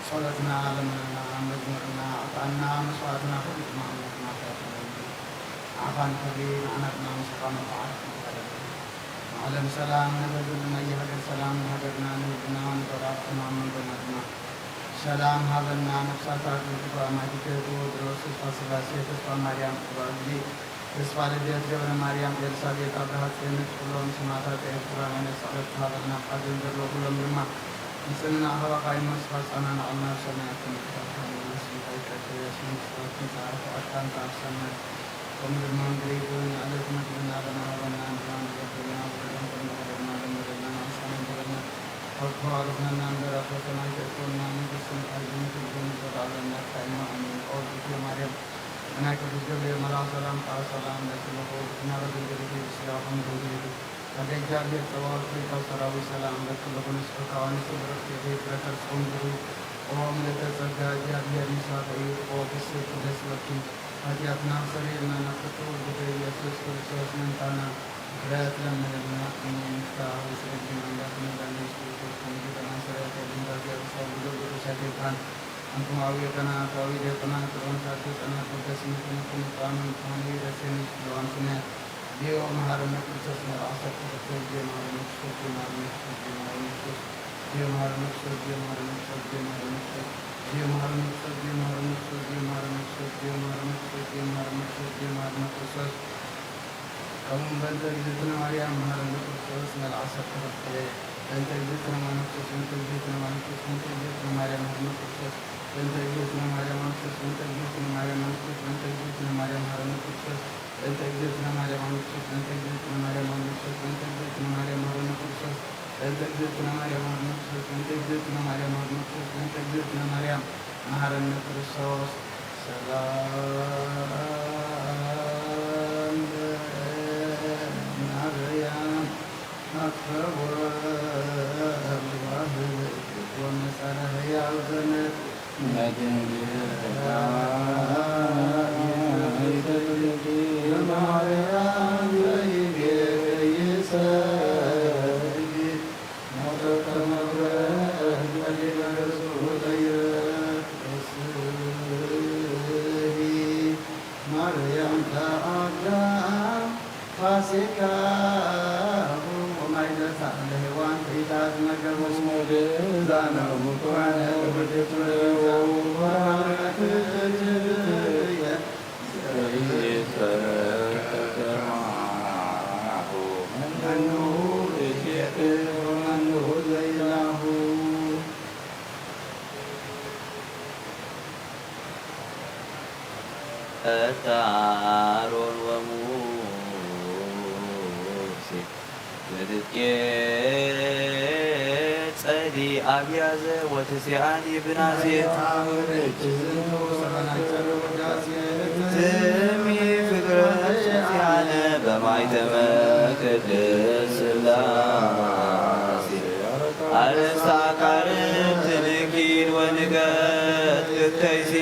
ጸሎትና ለምነና፣ መዝሙርና ዕጣንና፣ መስዋእትና ኩሉ ድማ ኣምላኽና ተቐበለልና። ንዓኻ ንኽብሪ፣ ንዓና ድማ ምሳኻ መርትዖ ክንከተለሉ። ንዓለም ሰላም፣ ነብር ዘለና ሃገር ሰላም፣ ንሃገርና፣ ንህዝብና፣ ንጎረባብትና፣ ኣብ መንጎና ድማ ሰላም ሃበና። ነፍሳት ኣርድእቲ ብኣማኢት ቴዎድሮስ፣ ተስፋ ስላሴ፣ ተስፋ ማርያም፣ ቁርባን ግዜ፣ ተስፋ ልደት፣ ገብረ ማርያም፣ ኤልሳቤጥ፣ ኣብርሃ፣ ጽዮን፣ ኩሎም ሰማእታት ኤርትራ፣ ናይ ጸሎት ሃበና። ኣብ ሓዘን ዘለዉ ኩሎም ድማ ንጽንና ኣኻባኻ ይመስፋ ጻና ንዓልና ሰማያት ተመልካት ካህን ስምካ ይቀበል ስምስታት ምጽኣት ኣካንታ ኣብ ሰማይ ከምኡ ድማ ምድሪ ይኹን። ዕለት መግብና በና ሃበና ንሕና ንገብርና ወገደን ከምኡ ገበርና ለመደና ንዓሳን ገበርና ካብ ክፉ ኣድሕነና እምበር ኣብ ፈተና ኣይተእትወና። መንግስትን ሓይልን ክብርን ዘለዓለም ናትካ እዩ። ኣሜን። ኦ እግዝእትየ ማርያም ናይ ቅዱስ ገብርኤል መልኣክ ሰላምታ ሰላም እለኪ ኣለኹ። ብስጋ ድንግል ኢኺ፣ ብስጋ ከም ድንግል ኢኺ። ኣደ እግዚኣብሔር ጸባኦት ጌታ ሰራዊት ሰላም እለኪ ኣለኹ። ንስሕካ ኣንስቲ ብርኽቲ ኢኺ፣ ፍረ ከርስኺ እውን ብሩክ እዩ። ኦ ምልዕተ ጸጋ፣ እግዚኣብሔር ምሳኺ እዩ። ኦ ፍስሕቲ ደስ በኪ፣ ሓጢኣትና ኣስተሰርየልና፣ ናብ ፍቅር ወልድኺ ኢየሱስ ክርስቶስ ምእንታና ምሕረት ለምንልና። ኣሜን። ፍትሐ ርእሲ እግዚእነ ኣምላክነ መድኃኒነ ኢየሱስ ክርስቶስ፣ ከመ ጌታና ሰራዊት ወልድና ዚያብሳ ወልዶ ቅዱስ ጌታን ኣንቱም ኣውየ ካህናት፣ ኣውየ ዲያቆናት፣ ሮን ካርተ ጸናት ወደስ ምክነ ክንጣኑ ምጣኑ ይረሴን ይስለዋን ስነ ዲዮ መሐረነ ክርስቶስ መልኣሰ ተፈቶ ዲዮ መሐረነ ክርስቶስ ዲዮ መሐረነ ክርስቶስ ዲዮ መሐረነ ክርስቶስ ዲዮ መሐረነ ክርስቶስ ዲዮ መሐረነ ክርስቶስ ዲዮ መሐረነ ክርስቶስ ዲዮ መሐረነ ክርስቶስ ዲዮ መሐረነ ክርስቶስ ዲዮ መሐረነ ክርስቶስ ዲዮ መሐረነ ክርስቶስ ዲዮ መሐረነ ክርስቶስ ከምኡ በእንተ እግዝእትነ ማርያም መሐረነ ክርስቶስ መልኣሰ ተፈቶ በእንተ እግዝእትነ ማርያም ክርስቶስ በእንተ እግዝእትነ ማርያም ክርስቶስ በእንተ እግዝእትነ ማርያም ክርስቶስ በእንተ እግዝእትነ ማርያም ክርስቶስ በእንተ እግዝእትነ ማርያም ክርስቶስ በእንተ እግዝእትነ ማርያም መሐረነ ክርስቶስ በእንተ እግዝእትነ ማርያም መሐረነ ክርስቶስ በእንተ እግዝእትነ ማርያም መሐረነ ክርስቶስ በእንተ እግዝእትነ ማርያም መሐረነ ክርስቶስ በእንተ እግዝእትነ ማርያም መሐረነ ክርስቶስ በእንተ እግዝእትነ ማርያም መሐረነ ክርስቶስ በእንተ እግዝእትነ ማርያም መሐረነ ክርስቶስ ሰላም ለማርያም አፈወ ዋህድ ወመሰረህያ ወዘነት ማርያም ተአዳ ፋሲካ ወማይ ዘሳእለ ሔዋን ትኢታ ዝመገቡ ዛነው ኮነ ወደቱ አሮን ወሙሴ ወትትቄጸሊ አብያዘ ወትሴአኒ ብናሴት። ትሚ ፍቅረ ዚአነ በማይተመ ቅድስት ሥላሴ። አርእስተ አቃርብ ትንኪድ ወንቀት እተይሴ።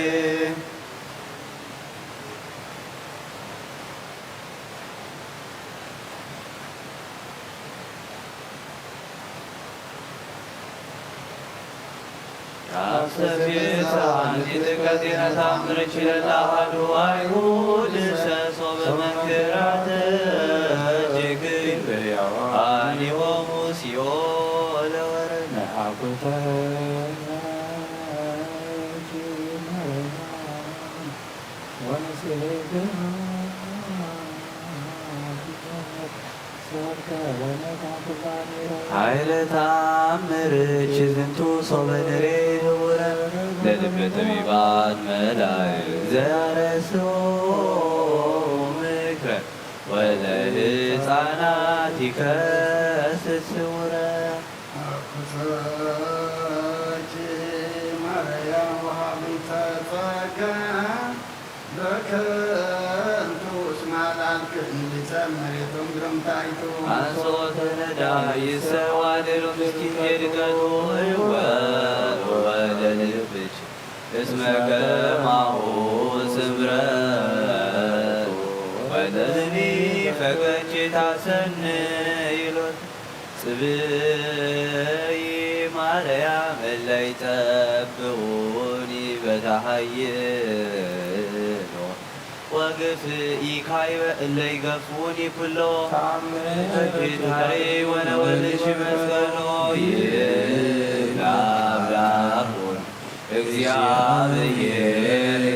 አስተፌሳን ሊጥቀ ዜና ታምር ችለላ አሐዱ አይሁድ ሰሶ በመንክራተ ጅግር አኒሆሙ ሲኦል ወረድ። ኃይለ ተአምር ዝንቱ ሶበ ንሬ ህቡረ ለልበ ጠቢባን መላእክት ዘያረስኦ ምክረ ወለህፃናት ይከስት ስውረ። አኩቶኪ ማርያም ወሃቢተ ጸጋ በከንቱ እስማ ላልክን ሊተ መሬቶም ግረምታይቱ አንሶተ ነዳይ ይሰዋደሉ ምስኪን የድቀቱ እወ ወለልብች እስመ ከማሁ ስምረቱ ወለዝኒ ፈቀች ታሰንይሎት ጽብይ ማርያም እለ ይጸብኡ ተሃይሎ ወግፍኢካይበ እለ ይገፉኒ ኩሎ። ተአምር ጌታዬ ወለወልድኪ መስቀሎ ይብላ አምላኩን እግዚአብሔር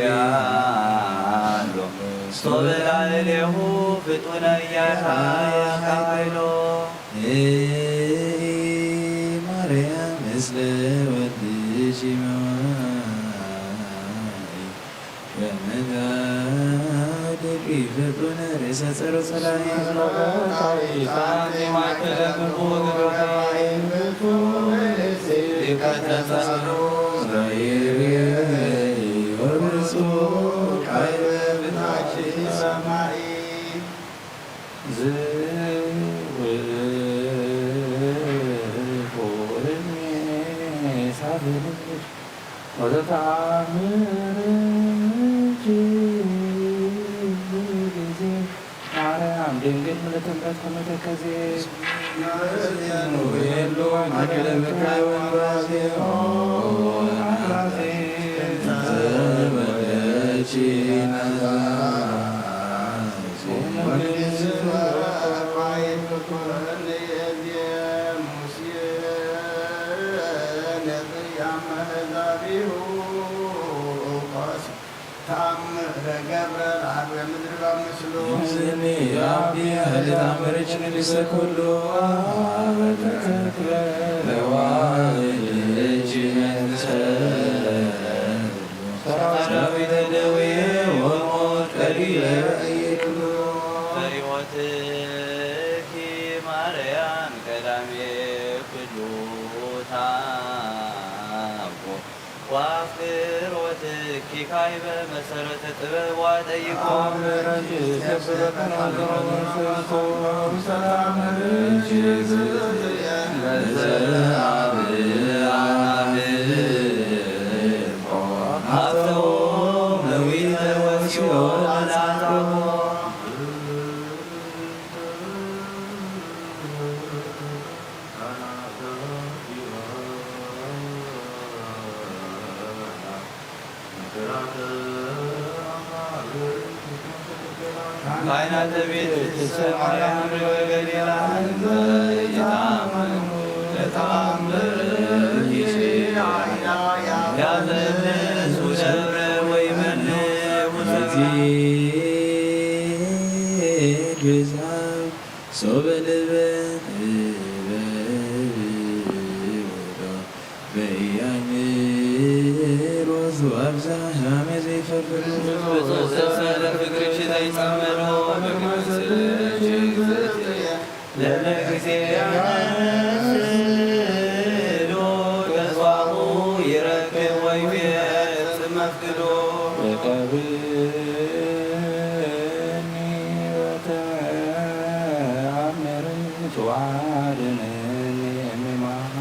ያሎ ሶበ ላዕሌሁ ፍጡነ ያይሎ። ማርያም ምስለ ወልድኪ መዋይ ወመንፈስ ቅዱስ ፍጡነ ርእሰ ጸሩ ጸላኢ። ጸሎታዊ ሳንቲ ማእከለ ግቡ ግብረታዊ። ሊቀ ተጸሩ ዘይርየ ወብፁዕ ካይበ ብታች ሰማይ። ዝውቁርኒ ሳብልሽ ወዘተአምርኪ ጊዜ ማርያም ድንግል ምልዕተ ምሕረት ከመ ተከዜ። ሄሉ ማእከለ ብካይ ወንባዜ ኦ አምላኬ ተወለድኪ ተአምረ ገብረ ለአርዌ ምድር በምስሉ። እዝኒ አቢ ኃይለ ተአምርኪ ንግሥተ ኩሉ አበ ተክለ ለዋህድኪ መንግሥተ ሰራዊተ ደዌ ወሞት ቀሊለ ይብሉ። ፈሪሆትኪ ማርያም ቀዳሜ ኩሉ ታቦ ወአፍቅሮትኪ ካይበ መሰረተ ጥበብ ወጠይቆ። አምረኪ ገብረክነ ወዘሮ መንፈስ ቅዱስ ሰላም ለኪ ለዘአብ አናብቆ ሀብተው ነዊተ ወሲኦል አሳጥቆ። ካህናተ ቤት ቅድስተ ማርያም ወገሊላ እንተ ይታመኑ ለተአምር ያዘልሱ ደብረ ወይመን ሶበ ልበ በያይን ሮዝ አብዛ ሕማሜ ዘይፈልፍሉ። ብፁዕ ሰብሰለ ፍቅርሽ ዘይጸመዶ በግብር ስልሽ እግዝእትየ ለለ ጊዜ ያነስዶ ተስፋሁ ይረክብ ወይ ቤት መፍቅዶ። ተቀብኒ ወተአምር ተዋድነኒ እምማት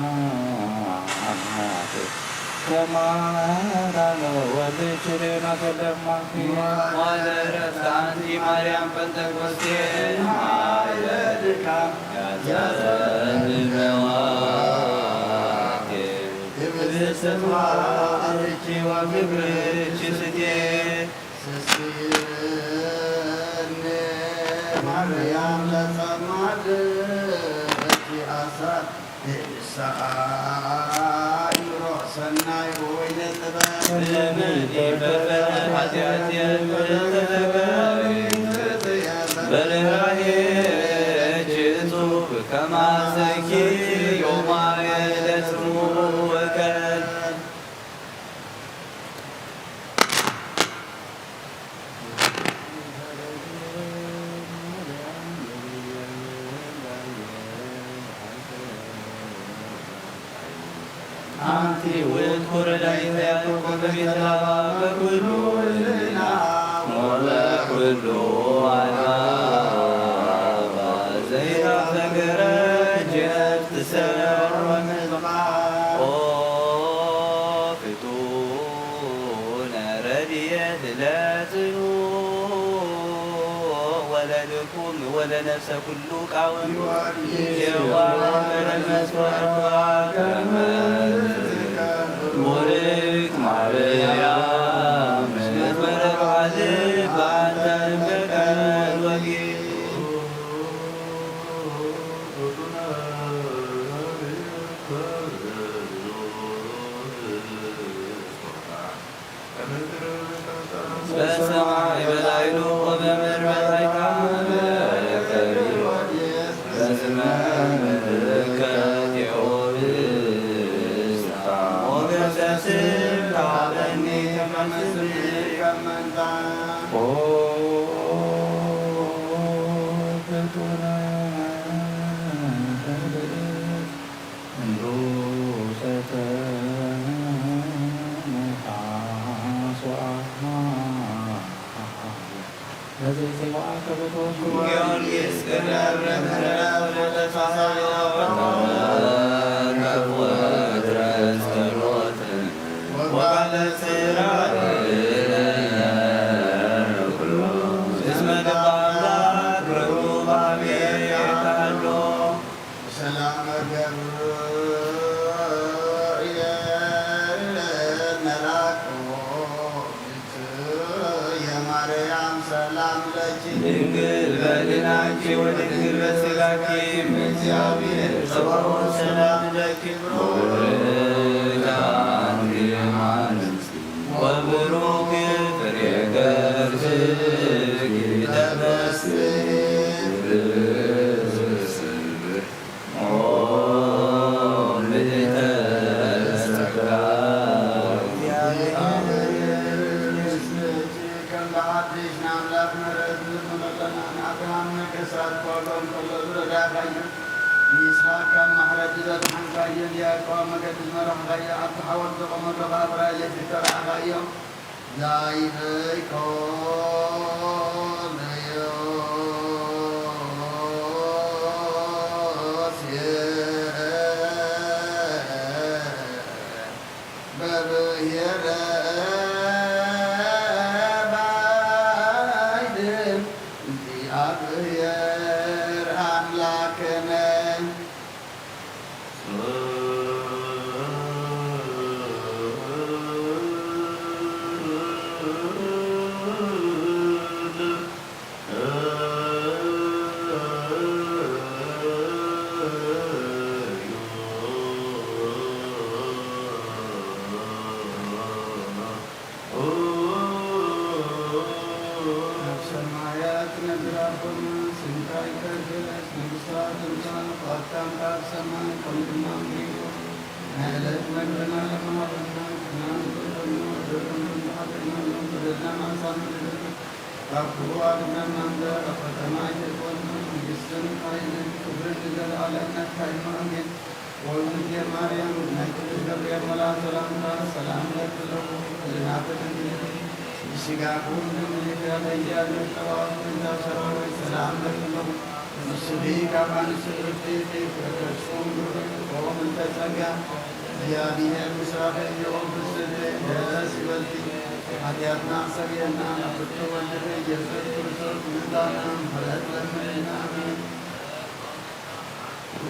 ከማዳነ ወልድኪ ሌና ከለማ። ማለረፍት አንቲ ማርያም ጴንጠቆስቴ ማይለ ድካም ያዘንበዋቴ ግብር ስትዋ አርኪ ወግብርኪ ስቴ። ስስኒ ማርያም ለጸማድ እቲ አሳድ ንስኻ አእምሮ ሰናይ ወወይነ ጥበብ ለምን ይፈፈነ ኃጢአት የምትዘገብ በርህራሄ እጅ እጹብ ከማሰኪ ዮማየ ለስሙ ወከል። አንቲ ውእቱ ረዳኢተ ያዕቆብ በቤት ላባ በኩሉ ሕሊና ወበኩሉ አልባ ዘይታፈቀረ ጀት ትሰር ወምዝማ ኦ ፍጡነ ረድኤት ለጽኑ ወለድኩም ወለነፍሰ ኩሉ ቃውም የዋህ መስዋዕት ከመ ቡርክት ማርያም በሰማይ በላዕሉ ወበምድር በታሕታ መለከቢ በስመ ምልከት የኦብስታ ሞገሰ ስም ተሃበኒ ከመስል ከመንታ ኦ ፍጡነ እንዱ ሰተ መርሃ ሶአ ለዘይዜዋ ከበቶ ጊዮርጊስ ቅደም ለምህረት ወለተሳሳዮ ከፍ ወትረ ጸሎት ወቃለ ጽራይ ኩሎ እስመ ልበ አምላክ ርሁብ አብየ የታሎ ሰላም ገብርኤል መልአክ የማርያም ሰላም ለኪ ድንግል በድናኪ ወድንግል በስጋኪ እም እግዚአብሔር ጸባኦት ሰላም ለኪ ብሩክ አንቲ እም ወብሩክ ፍሬ ከርስኪ ተፈስሒ ከም ብሓድሽ ንኣምላኽ ምሕረት ዝመለጠና ንኣብርሃም ነገሳት ኳሎም ከሎ ዝረዳእካዮ ንይስሓቅ ካብ ማሕረዲ ዘድሓንካዮ ንያዕቆብ መገዲ ዝመራሕካዮ ኣብቲ ሓወልቲ ቆመ ዶኻ ብራእይ ለይት ዝተራእኻዮ ላይለይኮ በብሄረ ባይድ እግዚኣብሔር ኣምላክነ ኣብ ሰማያት ትነብር ኣቦና፣ ስምካ ይቀደስ፣ መንግስትኻ ትምጻእ፣ ፍቓድካ ኣብ ሰማይ ከምኡ ድማ ኣብ ምድሪ ትኹን። ናይ ዕለት መግብና ሎሚ ሃበና፣ ክድና ንበደልና፣ በደልና ንበደልና፣ በደልና ንሓጥኣና፣ በደልና ንሓጥኣና፣ ካብ ክፉ ኣድሕነና እምበር፣ ኣብ ፈተና ኣይተእትወና፣ መንግስትን ሓይልን ክብርን ንዘለኣለም ናትካ እዩ። ኣሜን። ወእምኔኪ ማርያም ናይ ቅዱስ ገብርኤል መልአክ ሰላምታ ሰላም እልኪ ኣለኹ፣ ህሊናኪ ድንግል ብስጋኪ እውን ድንግል እያ፣ ለእግዚኣብሔር ጸባኦት ጌታ ሰራዊት ሰላም እልኪ ኣለኹ። ንስኺ ካብ ኣንስቲ ብርክቲ ኢኪ፣ ፍረ ከርስኪ እውን ብሩክ እዩ። ኦ ምልዕተ ጸጋ፣ እግዚኣብሔር ምሳኺ እዩ። ኦ ብስቲ ደስ ይበልኪ፣ ሓጢኣትና ኣስተሰርየልና፣ ናብ ፍቅር ወልድኺ ኢየሱስ ክርስቶስ ምእንታና ምሕረት ለምንልና። ኣሜን።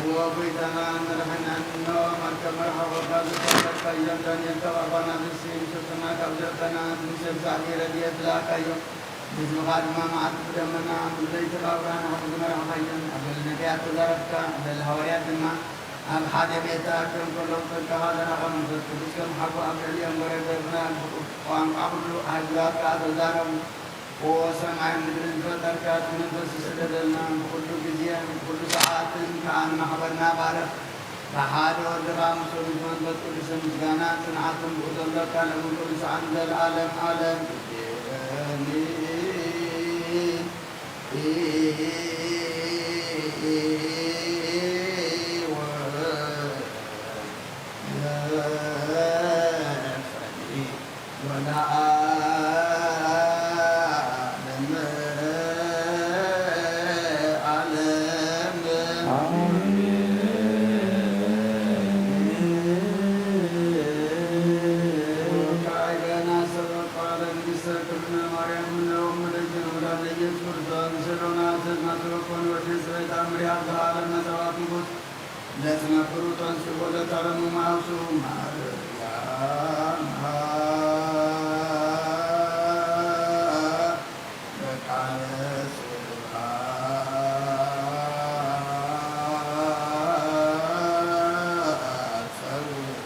እወ ጐይታናን መድሓኒናን እንሆ፣ መርከብ መርሓ ኾርካ ዝተባረኽካ ኢዮም። ዳንኤል ካብ ኣፋና ዝስኢን፣ ሸቶና ካብ ዘእተና፣ ንሰብሳቢ ረድኤት ዝለኣካዮ፣ ብስምኻ ድማ መዓልቲ ብደመና፣ ብለይቲ ካብ ብርሃን ሓቂ ዝመራሕካዮን፣ ኣብ ልዕሊ ነቢያት ተዛረብካ፣ ኣብ ልዕሊ ሃዋርያት ድማ ኣብ ሓደ ቤት ተኣኪቦም ከለዉ ጸጋኻ ዘራኻ መንፈስ ቅዱስ ከም ሓዊ ኣብ ልዕሊኦም ወረደ፣ ብናይ ቋንቋ ኩሉ ኣህጉራት ከኣ ተዛረቡ። ኦ ሰማይን ምድርን ዝፈጠርካ፣ እቲ መንፈስ ዝሰደደልና፣ ብኹሉ ግዜ፣ ብኹሉ ሰዓትን ከኣ ንማሕበርና ባርኽ። ብሓደ ወድኻ ምስ መንፈስ ቅዱስን ምስጋናን ጽንዓትን ብኡ ዘለካ፣ ሎምን ኩሉ ሰዓትን ዘለዓለም ዓለም። ወለዓለመ ዓለም። አሜን። ወካዕበና ሰበብ ቃለ ንግሥተ ኩልነ ማርያም እምነ ወእሙ ለእግዚእነ ወላዲተ ኢየሱስ ክርስቶስ፣ ንሰዶና ሰብና ሰበብ ኮነ ወድን ሰበይታ ምሪሃ ዘሃለም መጻዋት ንጉሥ ለትነብሩ ተንስኡ ወለታረሙ ማውስኡ ማርያም በቃለ ስብሐት ጸውዑ።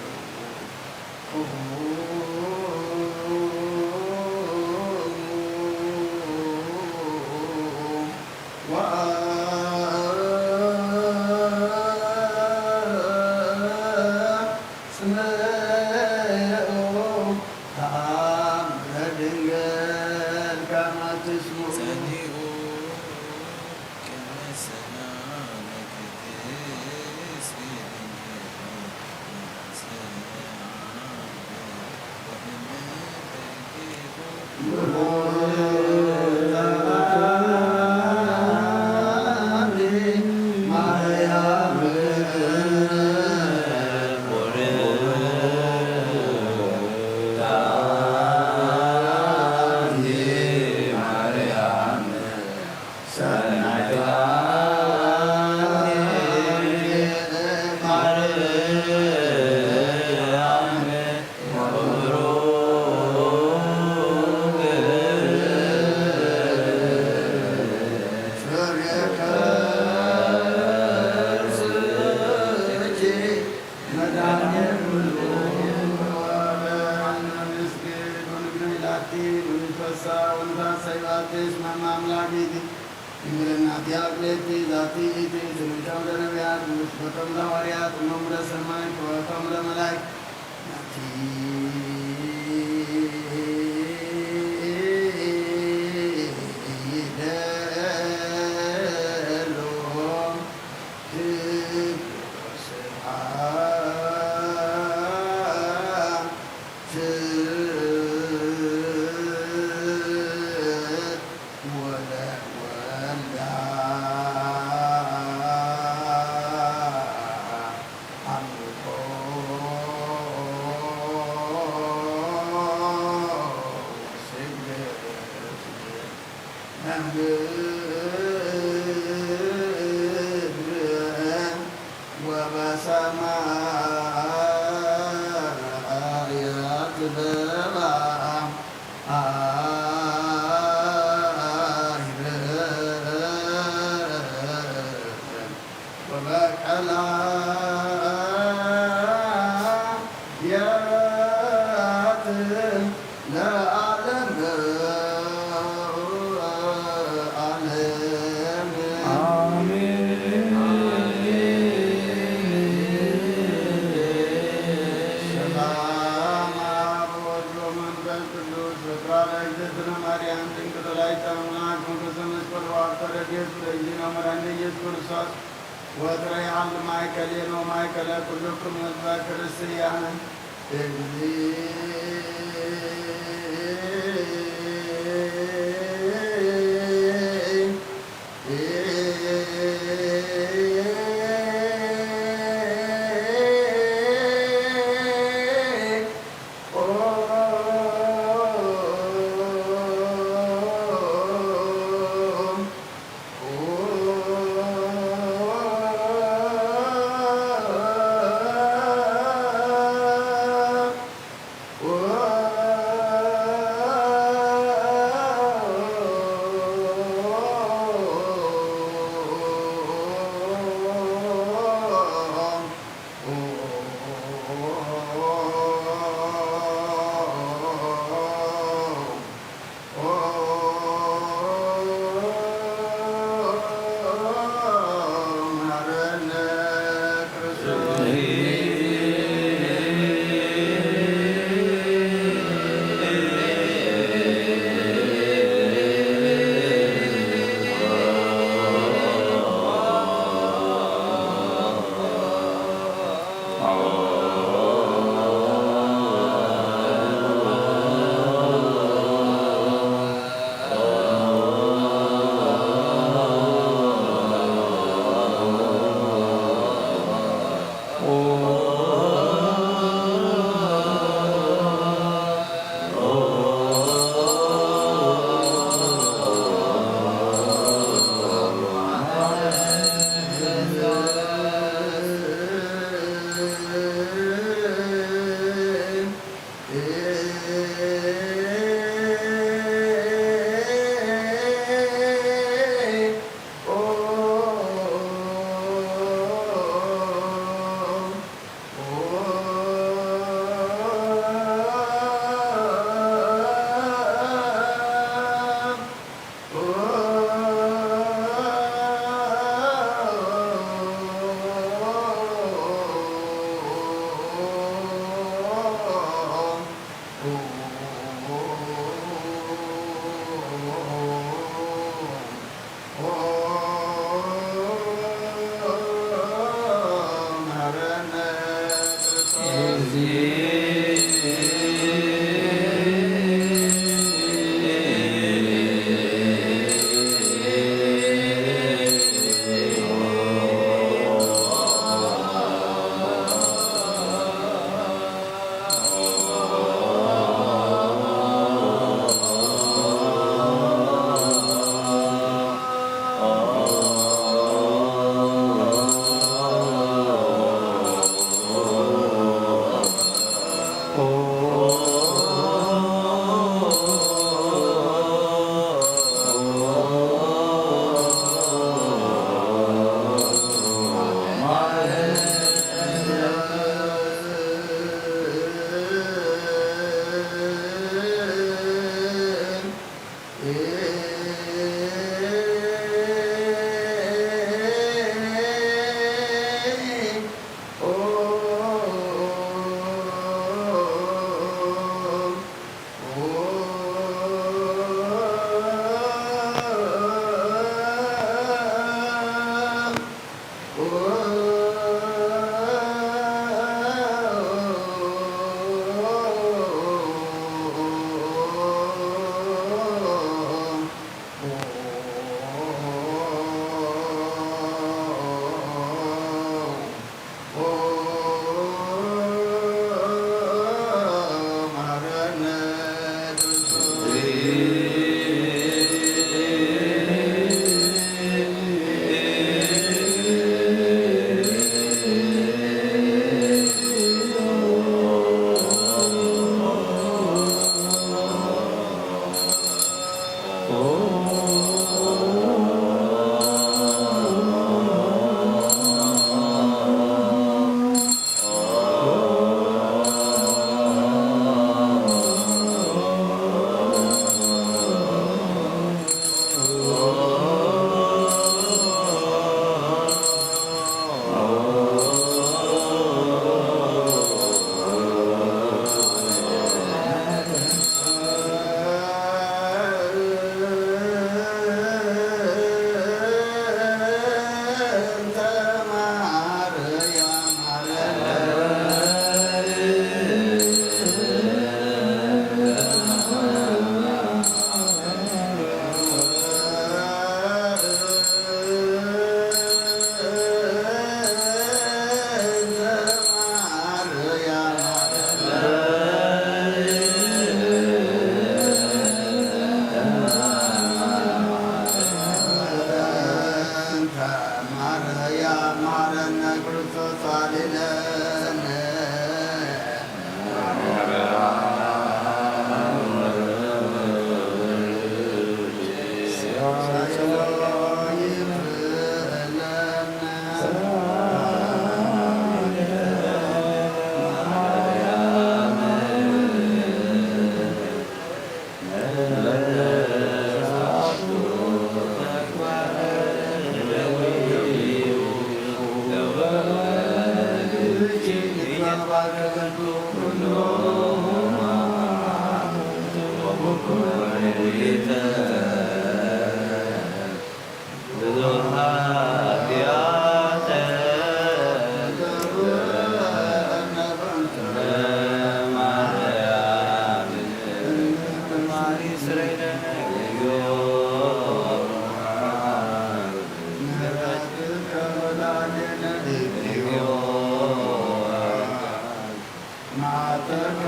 ማዕተከ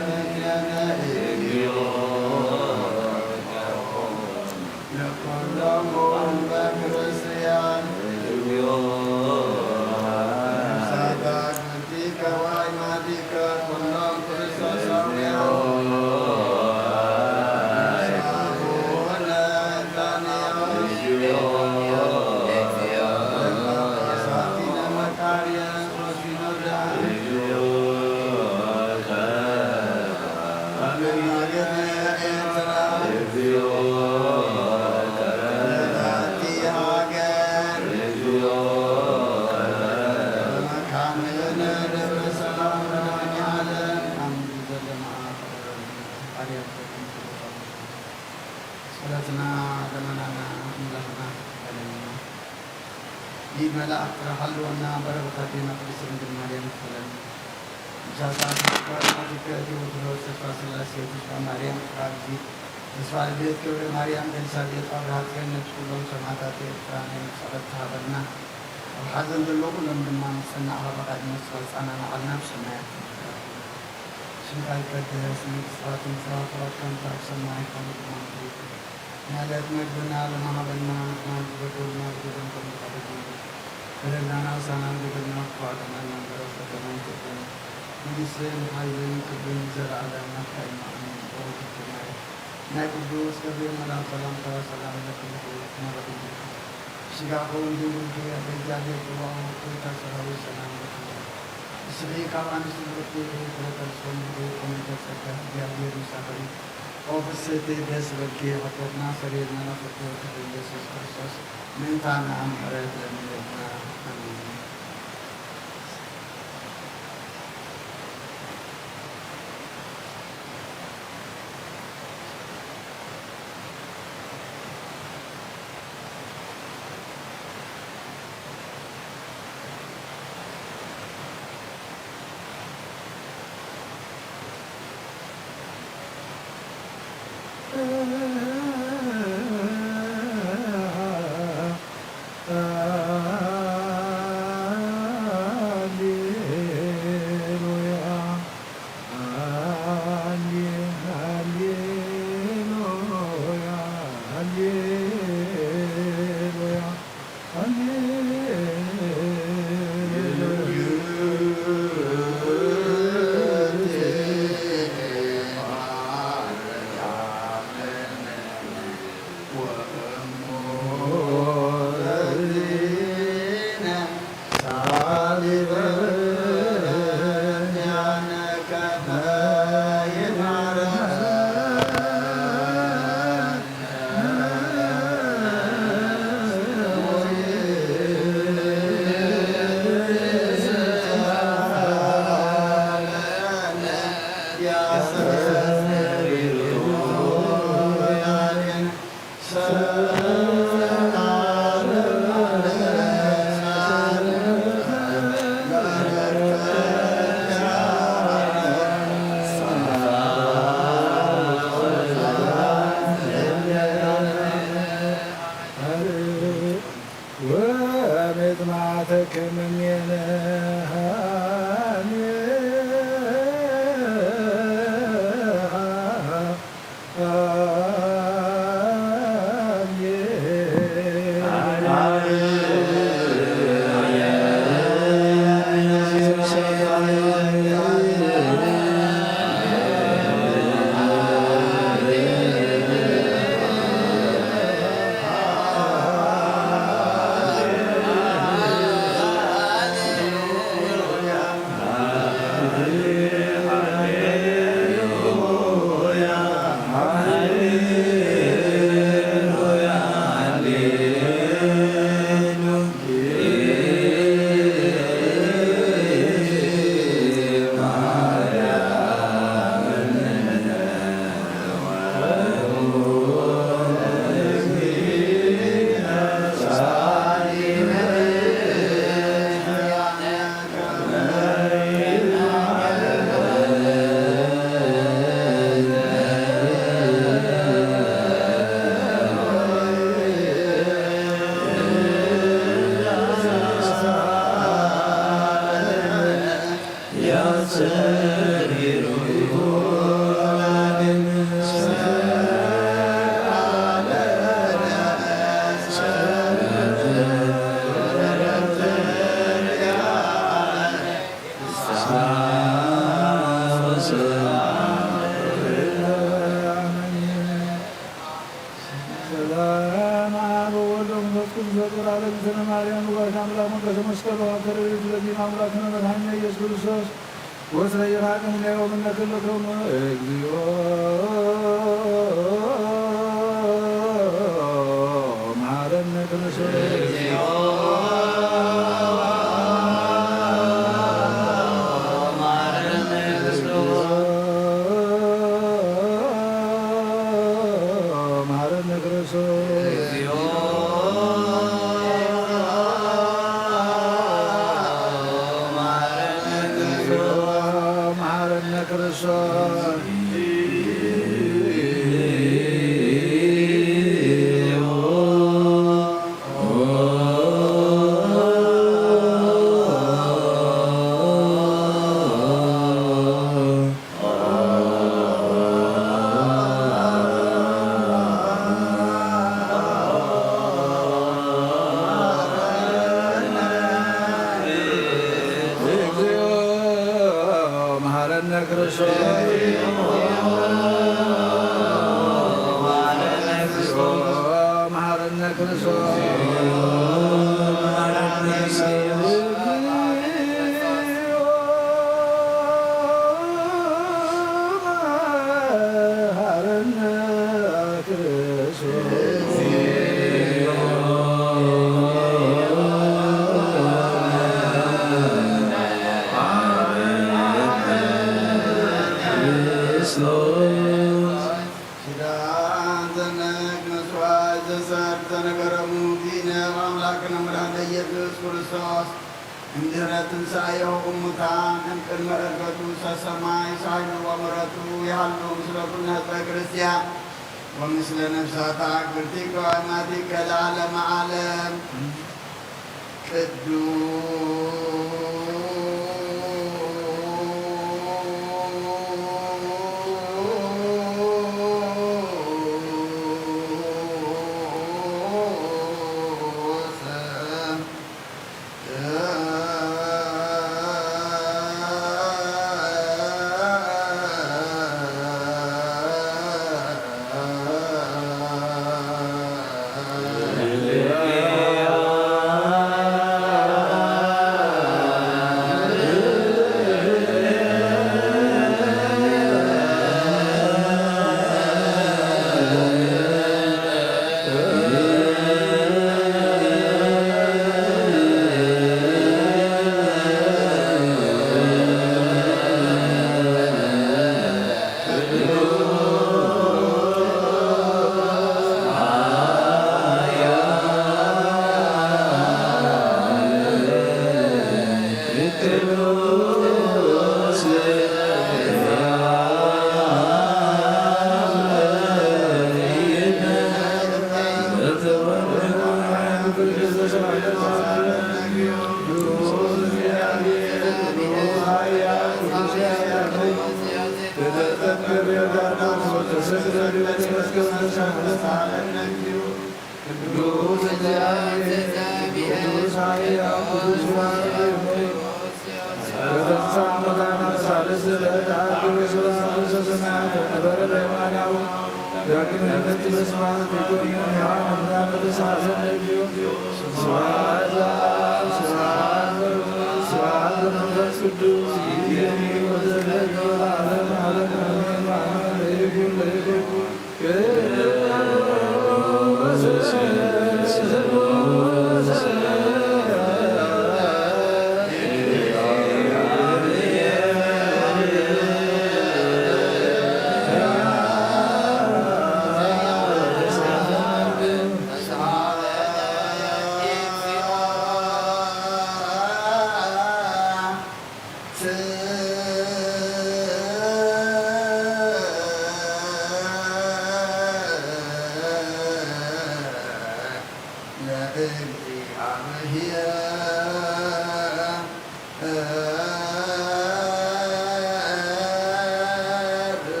ምክነ እግዚኦ ለኩሎሙ በክርስቲያን ነፍሳታ ግብቲከ ዋይማቲከ ኩሎም ክርስቶሳውያን ሳቡነ እንጣንዮስ ጳጳሳቲነ መካርዮስ ጸሎትና ለመናና ኣምላኽና ይቀበለልና። ኢድ መላእክት ሓልወና፣ በረኸት ኣዴና ቅድስት ድንግል ማርያም ይክፈለና። ምሳታ ተስፋ ቴዎድሮስ፣ ተስፋ ስላሴ፣ ተስፋ ማርያም፣ ተስፋ ልደት፣ ገብረ ማርያም፣ ኤልሳቤጥ፣ ኣብርሃ፣ ገነት፣ ኩሎም ሰማዕታት ኤርትራ፣ ናይ መጻወት ተሃበልና። ኣብ ሓዘን ዘሎ ኩሎም ድማ ምስ ጸናዕኻ ብቓል መስዋዕት ጻና ንዓልና ብሰማያት ትንበር። ስምካ ይቀደስ፣ መንግስትኻ ትምጻእ፣ ፍቓድካ ከምቲ ኣብ ሰማይ ከምኡ ድማ ኣብ ምድሪ ትኹን። ንዕለት መግብና ሎሚ ሃበና፣ ንሕና ንበደሉና በደሎም ከም ንበድል፣ በደልና ኣሳና ንበደልና ክፉእ ኣድሕነና እምበር፣ ኣብ ፈተና ኣይተእትወና። መንግስትን ሓይልን ክብርን ንዘለኣለም ናትካ እዩ። ኣሜን። ኦ ድንግል ማርያም፣ ናይ ቅዱስ ገብርኤል መልኣክ ሰላምታ፣ ሰላም ለኪ፣ ምልእቲ ጸጋ፣ ስጋኹም ድንግል ክብረት እግዚኣብሔር ጽባኦት፣ ጎይታ ሰራዊት ሰላም ለኪ። ንስኺ ካብ ኣንስቲ ብርክቲ ኢኺ፣ ፍረ ከርስኺ ቡሩክ፣ ኣመንተ ጸጋ፣ እግዚኣብሔር ምሳኺ እዩ። ኦ ፍስሕቲ ደስ በልኪ፣ ሓጢኣትና ሰሪልና፣ ፍርዲ ወልድኺ ኢየሱስ ክርስቶስ ምእንታና ምሕረት ለምንልና። ኣሜን። ወምጽማተክም እምኔነ ሃሌ ሰላም አብ ወወልድ ወመንፈስ ቅዱስ ወዘላለም ምስለ ማርያም ወጓይት አምላክ መንፈስ መስቀል ወአብ ተረድኤቱ ለእግዚእነ አምላክነ መድኃኒነ ኢየሱስ ክርስቶስ ወስረይ ይራቅም እምኔሆ እምነ ኩልክሙ እግዚኦ መሐረነ ክርስቶስ። መሐረነ ክርስቶስ። መሐረነ ክርስቶስ። እግዚኦ መሐረነ ክርስቶስ። መሐረነ ክርስቶስ። ኪዳን ዘነግ መስዋዕት ዘሰርክ ዘነገረሙ ዲነ አምላክነ መድኃኒነ ኢየሱስ ክርስቶስ እምድህረ ትንሳኤሁ እሙታን እምቅድመ ዕርገቱ ሰሰማይ ሳይሉ ወምሕረቱ ይሃሉ ምስለ ኩልነ ህዝበ ክርስቲያን ወምስለ ነፍሳታ ክብርቲ ቀዋማቲከ ለዓለመ ዓለም። ቅዱስ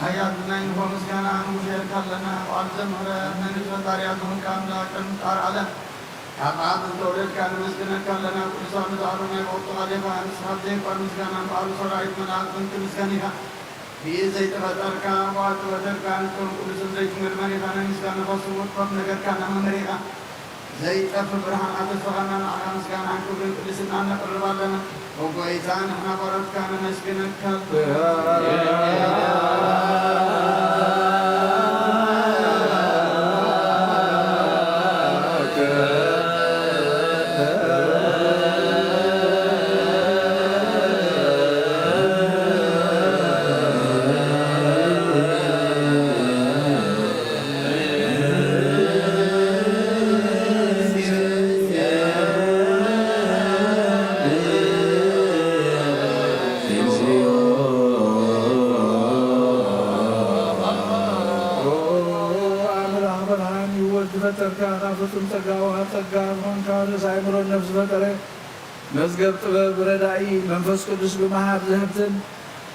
ሓያል ናይ ንሆ ምስጋና ንውስየልካ ኣለና። በዓል ዘምህረ ናይ ንጽ ፈጣሪያ ዝኾንካ ኣምላኽ ቅድሚ ፍጣር ዓለም ካብ ኣብ እንተወለድካ ንመስግነካ ኣለና። ቅዱሳን ንጻዕሩ ናይ ወቕቱ ቃል ኢኻ። ንስኻ ብዘይቋር ምስጋና በዓሉ ሰራዊት መላእኽትን ትምስገን ኢኻ። ብኢድ ዘይተፈጠርካ፣ ብኣብ ተፈጠርካ፣ ንጹህን ቅዱስን ዘይትምርመር ኢኻ። ናይ ምስጋናኻ ስውር ኮፍ ነገርካ እናመመሪኻ ዘይጠፍእ ብርሃን ኣተስፋኻና ንዓኻ ምስጋናን ክብርን ቅድስናን ነቕርብ ኣለና። ኦ ጐይታ፣ ንሕና ባሮትካ ነመስግነካ። ኣምላኽ ብርሃን እዩ፣ ወልድ ፈጠርካ፣ ካብ ፍጹም ጸጋ ወሃብ ጸጋ ዝኾንካ፣ ርእሰ ኣእምሮን ነፍሲ ፈጠረ፣ መዝገብ ጥበብ ረዳኢ፣ መንፈስ ቅዱስ ብመሃብ ዘህብትን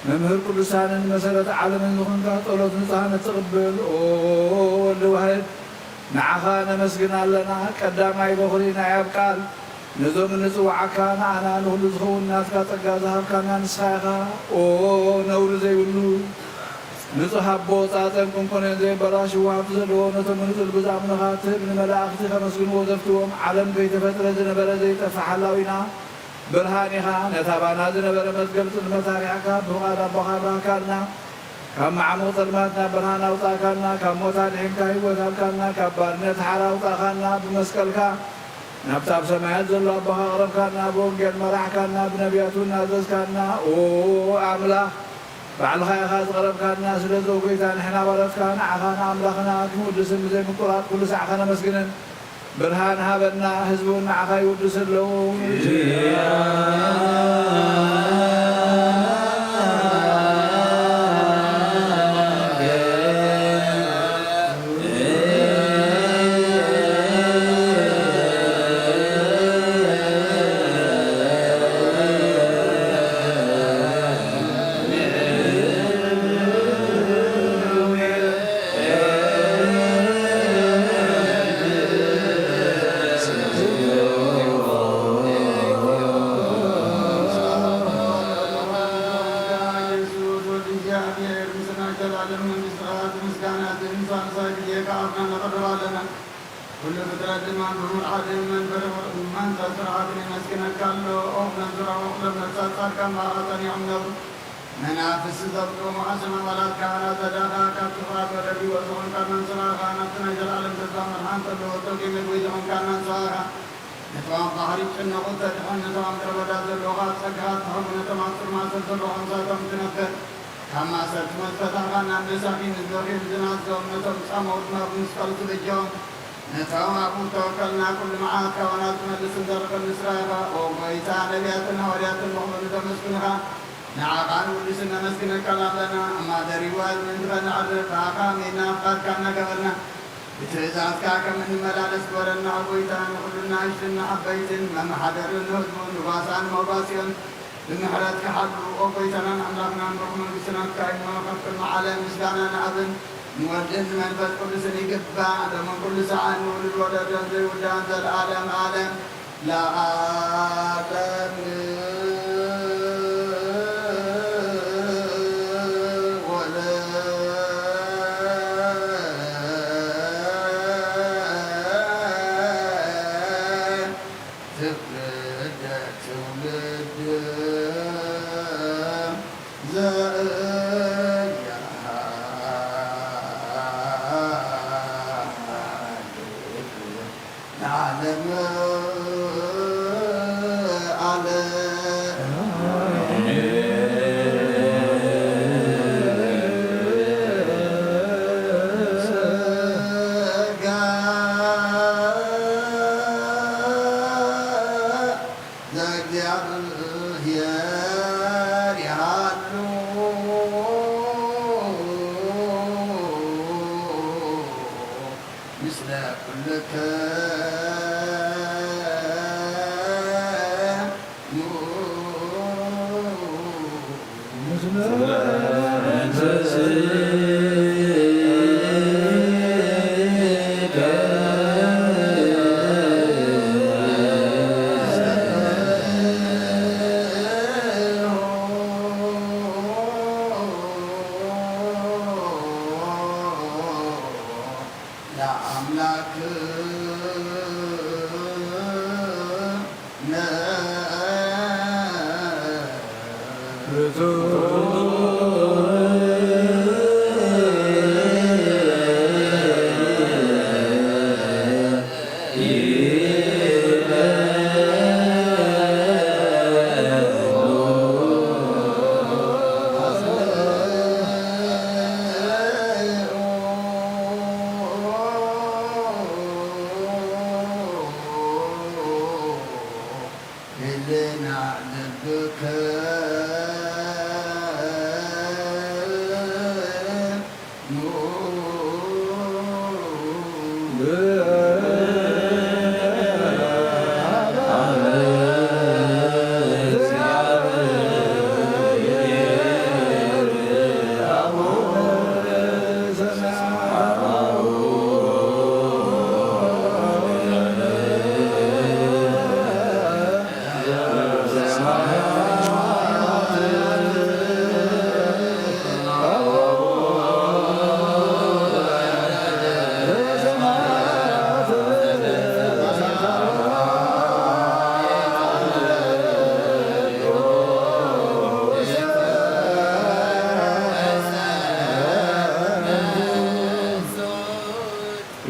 መምህር ቅዱሳንን መሰረተ ዓለምን ዝኾንካ፣ ጸሎት ንጹሃን እትቕብል፣ ኦ ወልድ ዋህድ፣ ንዓኻ ነመስግን ኣለና። ቀዳማይ በኹሪ ናይ ኣብ ቃል፣ ነዞም እንጽውዓካ ንኣና ንኹሉ ዝኸውን ናትካ ጸጋ ዝሃብካና ንስኻ ኢኻ። ኦ ነውሪ ዘይብሉ ንጹህ ኣቦ፣ ጻጸን ቁንቁንን ዘይበላሽዎ ሃብቲ ዘለዎ፣ ነቶም ንጹል ብዝኣምኑኻ ትህብ ንመላእኽቲ ከመስግንዎ ዘፍትዎም፣ ዓለም ከይተፈጥረ ዝነበረ ዘይጠፍእ ሓላዊና ብርሃን ኢኻ። ነታ ባና ዝነበረ መዝገብ ጽልመት ኣርሒቕካ፣ ብፍቓድ ኣቦኻ ኣብራህካልና። ካብ መዓሙቕ ጸልማት ናብ ብርሃን ኣውጻእካና፣ ካብ ሞት ኣድሒንካ ህይወት ሃብካና፣ ካብ ባርነት ሓራ ኣውጻእካና። ብመስቀልካ ናብታ ኣብ ሰማያት ዘሎ ኣቦኻ ኣቕረብካና፣ ብወንጌል መራሕካና፣ ብነቢያት እውን ኣዘዝካና። ኦ ኣምላኽ፣ ባዕልኻ ኢኻ ዝቐረብካና። ስለዚ ኦ ጐይታ፣ ንሕና ባሮትካ ንዓኻ ንኣምላኽና ክንውድስን ብዘይ ምቁራጽ ኩሉ ሳዕ ከነመስግንን ብርሃን ሃበና፣ ህዝቢ እውን ንዓኻ ይውድሱ ኣለዉ። ኢየሱስ ወዲ እግዚኣብሔር፣ ምስና ዘላለም መንግስትኻ እቲ ምስጋና እዚ ንሳልሳይ ግዜ ከኣፍና ነቐርብ ኣለና። ኩሉ ፍጥረት ድማ ብሙልዓትን መንበሪ ማንሳት ስርዓትን የመስግነካ ኣሎ። ኦ ነዙራ ወኩሎም ነፍሳት ጻድቃን ብኣኻ ጸኒዖም ነብሩ። መናፍስቲ ዘብቅዑ ማዕሰም ኣባላት ካህናት ዘዳኻ፣ ካብ ክፉኣት ወደብ ህይወት ዝኾንካ መን ስራኻ፣ ናብቲ ናይ ዘለኣለም ተስፋ መድሓን ዘለዎ ተቂ ምግቢ ዝኾንካ መን ስራኻ። ነቶም ኣብ ባሕሪ ጭነቑ ተድሕን፣ ነቶም ኣብ ምድረ በዳ ዘለዉ ካብ ጸጋኻ ትሕቡ፣ ነቶም ኣብ ጽልማት ዘለዉ ኣምሳቶም ትነፍር። ካብ ማእሰርቲ መዝፈታኻ ናብ መሳኪን ዝበኽዩ ዝናዞም፣ ነቶም ጻምኡ ድማ ብምስቃሉ ትበጃዎም። ነቶም ኣብኡ እተወከልና ኩሉ መዓት ካባና ዝመልስን ዘርቕን ንስኻ ኢኻ። ኦ ጐይታ፣ ነቢያትን ሃዋርያትን ብኹሉ ንተመስግንኻ፣ ንዓኻ ንውድስን ነመስግነካን ኣለና። ኣማደሪዋ ምእንቲ ኸነዕርፍ ብኣኻ ኣሚንና ፍቓድካ እናገበርና ብትእዛዝካ ከም እንመላለስ ግበረና። ኦ ጐይታ፣ ንኹሉ ንኣሽቱን ንዓበይትን መመሓደርን ንህዝቡን ንጓሳን መጓስዮን ብምሕረትካ ሓሉ። ኦ ጐይታናን ኣምላኽናን፣ ብሩኽ መንግስቲ ናትካ እዩ፣ እሞ ካብ ቅድሚ ዓለም ምስጋና ንኣብን ንወልድን ንመንፈስ ቅዱስን ይግባእ፣ ሎምን ኩሉ ሰዓን ንውሉድ ወለዶን ዘይውዳእን ዘለዓለም ዓለም ለዓለም። ወለትውልደ ትውልድ ዘያሃልፍ ለዓለመ ዓለም። ስጋ ዘእግዚኣብሔር ይሃሉ ምስለ ኩልክሙ። ምስለ መንፈስ ህልና ልብከ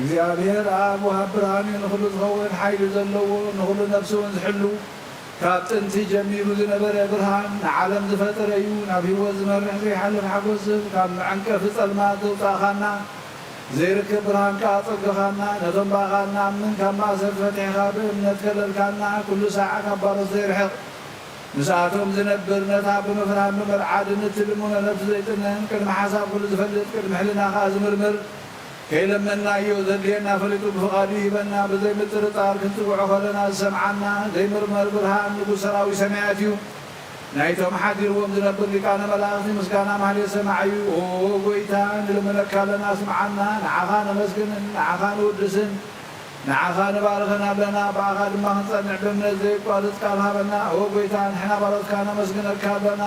እግዚኣብሔር ኣብ ወሃብ ብርሃን እዩ፣ ንኹሉ ዝኸውን ሓይሊ ዘለዎ፣ ንኹሉ ነፍሲ እውን ዝሕሉ፣ ካብ ጥንቲ ጀሚሩ ዝነበረ ብርሃን፣ ንዓለም ዝፈጠረ እዩ። ናብ ህይወት ዝመርሕ ዘይሓልፍ ሓጎስ ዝህብ፣ ካብ መዐንቀፊ ጸልማት ዘውጻእኻና፣ ዘይርከብ ብርሃን ከኣ ኣጸገኻና። ነቶም ብኣኻ እንኣምን ካብ ማእሰርቲ ፈቲሕኻ ብእምነት ከለልካና፣ ኩሉ ሳዕ ካብ ባሮት ዘይርሕቕ፣ ምስኣቶም ዝነብር፣ ነታ ብምፍርሃን ብምርዓድን እትልምኖ ነፍሲ ዘይጥንህን፣ ቅድሚ ሓሳብ ኩሉ ዝፈልጥ፣ ቅድሚ ሕልና ከኣ ዝምርምር፣ ከይለመንናዮ ዘድልየና ፈሊጡ ብፍቓዱ ይህበና። ብዘይ ምጥርጣር ክንጽውዖ ከለና ዝሰምዓና ዘይምርመር ብርሃን ንጉስ ሰራዊት ሰማያት እዩ። ናይቶም ሓዲርዎም ዝነብር ሊቃነ መላእኽቲ ምስጋና ማህሌት ሰማዒ እዩ። ኦ ጎይታ፣ ንልምነካ ኣለና፣ ስምዓና። ንዓኻ ነመስግንን ንዓኻ ንውድስን። ንዓኻ ንባርኽን ኣለና፣ ብኣኻ ድማ ክንጸንዕ ብእምነት ዘየቋርጽ ቃል ሃበና። ኦ ጐይታ፣ ንሕና ባሮትካ ነመስግነካ ኣለና።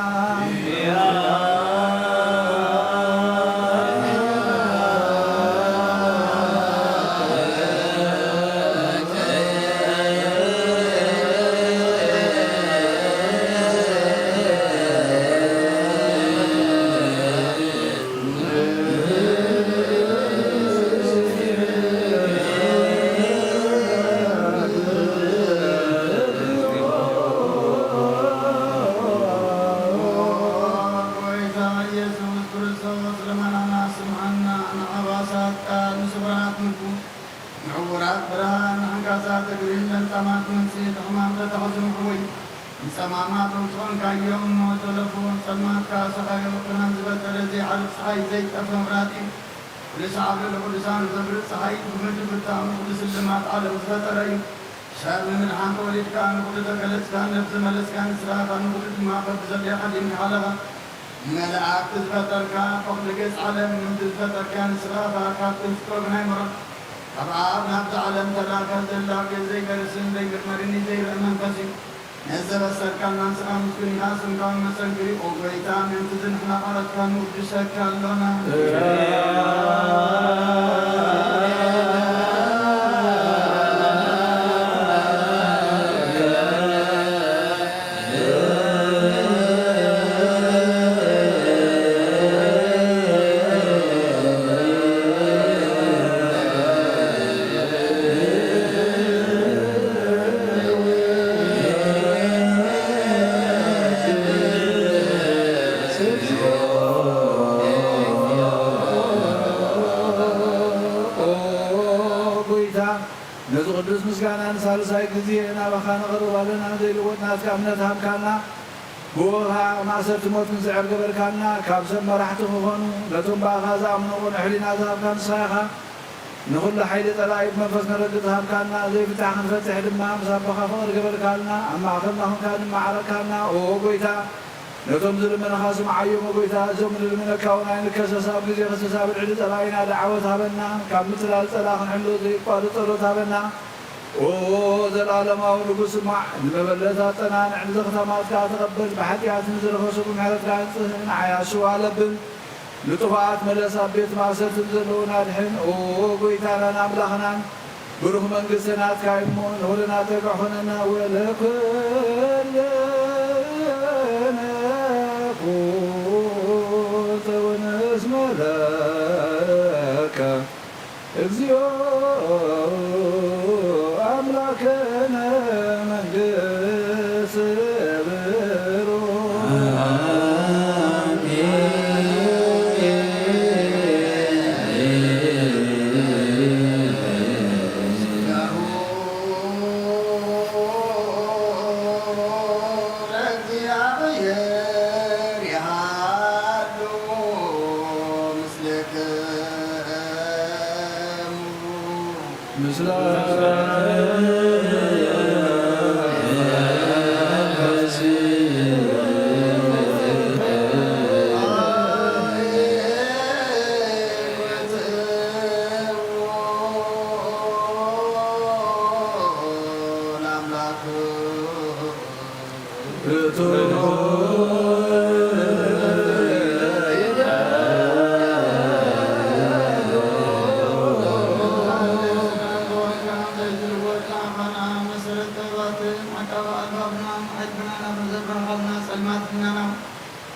ጎይታ ኢየሱስ ክርስቶስ፣ ልመናና ስምዓና፣ ንዓባሳት ቃል፣ ንስውራት ምጉት፣ ንዕዉራት ብርሃን፣ ንዓንካሳት እግሪ፣ ንለምጻማት መንጽሂ፣ ሕማም ለተኸዙ ምሕውይ፣ ንጸማማት ውጹእ ኮንካዮም እሞ ዘለፉ፣ ጸልማት ከኣ ሰሓዮ። ብርሃን ዝበጠረ ዘይዓርብ ጸሓይ፣ ዘይጠፍእ መብራህቲ፣ ኩሉ ሰዓብ ልዕሊ ቅዱሳን ዘብርህ ጸሓይ፣ ብምድሪ ፍታው ንኹሉ ስልማት ዓለም ዝፈጠረ እዩ። ሰብ ንምድሓን ተወሊድካ፣ ንኹሉ ተገለጽካ፣ ነፍሲ መለስካ፣ ንስኻ ንኹሉ ድማ በብዘድልዮ ዓሊምካ ኣለኻ። ንመላእክቲ ዝፈጠርካ፣ ፈቕዲ ገጽ ዓለም ንምድሪ ዝፈጠርካ፣ ንስኻ ካብ ጥንቲ ጥበብን ኣእምሮን፣ ካብ ኣብ ናብዛ ዓለም ተላእካ፣ ዘላግዮ ዘይገርስን ዘይምርመርን ዘይርእ መንፈስ እዩ። ነዚ ዘበሰርካና ንስኻ ምስጉን ኢኻ፣ ስምካ እውን መሰንክሪ። ኦ ጎይታ፣ ምእንቲ እዚ ንሕና ባሮትካ ንውድሰካ ኣሎና። ኦ ጎይታ፣ ነዚ ቅዱስ ምስጋና ንሳልሳይ ግዜ ናባኻ ነቕርብ ኣለና። ዘይልወጥ ናትካ እምነት ሃብካና። ብኡ ኸኣ ማእሰርቲ ሞት ክንስዕር ገበርካና። ካብ ሰብ መራሕቲ ክኾኑ፣ ነቶም ብኣኻ ዝኣምኑ ቅኑዕ ሕሊና ዝሃብካ ንስኻ ኢኻ። ንኹሉ ሓይሊ ጸላኢ ብመንፈስ መረግእ ዝሃብካና፣ ዘይፍታሕ ክንፈትሕ ድማ ምስ ኣቦኻ ፍቕሪ ገበርካልና። ኣብ ማእከልና ኹንካ ድማ ዓረቅካና። ኦ ጐይታ፣ ነቶም ዝልምንኻ ስምዓዮም። ኦ ጐይታ፣ እዞም ንልምነካ እውን ኣይንከሰስ። ኣብ ግዜ ክሰስ ኣብ ልዕሊ ጸላኢና ደዓወት ሃበና። ካብ ምትላል ጸላኢ ክንሕሎ ዘይቋርጽ ጸሎት ሃበና። ኦ ዘላለማዊ ንጉስ፣ ስማዕ፣ ንመበለት ኣጸናንዕ፣ ንዘኽታማት ከኣ ተቐበል። ብሓጢኣት ንዝረኸሱ ብምሕረትካ ኣንጽህ፣ ንዓይ ኣሽዋ ለብም፣ ንጥፉኣት ምለስ፣ ኣብ ቤት ማእሰርትን ዘለዉን ኣድሕን። ኦ ጐይታናን ኣምላኽናን፣ ብሩኽ መንግስቲ ናትካ እዩ እሞ፣ ንኹልና ተግዕ ኹነና። ወለኩልነ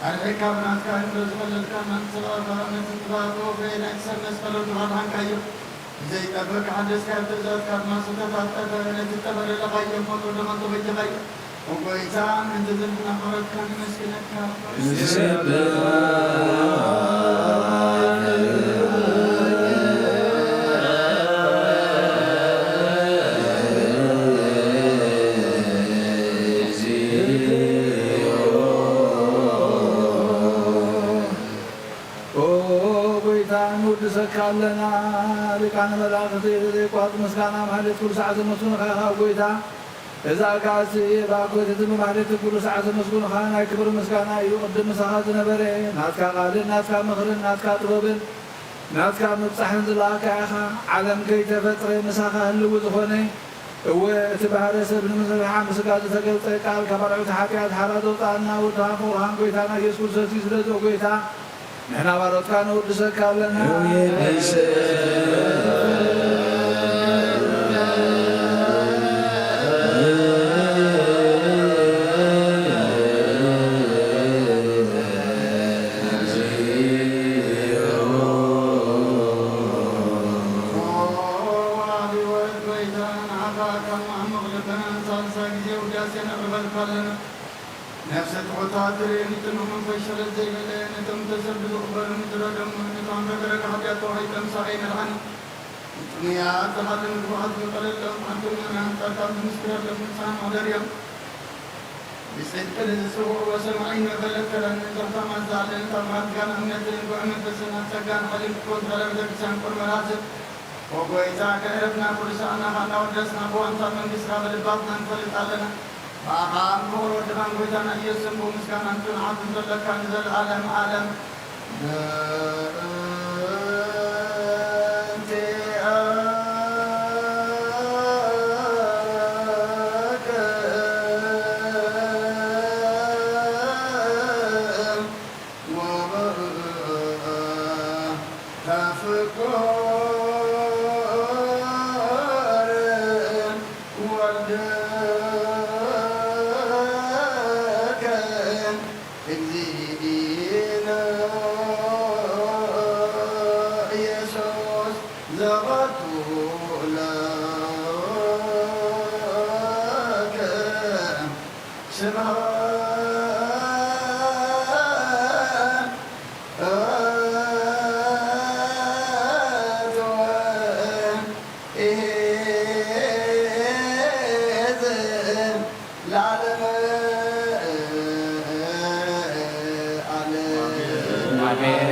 ኣርሒካ ብናትካ እንዶ ዝፈለጥካ መን ስራፋ ነቲ ጥበብ ወፈየ ናይ ሰብ መስቀሉ ተባድሓንካዮ። ብዘይጠፍእ ክሓደስካ ትእዛዝ ካብ ማሰተታት ጠፈ ነቲ ጠፈ ለለኻዮ ሞት ወደ ሞት ተበጀኻዮ። ኦ ጎይታ፣ ምእንቲ ዝንፍና ምሕረትካ ንመስግነካ። ንሰብሐካ። ኦ ጎይታ፣ ንውድሰካ ኣለና። ሊቃነ መላእኽቲ ዘይቋርጽ ምስጋና ማህሌት ኩሉ ሰዓት ዘመስግኑኻ ኢኻ። ኦ ጎይታ፣ እዛ ኣጋእዝቲ እየ ብኣኮት እቲ ብማህሌት ኩሉ ሰዓት ዘመስግኑኻ ናይ ክብሪ ምስጋና እዩ። ቅድም ምሳኻ ዝነበረ ናትካ ቃልን ናትካ ምኽርን ናትካ ጥበብን ናትካ ምብጻሕን ዝለኣካ ኢኻ። ዓለም ከይተፈጥረ ምሳኻ ህልዊ ዝኾነ፣ እወ፣ እቲ ባህረ ሰብ ንምስርሓ ምስጋ ዝተገልጸ ቃል ካብ ኣርዑት ሓጢኣት ሓራ ዘውጽኣና ወድኻ ፍቑርኻን ጎይታና ኢየሱስ ክርስቶስ እዩ። ስለዚ ኦ ጎይታ፣ ንሕና ባሮትካ ነወድሰካ ኣለና። ወላዲ ወት ጎይታ፣ ንዓኻ ካብ መዓሙቕ ልብና ሳልሳይ ግዜ ውዳሴ ነቕርበልካ ኣለና። ነፍሰ ትሑታት ትርኢ፣ ንጽኑዕ መንፈስ ሸለል ዘይበለ፣ ነቶም ተሰዱ ዝቕበሉ ንዝረደሙ፣ ነቶም ረግረግ ሓጢኣት ተዋሂጠም ሳቐይ ነድሓኒ። ንጥሙያት ዝሓልን ንግቡኣት ዝቐለሎም፣ ኣንቱም ንዓና ኣንጻርካ ዝምስክረሎም ንስሓ ማሕደር እዮም። ብጽድቂ ንዝጽውዕዎ ሰማዒን መበለት ከዳን ንዘኽተማ ዝኣለነ ታምራት ጋን እምነትን ጉዕ መንፈስን ኣብ ጸጋን ሓይልን ክትኮን ተኸለ ቤተክርስትያን ቁርበ ራስብ። ኦ ጎይታ፣ ከዕረፍና ቅዱሳንኻ እናወደስና ብዋንታ መንግስትኻ ብልባትና ንፈልጥ ኣለና። ብኣኻ ብፍቕሪ ወድኻን ጎይታና ኢየሱስን ብምስጋናን ጽንዓትን ዘለካ ንዘለኣለም ዓለም። በእንቲአክም ወበእንተ ፍቁር ወልድከ እግዚእነ ኢየሱስ ዘወቱ ለከ ስብሐት ወይእቲ ለዓለመ ዓለም። ኣሜን።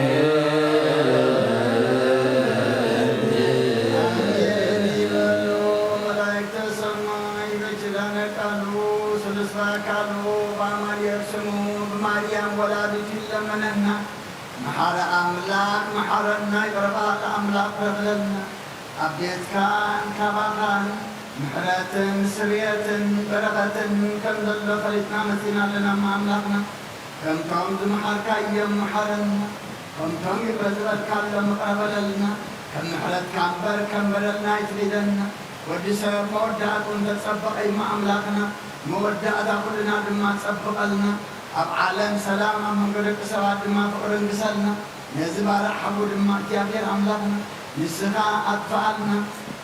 ኣሜን ይበሉ መላእክተ ሰማይ በኪዳነ ቃሉ ስሉስ በአካሉ በአማኑኤል ስሙ ብማርያም ወላዲቱ ይለመነና። መሓሪ ኣምላኽ መሓረና፣ ይቕረ በሃሊ ኣምላኽ ይቕረ በለልና። ኣብ ቤትካን ካባኻን ምሕረትን ስርየትን በረኸትን ከም ዘሎ ፈሊጥና መጺና ኣለና እሞ ኣምላኽና። ከምቶም ዝመሓርካዮም መሓረና፣ ከምቶም ይቕረ ዝበልካሎም ይቕረ በለልና። ከም ምሕረትካ እምበር ከም በደልና ኣይትኺደና። ወዲ ሰብ መወዳእትኡ እንተጸበቐ እሞ ኣምላኽና፣ መወዳእታ ኩልና ድማ ጸብቐልና። ኣብ ዓለም ሰላም፣ ኣብ መንጎ ደቂ ሰባት ድማ ፍቕሪ እንግሰልና። ነዚ ባርዕ ሓዉ ድማ እግዚኣብሔር ኣምላኽና ንስኻ ኣጥፍኣልና።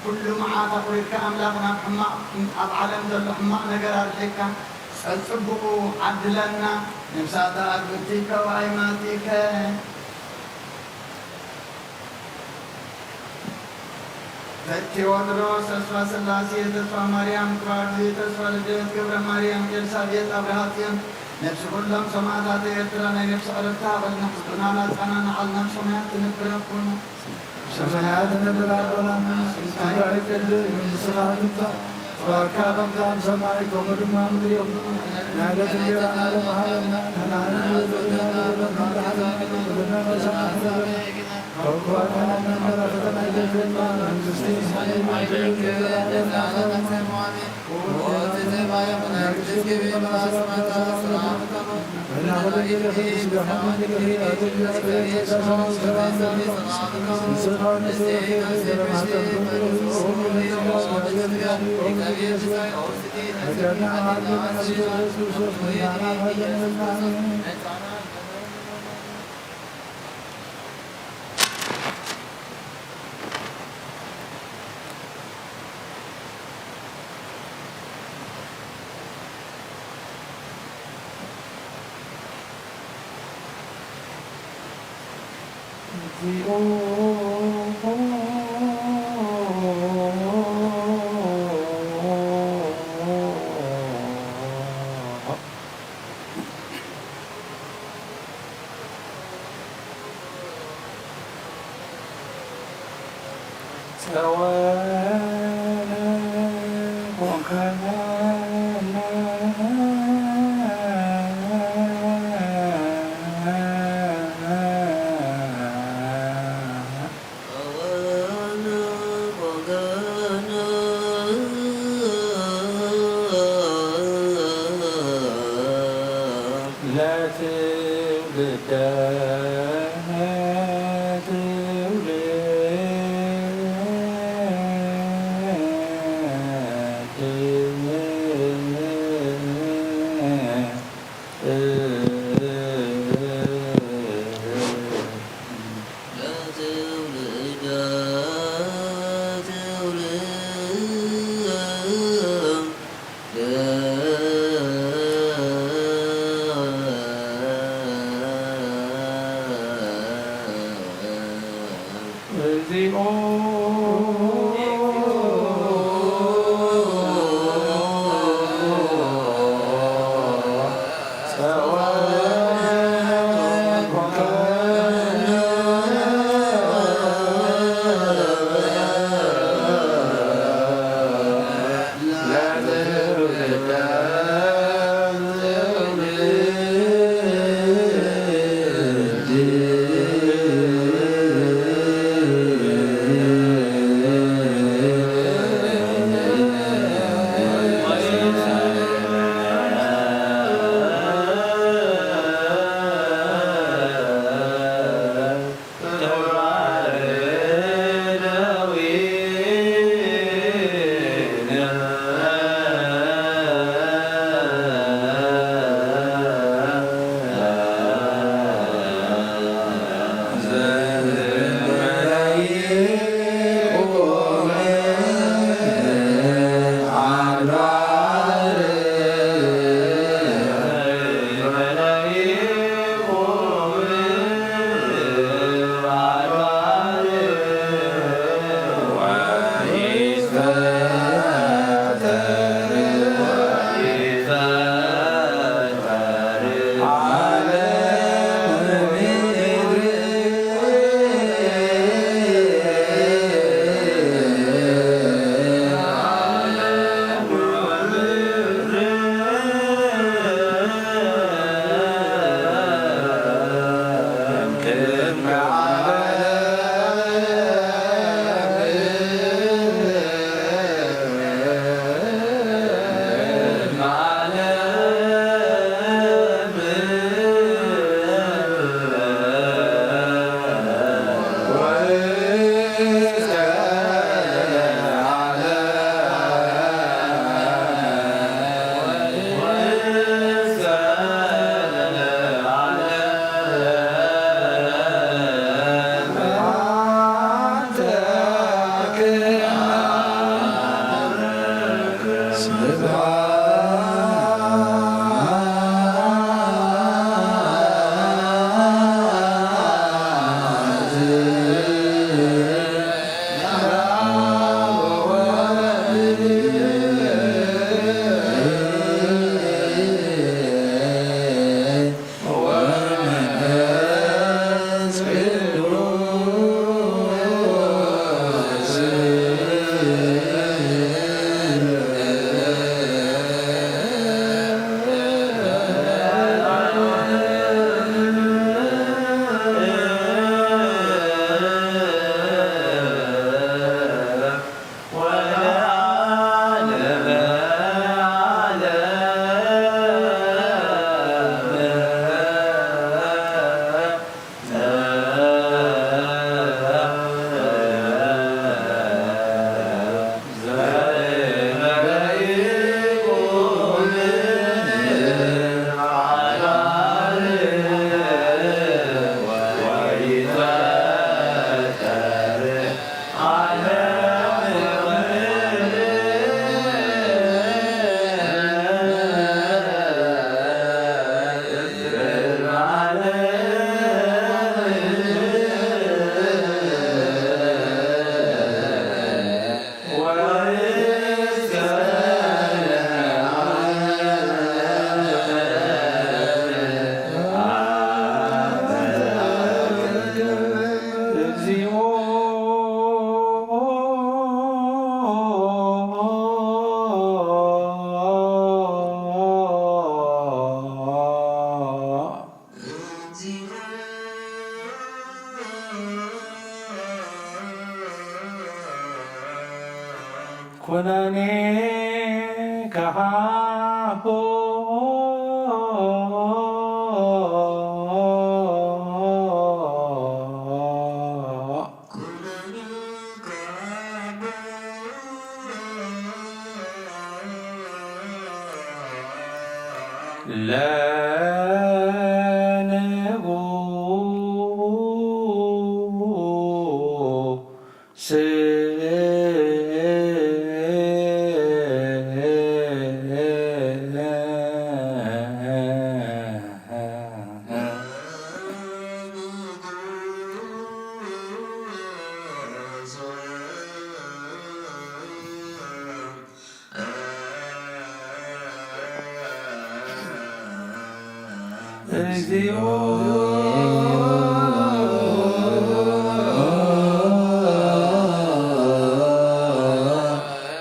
ኩሉ መዓት ኣቑሪድካ ኣምላኽና፣ ኣብ ሕማቕ፣ ኣብ ዓለም ዘሎ ሕማቕ ነገር ኣርሒቕካ፣ ጸጽቡቑ ዓድለና። ነፍሳተ ኣግብርቲከ ወአይማቲከ። ቴዎድሮስ ተስፋ ስላሴ፣ ተስፋ ማርያም፣ ክብረ ግዜ፣ ተስፋ ልደት፣ ገብረ ማርያም፣ ኤልሳቤጥ፣ ኣብርሃ ጽዮን፣ ነፍሲ ኩሎም ሰማእታት ኤርትራ ናይ ነፍሲ ዕረፍቲ ሃበልና። ሕጽቡና ላጻና ንዓልና ኣብ ሰማያት ትነብር ኣቦና። ሰማያት ትነብር ኣቦና፣ ስምካ ይቀደስ፣ መንግስትኻ ትምጻእ፣ ፍቓድካ ከምቲ ኣብ ሰማይ ከምኡ ድማ ኣብ ምድሪ ይኹን። ናይ ዕለት እንጀራና ሎሚ ሃበና፣ ንሕና ንበደለና ንበደለኩም ከምኡ ንሕና ንበድለኩም። ኩነኒ ከሓቦ ለንጉስ እግዚኦ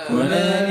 ኩነኒ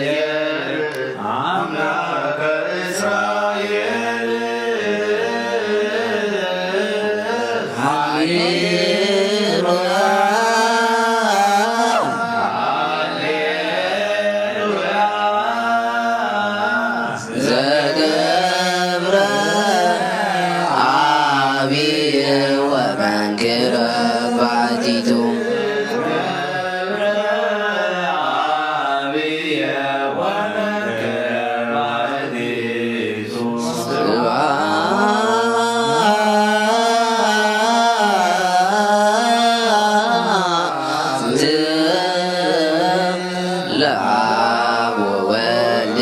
እግዚአብሔር አምላክ እስራኤል ሃሌ ሃሌሉያ። ዘገብረ አብየ ወመንክረ ባቲቱ። ስብሐት ለአብ ወወልድ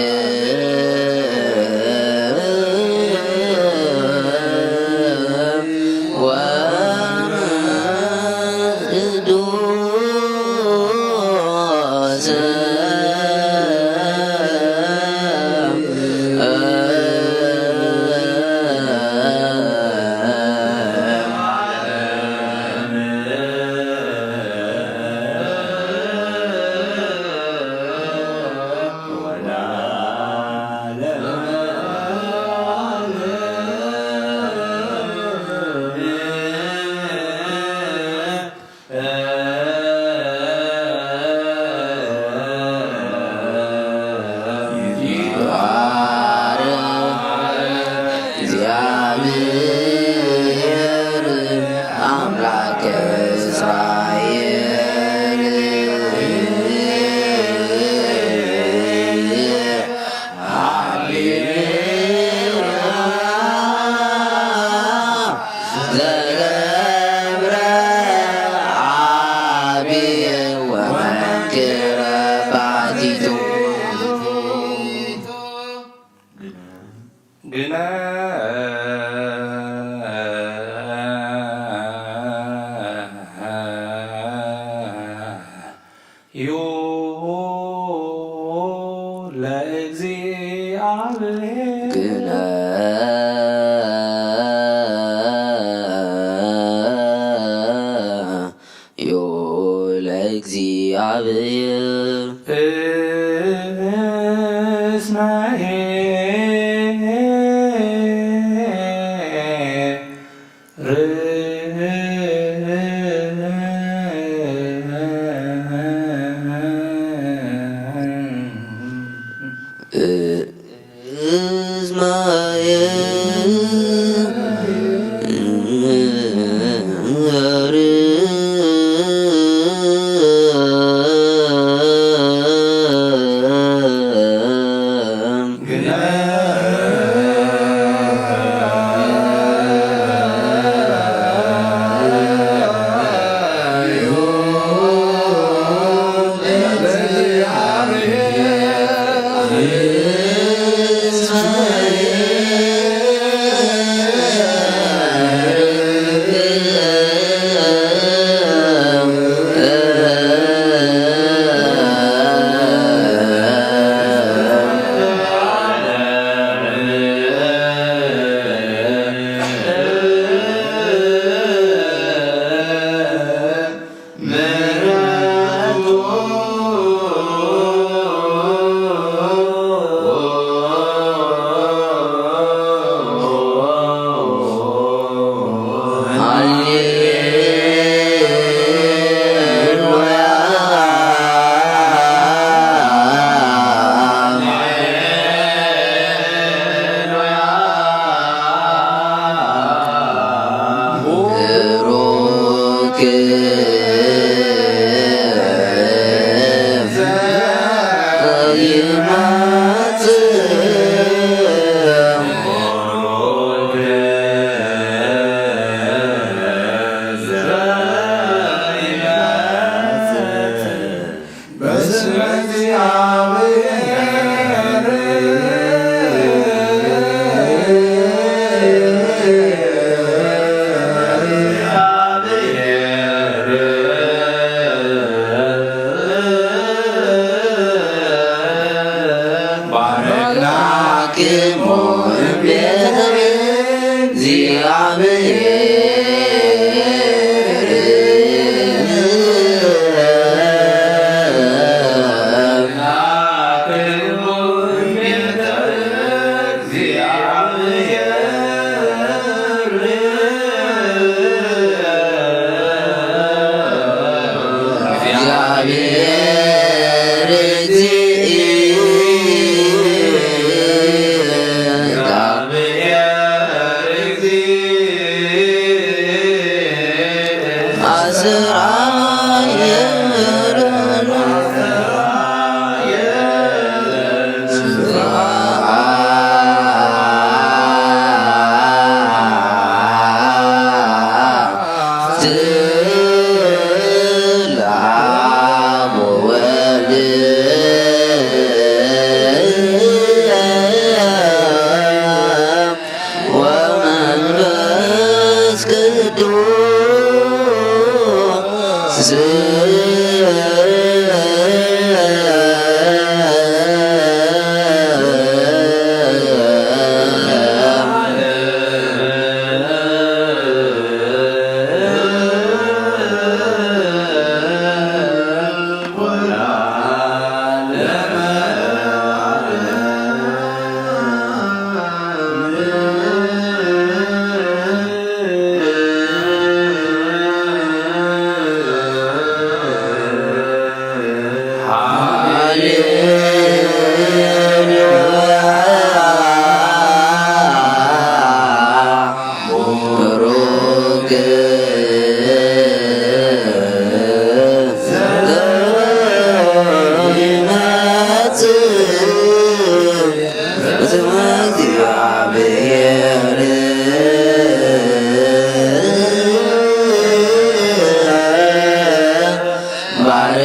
ወመንፈስ ቅዱስ። ይትባረክ እግዚአብሔር አምላከ እስራኤል። ሃሌሉያ። ዘገብረ አብየ ወመንክረ ባቲቱ። ግነ ዩ ለእግዚአብሔር። ግነ ዩ ለእግዚአብሔር። እስመ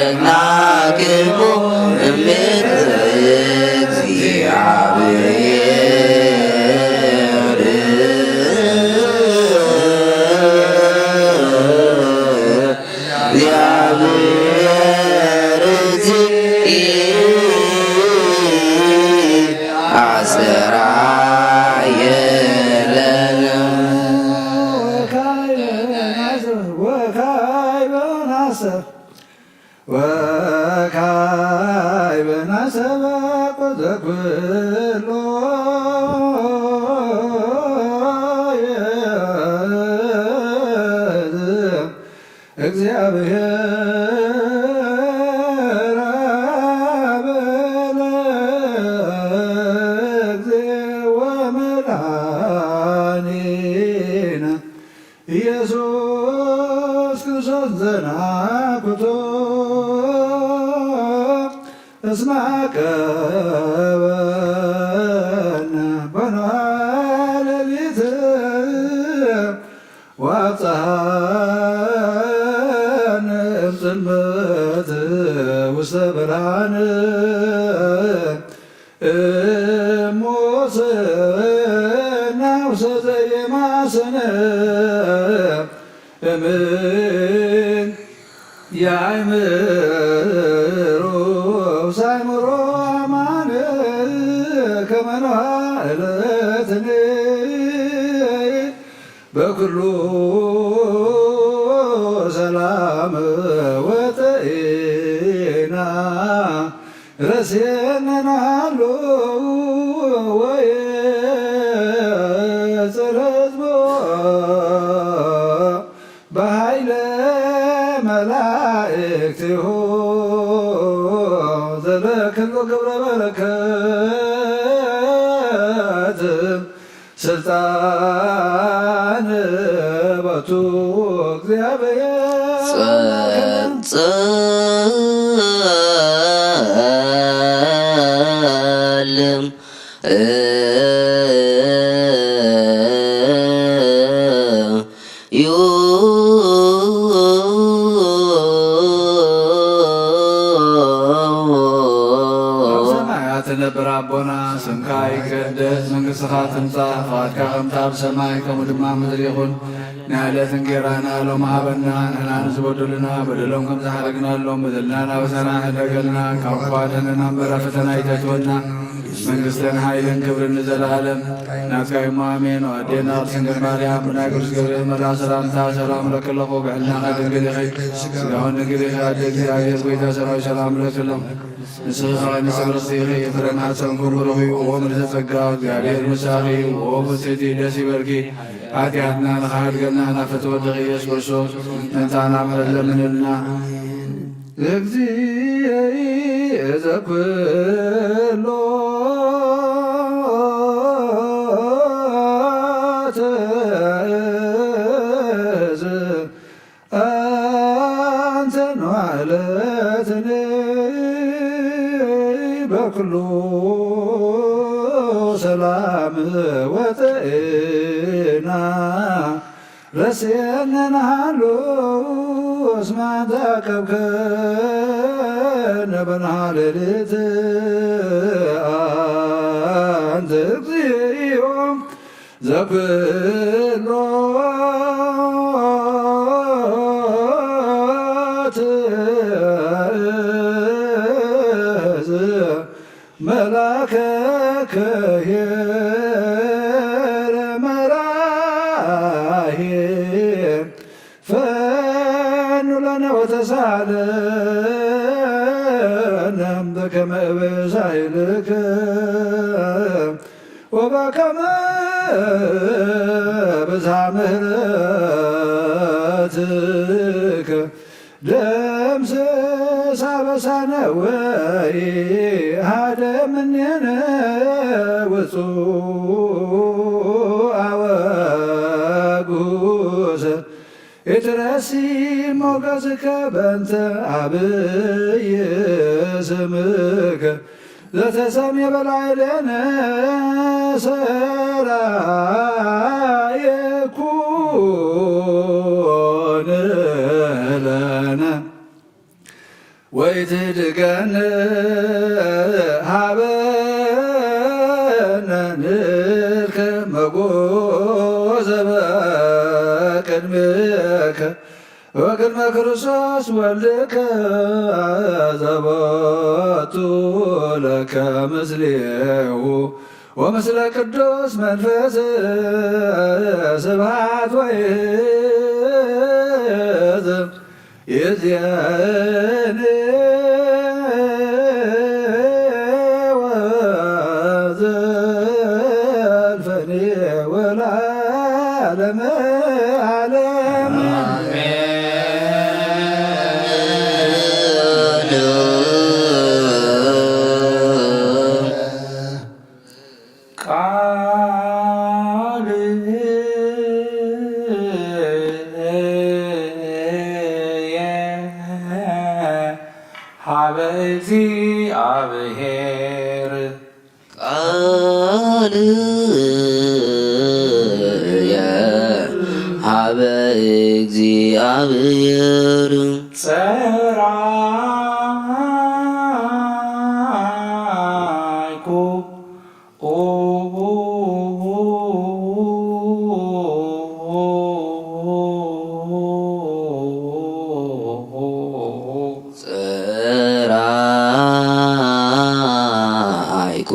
ባረክናክሙ እምቤት እግዚኣብሔር። ወካዕበ ናሰብ ወካዕበ ናሰብ ዘኩሎ እግዚአብሔር አብ ለእግዚእ ወመድኃኒነ ኢየሱስ ክርስቶስ ዘናኩቶ እስመ አቀበነ በንዋ ሌሊት ወአብጽሐነ እምጽልመት ውስተ ብርሃን። እሙስና ውስተ ዘየማስነ እምን የአእምሮ ሳይምሮ አማን ከመ ኖሃ ዕለትነ በኩሉ ሰላም ወጤና ረሴነ ናሉ ወየጽር ህዝቦ በኃይለ መላእክቲሁ ዘለክሉ ግብረ በረከት ስልጣን በቱ እግዚአብሔር ጸልም ዩ። ኣብ ሰማያት ትነብር ኣቦና፣ ስምካ ይቀደስ፣ መንግስትኻ ትምጻእ፣ ፍቓድካ ከምቲ ኣብ ሰማይ ከምኡ ድማ ኣብ ምድሪ ይኹን። ናይ ዕለት እንጌራና ሎም ሃበና፣ ንሕና ንዝበደሉና በደሎም ከም ዝሓረግናሎም በደልና ናበሳና ሕደገልና፣ ካብ ክፉ ኣድሕነና እምበር ኣብ ፈተና ኣይተእትወና። መንግስትን ሓይልን ክብርን ንዘለኣለም ናትካ እዩ እሞ ኣሜን። ኣዴና ቅድስት ድንግል ማርያም ብናይ ቅዱስ ገብርኤል መልኣክ ሰላምታ ሰላም እለኪ ኣለኹ። ብሕልናኻ ድንግል ኢኺ፣ ስጋውን ድንግል ኢኺ። ኣደ እግዚኣብሔር ጎይታ ሰማይ ሰላም እለኪ ኣለኹ። ንስኺ ከኣ ንስብርት ኢኺ፣ ፍረ ማህፀንኩም ብሩኽ እዩ። ኦ ምልዕተ ጸጋ፣ እግዚኣብሔር ምሳኺ እዩ። ኦ ብፅዕቲ ደስ ይበልኪ፣ ኃጢኣትና ንኽሓድገልና ናብ ፍትወት ወድኺ ኢየሱስ ክርስቶስ ምእንታና ምሕረት ለምንልና። እግዚእ ዘኩሎ ትእዝ አንተ ንዋዕለትኒ በኩሉ ሰላም ወጥእና ረስየነ ንሃሉ እስመ አንተ አቀብከነ በንሃ ሌሊት አንተ እግዚኦ ዘኩሎ ሳለነ በከመ ብዛይልከ ወበከመ ብዝሃ ምሕረትከ ደምስስ አበሳነ ወኢሃድም እምኔነ ውጹእ አወጉሰ ኢትረሲ ሞገስከ በእንተ አብይ ስምከ ዘተሰምየ በላዕሌነ ሰራየ ኩን ለነ ወኢትድገን ሀበነ ንልከ መጎዘ በቅድሜከ ወቅድመ ክርስቶስ ወልድከ ዘቦቱ ለከ ምስሌሁ ወምስለ ቅዱስ መንፈስ ስብሐት ወይዝ ይእዜኒ ወዘልፈኒ ወለዓለመ ዓለም። ቃል ሀበ እግዚአብሔር። ቃልየ ሀበ እግዚአብሔር። ጸራይኩ ጸራይኩ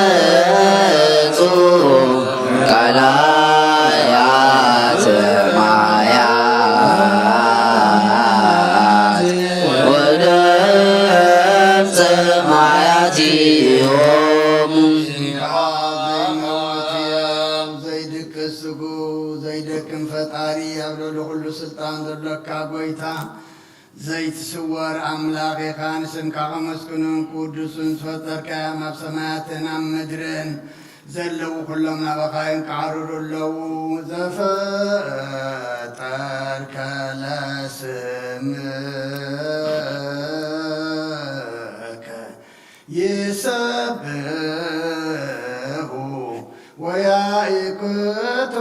ገጹ ቀላያት ማያት ወደም ሰማያት እዮም። ዘይሞት ሕያው ዘይድቅስ ስጉ ዘይደክም ፈጣሪ ኣብ ልዕሊ ኩሉ ስልጣን ዘሎካ ጎይታ ዘይትስወር ኣምላኽ ኢኻ፣ ንስምካ ከመስግኑን ክውድሱን ዝፈጠርካዮም ኣብ ሰማያትን ኣብ ምድርን ዘለዉ ኩሎም ናባኻ ይንቃዕርሩ ኣለዉ። ዘፈጠርከ ለስምከ ይሰብሑ ወያእክቱ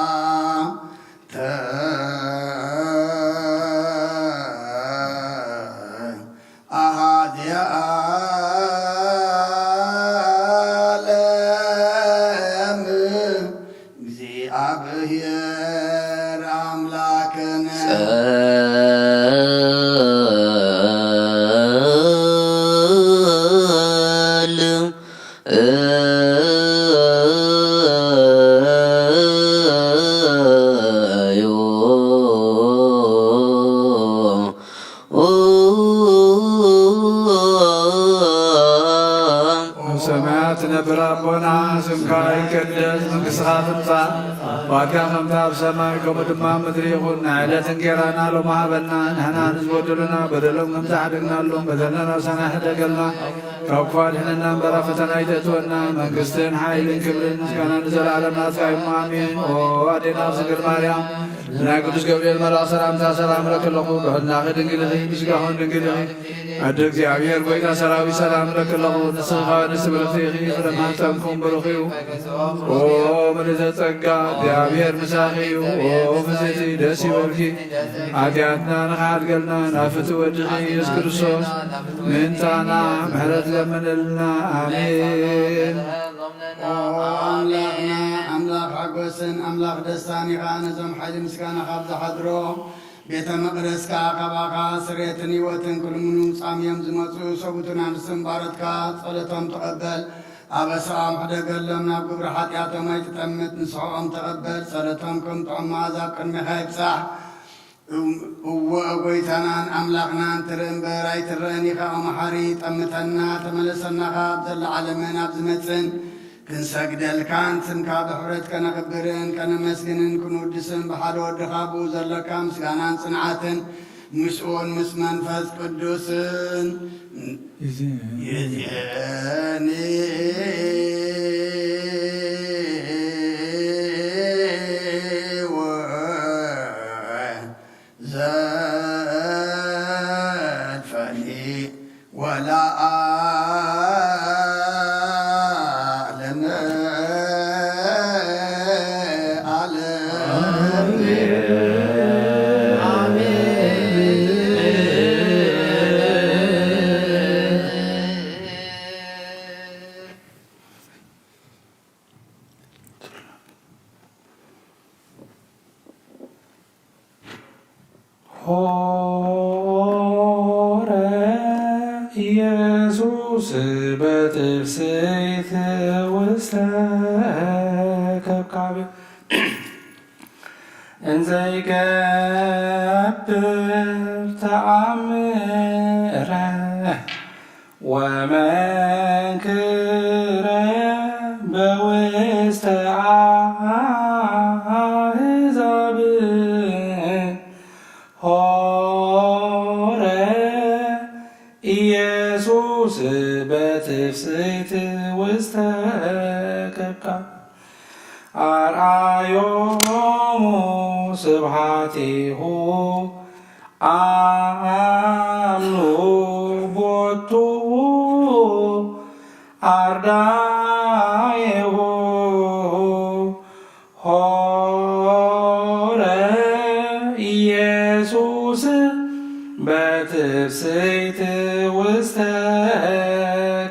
ኣንተ ኣሃዚ ዓለም። እግዚኣብሔር ኣምላክነ። ጸል እዩ። ኣብ ሰማያት ትነብር ኣቦና፣ ስምካ ይቀደስ፣ መንግስትኻ ትምጻእ፣ ፍቓድካ ከምቲ ኣብ ሰማይ ከምኡ ድማ ኣብ ምድሪ ይኹን። ናይ ዕለት እንጌራና ሎሚ ሃበና፣ ንሕና ንዝበደሉና በደሎም ከም ዝሓደግናሎም በደልና ናብሳና ይሕደገልና፣ ካብ ክፉ ኣድሕነና እምበር ኣብ ፈተና ኣይተእትወና፣ መንግስትን ሓይልን ክብርን ምስጋናን ንዘለኣለም ናትካ እዩ፣ ኣሜን። ኦ ኣዴና ድንግል ማርያም፣ ናይ ቅዱስ ገብርኤል መልኣኽ ሰላምታ ሰላም እለኪ ኣለኹ፣ ብሕልናኺ ድንግል ኢኺ፣ ብስጋኹን ድንግል ኢኺ። ኣደ እግዚኣብሔር ጎይታ ሰራዊት ሰላም እለኪ ኣለኹ፣ ንስኺ ካብ ኣንስቲ ብርኽቲ ኢኺ፣ ፍረ ማህፀንኩም ብሩኽ እዩ። ኦ ምልዕተ ጸጋ፣ እግዚኣብሔር ምሳኺ እዩ። ኦ ፍጽሕቲ ደስ ይበልኪ፣ ሓጢኣትና ንኽሓድገልና ናብ ፍትው ወድኺ ኢየሱስ ክርስቶስ ምእንታና ምሕረት ለምንልና። ኣሜን። ኦ ኣምላኽና፣ ኣምላኽ ሓጎስን ኣምላኽ ደስታን ኢኻ። ነዞም ሓይሊ ምስጋና ካብ ዝሓድሮ ቤተ መቕደስካ ካባኻ ስሬትን ህይወትን ክልምኑ ጻምዮም ዝመጹ ሰብኡትን ኣንስትን ባሮትካ ጸሎቶም ተቐበል። ኣበሳኦም ሕደገሎም፣ ናብ ግብሪ ሓጢኣቶም ኣይትጠምት። ንስሕኦም ተቐበል፣ ጸሎቶም ከም ጥዑም መኣዛ ኣብ ቅድሜኻ ይብጻሕ። እወ፣ ጎይታናን ኣምላኽናን ትርኢ እምበር ኣይትረእን ኢኻ። ኦ መሓሪ፣ ጠምተና፣ ተመለሰና፣ ካብ ዘለዓለምን ኣብ ዝመጽእን ክንሰግደልካን ስምካ ብሕብረት ከነኽብርን ከነመስግንን ክንውድስን ብሓደ ወድኻ ብኡ ዘለካ ምስጋናን ጽንዓትን ምስኡን ምስ መንፈስ ቅዱስን ይእዜኒ። ይእዜኒ ወዘልፈኒ ወለዓለመ ዓለም። ሆረ ኢየሱስ በትፍስሕት ውስተ ከብካብ እንዘ ይገብር ተኣምረ ወመንክረ በውስተ አሕዛብ ሆረ ኢየሱስ በትፍስሕት ውስተ ከብካ አርአዮሙ ስብሐቲሁ አምኑ ቦቱ አርዳይሁ ሆረ ኢየሱስ በትፍስሕት ውስተ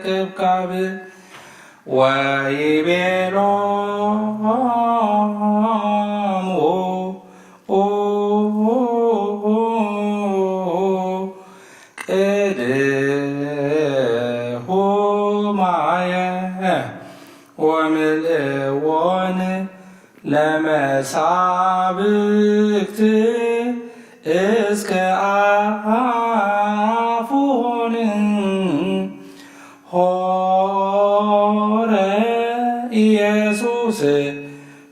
ከብካብ ወይቤሎሙ ቅድሁ ማየ ወምልእዎን ለመሳብክት እስከ አፉን ሆረ ኢየሱስ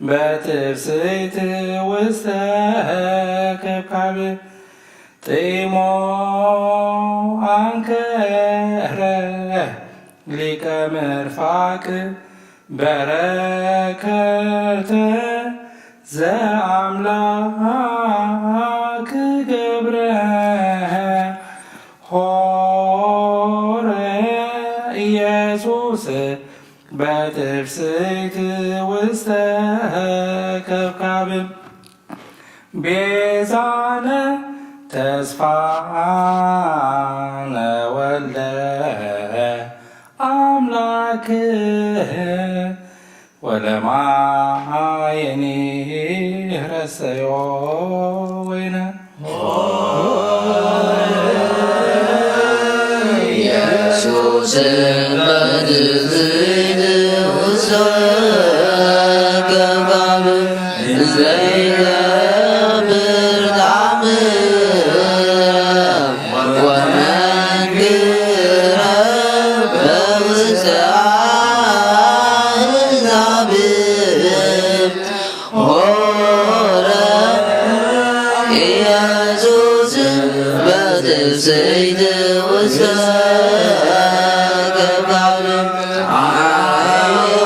በትፍስሕት ውስተ ከብካብ ጥሞ አንከረ ሊቀ መርፋቅ በረከተ ዘአምላክ ገብረ ሆረ ኢየሱስ በትፍስሕት ውስተ ከብካብ ቤዛነ ተስፋነ ወልደ አምላክ ወለማየኒ ረሰዮ ወይነ ኢየሱስ በትዝት ውስተ ከባብ ዘይገብር ጣዕም ወመንክረ በውስተ አሕዛብ ሆረ ኢየሱስ በትስብእት ውስተ ከባብ አዮ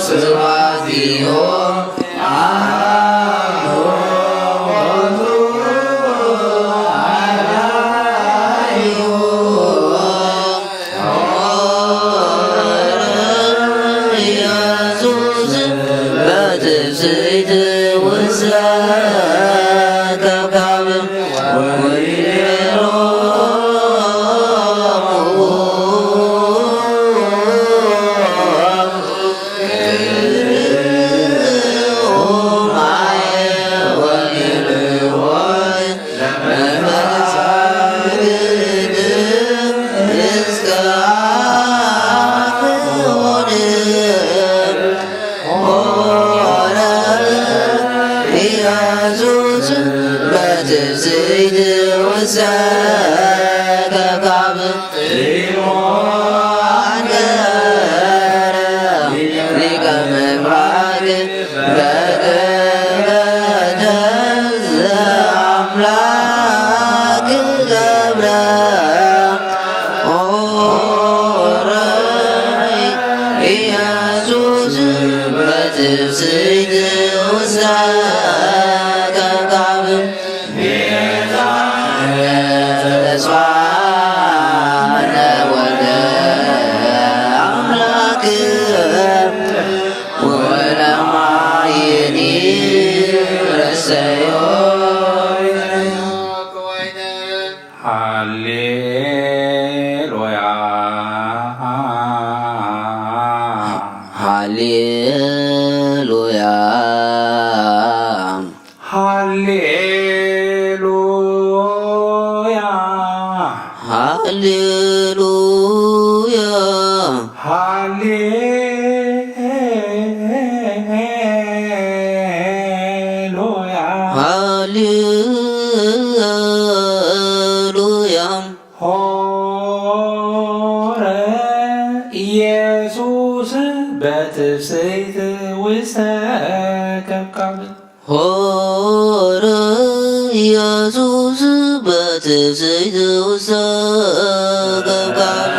ስብሐቲሁ ኢየሱስ በትስብእት ውስተ ከብካብ ወይቤሎሙ ኢየሱስ በትስብእት ውስተ ከብካብ ሊቀ መብራቅ በረከተ ዘአምላክ ገብረ ኦረ ኢየሱስ በትስብእት ውስተ ከብካብ ተስፋነ ወልደ አምላክ ወለማየኒ ረሰዮ። ሃሌሉያ። ሃሌሉያ። ሃሌሉያ። ሃሌሉያ። ሃሌሉያ። ሃሌሉያ። ሆ ኢየሱስ በትስብእቱ ውስተ ገብጋብ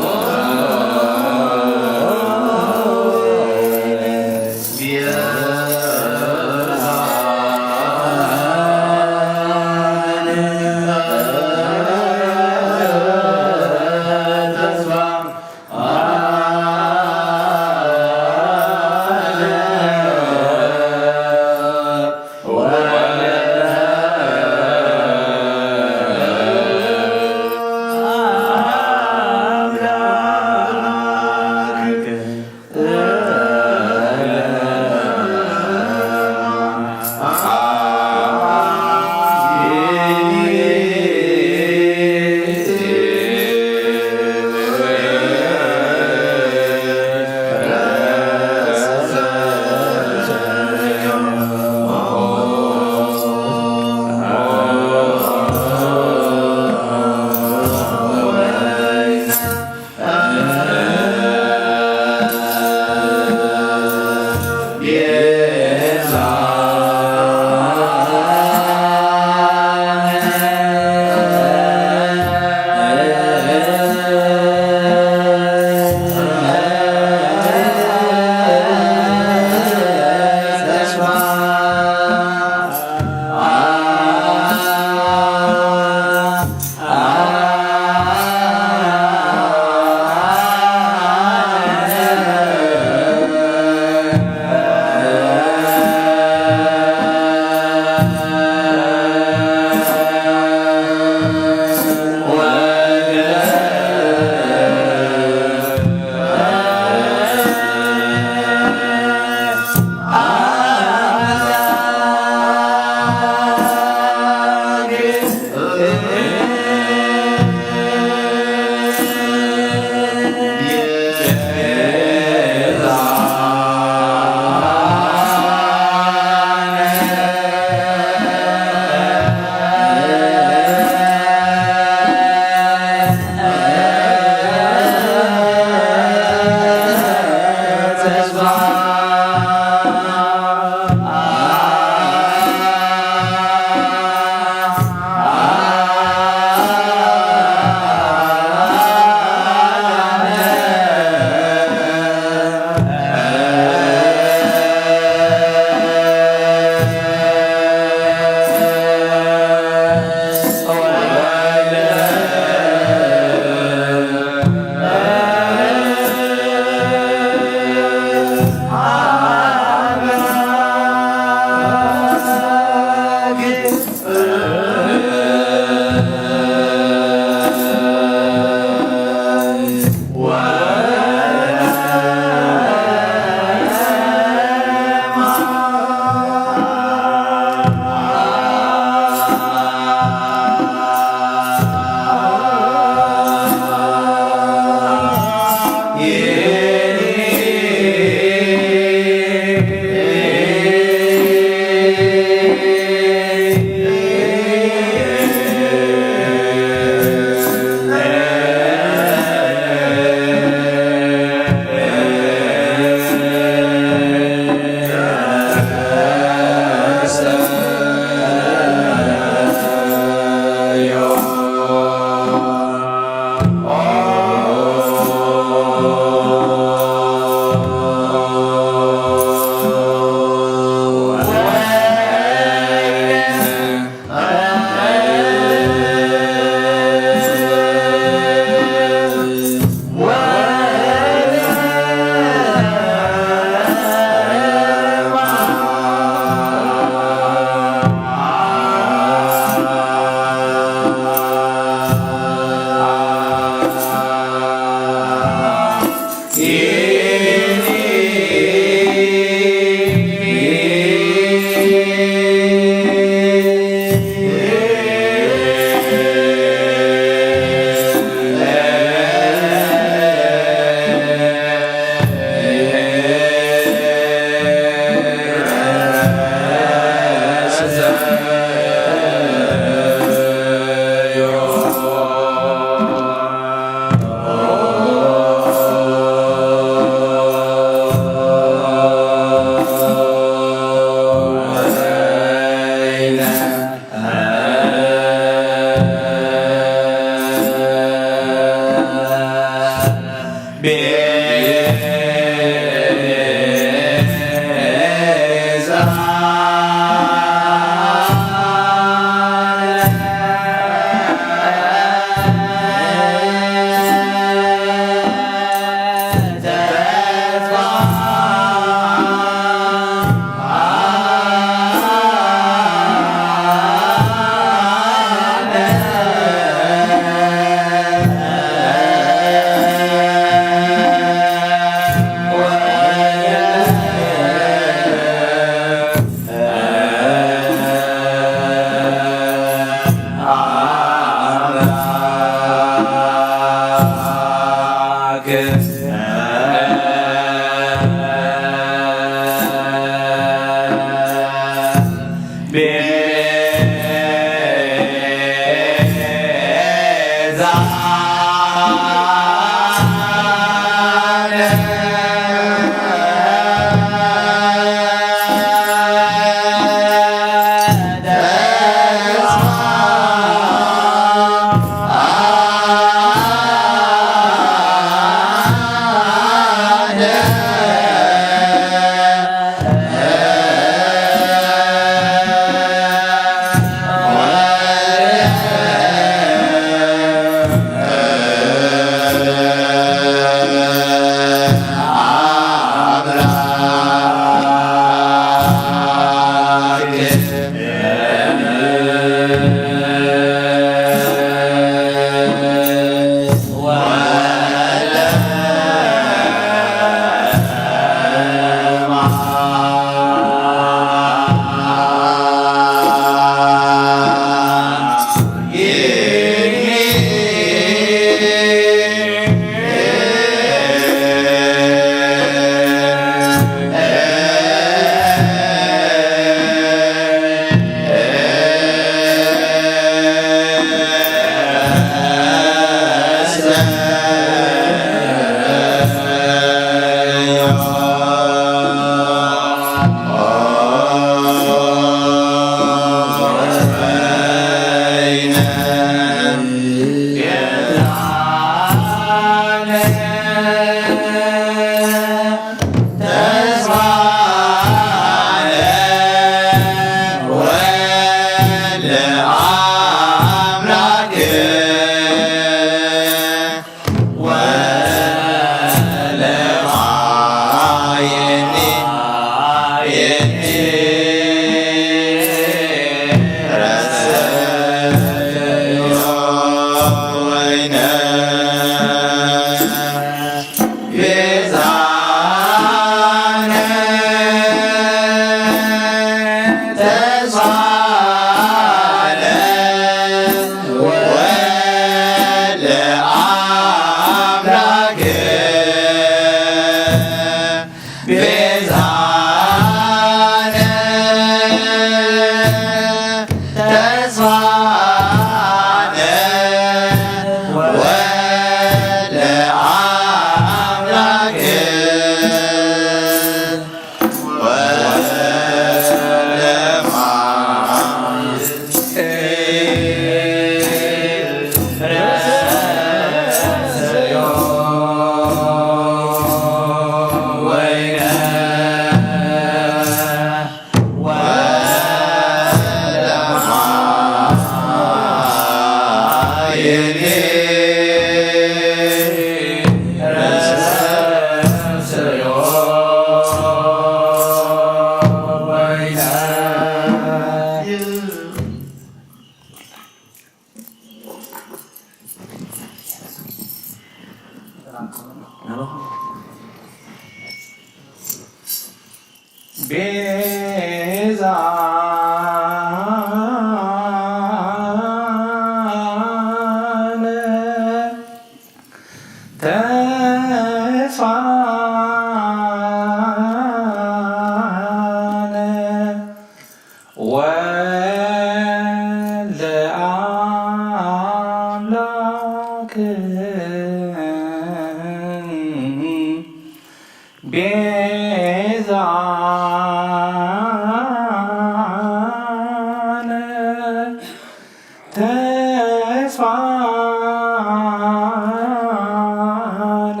ተስፋነ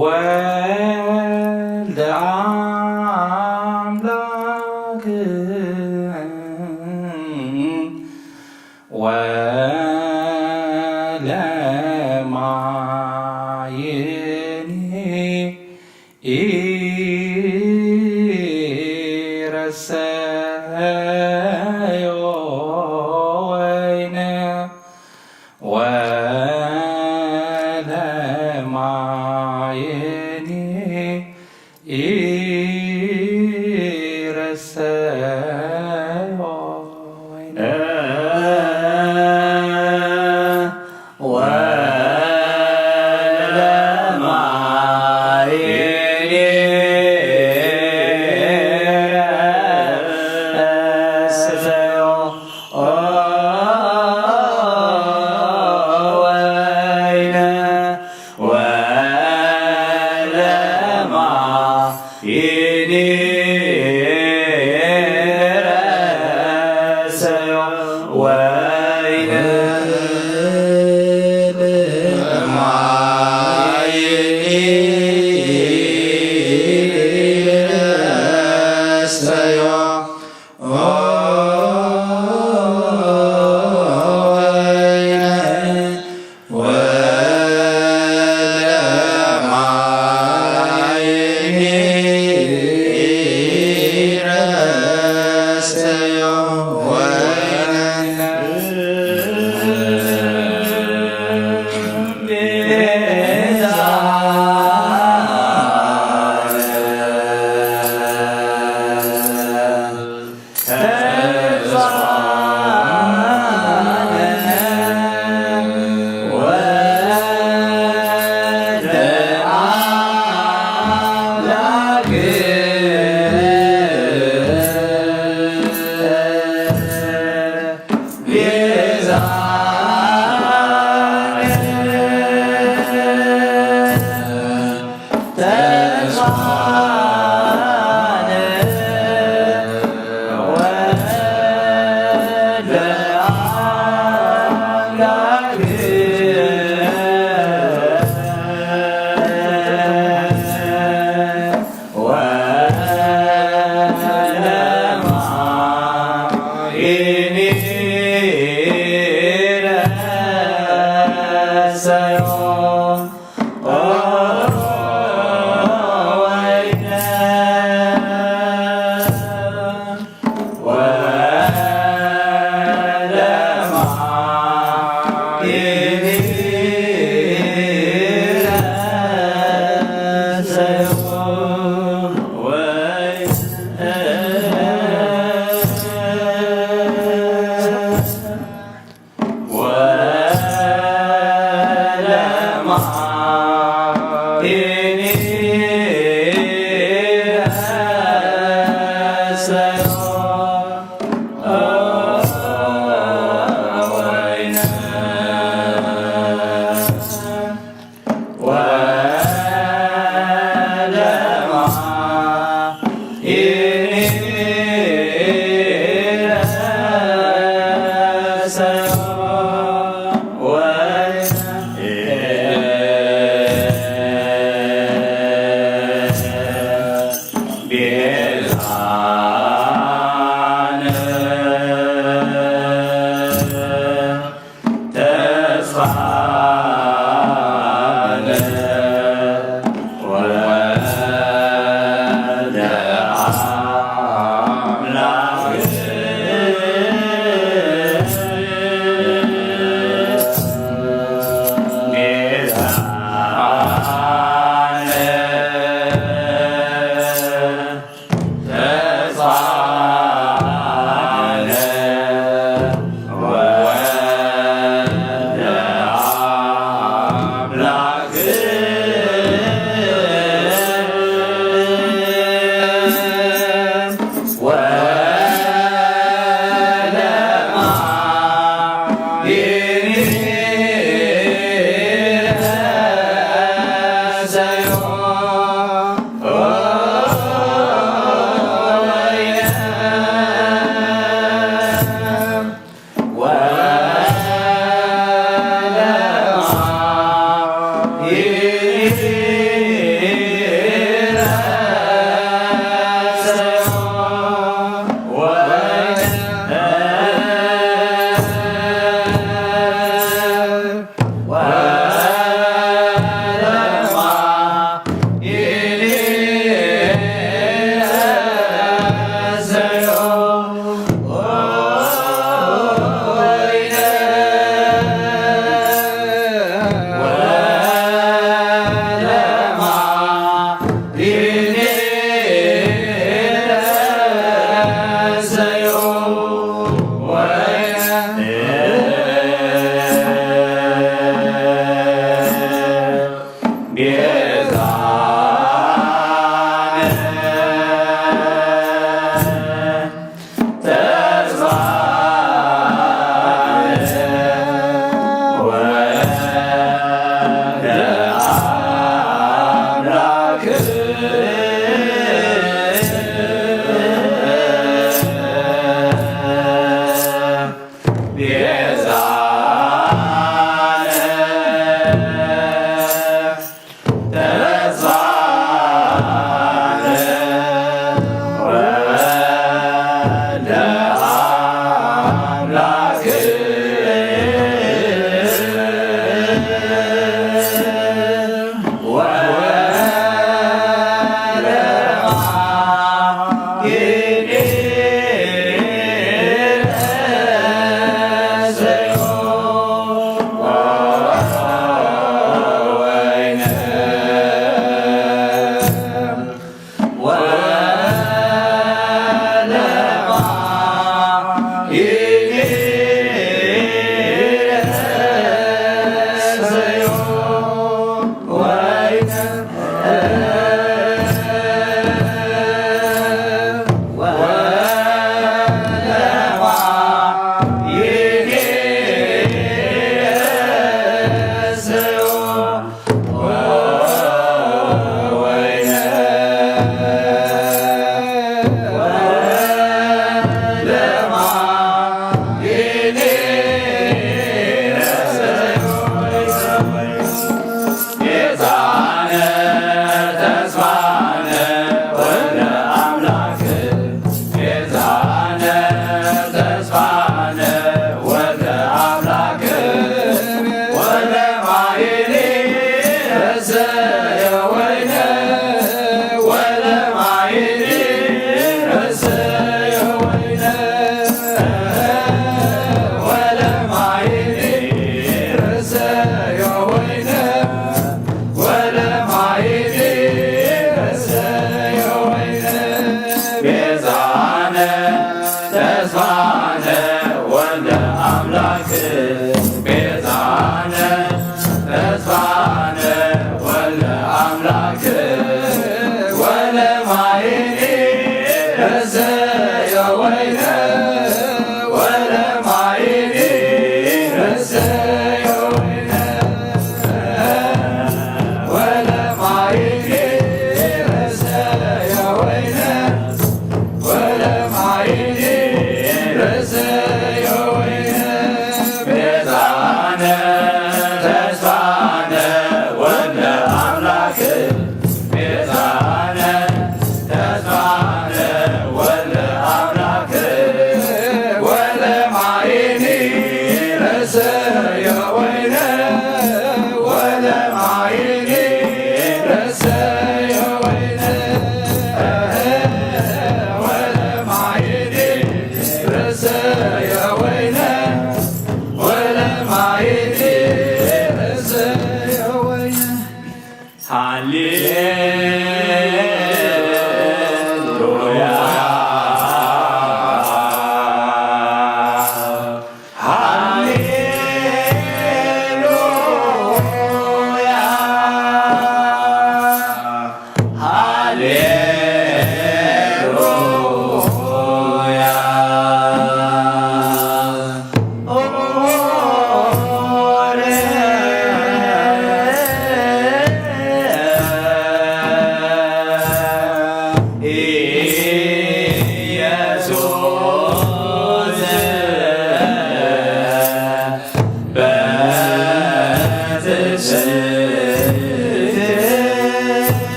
ወልደ ኣምላክ ወለማይኒ ኢረሰዮ ወይነ ወለማይኒ ኢረሰዮ ወይነ ወለማይኒ ኢረሰዮ ወይነ ወለማይኒ ኢረሰዮ ወይነ ወለማይኒ ኢረሰዮ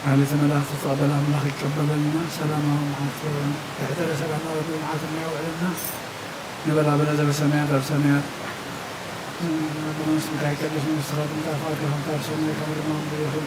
ዓሌተ መላእኽቲ ተቐበል ኣምላኽ ይቀበለልና። ሰላማዊ መዓልቲ ይሕደረ፣ ሰላማዊ መዓልቲ የውዕለልና። ንበል ኣበነ ዘበሰማያት ኣብ ሰማያት ዝነብር፣ ስምካ ይቀደስ፣ መንግስትኻ ትምጻእ፣ ፈቃድካ ከምቲ ኣብ ሰማይ ከምኡ ድማ ኣብ ምድሪ ይኹን።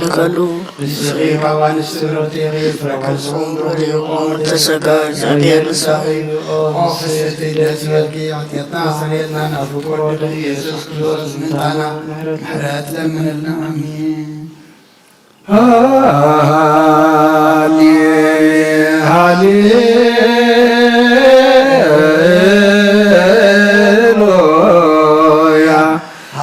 ንልከሉ። ንስኺ ካብ ኣንስቲ ብርኽቲ ኢኺ፣ ፍረ ከርስኺ እውን ብሩኽ እዩ። ኦ ምርተ ጸጋ፣ እግዚኣብሔር ምሳኺ እዩ። ኦ ፍስሕቲ ደስ ይበልኪ፣ ሓጢኣትና ኣስተሰርየልና፣ ናብ ፍቁር ወድኺ ኢየሱስ ክርስቶስ ምእንታና ምሕረት ለምንልና። ኣሜን። ሃሌ ሃሌ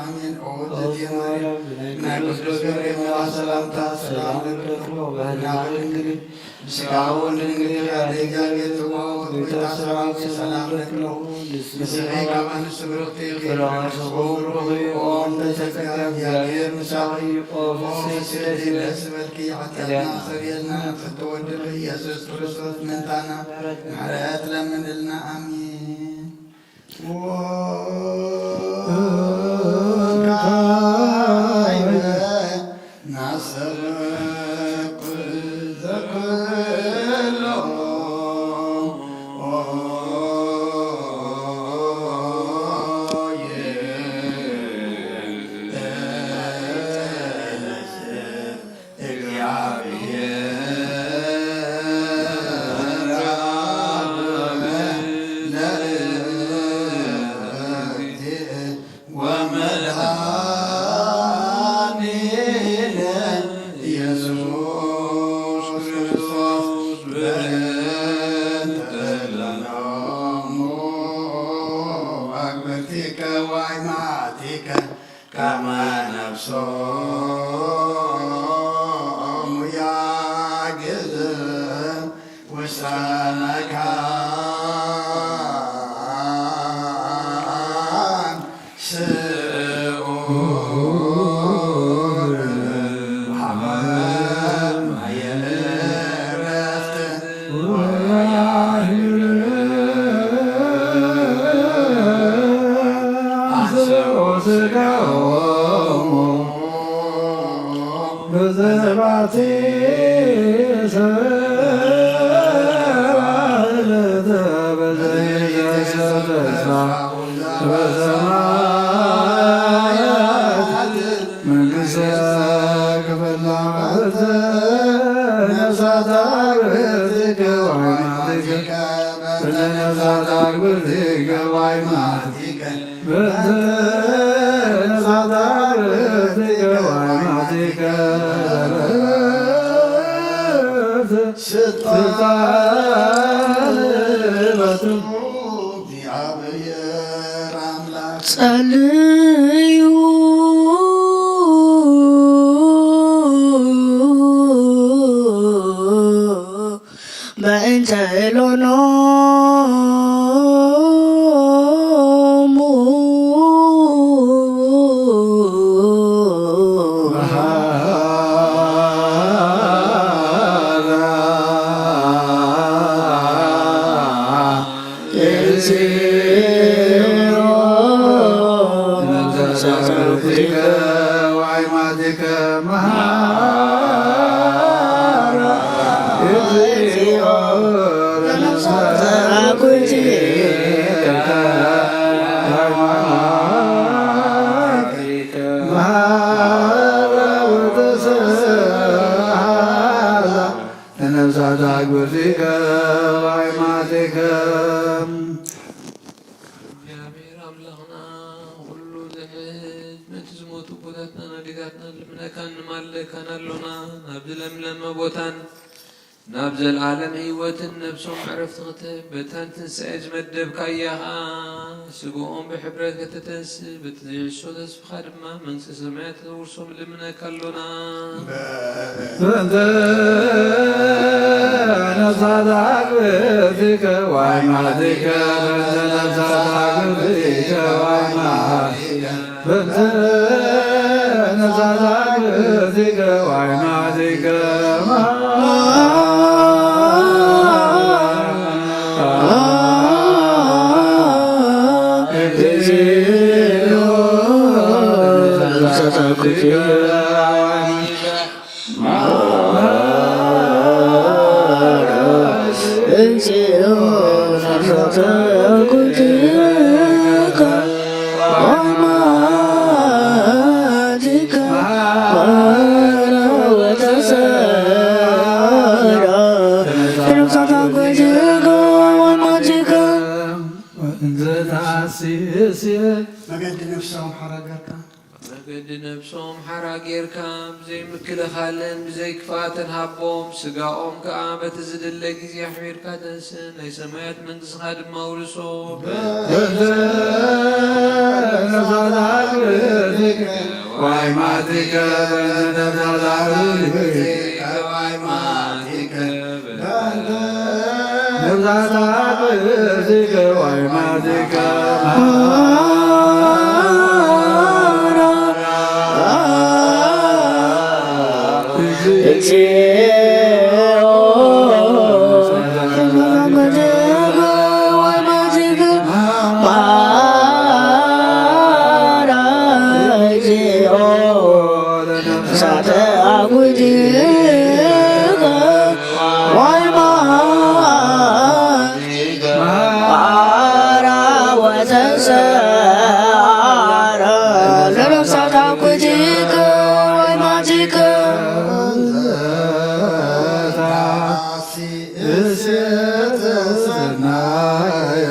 ኣሜን። ኦ እግዝእትየ ማርያም፣ ናይ ቅዱስ ገብርኤል መልኣክ ሰላምታ ሰላም እብለኪ፣ ብህልናኺ ድንግል፣ ብስጋኺ እውን ድንግል ኢኺ። ኣደ እግዚኣብሔር፣ ጸባኦት ጎይታ ሰራዊት ሰላም እብለኪ ኣለኹ። ንስኺ ካብ ኣንስቲ ብርኽቲ ኢኺ፣ ፍረ ከርሥኺ እውን ብሩኽ እዩ። ኦ ምልዕተ ጸጋ፣ እግዚኣብሔር ምሳኺ እዩ። ኦ ፍስሕቲ ደስ ይበልኪ፣ ኃጢኣትና ኣስተሰርየልና፣ ብፍትወ ወድኺ ኢየሱስ ክርስቶስ ምእንታና ምሕረት ለምንልና። ኣሜን። መድኃኒነ ኢየሱስ ክርስቶስ በእንተ ለሎሙ አግብርቲከ ዋይማቲከ ከመ ነፍሶሙ ያግዝ ውስተ መካን ስዑር ሀበ ማየ ዕረፍት ወያህልል አንስኦ ስጋሆሙ በዘባቲ ሰዓለት በዘይሰተሳ በሰማያት መንግሥተ ክፈላ ነፍሳታ ብትከዋይማትከ ነፍሳታ ብትከዋይማትከ ጸልዩ በእንተ እሎኖሙ ለነፍሳት አግብርቲከ ወአይማቲከ። እግዚአብሔር አምላኽና፣ ኩሉ ዝሕዝ፣ ነቲ ዝሞቱ ኣቦታትናን ኣዴታትናን ልምነካን ንማልደካን ኣሎና። ናብዚ ለምለመ ቦታን ናብ ዘለዓለም ህይወትን ነብሶም ዕረፍቲ ክትህብ፣ በታን ትንሳኤ ዝመደብካያ ኸኣ፣ ስግኦም ብሕብረት ከተተንስእ፣ በቲ ዘይሕሶ ተስፋኻ ድማ መንግስተ ሰማያት ከተውርሶም ልምነካ ኣሎና። በእንተ ነፍሳት አግብርቲከ ወአይማቲከ፣ በእንተ ነፍሳት አግብርቲከ ወአይማቲከ፣ በእንተ ነፍሳት አግብርቲከ ወአይማቲከ፣ እግዚኦ ነፍሳት አግብርቲከ እግዚኦ ነፍሳት አግብርቲከ ወአይማቲከ፣ መሐረነ ወተሰሃለ ለነፍሳት አግብርቲከ ወአይማቲከ። እንዘ ተሐስየ መገዲ ነፍሶም ሐራ ጌርካ መገዲ ነብሶም ሓራ ጌርካ፣ ብዘይ ምክልኻልን ብዘይ ክፍኣትን ሃቦም። ስጋኦም ከኣ በቲ ዝድለ ግዜ ኣሕቢርካ ተንስእ፣ ናይ ሰማያት መንግስትኻ ድማ ኣውርሶም። በእንተ ነፍሳት አግብርቲከ ወአይማቲከ፣ በእንተ ነፍሳት አግብርቲከ ወአይማቲከ፣ በእንተ ነፍሳት አግብርቲከ ወአይማቲከ፣ እግዚኦ ለነፍሳት አግብርቲከ ወአይማቲከ መሐራ ወተሰሃለ ለነፍሳት አግብርቲከ ወአይማቲከ። እሴተ ሰናየ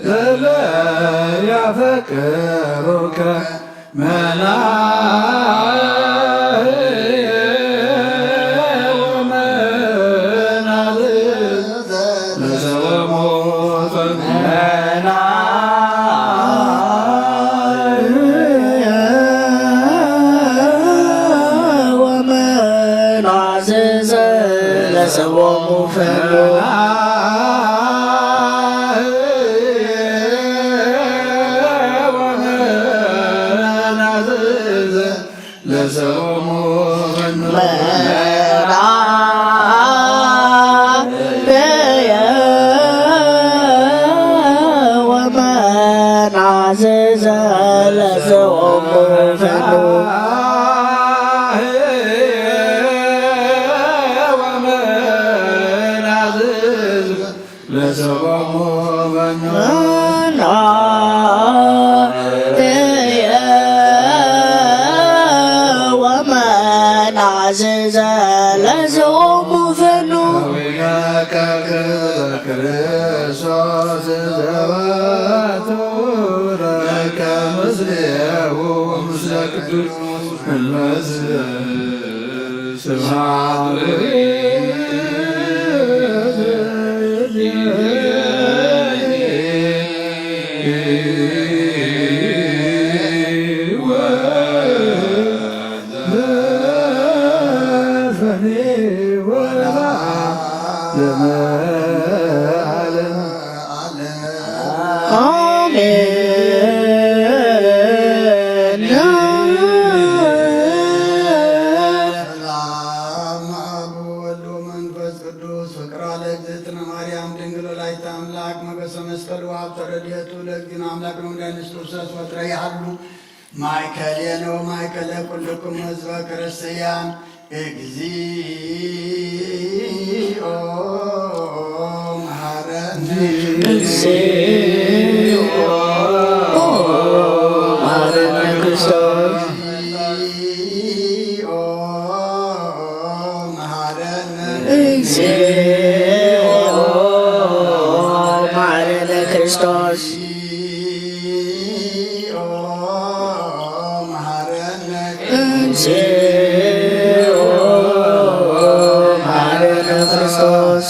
እለ ያፈቅሩከ መናህየ ወመናዝዘ ለሰቦሙ ፈንመናህየ ወመናዝዘ ለሰቦሙ ፈንመናህየ ወመናዝዘ ለሰቦሙ ፈንመናህየ ወመናዝዘ ለሰቦሙ ፈንመናህየ ወመናዝዘ ለሰቦሙ መናህየ ወመናዝዘ ለሰቦሙ ፈኑ። አቡነ ከክለ ክርስቶስ ዘባቱ ለከ ምስሌሁ ምስለ ቅዱስ መንፈስ ስብሐት ለዓለመ ዓለም። አሜን። ሰላም አብ ወወልድ ወመንፈስ ቅዱስ። ፍቅር አለ እግዝእትነ ማርያም ድንግል ወላዲተ አምላክ። ሞገሰ መስቀሉ ሀብተ ረድኤቱ ለእግዚእነ አምላክ ነው እንዳይነስቶሰስ ወትረ ያህሉ ማእከሌነ ወማእከለ ኩልክሙ ህዝበ ክርስቲያን። እግዚኦ መሐረነ። እግዚኦ መሐረነ ክርስቶስ። እግዚኦ መሐረነ። እግዚኦ መሐረነ ክርስቶስ። እግዚኦ መሐረነ። እግዚኦ መሐረነ ክርስቶስ።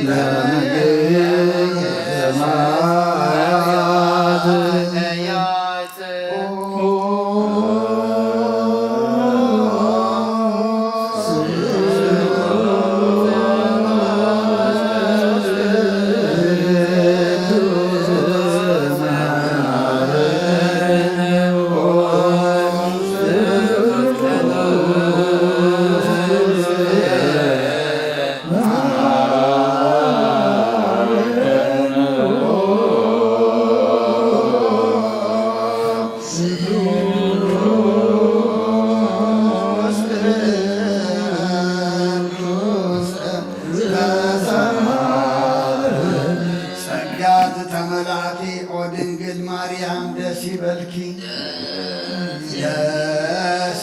ለመንግሥተ ሰማያት። ጸጋ ዝተመላእኪ ኦ ድንግል ማርያም ደስ ይበልኪ፣ ደስ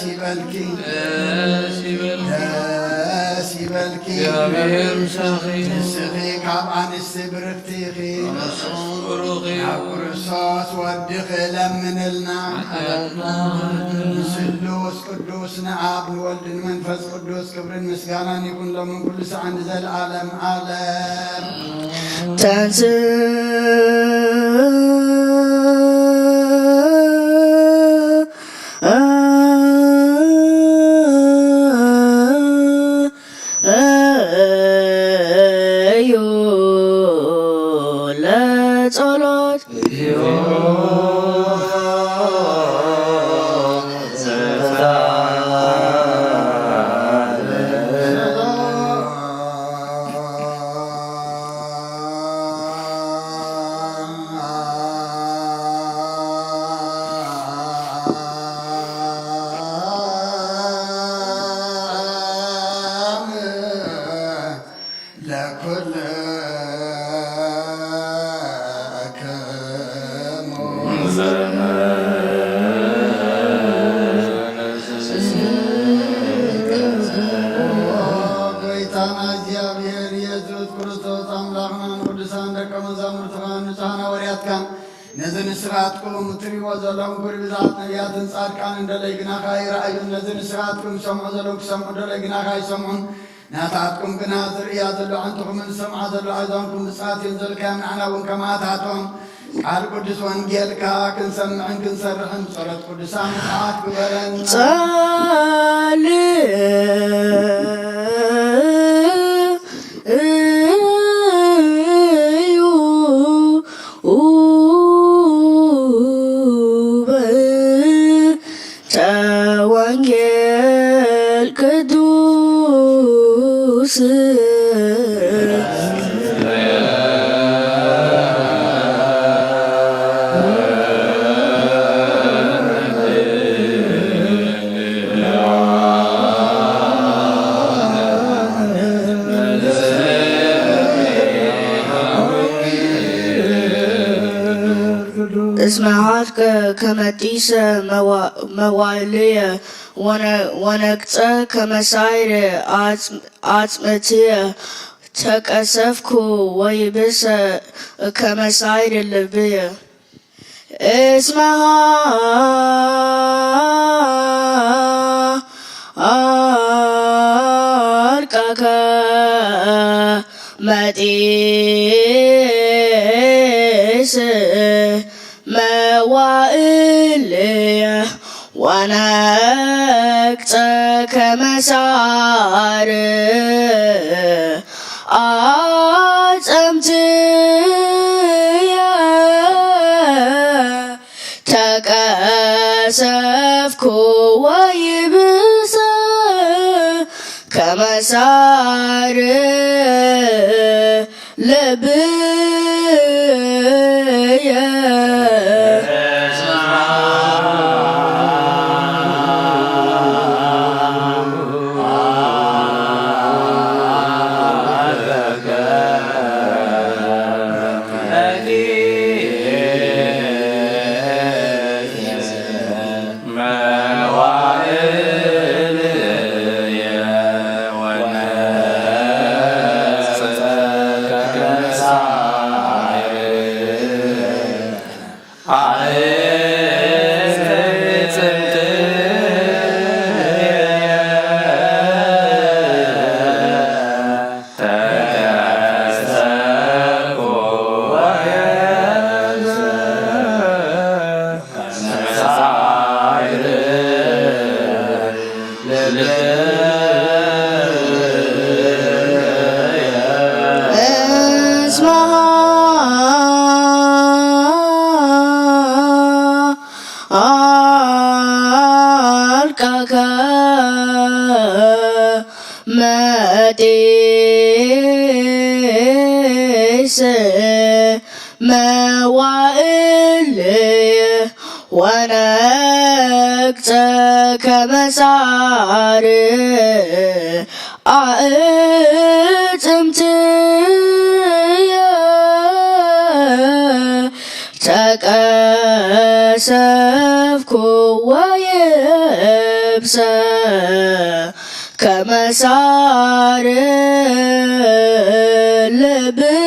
ይበልኪ፣ ደስ ይበልኪ፣ ደስ ይበልኪ። እግዚኣብሔር ምሳኺ ንስኺ ካብ ኣንስቲ ብርክቲ ኢኺ። ክርስቶስ ብሩኽ እዩ። ናብ ክርስቶስ ወድኺ ለምንልና። ኃጢኣትና ይቕር በል። ንስሉስ ቅዱስ ንኣብ ንወልድ ንመንፈስ ቅዱስ ክብርን ምስጋናን ይኹን ሎምን ኩሉ ሰዓን ንዘለዓለም ዓለም። ተንስ እዩ ለጸሎት። ለኩልክሙ። ጎይታና እግዚኣብሔር ኢየሱስ ክርስቶስ ኣምላኽና ንቅዱሳን ደቀ መዛሙርትኻን ንጹሓን ሃዋርያትካን ነዚ ንስኻትኩም እትሪእዎ ዘለኹም ኩሉ ብዛት ነቢያትን ጻድቃንን ደለይ ግናኻ ኣይረኣዩን። ነዚ ንስኻትኩም ትሰምዑ ዘለኹም ክሰምዑ ደለይ ግናኻ ኣይሰምዑን። ናታትኩም ግና ዝርእያ ዘሎ ኣዕንትኹምን ዝሰምዓ ዘሎ ኣእዛንኩም ብጻት እየን ዘልካዮም፣ ንዓና እውን ከማታቶም ቃል ቅዱስ ወንጌልካ ክንሰምዕን ክንሰርሕን ጸሎት ቅዱሳን ምጽኣት ግበረን። ጸልዩ ተወንጌል ቅዱስ። እስመ ሀድከ ከመ ጢሰ መዋ-፣ መዋዕልየ፣ ወነ-፣ ወነቅጸ ከመ ሳይረ ኣጽ-፣ ኣጽምትየ። ተቀሰፍኩ ወይብሰ ከመ ሳይረ ልብየ። እስመ ሀድከ ከመ ጢስ መዋዕልየ ወነቅጸ ከመ ሳር ኣጸምትየ። ተቀሰፍኩ ወይብሰ ከመ ሳር ልብየ። መዋእል ወነቅጸ ከመሳርዕ ኣእጽምትየ ተቀሰፍኩ ወየብሰ ከመሳርዕ ልብየ።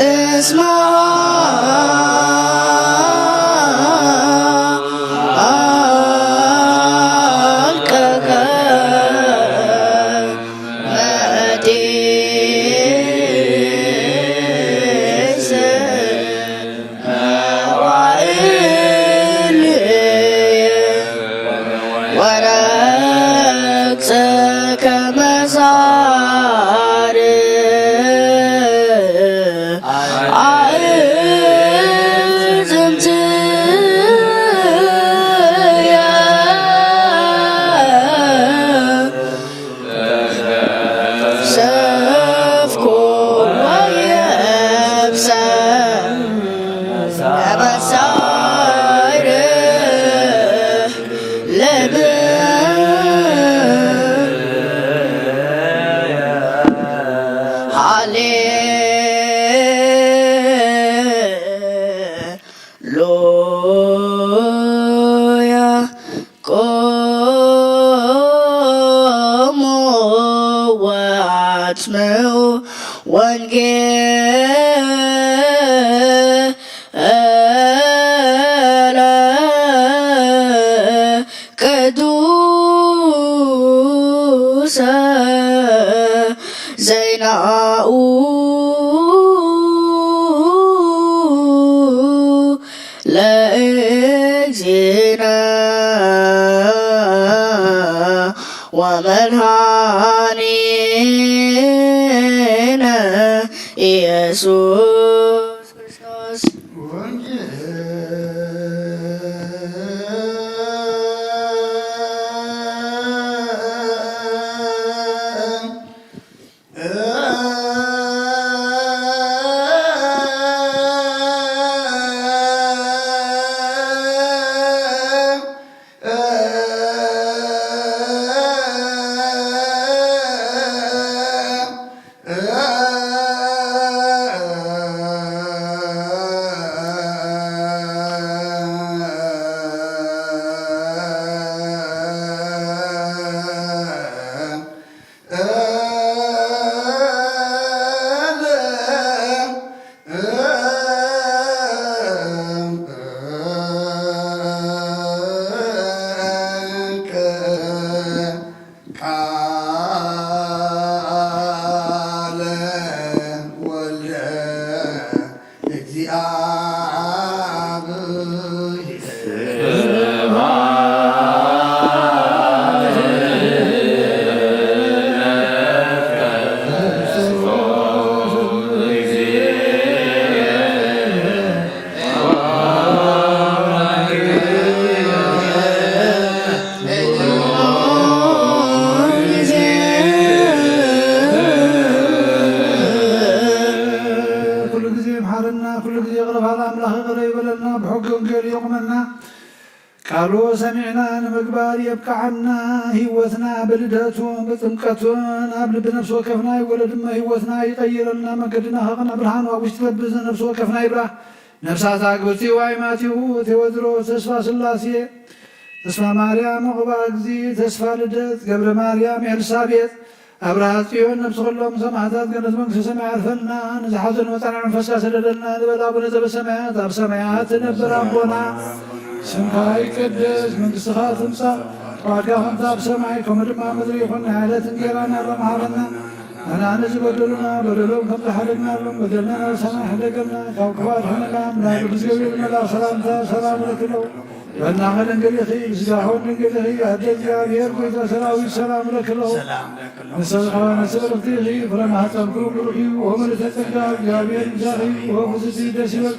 እስማ አልቀከ መጢስ መዋእል ወረግጽ ከመሳርዕ ኣእጽምትየ። ሰፍኩ ወየብሰ ከመሳርዕ ልብ ሃሌሉያ። ቆሙ ወአጽምዑ ወንጌለ ቅዱሰ ዜናኡ ለእግዚእነ ወመድኃኒነ ኢየሱስ ክርስቶስ። ቃለ ወልደ ኩሉ ግዜ ይምሓረና፣ ኩሉ ግዜ ይቕረ በሃል ኣምላኽ ይቕረ ይበለልና፣ ብሕጊ ወንጌል የቑመና። ቃሉ ሰሚዕና ንምግባር የብቅዓና። ህይወትና ብልደቱ ብጥምቀቱን ኣብ ልቢ ነፍሲ ወከፍና ይወለድ እሞ ህይወትና ይቐይረልና። መገድና ከቕንዕ ብርሃኑ ኣብ ውሽጢ ነብስ ነፍሲ ወከፍና ይብራህ። ነፍሳት ኣግብርቲኡ ኣይማቲኡ ቴዎድሮስ ተስፋ ስላሴ፣ ተስፋ ማርያም፣ ዑቕባ እግዚእ፣ ተስፋ ልደት፣ ገብረ ማርያም፣ ኤልሳቤጥ፣ ኣብርሃ ጽዮን፣ ነብሲ ኩሎም ሰማዕታት ገነት መንግስተ ሰማይ ኣርፈልና። ንዝሓዘኑ መጻንዒ መንፈስካ ሰደደልና። ንበል ኣቡነ ዘበሰማያት፣ ኣብ ሰማያት ትነብር ኣቦና፣ ስምካ ይቀደስ፣ መንግስትኻ ትምጻእ፣ ፍቃድካ ከምቲ ኣብ ሰማይ ከምኡ ድማ ኣብ ምድሪ ይኹን። ናይ ዕለት እንጀራና ሎም ሃበና። ኣናን ዝበደሉና በደሎም ከም ዝሓለግናሎም በደልና ናብ ሰማይ ሕደገልና፣ ካብ ክፉ ኣድሕነና። ናይ ቅዱስ ገብርኤል መልኣክ ሰላምታ ሰላም ለኪ እለው። በድናኸ ድንግል ኢኺ፣ ብስጋኸ እውን ድንግል ኢኺ። ኣደ እግዚኣብሔር ጎይታ ሰራዊት ሰላም ለኪ እለው። ንሰብኻ ነስበርኽቲ ኢኺ፣ ፍረ ማህፀንኩም ብሩኽ እዩ። ወምልዕተ ጸጋ እግዚኣብሔር ምሳኺ፣ ወብዝቲ ደስ ይበል።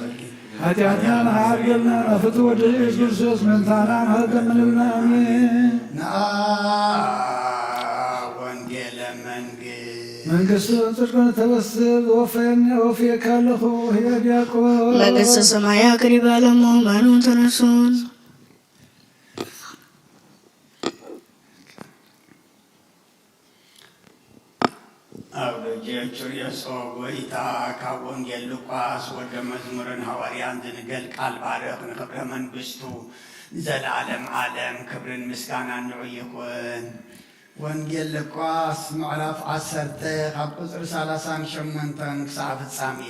ሓጢኣትና ንዓርገልና፣ ናብ ፍትው ወዲ ኢየሱስ ክርስቶስ ምእንታና ምሕረት ለምንልና። ኣሜን። ንኣ ወንጌለ መንግስት መንግስትን ጽድቅን ተበስር፣ ወፈየኒ ወፍየካ ኣለኹ። ህየ ዲያቆን። መንግስተ ሰማያ ቅሪባ ለሞ ማኑ ተነሱን። ኣብ ደጀ ችርየሶ ጎይታ ካብ ወንጌል ሉቃስ ወደ መዝሙርን ሃዋርያን ዝንገል ቃል ባርኽ። ንክብረ መንግስቱ ንዘለዓለም ዓለም ክብርን ምስጋናን ንዑ ይኹን። ወንጌል ሉቃስ ምዕራፍ ዓሰርተ ካብ ቁጽሪ ሰላሳን ሸሞንተን ክሳዕ ፍጻሜ።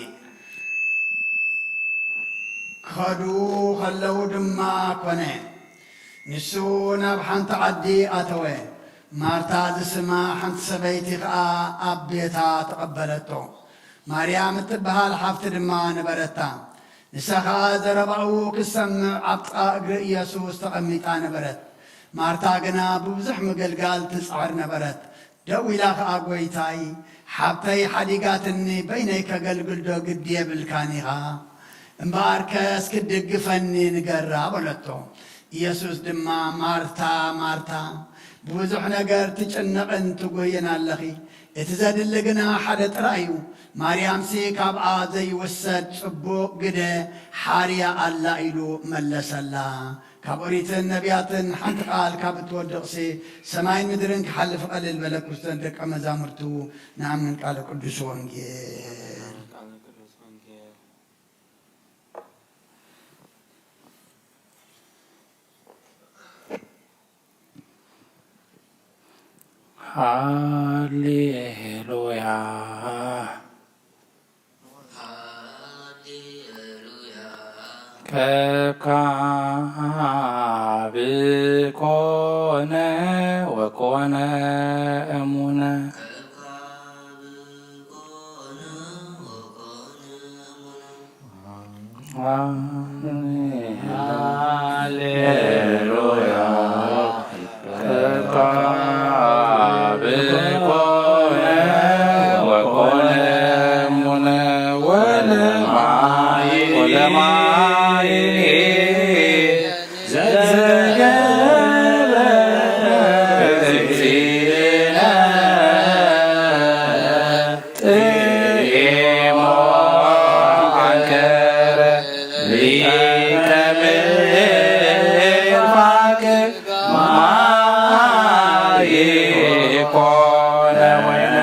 ክኸዱ ከለዉ ድማ ኮነ፣ ንሱ ናብ ሓንቲ ዓዲ ኣተወ። ማርታ ዝስማ ሓንቲ ሰበይቲ ኸኣ ኣብ ቤታ ተቐበለቶ። ማርያም እትበሃል ሓፍቲ ድማ ነበረታ። ንሳ ኸኣ ዘረባኡ ክትሰምዕ ኣብ ጥቓ እግሪ ኢየሱስ ተቐሚጣ ነበረት። ማርታ ግና ብብዙሕ ምግልጋል ትጽዕር ነበረት። ደው ኢላ ኸኣ፣ "ጐይታይ፣ ሓብተይ ሓዲጋትኒ፣ በይነይ ከገልግል ዶ ግዲ የብልካን ኢኻ? እምበኣርከስ ክትድግፈኒ ንገራ" በለቶ። ኢየሱስ ድማ፣ "ማርታ፣ ማርታ፣ ብብዙሕ ነገር ትጭነቕን ትጉህይን ኣለኺ። እቲ ዘድሊ ግና ሓደ ጥራይ እዩ። ማርያምሲ ካብኣ ዘይውሰድ ጽቡቕ ግደ ሓርያ ኣላ" ኢሉ መለሰላ። ካብ ኦሪትን ነቢያትን ሓንቲ ቃል ካብ እትወድቕሲ፣ ሰማይን ምድርን ክሓልፍ ቀልል በለኩ። እተን ደቀ መዛሙርቱ ንኣምን ቃለ ቅዱስ ወንጌል። ሃሌሉያ። ሃሌሉያ። ከካብ ኮነ ወኮነ እሙነ። ከካብ ኮነ ወኮነ እሙነ። ሃሌሉያ። ከካብ ኮነ ወኮነ እሙነ ወለማይ ወለማይ ዘገበ እግዚእነ። ጥዒሞ አንከረ ሊቀ ምፋቅ ማይ ኮነ ወይነ።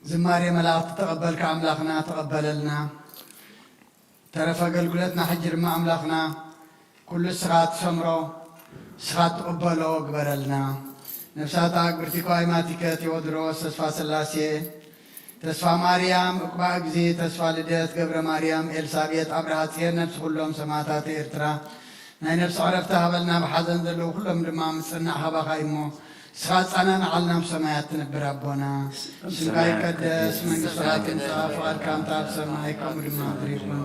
ዝማሬ መላእኽቲ ተቐበልካ ኣምላኽና ተቐበለልና። ተረፈ ኣገልግሎትና ሕጂ ድማ ኣምላኽና ኩሉ ንስኻ ትሰምሮ፣ ንስኻ ትቕበሎ ግበረልና። ነፍሳት ኣግብርቲ ኳይማቲከ ቴዎድሮስ፣ ተስፋ ስላሴ፣ ተስፋ ማርያም፣ ዕቁባ እግዚ፣ ተስፋ ልደት፣ ገብረ ማርያም፣ ኤልሳቤጥ፣ ኣብርሃ፣ ጽዮን፣ ነፍሲ ኩሎም ሰማዕታት ኤርትራ ናይ ነፍሲ ዕረፍቲ ሃበልና። ብሓዘን ዘለዉ ኩሎም ድማ ምጽናዕ ሃባኻ እሞ ንስኻ ጻናናዓልና ኣብ ሰማያት ትነብር ኣቦና። ስምካ ይቀደስ፣ መንግስትኻ ትምጻእ፣ ፍቓድካ እንተ ኣብ ሰማይ ከምኡ ድማ ኣብ ምድሪ ይኹን።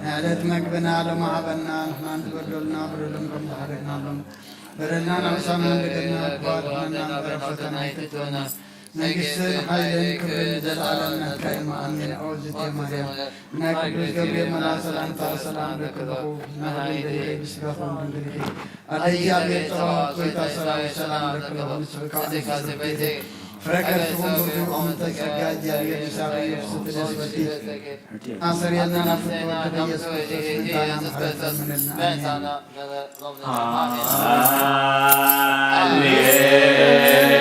ናይ ዕለት መግብና ሎሚ ሃበና፣ ንሕና ንዝበደሉና በደሎም ከም ዝሓረግናሎም፣ በደልናን ዓመፃናን በደልና ክባር ኩነና፣ እምበር ኣብ ፈተና ኣይተእትወና። መንግስትን ሓይልን ክብርን ንዘለዓለም ናትካ እዩ። ኣሜን። ኦ ዝቴ ማርያም፣ ናይ ቅዱስ ገብርኤል መልኣክ ሰላምታ ሰላም እልኪ ኣለኹ። ብዝናበደይ ደቂቂ ብስጋኹም ድንግል ኢኺ። ኣደ እግዚኣብሔር ጸባኦት፣ ጎይታ ሰራዊት ሰላም እልኪ ኣለኹ። ንስኺ ከኣ ንስቲ ፍረ ከርስኹም ብሩኽ እዩ። ኣመንተ ጸጋ እግዚኣብሔር ምሳኺ እዩ። ፍስሕቲ ደስ በልኪ። ኣሰር የልና ናብ ፍቅር ወደደ ኢየሱስ ክርስቶስ ምእንታና መሐረና። ኣሜን።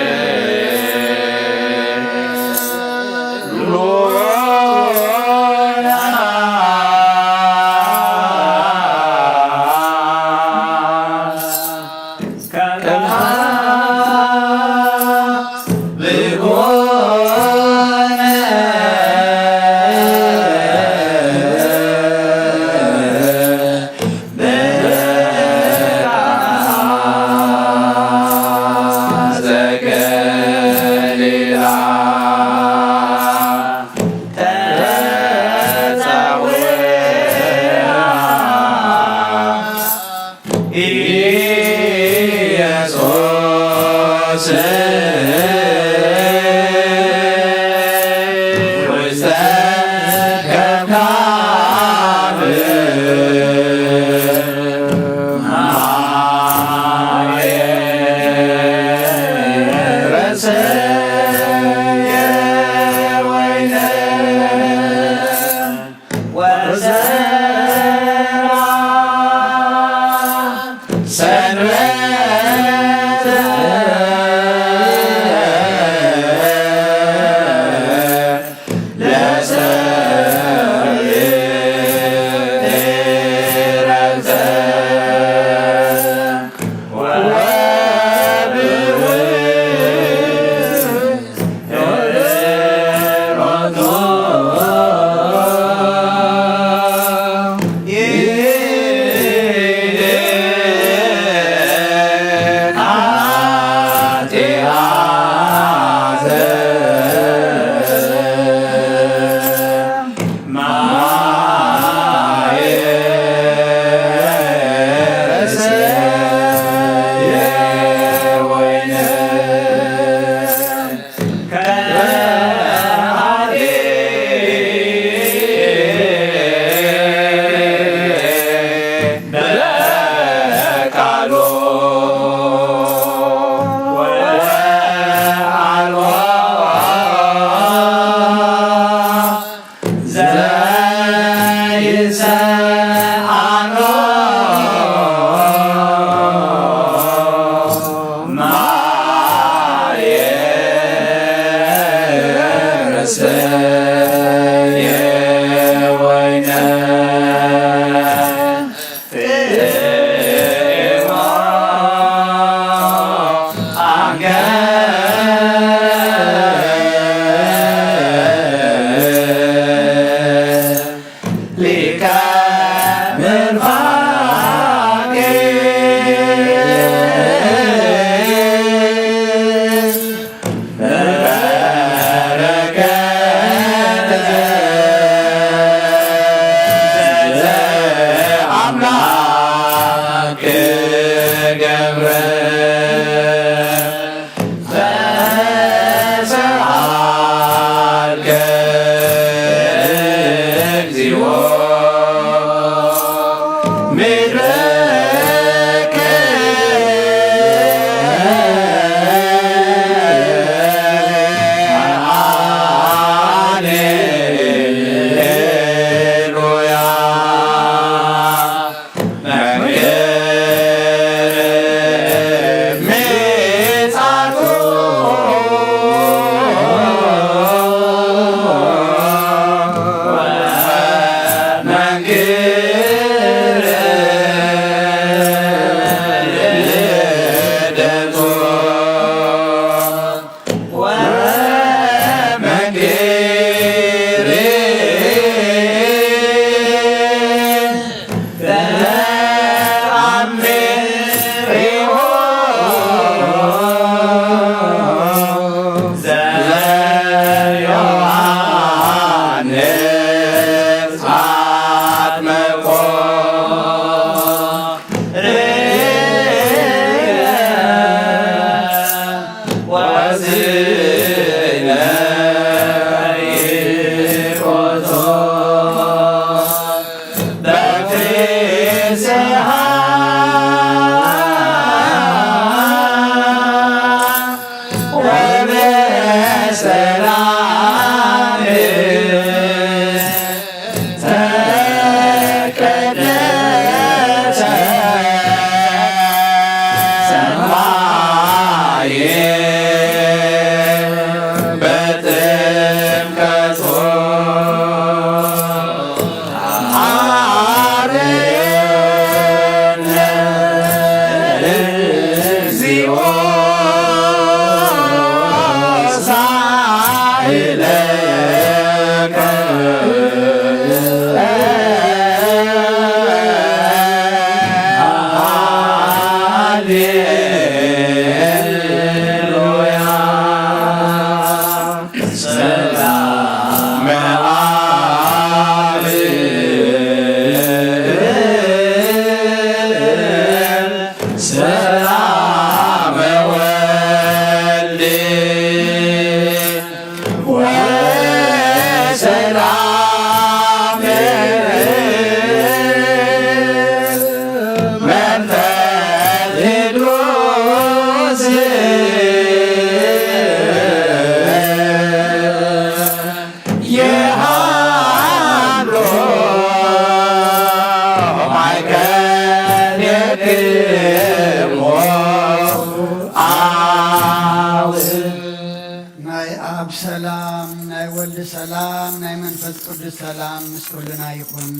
ናይ ኣብ ሰላም፣ ናይ ወልድ ሰላም፣ ናይ መንፈስ ቅዱስ ሰላም ምስ ኩልና ይኹን።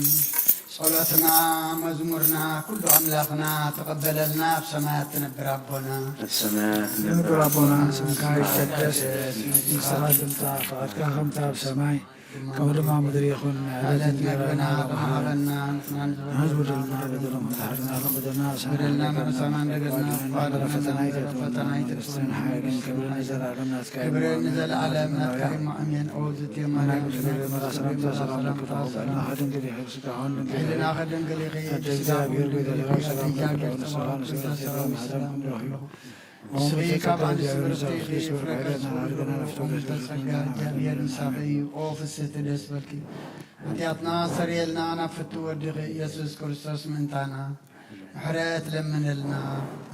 ጸሎትና መዝሙርና ኩሉ ኣምላኽና ተቐበለልና፣ ኣብ ሰማያት ትነብር ኣቦና። ኣብ ሰማያት ትነብር ኣቦና፣ ስምካ ይቀደስ፣ መንግስትኻ ትምጻእ፣ ፍቓድካ ከምቲ ኣብ ሰማይ ከምኡ ድማ ኣብ ምድሪ ይኹን። ዕለት እንጀራና ሃበና፣ ንሕና ንዝበደሉና በደሎም፣ ንሕና ንበድሎም፣ በደልና ንሕና ንበድል፣ ንሕና ንበድል፣ ንሕና ንበድል፣ ፈተና ኣይተእትወና፣ ፈተና ኣይተእትወና፣ መንግስትን ሓይልን ክብርን ንዘለኣለም ናትካ እዩ። ክብርን ንዘለኣለም ናትካ እዩ። ኣሜን። ኦ ዝትየ ማርያም፣ ሰላምታ ሰላምታ ሰላምታ ሰላምታ ሰላምታ ድንግል ኢኺ፣ ስጋውን ድንግል ኢኺ፣ ሕልናኺ ድንግል ኢኺ፣ ኣደ ስጋኺ እግዚኣብሔር ድንግል ጎይታ ኢኺ፣ ሰላም ሰላም ሰላም ሰላም ሰላም ሰላም ሰላም ሰላም ንስኺ ካብ ኣንስቲ ብርኽቲ ኢኺ፣ ፍረ ከርስኺ ብሩኽ ኢዩ፣ ፍረ ከርስኺ ብሩኽ ኢዩ፣ ጸጋ እግዚኣብሔር ምሳኺ ኢዩ። ኦ ፍስህቲ ደስ በልኪ፣ ሓጢኣትና ኣስተሰርየልና፣ ናብ ፍቱ ወድኺ ኢየሱስ ክርስቶስ ምእንታና ምሕረት ለምነልና።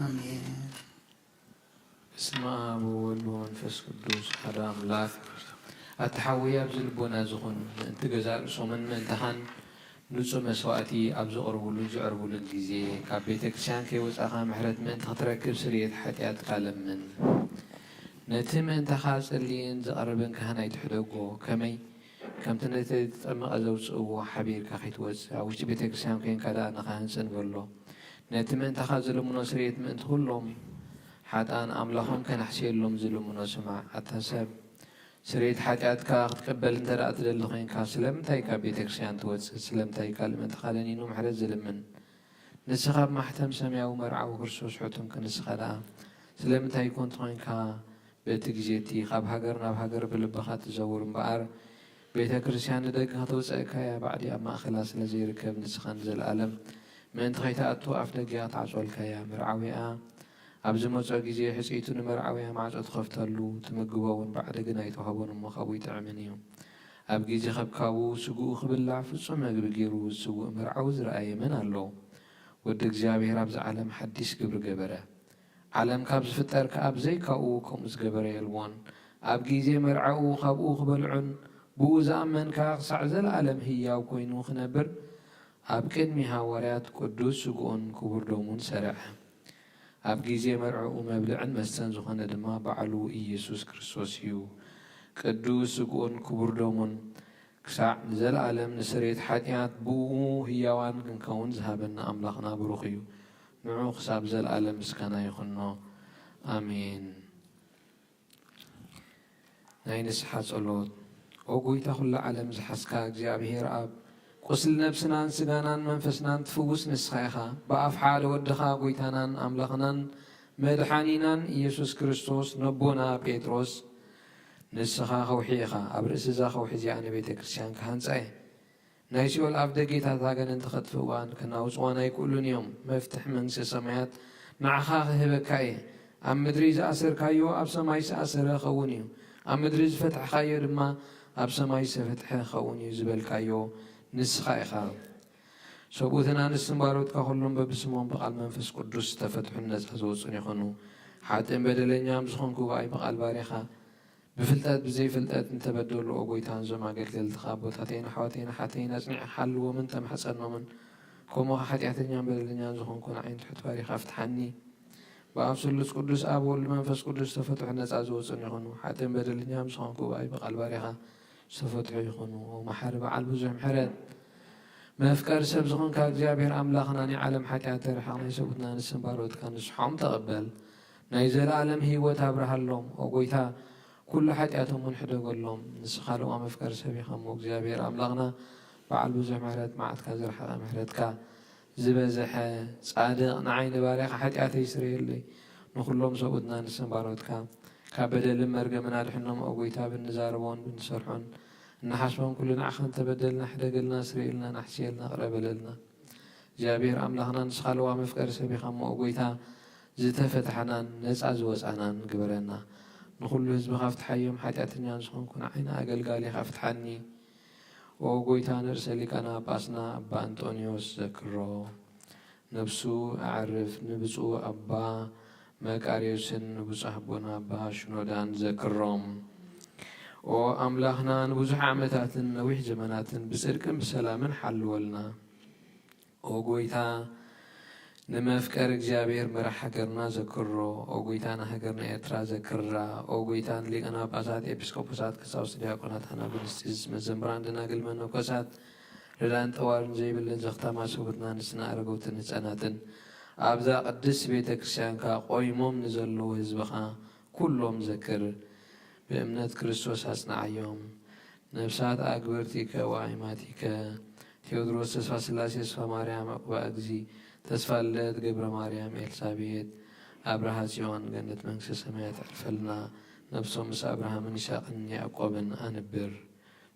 ኣሜን። በስመ አብ ወወልድ ወመንፈስ ቅዱስ አሐዱ አምላክ። ኣታ ሓወይ ኣብዚ ልቦና ዝኹን ምእንቲ ገዛእ ርእሶምን ምእንታኻን ንጹህ መስዋእቲ ኣብ ዘቕርቡሉን ዘዕርቡሉን ግዜ፣ ካብ ቤተ ክርስቲያን ከይወጻኻ ምሕረት ምእንቲ ክትረክብ ስርየት ሓጢኣትካ ለምን። ነቲ ምእንታኻ ጸልይን ዘቕርብን ካህን ኣይትሕደጎ። ከመይ? ከምቲ ነቲ ተጠመቐ ዘውጽእዎ ሓቢርካ ከይትወጽእ፣ ኣብ ውሽጢ ቤተ ክርስቲያን ኮይንካ ደኣ ንኻህን ጽን በሎ። ነቲ ምእንታኻ ዝልምኖ ስርየት ምእንቲ ኩሎም ሓጥኣን ኣምላኾም ከነሕስየሎም ዝልምኖ ስማዕ። ኣታ ሰብ፣ ስርየት ሓጢኣትካ ክትቅበል እንተ ደኣ ትደሊ ኮይንካ፣ ስለምንታይ ካብ ቤተ ክርስቲያን ትወጽእ? ስለምንታይ ካልእ ምእንታኻ ደኒኑ ምሕረት ዝልምን? ንስኻ ኣብ ማሕተም ሰማያዊ መርዓዊ ክርስቶስ ሕቱም ክንስኻ ደኣ፣ ስለምንታይ ኮን ተኾይንካ በቲ ግዜ እቲ ካብ ሃገር ናብ ሃገር ብልብኻ ትዘውር እምበኣር፣ ቤተ ክርስቲያን ንደገ ከተውጽኣካ እያ፣ ባዕዲ ኣብ ማእከላ ስለ ዘይርከብ፣ ንስኻ ንዘለኣለም ምእንቲ ከይትኣቱ ኣፍ ደጊኣ ክትዓጽወልካ እያ። መርዓዊኣ ኣብ ዝመጾ ግዜ፣ ሕጽይቱ ንመርዓዊኣ ማዕጾ ትኸፍተሉ፣ ትምግቦ እውን ባዕዲ ግና ኣይትውሃቦን እሞ ካብኡ ይጥዕምን እዩ። ኣብ ግዜ ከብካቡ ስግኡ ክብላዕ ፍጹም መግቢ ገይሩ ዝስውእ መርዓዊ ዝረኣየ መን ኣሎ? ወዲ እግዚኣብሔር ኣብዚ ዓለም ሓዲስ ግብሪ ገበረ። ዓለም ካብ ዝፍጠር ከኣ ብዘይካኡ ከምኡ ዝገበረ የልቦን። ኣብ ግዜ መርዓኡ ካብኡ ክበልዑን ብኡ ዝኣመን ከኣ ክሳዕ ዘለኣለም ህያው ኮይኑ ክነብር ኣብ ቅድሚ ሃዋርያት ቅዱስ ስግኡን ክቡር ደሙን ሰርዐ። ኣብ ግዜ መርዓኡ መብልዕን መስተን ዝኾነ ድማ ባዕሉ ኢየሱስ ክርስቶስ እዩ። ቅዱስ ስግኡን ክቡር ደሙን ክሳዕ ንዘለኣለም ንስርየት ሓጢኣት ብእኡ ህያዋን ክንከውን ዝሃበና ኣምላኽና ብሩኽ እዩ። ንዑ ክሳብ ዘለኣለም ምስጋና ይኹኖ። ኣሜን። ናይ ንስሓ ጸሎት። ኦ ጐይታ ኵላ ዓለም ዝሓዝካ እግዚኣብሄር ኣብ፣ ቁስሊ ነብስናን ስጋናን መንፈስናን ትፍውስ ንስኻ ኢኻ። ብኣፍ ሓደ ወድኻ ጐይታናን ኣምላኽናን መድሓኒናን ኢየሱስ ክርስቶስ ነቦና ጴጥሮስ፣ ንስኻ ከውሒ ኢኻ፣ ኣብ ርእሲ እዛ ከውሒ እዚኣ ንቤተ ክርስቲያን ክሃንጻ እየ። ናይ ሲኦል ኣፍ ደጌታት ኣጋንንቲ ከጥፍእዋን ከናውጽዋን ኣይክእሉን እዮም። መፍትሕ መንግስተ ሰማያት ንዓኻ ክህበካ እየ። ኣብ ምድሪ ዝኣሰርካዮ ኣብ ሰማይ ዝተኣሰረ ክኸውን እዩ፣ ኣብ ምድሪ ዝፈትሕካዮ ድማ ኣብ ሰማይ ዝተፈትሐ ክኸውን እዩ ዝበልካዮ ንስኻ ኢኻ። ሰብኡትን ኣንስትን ባሮትካ ኩሎም በብስሞም ብቓል መንፈስ ቅዱስ ዝተፈትሑን ነጻ ዝወጹን ይኹኑ። ሓጥእን በደለኛም ዝኾንኩ ብኣይ ብቓል ባሪኻ ብፍልጠት ብዘይፍልጠት እንተበደሉ፣ ኦ ጎይታ፣ ነዞም ኣገልገልትኻ ኣቦታተይን ኣሕዋተይን ኣሓተይን ኣጽኒዕኻ ሓልዎምን ተማሕጸኖምን። ከምኡ ኸኣ ሓጢኣተኛን በደለኛን ዝኾንኩ ንዓይ ንትሑት ባሪኻ ፍትሓኒ። ብኣብ ስሉስ ቅዱስ ኣብ ወልድ መንፈስ ቅዱስ ዝተፈትሑ ነጻ ዝወጹን ይኹኑ። ሓጥእን በደለኛም ዝኾንኩ ብኣይ ብቓል ባሪኻ ዝተፈትሑ ይኹኑ። ኦ መሓሪ በዓል ብዙሕ ምሕረት፣ መፍቀር ሰብ ዝኾንካ እግዚኣብሔር ኣምላኽና፣ ናይ ዓለም ሓጢኣት ተርሕቕ፣ ናይ ሰብኡትና ንስን ባሮትካ ንስሖም ተቐበል። ናይ ዘለኣለም ህይወት ኣብርሃሎም። ኦ ጎይታ፣ ኩሉ ሓጢኣቶም እውን ሕደገሎም። ንስኻ ለዋ መፍቀር ሰብ ኢኻ እሞ እግዚኣብሔር ኣምላኽና፣ በዓል ብዙሕ ምሕረት፣ መዓትካ ዝረሓቐ ምሕረትካ ዝበዝሐ ጻድቕ፣ ንዓይ ንባርያኻ ሓጢኣተይ ስረየለይ። ንኹሎም ሰብኡትና ንስን ባሮትካ ካብ በደልን መርገምን ኣድሕኖም። ኦ ጎይታ፣ ብንዛረቦን ብንሰርሖን እንሓስቦን ኩሉ ንዓኻ እንተበደልና፣ ሕደገልና፣ ስረየልና፣ ናሕስየልና፣ ቅረ በለልና። እግዚኣብሔር ኣምላኽና፣ ንስኻ ለዋ መፍቀሪ ሰብ ኢኻ እሞ፣ ኦ ጎይታ፣ ዝተፈታሕናን ነጻ ዝወጻናን ግበረና። ንኹሉ ህዝብኻ ፍትሓዮም። ሓጢኣተኛን ዝኾንኩ ንዓይ ንኣገልጋሊኻ ፍትሓኒ። ኦ ጎይታ፣ ንርእሰ ሊቃነ ጳጳስና ኣባ እንጦንዮስ ዘክሮ። ነፍሱ ኣዕርፍ፣ ንብፁዕ ኣባ መቃርዮስን ንብፁዕ ኣቦና ኣባ ሽኖዳን ዘክሮም። ኦ ኣምላኽና፣ ንብዙሕ ዓመታትን ነዊሕ ዘመናትን ብጽድቅን ብሰላምን ሓልወልና። ኦ ጎይታ፣ ንመፍቀር እግዚኣብሔር መራሕ ሃገርና ዘክሮ። ኦ ጎይታ፣ ንሃገርና ኤርትራ ዘክራ። ኦ ጎይታ፣ ንሊቃነ ጳጳሳት፣ ኤጲስቆጶሳት፣ ቀሳውስት፣ ዲያቆናት፣ ኣናብስት፣ መዘምራን፣ ደናግል፣ መነኮሳት፣ ርዳን ጠዋርን ዘይብለን ዘኽታማ ሰብኡትና፣ ንስና ኣረገውትን ህፃናትን ኣብዛ ቅድስት ቤተ ክርስቲያንካ ቆይሞም ንዘለዉ ህዝብኻ ኩሎም ዘክር። ብእምነት ክርስቶስ ኣጽንዓዮም። ነፍሳት ኣግብርቲከ ወኣይማቲከ፣ ቴዎድሮስ፣ ተስፋ ስላሴ፣ ተስፋ ማርያም፣ ዕቁባ እግዚ፣ ተስፋ ልደት፣ ገብረ ማርያም፣ ኤልሳቤጥ፣ ኣብርሃ ጽዮን፣ ገነት መንግስተ ሰማያት ኣዕርፈልና። ነፍሶም ምስ ኣብርሃምን ይስሐቅን ያዕቆብን ኣንብር።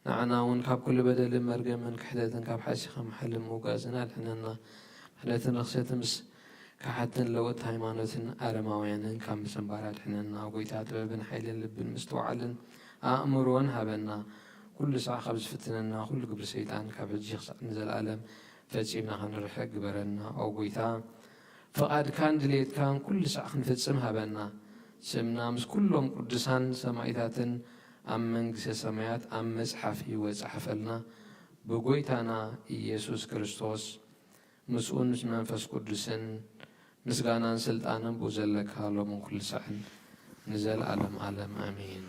ንዓና እውን ካብ ኩሉ በደልን መርገምን ክሕደትን ካብ ሓሲኻ መሓልን ምውጋዝን ኣድሕነና። ክሕደትን ርኽሰትን ምስ ከሓድትን ለወጥቲ ሃይማኖትን ኣረማውያንን ካብ ምጽንባር ኣድሕነና። ጎይታ፣ ጥበብን ሓይልን ልብን ምስትውዓልን ኣእምሮን ሃበና። ኩሉ ሳዕ ካብ ዝፍትነና ኩሉ ግብሪ ሰይጣን ካብ ሕጂ ክሳዕ ንዘለኣለም ፈጺምና ክንርሕቅ ግበረና። ኦ ጎይታ፣ ፍቓድካን ድሌትካን ኩሉ ሳዕ ክንፍጽም ሃበና። ስምና ምስ ኩሎም ቅዱሳን ሰማኢታትን ኣብ መንግስተ ሰማያት ኣብ መጽሓፍ ህይወት ጸሓፈልና። ብጎይታና ኢየሱስ ክርስቶስ ምስኡን ምስ መንፈስ ቅዱስን ምስጋናን ስልጣንን ብኡ ዘለካ ሎምን ኩሉ ሳዕን ንዘለኣለም ዓለም ኣሜን።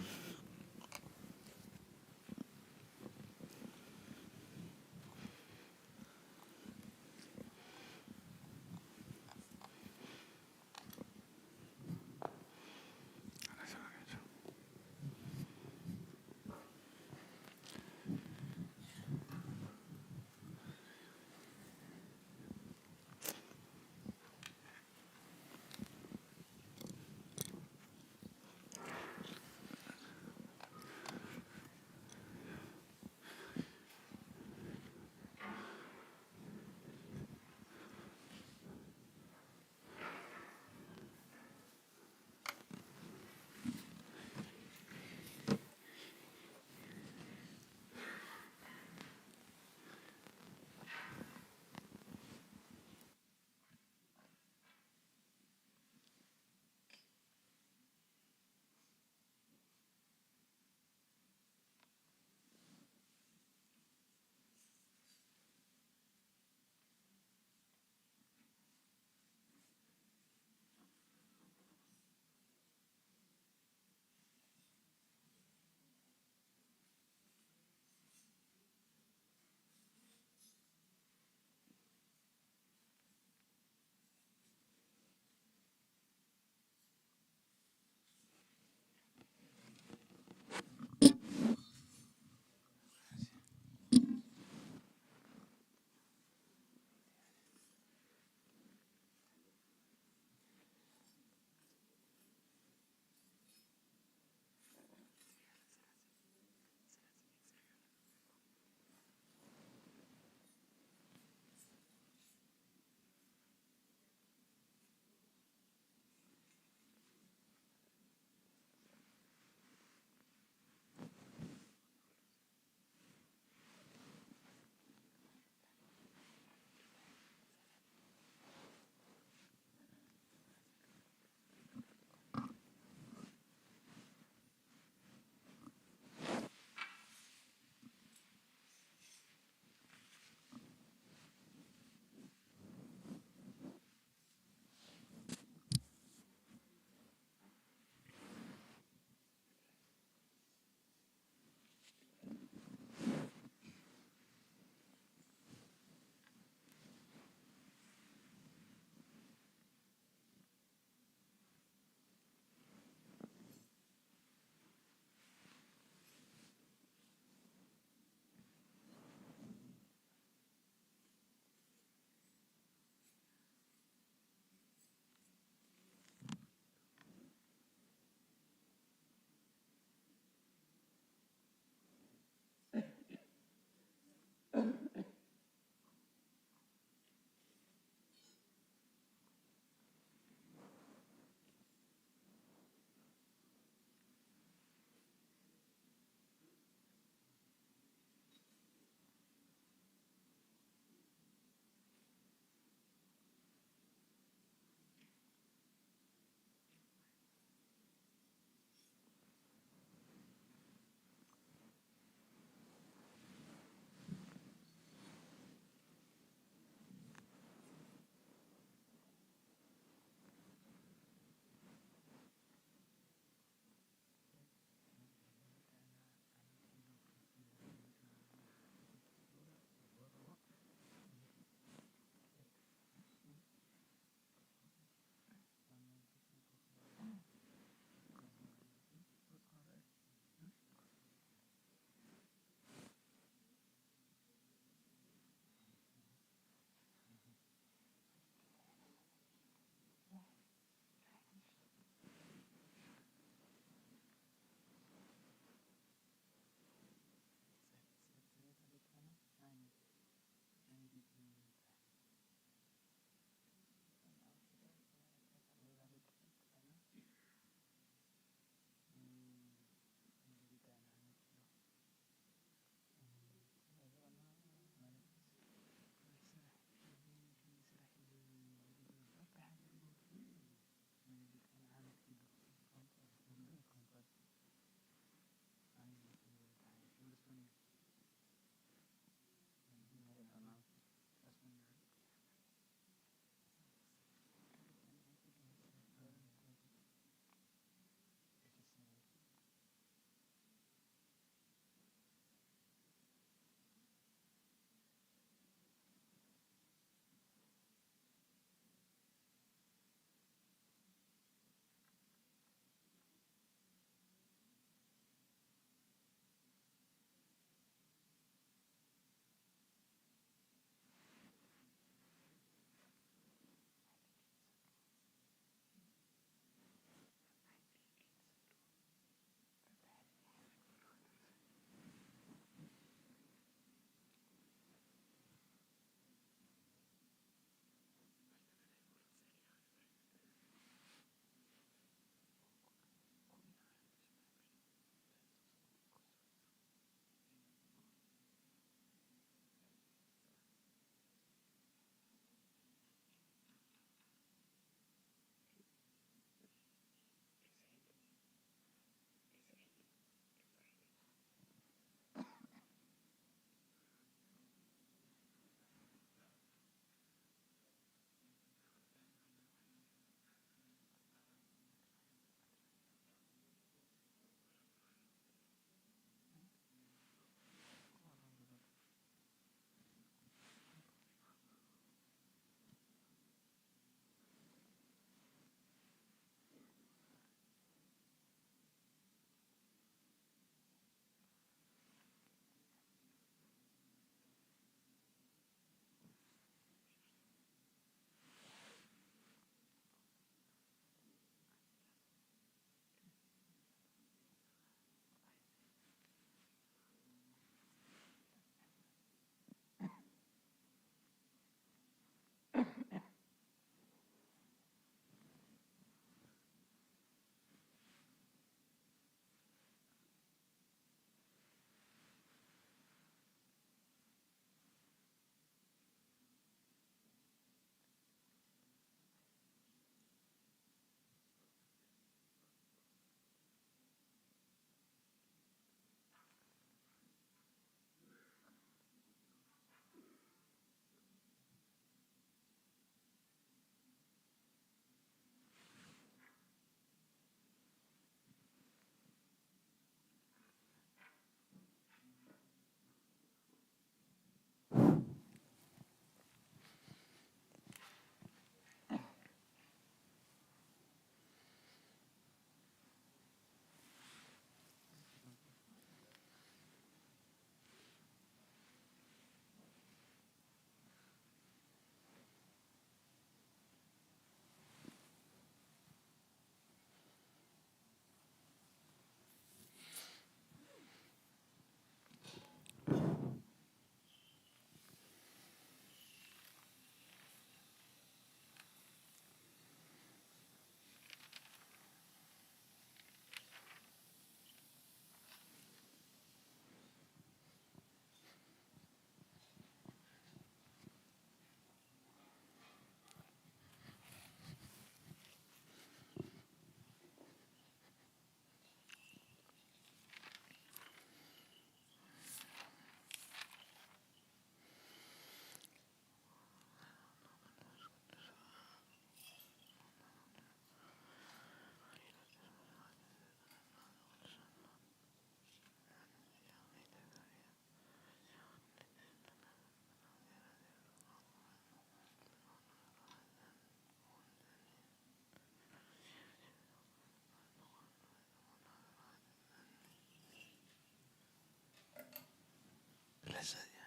ቅድስት እያ።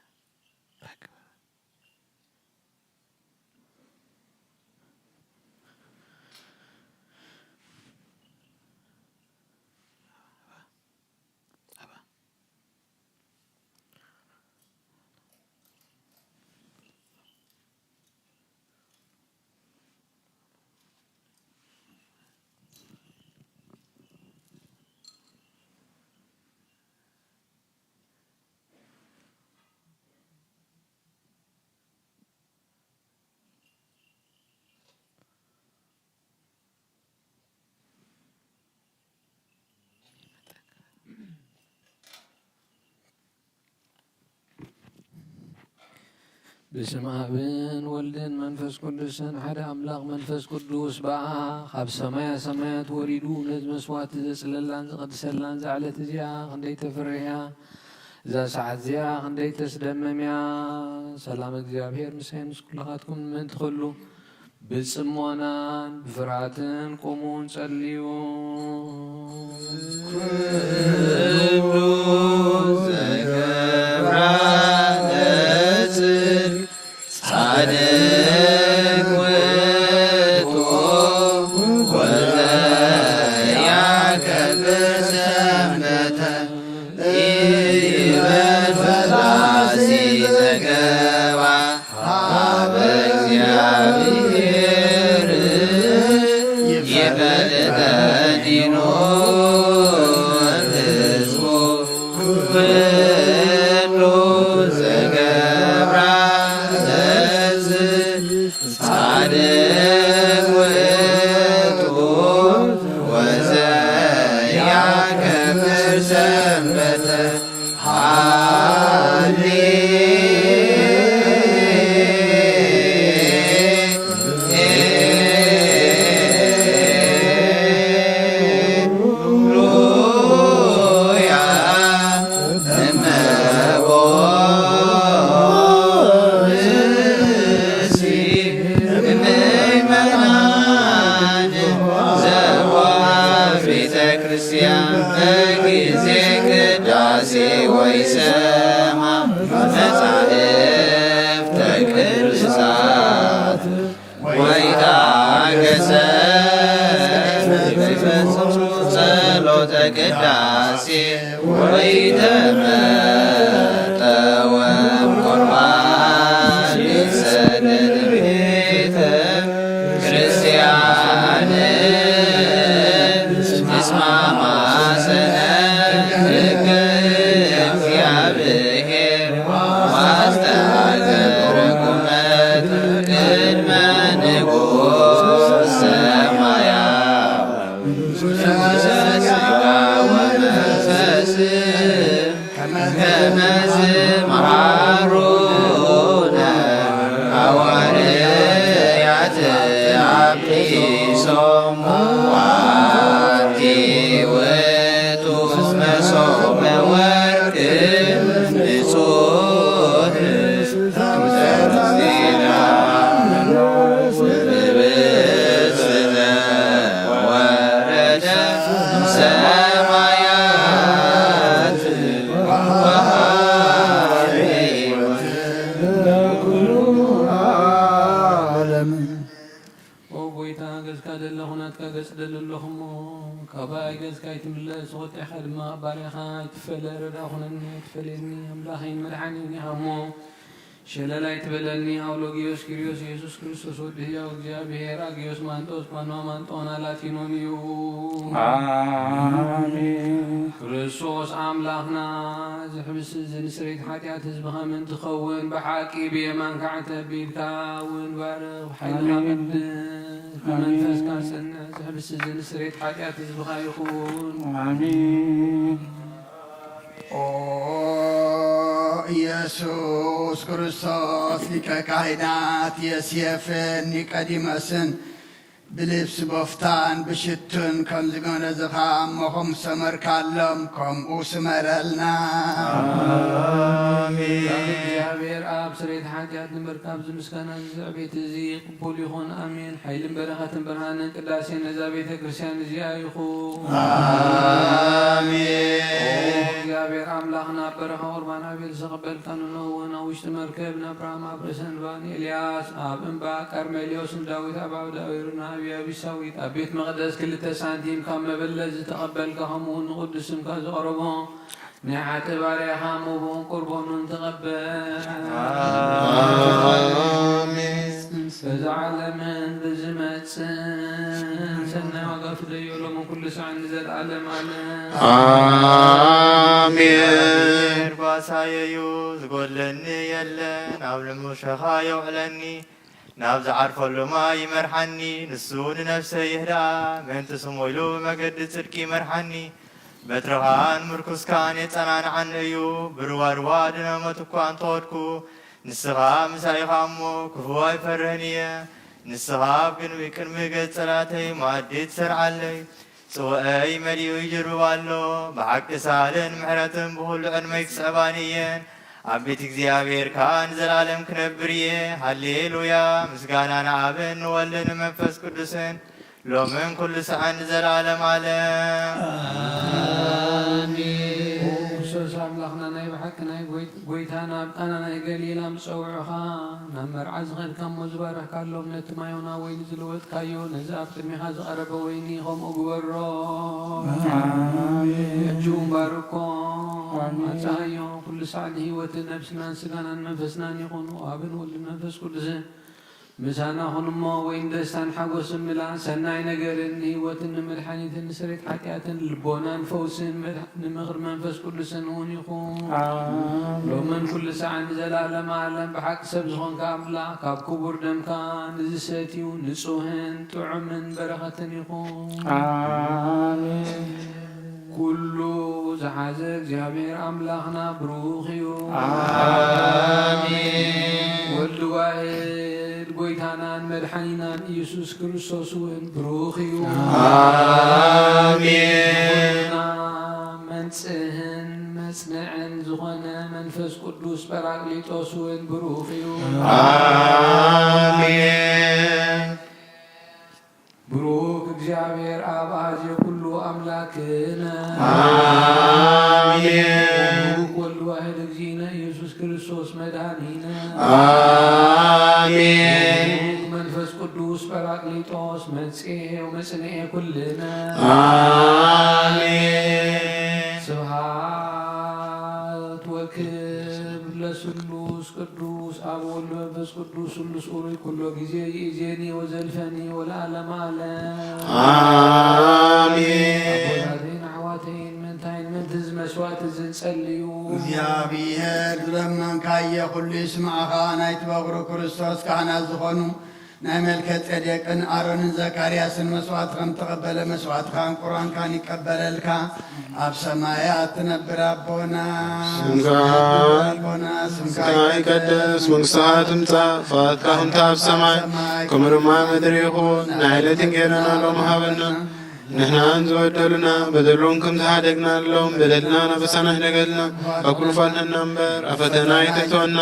ባክ በል። በስመ ኣብን ወልድን መንፈስ ቅዱስን ሓደ ኣምላኽ መንፈስ ቅዱስ በኣ ካብ ሰማያ ሰማያት ወሪዱ ነዚ መስዋዕቲ ዘጽለላን ዝቐድሰላን እዛ ዕለት እዚኣ ክንደይ ተፍርህ እያ። እዛ ሰዓት እዚኣ ክንደይ ተስደምም እያ። ሰላም እግዚኣብሔር ምሳይ ምስ ኩልኻትኩም ምእንቲ ኩሉ ብጽሞናን ብፍርሃትን ቁሙን ጸልዩ። ኩሉ ዘገብራ ለጽድቅ ጻድቅ ውእቱ ወዘያከብር ሰንበተ ኢይበል ፈላሲ ዘገባ ሀበ እግዚአብሔር ይፈልጠኒኑ ህዝቡ ኩሉ ዘገብራ ለዝ ጻድቅ ውእቱ ወዘያከብር ሰንበተ ሃሌሉያ። እመቦ ብእሲ ምእመናን ዘዋ ቤተ ክርስቲያን በጊዜ ቅዳሴ ወይ ሰማ መጻሕፍተ ቅዱሳት ወይ ታገሰ ጸሎተ ቅዳሴ ወይ ተመጠወ ቁርባን ይሰገድ ቤተ ክርስቲያን እስማማ ሰነ ሕገ እግዚአብሔር ዋስተሐቅር ቁመት ቅድመ ንጉሥ ሰማያት ስጋ ወመንፈስ ከመ ዝመሃሩነ ሐዋርያት አብሶሙ አቲ ውእቱ መሶበ ወርቅ ንጹሕ ወረደ ሰማያት ወሃበ ሕይወት ለኩሉ ዓለም። ኦ ጎይታ፣ ገጽካ ደለኹ፣ ናትካ ገጽ ደሊ ኣለኹ እሞ፣ ካባይ ገጽካ ኣይትምለስ፣ ወጢኻ ድማ ባርያኻ ኣይትፈለ፣ ረዳ ኩነኒ፣ ኣይትፈለየኒ፣ ኣምላኸይን መድሓኒን ኢኻ እሞ፣ ሸለል ኣይትበለኒ። ኣውሎጊዮስ ኪርዮስ፣ ኢየሱስ ክርስቶስ ወዲ ህያው እግዚኣብሔር፣ ኣጊዮስ ማንጦስ፣ ጳንዋ ማንጦና ላቲኖን እዩ። ኣሜን። ክርስቶስ ኣምላኽና፣ እዚ ሕብስ እዚ ንስርየት ሓጢኣት ህዝብኻ ምእንቲ ኸውን፣ ብሓቂ ብየማንካ ዓንተ ኣቢልካ እውን ባርኽ፣ ብሓይልኻ ኣሜን። ቀድስ፣ ኣሜን። ብመንፈስካ ጽንዕ፣ እዚ ሕብስ እዚ ንስርየት ሓጢኣት ህዝብኻ ይኹን። ኣሜን። ኦ ኢየሱስ ክርስቶስ ሊቀ ካህናት የስየፍን ኒቆዲሞስን ብልብሲ ቦፍታን ብሽቱን ከም ዝገነዝኻ እሞ ከም ዝሰመርካሎም ከምኡ ስመረልና። ኣሜን። ካብ እግዚኣብሔር ኣብ ስርየት ሓጢኣት ንምርካብ እዚ ምስጋና እዚ ዕቤት እዚ ቅቡል ይኹን። ኣሜን። ሓይልን በረኸትን ብርሃንን ቅዳሴን ነዛ ቤተ ክርስቲያን እዚኣ ይኹን። ኣሜን። እግዚኣብሔር ኣምላኽ ናብ በረኻ ቁርባን ኣቤል ዝተቐበልካ ንኖእ እውን ኣብ ውሽጢ መርከብ፣ ንኣብርሃም ኣብ ርእሰ እንባ፣ ንኤልያስ ኣብ እምባ ቀርሜሌዎስ፣ ንዳዊት ኣብ ዓውደ ኣዊር፣ ንኣብይ ኣብ ቢሳዊት ኣብ ቤት መቕደስ ክልተ ሳንቲም ካብ መበለት ዝተቐበልካ፣ ከምኡ እውን ንቕዱስ ስምካ ዘቕረቦ ናይ ሓጥእ ባርያኻ መብኡን ቁርበኑን ተቐበል። ኣሜን። በዚ ዓለምን ብዝመጽእን ሰናይ ዋጋ ፍደዮ፣ ሎምን ኩሉ ሳዕን ንዘለዓለም ዓለም። ኣሜን። ጓሳየዩ ዝጎድለኒ የለን፣ ኣብ ልሙሸኻ የውዕለኒ፣ ናብ ዝዓርፈሉ ማይ ይመርሓኒ። ንሱ ንነፍሰይ ይህድኣ፣ ምእንቲ ስሙ ኢሉ ብመገዲ ጽድቂ ይመርሓኒ። በትርኻን ምርኩስካን የጸናንዓኒ እዩ፣ ብርዋድዋ ድነመት እኳ እንተወድኩ፣ ንስኻ ምሳይ ኢኻ እሞ፣ ክፉእ ኣይፈርህን እየ። ንስኻ ኣብ ቅድሚ፣ ቅድሚ ገጽ ጸላእተይ መኣዲ ትሰርዓለይ። ጽዋኣይ መሊኡ ይጅርብ ኣሎ። ብሓቂ ሳልን ምሕረትን ብኹሉ ዕድመይ ክስዕባኒ እየን። ኣብ ቤት እግዚኣብሔር ከኣ ንዘለኣለም ክነብር እየ። ሃሌሉያ! ምስጋና ንኣብን ንወልድን ንመንፈስ ቅዱስን፣ ሎምን ኩሉ ሰዓን ንዘለኣለም ዓለም። ኣሜን። ኦ ክርስቶስ ኣምላኽና፣ ናይ ብሓቂ ናይ ጎይ-፣ ጎይታና፣ ኣብ ቃና ናይ ገሊላ ምስ ጸውዑኻ፣ ናብ መርዓ ዝኸድካ እሞ ዝባረኽካሎም፣ ነቲ ማይ ናብ ወይኒ ዝለወጥካዮ፣ ነዚ ኣብ ቅድሜኻ ዝቐረበ ወይኒ ከምኡ ግበሮ። ኣሜን። ሕጂ እውን ባርኮ፣ ኣሜን። ኣጽሃዮ፣ ኩሉ ሳዕ ንህይወትን ነብስናን ስጋናን መንፈስናን ይኹን፣ ኣብን ወልድን መንፈስ ቅዱስን ምሳና ኩን እሞ፣ ወይን ደስታን ሓጎስን ምላእ፣ ሰናይ ነገርን ንህይወትን ንመድሓኒትን ንስሬት ሓጢኣትን ልቦናን ፈውስን መድሓ-፣ ንምኽሪ መንፈስ ቅዱስን እውን ይኹን። ኣሜን። ሎምን ኩሉ ሰዓን ንዘለኣለም ዓለም ብሓቂ ሰብ ዝኾንካ ኣምላኽ፣ ካብ ክቡር ደምካ ንዝሰትዩ ንጹህን ጥዑምን በረኸትን ይኹን። ኣሜን። ኩሉ ዝሓዘ እግዚኣብሔር ኣምላኽና ብሩኽ እዩ። ኣሜን። ወልድ ዋሕድ ጎይታናን መድሓኒናን ኢየሱስ ክርስቶስ እውን ብሩኽ እዩ። ኣሜን። ንኹልና መንጽህን መጽንዕን ዝኾነ መንፈስ ቅዱስ ጳራቅሊጦስ እውን ብሩኽ እዩ። ኣሜን። ብሩክ እግዚኣብሔር ኣብ ኣዜ ኩሉ ኣምላክነ። ኣሜን። ብሩክ ወልድ ዋሕድ እግዚእነ ኢየሱስ ክርስቶስ መድኃኒነ። ኣሜን። ብሩክ መንፈስ ቅዱስ ጳራቅሊጦስ መጽሔ ወመጽንኤ ኩልነ። ኣሜን። ስብሐት ወክብር ለስሉስ ቅዱስ ኣብ ወልድ መንፈስ ቅዱስ ስሉስ ኡሩይ ኩሎ ግዜ ይእዜኒ ወዘልፈኒ ወለዓለመ ዓለም። ኣሜን። ኣቦታተይን ኣሕዋተይን፣ ምእንታይን ምእንቲ እዚ መስዋዕቲ እዚ ንጸሊ እዩ። እግዚኣብሔር ዝለመንካዮ ኩሉ ይስማዕኻ። ናይቲ በኹሩ ክርስቶስ ካህናት ዝኾኑ ናይ መልከ ጼዴቅን ኣሮንን ዘካርያስን መስዋዕቲ ከም ተቐበለ፣ መስዋዕትኻን ቁርባንካን ይቀበለልካ። ኣብ ሰማያት ትነብር ኣቦና፣ ስምካ ኣቦና፣ ስምካ ስምካ ይቀደስ፣ መንግስትኻ ትምጻእ፣ ፍቓድካ ከምቲ ኣብ ሰማይ ከምኡ ድማ ምድሪ ይኹን። ናይ ዕለት እንጌራና ሎሚ ሃበና፣ ንሕናን ዝበደሉና በደሎም ከም ዝሓደግናሎም በደልና ናበሳና ይሕደገልና፣ ኣብ ኩሉ ፋልነና እምበር ኣብ ፈተና ኣይተእትወና።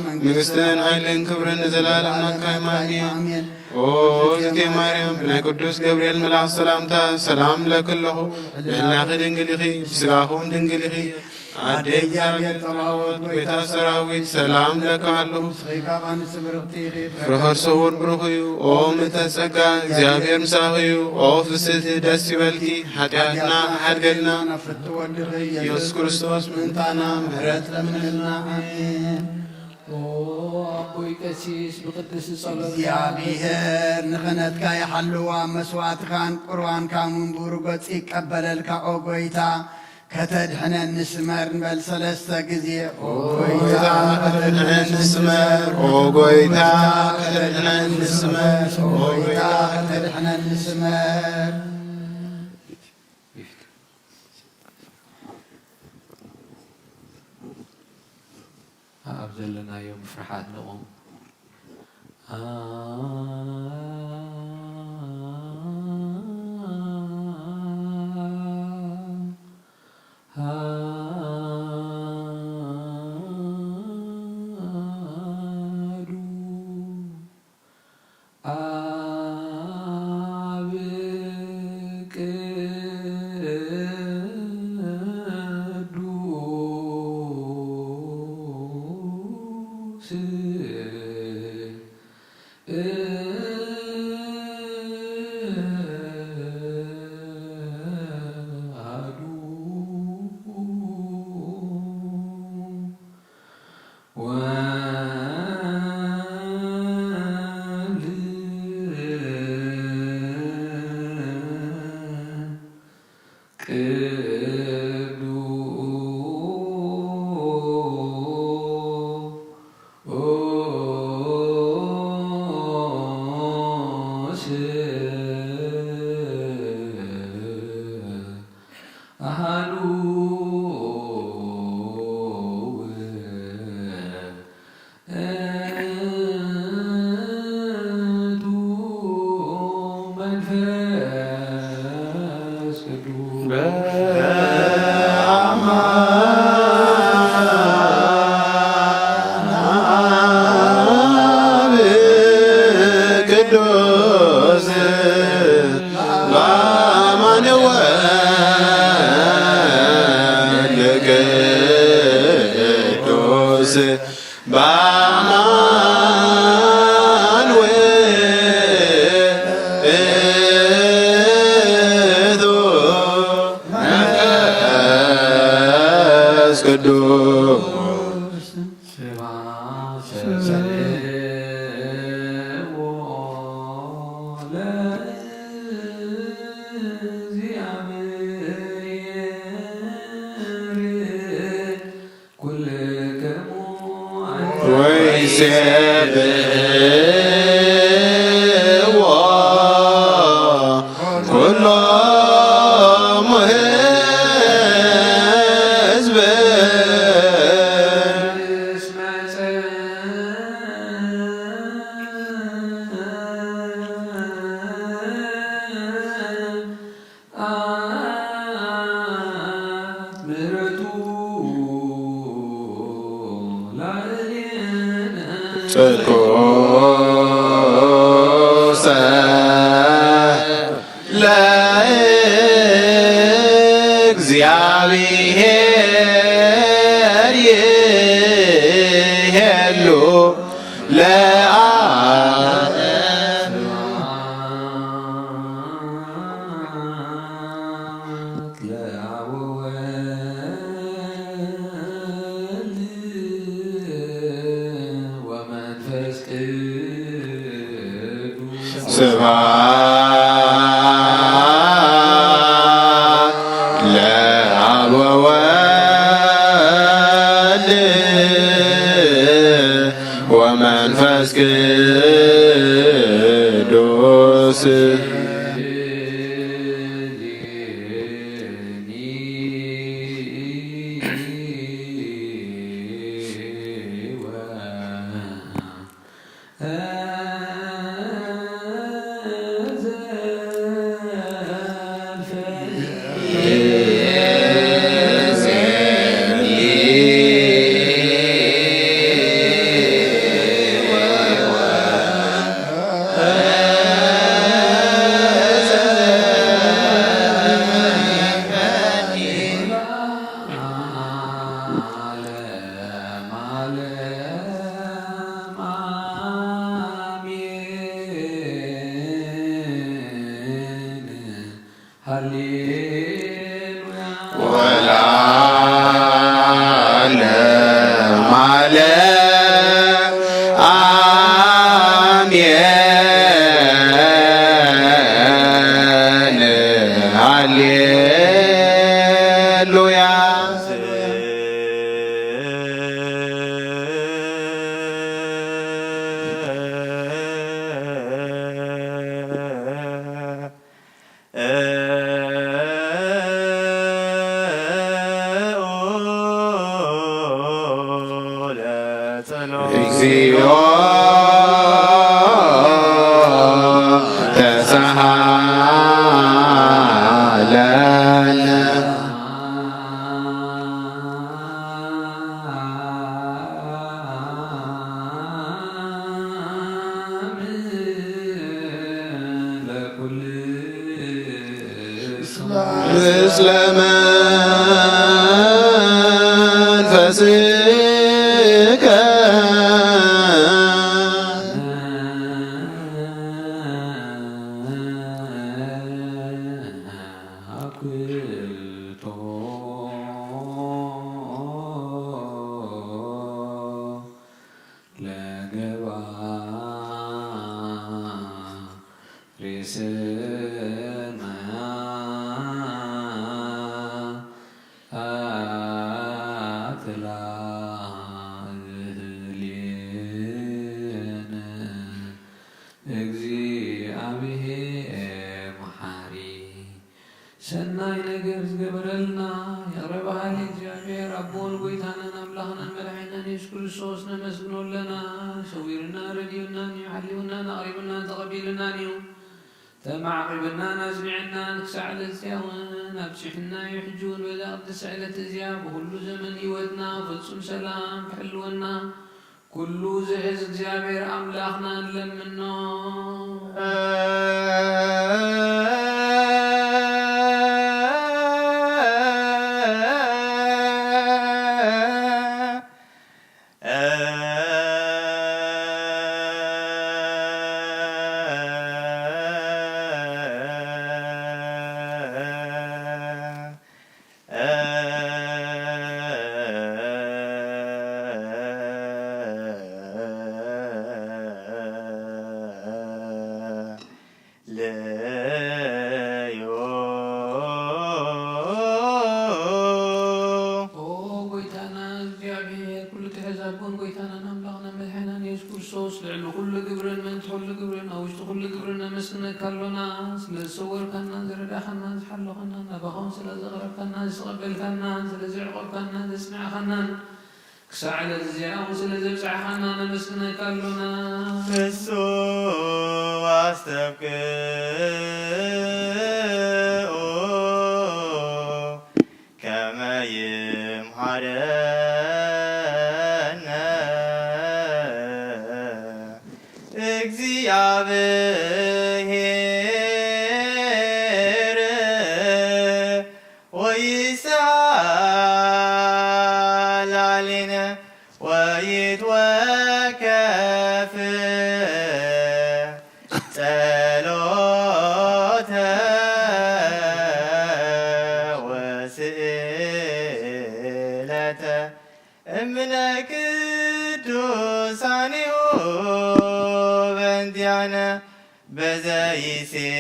መንግስትን ሓይልን ክብርን ንዘለኣለም ናትካ እዩ። ኣሜን። ኦ እግዝእትየ ማርያም፣ ብናይ ቅዱስ ገብርኤል መልኣኽ ሰላምታ ሰላም እብለኪ ኣለኹ። ልዕልናኺ ድንግል ኢኺ፣ ብስጋኹም ድንግል ኢኺ። ኣደ እግዚኣብሔር ጸባኦት፣ ጎይታ ሰራዊት፣ ሰላም እብለኪ ኣለኹ። ስኺ ካብ ኣንስቲ ብርኽቲ ኢኺ፣ ፍረ ከርሲ እውን ብሩኽ እዩ። ኦ ምልዕተ ጸጋ፣ እግዚኣብሔር ምሳኺ እዩ። ኦ ፍስሕቲ ደስ ይበልኪ፣ ሓጢኣትና ሓድገልና። ፍቱ ወልድኺ ኢየሱስ ክርስቶስ ምእንታና ምሕረት ለምንልና። ኣሜን። ኦ ኣቦይ ቀሲስ፣ ብቅድስቲ ጸሎት እግዚኣብሔር ንኽህነትካ ይሓልዋ። መስዋዕትኻን ቁርባንካ ምንቡር ገጹ ይቀበለልካ። ኦ ጎይታ፣ ከተድሕነኒ ስመር ንበል ሰለስተ ግዜ። ኦ ጎይታ፣ ከተድሕነኒ ስመር። ኦ ጎይታ፣ ከተድሕነኒ ስመር። ኦ ጎይታ፣ ከተድሕነኒ ስመር። ኣብ ዘለናዮ ምፍርሓት ንቑም። ኣሃዱ ኣብ ቅዱስ ቅዱስ አሃዱ ውእቱ መንፈስ ቅዱስ። በአማን አብ ቅዱስ በአማን ወልድ ቅዱስ በአማን ውእቱ መንፈስ ቅዱስ። ስብሐት ለእግዚአብሔር ኩልክሙ ወይሴብሕዎ ኩሎሙ ሕዝብ። ምሕረቱ ላዕሌነ ጽድቁሰ ለእግዚአብሔር ይሄሉ ለዓለም። ለአብ ወወልድ ወመንፈስ ቅዱስ። ስብሐት ለአብ ወወልድ ወመንፈስ ቅዱስ። ወለዓለመ ዓለም አሜን። ሃሌሉያ። እግዚኦ ተሳሃለነ። ምስለ መንፈስከ። ለገባሬ ሰናይ። ልና። ይቕረ በሃሊ እግዚኣብሔር ኣቦን ጐይታናን ኣምላኽናን መድሓኒናን የሱስ ክርስቶስ ነመስግኖ ኣለና። ሰዊሩና ረድዩናን እዩ፣ ሓልዩናን ኣቕሪቡናን ተቐቢሉናን እዩ። ተማዕቂብናን ኣጽኒዕናን ክሳዕ ለዚኣ እውን ኣብጺሑና እዩ። ሕጂ እውን በዛ ቅድስቲ ዕለት እዚኣ ብኹሉ ዘመን ህይወትና ፍጹም ሰላም ክሕልወና ኩሉ ዝሕዝ እግዚኣብሔር ኣምላኽና ንለምኖ። ለዮ። ኦ ጐይታና እግዚኣብሔር፣ ኩሉ ትሕዝ ኣቦን ጐይታናን ኣምላኽና መድሓኒናን የሱስ ክርስቶስ፣ ልዕሊ ኩሉ ግብርን ምእንቲ ኩሉ ግብርን ኣብ ውሽጢ ኩሉ ግብርን ነመስግነካ ኣሎና። ስለ ዝሰወርካናን ዝረዳእካናን ዝሓለኻናን፣ ናባኻ እውን ስለ ዘቕረብካናን ዝተቐበልካናን፣ ስለ ዘዕቆብካናን ዘጽናዕካናን፣ ክሳዕ ዕለት እዚኣ እውን ስለ ዘብጻሕኻና ነመስግነካ ኣሎና። ንሱ ኣስተብቅዑ ከመ ይምሃረነ እግዚኣብሔር። ወይስኣል ላዕሌነ ወይትወከፍ ጸሎተ ወስእለተ እምነ ቅዱሳኒሁ በእንቲኣነ በዘይሴኒ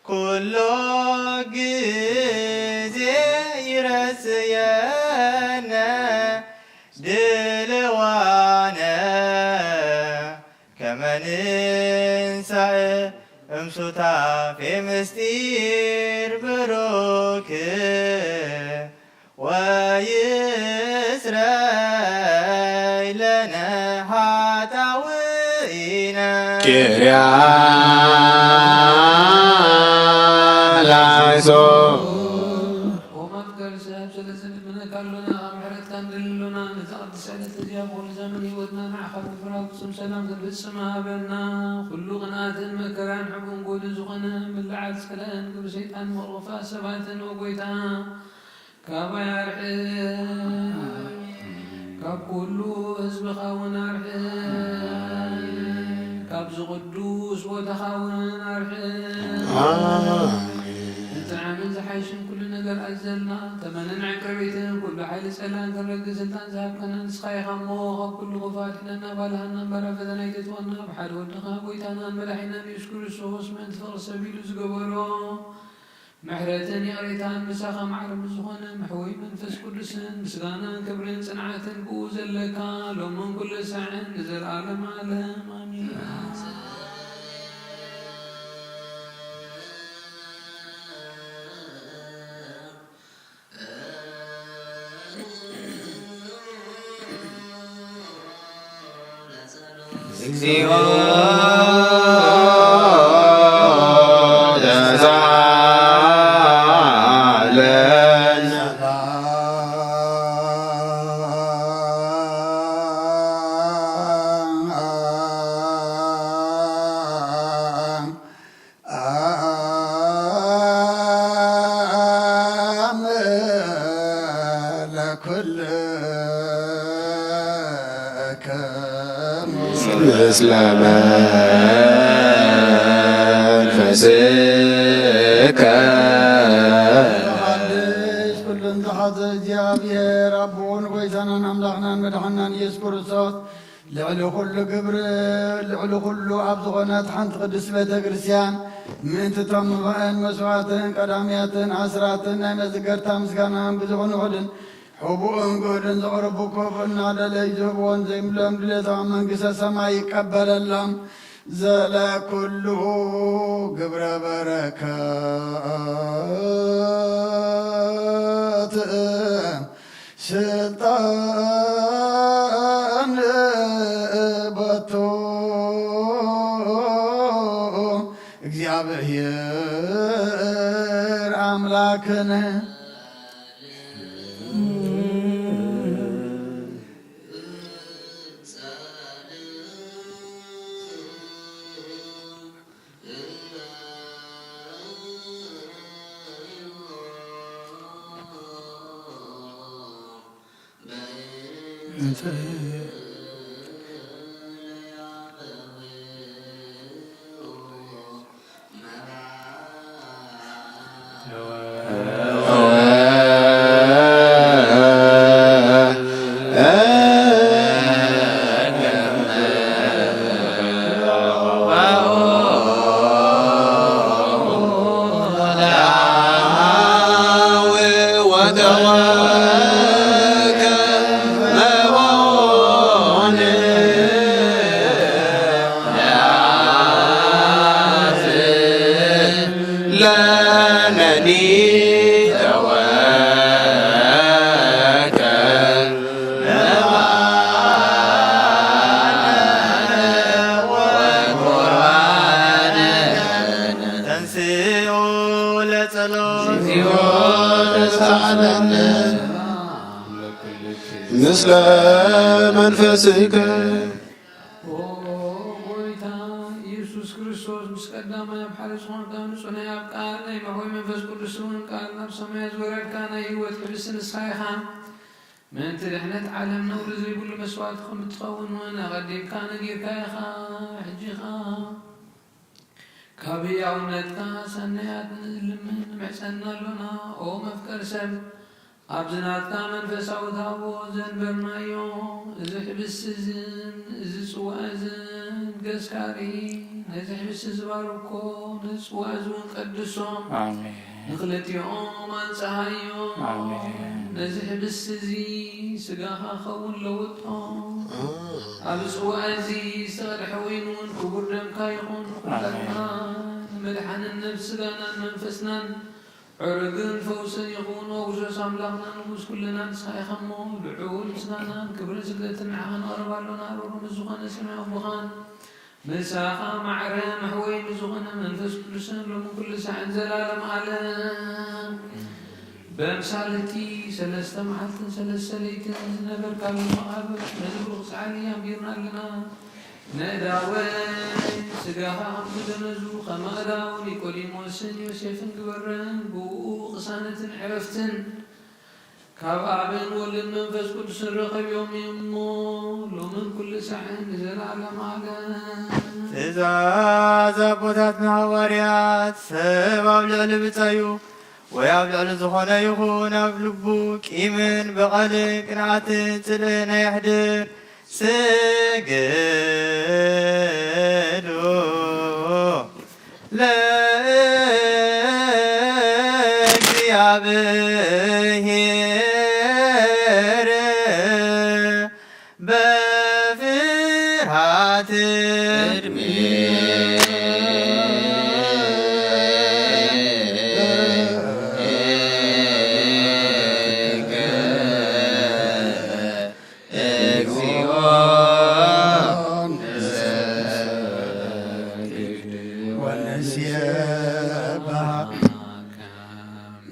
ኩሎ ግዜ ይረስየነ ድልዋነ ከመ ንንሳእ እምሱታፌ ምስጢር ብሩክ ወይስረይ ለነ ኃጣውኢነ። ኪርያ ላይሶ። ኦ መፍቀሪ ሰብ፣ ስለዚ ንልምነካ ኣሎና፣ ምሕረትካ ንደሊ ኣሎና። ነዛ ቅድስቲ ዕለት እዚኣ ብኹሉ ዘመን ህይወትና ንዓኻ ብምፍራህ ፍጹም ሰላም ክንፍጽም ሃበና። ኩሉ ቅንኣትን መከራን ሕቡን ጎዱ ዝኾነ ምልዓል ጸላእን ግብሪ ሰይጣን ምቕርፋ ሰባትን፣ ኦ ጐይታ፣ ካባይ ኣርሕቕ፣ ካብ ኩሉ ህዝብኻ እውን ኣርሕቕ፣ ካብዚ ቅዱስ ቦታኻ እውን ኣርሕቕ። ኣሜን። ዝጥዕምን ዝሓይሽን ኩሉ ነገር ኣዘልና፣ ተመንን ዕንቅርቢትን ኩሉ ሓይሊ ጸላእን ክንረግእ ስልጣን ዝሃብካና ንስኻ ኢኻ እሞ፣ ካብ ኩሉ ክፉእ ኣድሕነና፣ ባልሃና እምበር ኣብ ፈተና ኣይተእትወና፣ ብሓደ ወድኻ ጐይታናን መድሓኒናን የሱስ ክርስቶስ ምእንቲ ፍቕሪ ሰብ ኢሉ ዝገበሮ ምሕረትን ይቕሬታን ምሳኻ ማዕረ ብዝኾነ መሕወይ መንፈስ ቅዱስን ምስጋናን ክብርን ጽንዓትን ብኡ ዘለካ ሎምን ኩሉ ሳዕን ንዘለዓለም ዓለም ኣሜን። እግዚኦ ተሳለነ። ለኩልክሙ ምስለ መንፈስከ። ሓድሽ ኩሉን ዝሓዘ እግዚኣብሔር ኣቦን ጐይታናን ኣምላኽናን መድሓናን ኢየሱስ ክርስቶስ ልዕሊ ኩሉ ግብሪ፣ ልዕሊ ኩሉ ኣብ ዝኾነት ሓንቲ ቅድስቲ ቤተ ክርስቲያን፣ ምእንቲ እቶም መባእን መስዋዕትን ቀዳምያትን ኣስራትን ናይ መዝገርታ ምስጋናን ብዝኹን ውሑድን ሕቡእን ግሁድን ዘቕርቡ ኮፍ እናደለዩ ዝህብዎን ዘይብሎም ድሌቶም ኣብ መንግስተ ሰማይ ይቀበለሎም። ዘለኩሉ ግብረ በረከት ስልጣን በቱ እግዚኣብሔር ኣምላክን። ለመኒ ተወከል ተንስኡ ለጸሎት። ምስለ መንፈስከ። ኦ ጎይታ ኢየሱስ ክርስቶስ፣ ምስ ቀዳማይ ኣብ ሓደ ዝኾንካ ንጹህ ናይ ኣብ ቃል ናይ መሕወይ መንፈስ ቅዱስ እውን ቃል ናብ ሰማይ ዝወረድካ ናይ ህይወት ሕብሲ ንስኻ ኢኻ። ምእንቲ ድሕነት ዓለም ነውሪ ዘይብሉ መስዋእቲ ከም እትኸውን እውን ኣቐዲምካ ነጊርካ ኢኻ። ሕጂ ኸኣ ካብ ህያውነትካ ሰናያት ንልምን ንምሕጸና ኣሎና። ኦ መፍቀር ሰብ፣ ኣብዚ ናትካ መንፈሳዊ ታቦ ዘንበርናዮ፣ እዚ ሕብስቲ እዝን እዚ ጽዋእ እዝን ገስካሪ፣ ነዚ ሕብስቲ እዚ ባርኮ፣ ነዚ ጽዋእ እዚ እውን ቀድሶ። ኣሜን። ንኽልቲኦም ኣንጽሃዮም። ኣሜን። ነዚ ሕብስቲ እዚ ስጋኻ ኸውን ለውጦ። ኣብ ጽዋእ እዚ ዝተቐድሐ ወይን እውን ክቡር ደምካ ይኹን። ኣሜን። ኩላትና ንመድሓንን ነፍሲ ስጋናን መንፈስናን ዕሩግን ፈውስን ይኹን። ኦ ክርስቶስ ኣምላኽና ንጉስ ኩልና ንስኻ ኢኻ እሞ፣ ልዑል ምስጋናን ክብርን ስግደትን ንዓኻ ነቕርብ ኣሎና። ርሩህ ምስ ዝኾነ ሰማያዊ ኣቦኻን ምሳኻ ማዕረ መሕወይ ንዝኾነ መንፈስ ቅዱስን ሎምን ኩሉ ሳዕን ዘላለም ዓለም። በምሳል እቲ ሰለስተ መዓልትን ሰለስተ ለይትን ዝነበርካሉ መቓብር ነዚ ብሩኽ ሰዓሊ ኣንቢርና ኣለና። ነእዳወይ ስጋኻ ከም ዝገነዙ፣ ከም ኣእዳው ኒቆዲሞስን ዮሴፍን ግበረን። ብእኡ ቅሳነትን ዕረፍትን ካብ ኣብን ወልድን መንፈስ ቅዱስን ረኸብዮም እሞ፣ ሎምን ኩሉ ሳዕን ንዘለዓለም ዓለም። ትእዛዝ ኣቦታትና ሃዋርያት፣ ሰብ ኣብ ልዕሊ ብጻዩ ወይ ኣብ ልዕሊ ዝኾነ ይኹን ኣብ ልቡ ቂምን በቐልን ቅንኣትን ጽልእን ኣየሕድር። ስግዱ ለእግዚኣብሔር በፍርሃት።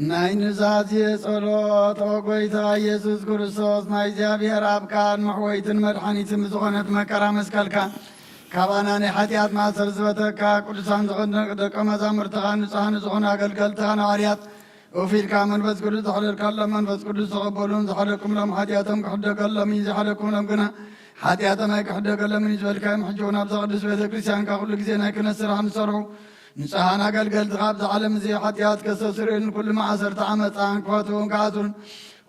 ናይ ኑዛዜ ጸሎት። ኦ ጎይታ ኢየሱስ ክርስቶስ፣ ናይ እግዚኣብሔር ኣብ ቃል መሕወይትን መድሓኒትን ብዝኾነት መከራ መስቀልካ ካባና ናይ ሓጢኣት ማእሰር ዝበተካ፣ ቅዱሳን ዝኾኑ ደቀ መዛሙርትኻ፣ ንጹሃን ዝኾኑ ኣገልገልትኻ ሃዋርያት፣ ኡፍ ኢልካ መንፈስ ቅዱስ ዘሕደርካሎም፣ መንፈስ ቅዱስ ተቐበሉን ዝሓደግኩምሎም ሓጢኣቶም ክሕደገሎም እዩ፣ ዘይሓደግኩምሎም ግና ሓጢኣቶም ኣይክሕደገሎምን እዩ ዝበልካዮም፣ ሕጂ እውን ኣብዛ ቅድስት ቤተ ክርስቲያንካ ኩሉ ግዜ ናይ ክህነት ስራሕ ንሰርሑ ንጹሃን ኣገልገልትኻ ኣብዚ ዓለም እዚ ሓጢኣት ከስተስርዩን ኩሉ ማእሰርቲ ዓመፃን ክፈትዉን ክኣስሩን፣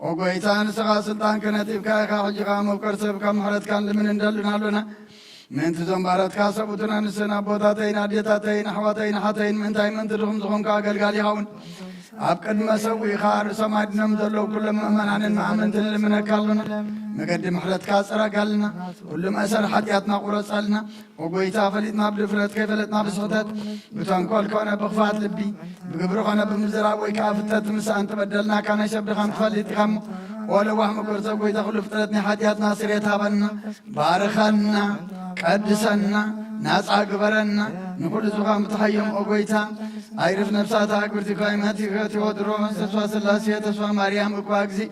ኦ ጎይታ፣ ንስኻ ስልጣን ክህነት ሂብካ ኢኻ። ሕጂ ኸኣ መፍቀር ሰብ ካብ ምሕረትካ ንልምን እንደልን ኣሎና። ምእንቲ እዞም ባሮትካ ሰብኡትን ኣንስትን ኣቦታተይን ኣዴታተይን ኣሕዋተይን ኣሓተይን ምእንታይ ምእንቲ ድኹም ዝኾንካ ኣገልጋሊ ይኸውን። ኣብ ቅድመ ሰዊእኻ ርእሶም ኣድኖም ዘለዉ ኩሎም ምእመናንን መኣመንትን ንልምነካ ኣሎና። መገዲ ምሕረትካ ጽረጋልና። ኩሉ መእሰር ሓጢኣትና ቁረጸልና። ኦ ጐይታ፣ ፈሊጥና ብድፍረት፣ ከይፈለጥና ብስሕተት፣ ብተንኮል ኮነ ብኽፋት ልቢ፣ ብግብሪ ኮነ ብምዝራብ ወይ ከኣ ፍተት ምሳእ እንተበደልናካ፣ ናይ ሰብ ድኻም ትፈልጥ ኢኻ እሞ፣ ኦ ለዋህ ምቁር ሰብ ጐይታ፣ ኩሉ ፍጥረት ናይ ሓጢኣትና ስርየት ሃበና፣ ባርኸና፣ ቀድሰና፣ ናጻ ግበረና፣ ንኹሉ ዝኻም ትሓዮም ኦ ጐይታ። ኣይርፍ ነፍሳት ኣግብርቲ ካይመት ቴዎድሮስ፣ ተስፋ ስላሴ፣ ተስፋ ማርያም እኳ እግዚእ፣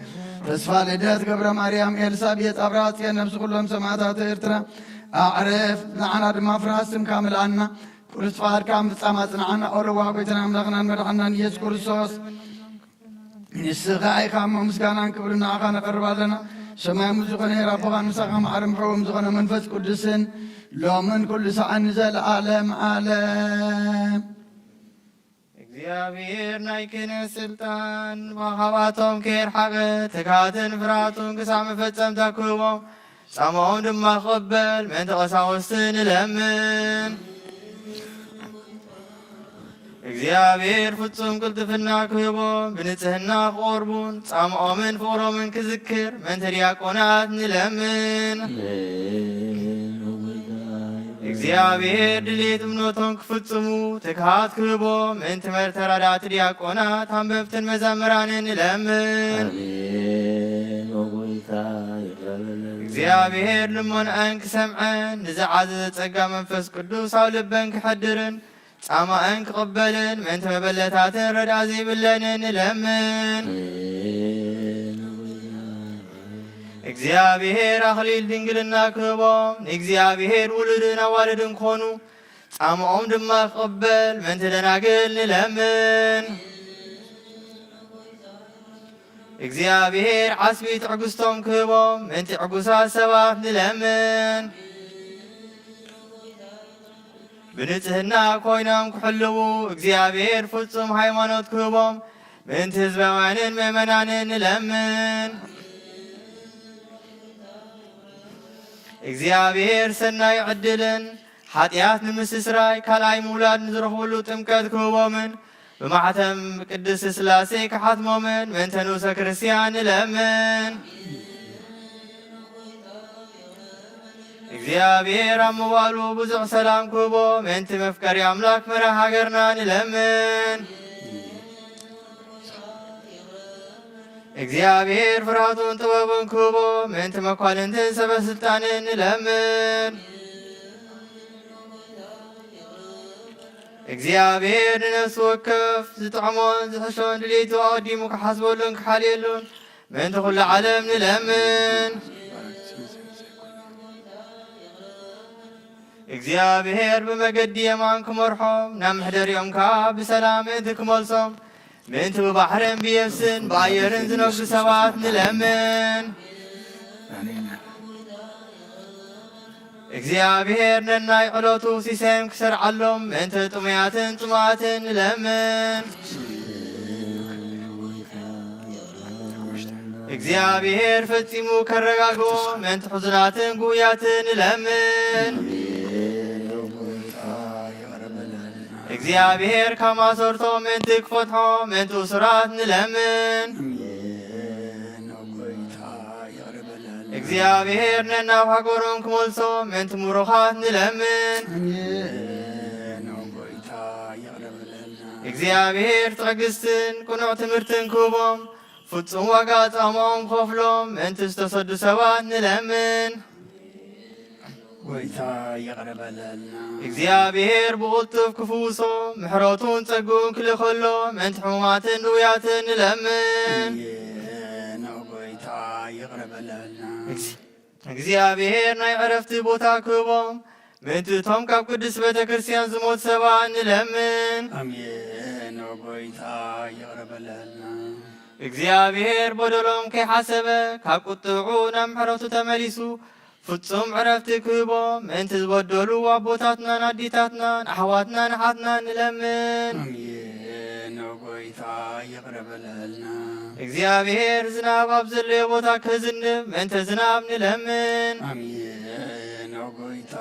ተስፋ ልደት፣ ገብረ ማርያም፣ ኤልሳቤጥ፣ ኣብርሃ ጽዮን፣ ነፍሲ ኩሎም ሰማዕታት ኤርትራ፣ ኣዕርፍ፣ ንዓና ድማ ፍርሃት ስምካ ምልኣና፣ ቅዱስ ፍቓድካ ኣብ ምፍጻም ኣጽንዓና። ኦ ለዋህ ጐይታና ኣምላኽናን መድሓንናን ኢየሱስ ክርስቶስ፣ ንስኻ ኢኻ እሞ ምስጋናን ክብርን ንዓኻ ነቐርብ ኣለና። ሰማያዊ ዝኾነ ሄር ኣቦኻን ምሳኻ ማዕረ ምሕረዎም ዝኾነ መንፈስ ቅዱስን ሎምን ኩሉ ሰዓን ንዘለዓለም ዓለም። እግዚኣብሔር ናይ ክህነት ስልጣን ካብኣቶም ከየርሓቐ ትግሃትን ፍርሃቱን ክሳብ መፈጸምታ ክህቦም ጻማኦም ድማ ክቕበል ምእንቲ ቀሳውስቲ ንለምን። እግዚኣብሔር ፍጹም ቅልጥፍና ክህቦም ብንጽህና ክቖርቡን ጻምኦምን ፍቕሮምን ክዝክር ምእንቲ ዲያቆናት ንለምን። እግዚኣብሔር ድሌት እምነቶም ክፍጽሙ ትግሃት ክህቦም ምእንቲ መርተራዳእቲ ዲያቆናት፣ ኣንበብትን መዘምራንን ንለምን። እግዚኣብሔር ልመንአን ክሰምዐን ንዝዓዘዘ ጸጋ መንፈስ ቅዱስ ኣብ ልበን ክሐድርን ጻማእን ክቕበልን ምእንቲ መበለታትን ረድኣ ዘይብለንን ንለምን። እግዚኣብሔር ኣኽሊል ድንግልና ክህቦም ንእግዚኣብሔር ውሉድን ኣዋልድን ክኾኑ ጻምኦም ድማ ክቕበል ምእንቲ ደናግል ንለምን። እግዚኣብሔር ዓስቢ ትዕግስቶም ክህቦም ምእንቲ ዕጉሳት ሰባት ንለምን። ብንጽህና ኮይኖም ክሕልዉ እግዚኣብሔር ፍጹም ሃይማኖት ክህቦም ምእንቲ ህዝባውያንን ምእመናንን ንለምን። እግዚኣብሔር ሰናይ ዕድልን ሓጢኣት ንምስስራይ ካልኣይ ምውላድ ንዝረኽብሉ ጥምቀት ክህቦምን ብማሕተም ቅድስት ስላሴ ክሓትሞምን ምእንተ ንኡሰ ክርስቲያን ንለምን። እግዚኣብሔር ኣብ ምዋሉ ብዙሕ ሰላም ክህቦ ምእንቲ መፍቀሪ ኣምላክ መራ ሃገርና ንለምን። እግዚኣብሔር ፍርሃቱን ጥበቡን ክህቦ ምእንቲ መኳንንትን ሰበ ስልጣንን ንለምን። እግዚኣብሔር ንነፍሲ ወከፍ ዝጥዕሞን ዝሕሾን ድሌቱ ኣቐዲሙ ክሓስበሉን ክሓልየሉን ምእንቲ ኩሉ ዓለም ንለምን። እግዚኣብሔር ብመገዲ የማን ክመርሖም ናብ መሕደሪኦም ከኣ ብሰላም ምእንቲ ክመልሶም ምእንቲ ብባሕርን ብየብስን ብኣየርን ዝነግዱ ሰባት ንለምን። እግዚኣብሔር ነናይ ዕለቱ ሲሳዮም ክሰርዓሎም ምእንቲ ጥሙያትን ጽሙኣትን ንለምን። እግዚኣብሔር ፈጺሙ ከረጋግኦ ምእንቲ ሕዙናትን ጉያትን ንለምን። እግዚኣብሔር ካብ ማሰርቶ ምእንቲ ክፈትሖ ምእንቲ እሱራት ንለምን። እግዚኣብሔር ነናብ ሃገሮም ክመልሶ ምእንቲ ምሩኻት ንለምን። እግዚኣብሔር ትዕግስትን ቅኑዕ ትምህርትን ክህቦም ፍጹም ዋጋ ጻማኦም ክኸፍሎም ምእንቲ ዝተሰዱ ሰባት ንለምን። ጎይታ ይቕረ በለልና። እግዚኣብሔር ብቕልጡፍ ክፍውሶ ምሕረቱን ጸግኡን ክልእኸሎ ምእንቲ ሕሙማትን ድውያትን ንለምን። እየኖ ጎይታ ይቕረ በለልና። እግዚ-፣ እግዚኣብሔር ናይ ዕረፍቲ ቦታ ክህቦም ምእንቲ እቶም ካብ ቅድስት ቤተ ክርስቲያን ዝሞት ሰባት ንለምን። ኣሜን። ኦ ጎይታ ይቕረ በለልና። እግዚኣብሔር በደሎም ከይሓሰበ ካብ ቁጥዑ ናብ ምሕረቱ ተመሊሱ ፍጹም ዕረፍቲ ክህቦም ምእንቲ ዝበደሉ ኣቦታትናን ኣዴታትናን ኣሕዋትናን ኣሓትናን ንለምን። ኣሜን። ኦ ጎይታ ይቕረ በለልና። እግዚኣብሔር ዝናብ ኣብ ዘለዮ ቦታ ከዝንብ ምእንተ ዝናብ ንለምን። ኣሜን። ኦ ጎይታ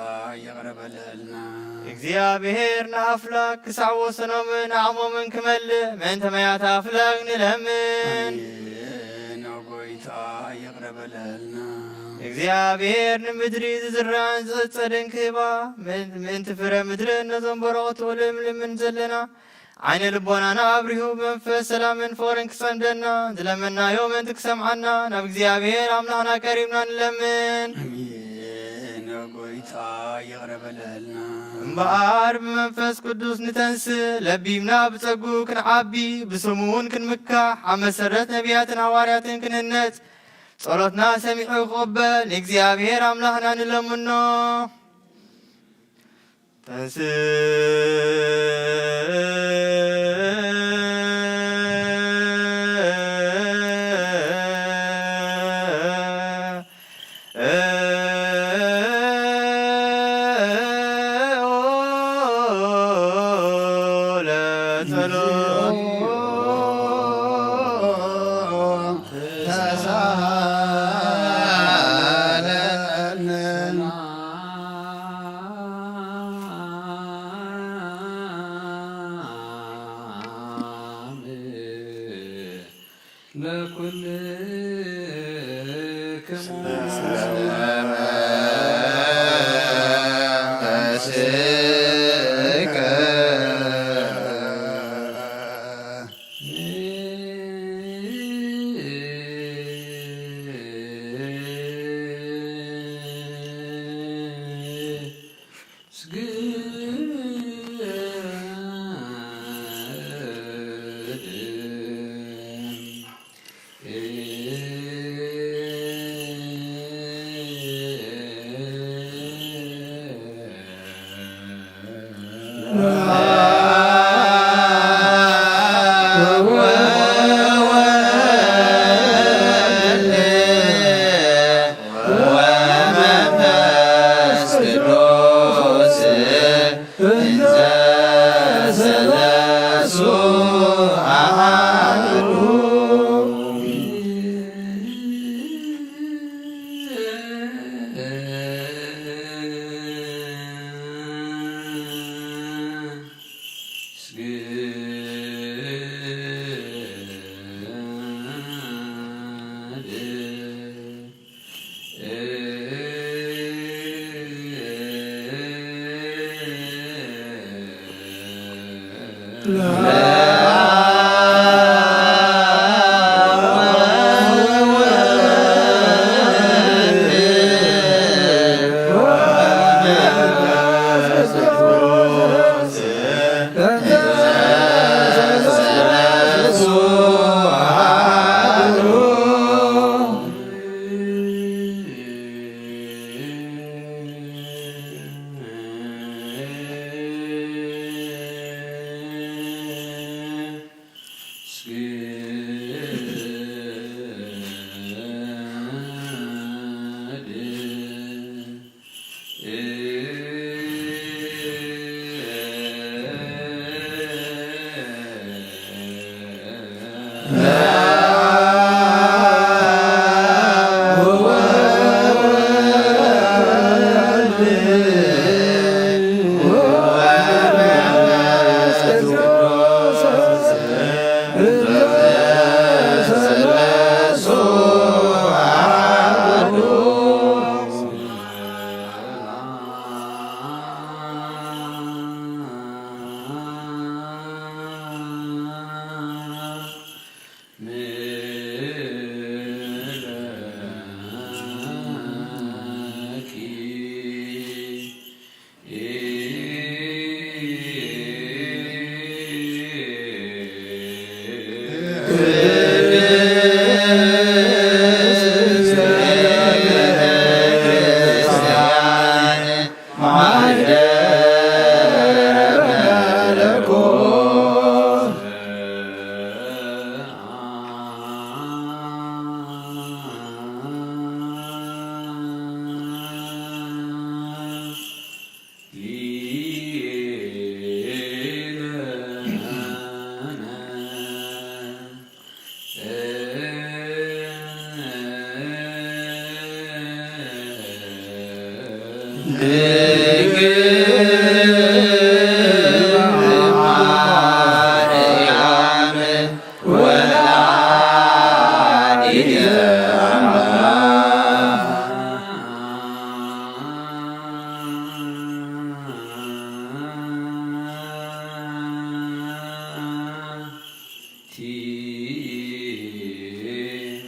ይቕረ በለልና። እግዚኣብሔር ንኣፍላክ ክሳዕ ወሰኖምን ዓቕሞምን ክመልእ ምእንተ መያት ኣፍላክ ንለምን። ኣሜን። ኦ ጎይታ ይቕረ በለልና። እግዚኣብሔር ንምድሪ ዝዝራእን ዝቕጸልን ክህባ ምእን-፣ ምእንቲ ፍረ ምድርን ነዞም በረኸቱ ልምልምን ዘለና ዓይነ ልቦናና ኣብሪሁ ብመንፈስ ሰላምን ፍቕርን ክጸምደና ዝለመናዮ ምእንቲ ክሰምዓና ናብ እግዚኣብሔር ኣምላኽና ቀሪብና ንለምን። ኣሜን። ኦ ጎይታ ይቕረ በለልና። እምበኣር ብመንፈስ ቅዱስ ንተንስእ፣ ለቢብና ብጸጉ ክንዓቢ፣ ብስሙ እውን ክንምካሕ፣ ኣብ መሰረት ነቢያትን ሃዋርያትን ክንህነጽ፣ ጸሎትና ሰሚዑ ክቕበል ንእግዚኣብሔር ኣምላኽና ንለምኖ። ተንስእ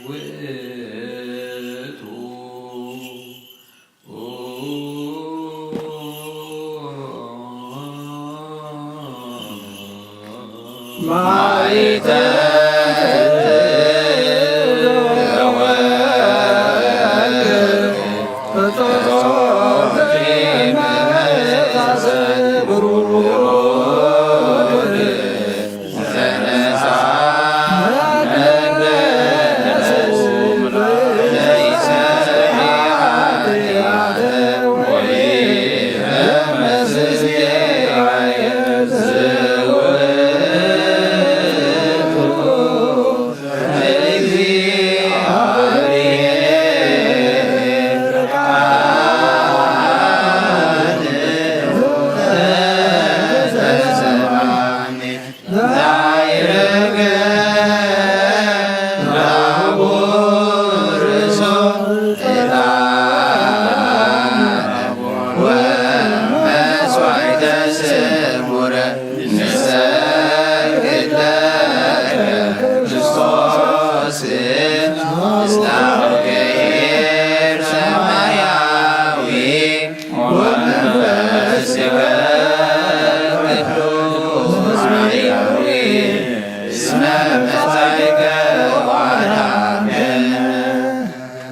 ውእቱ ማይተ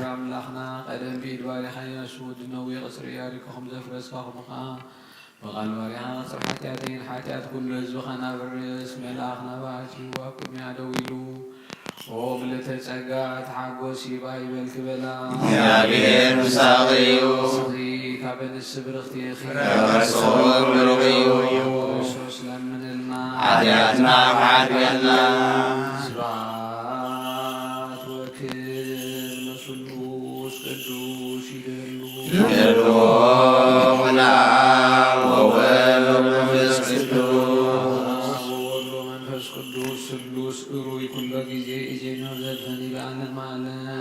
ኣምላኽና ቀደም ብኢድ ባሪኻዮ፣ ሽወዲ ነዊ ቅጽሪ ኢያሪኮ ከም ዘፍረስካ፣ ከምኡ ከኣ ብቓል ባሪኻ ቅጽሪ ሓጢኣተይን ሓጢኣት ኩሉ ህዝብኻን ኣብርስ። መልኣኽ ናባኪ ኣብ ቅድሚያ ደው ኢሉ፣ ኦ ምልእተ ጸጋ፣ ተሓጎሲ፣ ይባእ ይበልኪ በላ። እግዚኣብሔር ምሳኺ እዩ። ንስኺ ካብ ኣንስቲ ብርኽቲ ኢኺ። ፍረ ከርስኺ እውን ብሩኽ እዩ። ክርስቶስ ለምንልና። ሓጢኣትና ይምሓር በልና። ስብሐት ወክብር ለስሉስ ቅዱስ ይደሉ። ይደሉ ለአብ ወወልድ ወመንፈስ ቅዱስ። ወወልድ ወመንፈስ ቅዱስ ስሉስ እሩይ ኩሎ ጊዜ ኢዜኖ ዘልፈኒ ለዓለም ዓለም።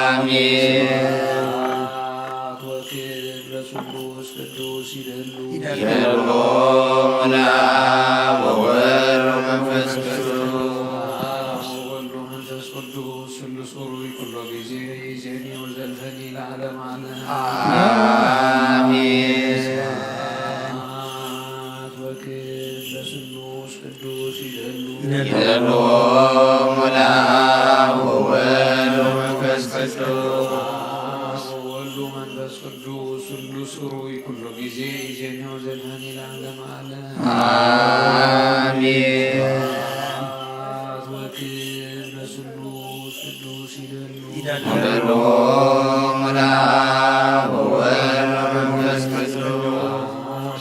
አሜን። ስብሐት ወክብር ለስሉስ ቅዱስ ይደሉ። ይደሉ ለአብ ወወልድ ወመንፈስ ቅዱስ። ወወልድ ወመንፈስ ቅዱስ ስሉስ እሩይ ኩሎ ጊዜ ኢዜኒ ወዘልፈኒ ለዓለም ዓለም። አሜን። ስብሐት ወክብር ለስሉስ ቅዱስ ይደሉ። ይደሉ ለአብ ወወልድ ወመንፈስ ቅዱስ። ወወልድ ወመንፈስ ቅዱስ ስሉስ እሩይ ኩሎ ጊዜ ኢዜኒ ወዘልፈኒ ለዓለም ዓለም። አሜን። ስብሐት ወክብር ለስሉስ ቅዱስ ይደሉ። ይደሉ ለአብ ወወልድ ወመንፈስ ቅዱስ።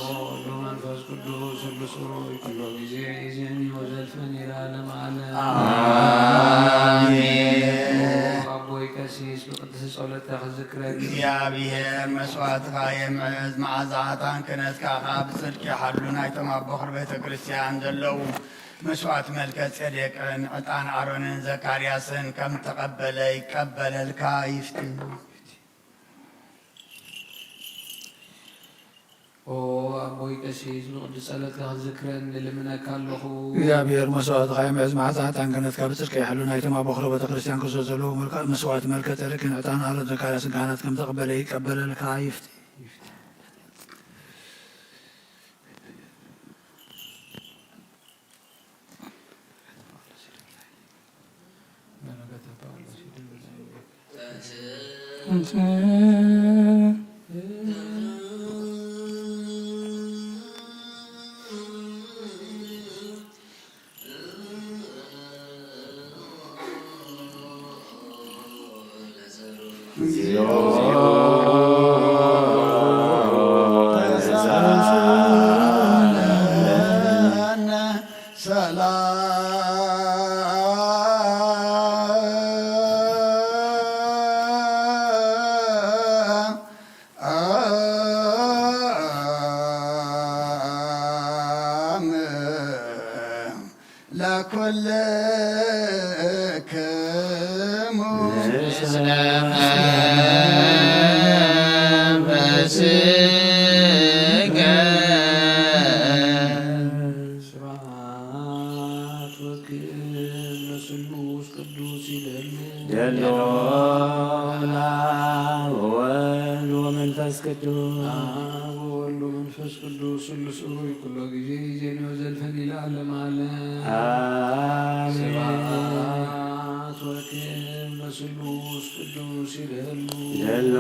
ወወልድ ወመንፈስ ቅዱስ ስሉስ እሩይ ኩሎ ጊዜ ኢዜኒ ወዘልፈኒ ለዓለም ዓለም። አሜን። አቦይ ቀሲስ ብቅድስቲ ጸሎትካ ክዝክረኒ። እግዚኣብሔር መስዋዕትኻ የምዕዝ፣ መዓዛ ዕጣን ክህነትካ ኸኣ ብጽድቂ ይሓሉ። ናይቶም ኣብ በኹሪ ቤተ ክርስቲያን ዘለዉ መስዋዕት መልከ ጼዴቅን ዕጣን ኣሮንን ዘካርያስን ከም ተቐበለ ይቀበለልካ ይፍቲ። ኦ ኣቦይ ቀሲስ፣ ብቕዱስ ጸሎትካ ክትዝክረኒ ልምነካ ኣለኹ። እግዚኣብሔር መስዋዕትኻ የምዕዝ፣ መዓዛ ዕጣን ክህነትካ ብጽድቂ ይሓሉ። ናይቶም ኣብ በኹሪ ቤተ ክርስቲያን ክርስቶስ ዘለዉ መልክዕ መስዋዕት መልከ ጼዴቅን ዕጣን ኣሮን ዘካርያስን ካህናት ከም ተቐበለ ይቀበለልካ ይፍቲ። ለኩልክሙ ስብሐት ወክብር ለስሉስ ቅዱስ ይደሉ። ደሎ ለአብ ወወልድ ወመንፈስ ቅዱስ። አብ ወወልድ ወመንፈስ ቅዱስ ስሉስ ሩይ ኩሎ ጊዜ ዜኔው ዘልፈኒ ለዓለም ዓለም። አሜን። ስብሐት ወክብር ለስሉስ ቅዱስ ይደሉ። ደሎ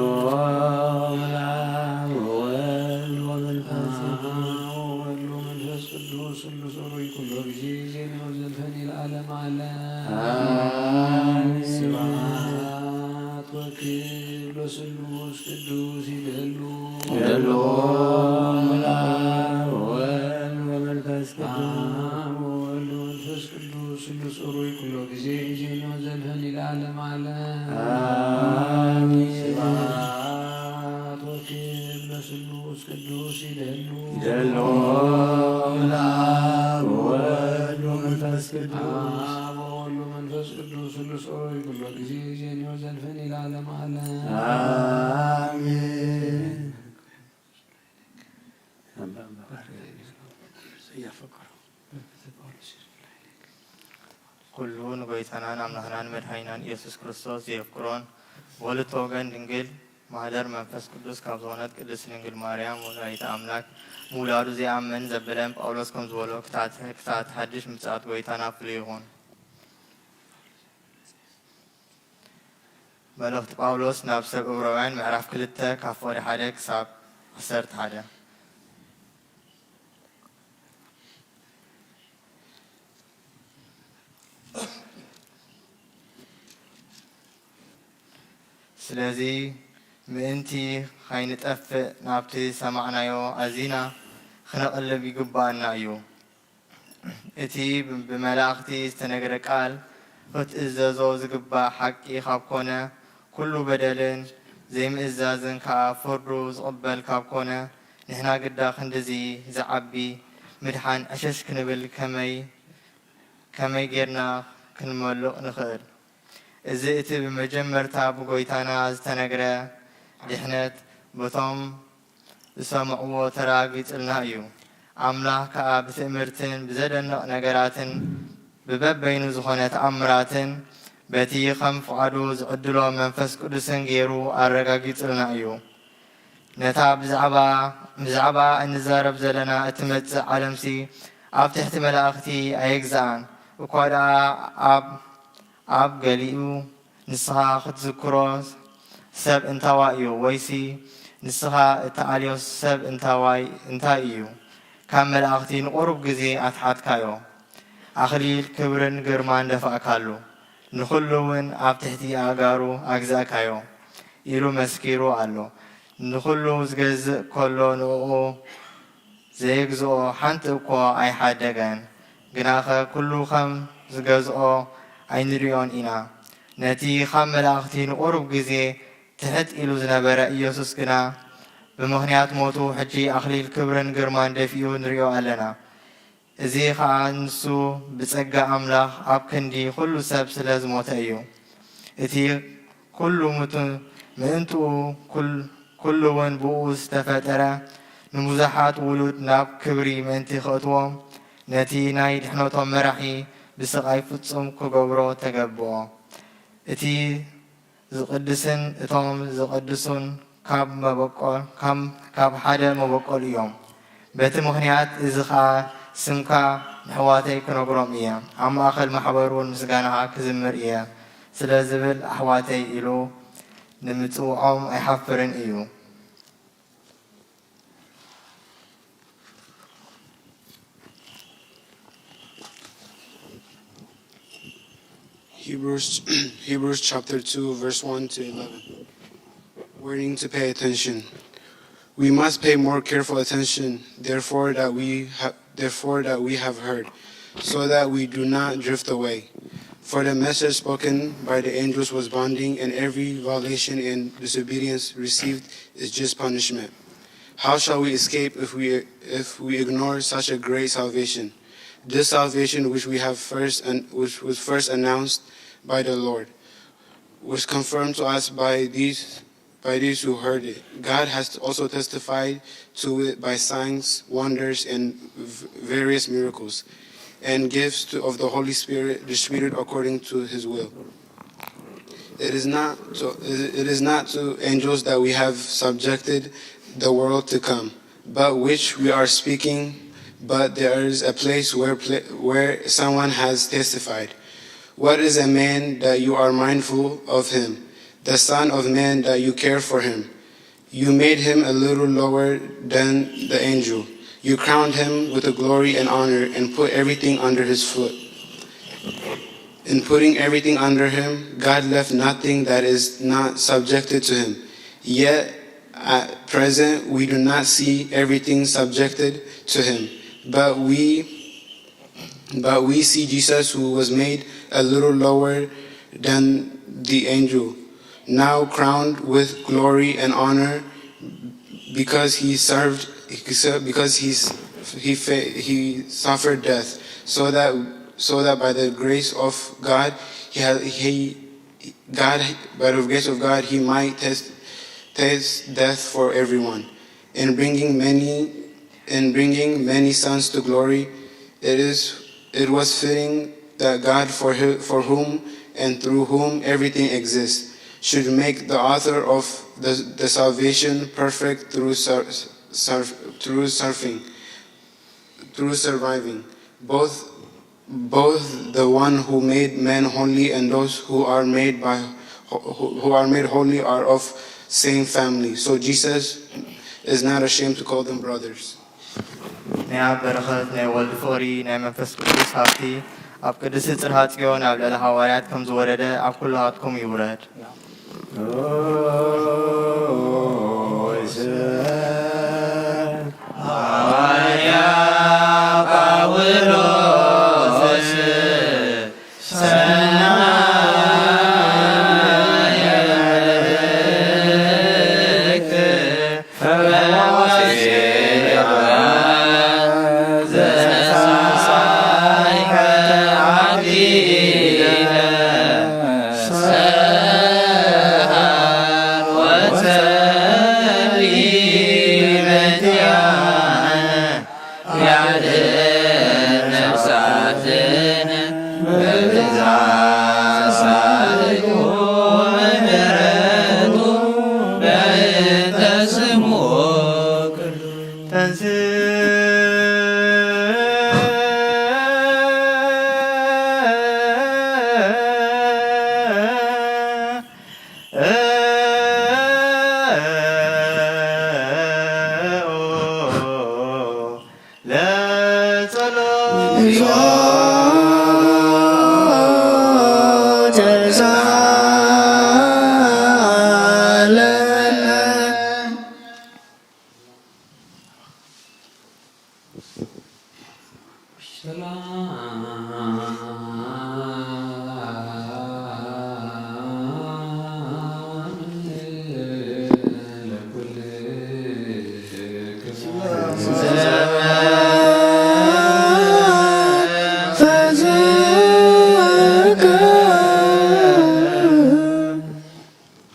ለአብ ወወልድ ወመንፈስ ቅዱስ። አብ ወወልድ ወመንፈስ ቅዱስ ስሉስ ሩይ ኩሎ ጊዜ ዜኔው ዘልፈኒ ለዓለም ዓለም። አሜን። ስብሐት ወክብር ለስሉስ ቅዱስ ይደሉ። ደሎ ለአብ ወወልድ ወመንፈስ ቅዱስ። አብ ወወልድ ወመንፈስ ቅዱስ ስሉስ ሩይ ኩሎ ጊዜ ዜኔው ዘልፈኒ ለዓለም ዓለም። አሜን። ስብሐት ወክብር ለስሉስ ቅዱስ ይደሉ። ደሎ ለአብ ወወልድ ወመንፈስ ቅዱስ። አብ ወወልድ ወመንፈስ ቅዱስ ስሉስ ሩይ ኩሎ ጊዜ ዜኔው ዘልፈኒ ለዓለም ዓለም። አሜን። ኩሉ ንጎይታናን ኣምላኽናን መድሓኒናን ኢየሱስ ክርስቶስ ዘየፍቅሮን ወልድቶ ወገን ድንግል ማህደር መንፈስ ቅዱስ ካብ ዝኾነት ቅድስት ድንግል ማርያም ወላዲተ ኣምላክ ምውላዱ ዘይኣምን ዘበለን ጳውሎስ ከም ዝበሎ ክታት ክታት ሓድሽ ምጽኣት ጎይታና ፍሉይ ይኹን። መልእኽቲ ጳውሎስ ናብ ሰብ ዕብራውያን ምዕራፍ ክልተ ካብ ፍቕዲ ሓደ ክሳብ ዓሰርተ ሓደ። ስለዚ ምእንቲ ኸይንጠፍእ ናብቲ ዝሰማዕናዮ ኣዚና ኽንቕልብ ይግብኣና እዩ። እቲ ብመላእኽቲ ዝተነግረ ቃል ኽትእዘዞ ዝግባእ ሓቂ ኻብ ኮነ፣ ኩሉ በደልን ዘይምእዛዝን ከኣ ፍርዱ ዝቕበል ካብ ኮነ፣ ንሕና ግዳ ክንድዚ ዝዓቢ ምድሓን ዕሸሽ ክንብል ከመይ ከመይ ጌርና ክንመልቕ ንኽእል? እዚ እቲ ብመጀመርታ ብጎይታና ዝተነግረ ድሕነት በቶም ዝሰምዕዎ ተረጋጊጽልና እዩ። ኣምላኽ ከኣ ብትእምርትን ብዘደንቕ ነገራትን ብበበይኑ ዝኾነ ተኣምራትን በቲ ከም ፍቓዱ ዝዕድሎ መንፈስ ቅዱስን ገይሩ ኣረጋጊጽልና እዩ። ነታ ብዛዕባ ብዛዕባ እንዛረብ ዘለና እትመጽእ ዓለምሲ ኣብ ትሕቲ መላእኽቲ ኣይግዛኣን። እኳ ደኣ ኣብ ኣብ ገሊኡ ንስኻ ክትዝክሮ ሰብ እንታዋይ እዩ፣ ወይሲ ንስኻ እትኣልዮ ሰብ እንታዋይ እንታይ እዩ? ካብ መላእኽቲ ንቑሩብ ግዜ ኣትሓትካዮ። ኣኽሊል ክብርን ግርማን ደፋእካሉ፣ ንኹሉ እውን ኣብ ትሕቲ ኣእጋሩ ኣግዛእካዮ ኢሉ መስኪሩ ኣሎ። ንኹሉ ዝገዝእ ከሎ ንእኡ ዘየግዝኦ ሓንቲ እኳ ኣይሓደገን። ግናኸ ኩሉ ከም ዝገዝኦ ኣይንርእዮን ኢና። ነቲ ካብ መላእኽቲ ንቑሩብ ግዜ ትሕት ኢሉ ዝነበረ ኢየሱስ ግና ብምኽንያት ሞቱ ሕጂ ኣኽሊል ክብርን ግርማን ደፊኡ ንርእዮ ኣለና። እዚ ኸኣ ንሱ ብጸጋ ኣምላኽ ኣብ ክንዲ ኹሉ ሰብ ስለ ዝሞተ እዩ። እቲ ኩሉ ምቱ ምእንትኡ ኩል- ኩሉ እውን ብእኡ ዝተፈጠረ ንብዙሓት ውሉድ ናብ ክብሪ ምእንቲ ከእትዎም ነቲ ናይ ድሕነቶም መራሒ ብስቓይ ፍጹም ክገብሮ ተገብኦ። እቲ ዝቕድስን እቶም ዝቐድሱን ካብ መበቆል ካብ ካብ ሓደ መበቆል እዮም። በቲ ምኽንያት እዚ ኸኣ ስምካ ንሕዋተይ ክነግሮም እየ። ኣብ ማእኸል ማሕበር እውን ምስጋናኻ ክዝምር እየ ስለ ዝብል ኣሕዋተይ ኢሉ ንምጽውዖም ኣይሓፍርን እዩ። Hebrews, Hebrews chapter two, verse one to eleven. Warning to pay attention. We must pay more careful attention, therefore that we ha- therefore that we have heard, so that we do not drift away. For the message spoken by the angels was binding, and every violation and disobedience received its just punishment. How shall we escape if we if we ignore such a great salvation? This salvation which we have first and which was first announced by the Lord was confirmed to us by these by these who heard it. God has also testified to it by signs, wonders, and v- various miracles. and gifts to, of the Holy Spirit distributed according to his will. It is not to, it is not to angels that we have subjected the world to come, but which we are speaking, but there is a place where, pla- where someone has testified. What is a man that you are mindful of him, the son of man that you care for him? You made him a little lower than the angel. You crowned him with the glory and honor and put everything under his foot. In putting everything under him, God left nothing that is not subjected to him. Yet, at present, we do not see everything subjected to him, but we but we see Jesus, who was made a little lower than the angel, now crowned with glory and honor because he served, because he's, he, fa- he suffered death, so that, so that by the grace of God, he, ha- he God, by the grace of God, he might taste, taste death for everyone. In bringing many, in bringing many sons to glory, it is, it was fitting that God, for, who- for whom and through whom everything exists, should make the author of the, the salvation perfect through, sur- sur- through surfing, through surviving, both, both the one who made men holy and those who are made by, who, who are made holy are of same family. So Jesus is not ashamed to call them brothers. ናይ ኣብ በረኸት ናይ ወልድ ፍቕሪ ናይ መንፈስ ቅዱስ ሃብቲ ኣብ ቅድስቲ ጽርሃ ጽዮን ኣብ ልዕሊ ሃዋርያት ከም ዝወረደ ኣብ ኩላትኩም ይውረድ። ሃዋርያ ጳውሎስ ሰናይ መልእክት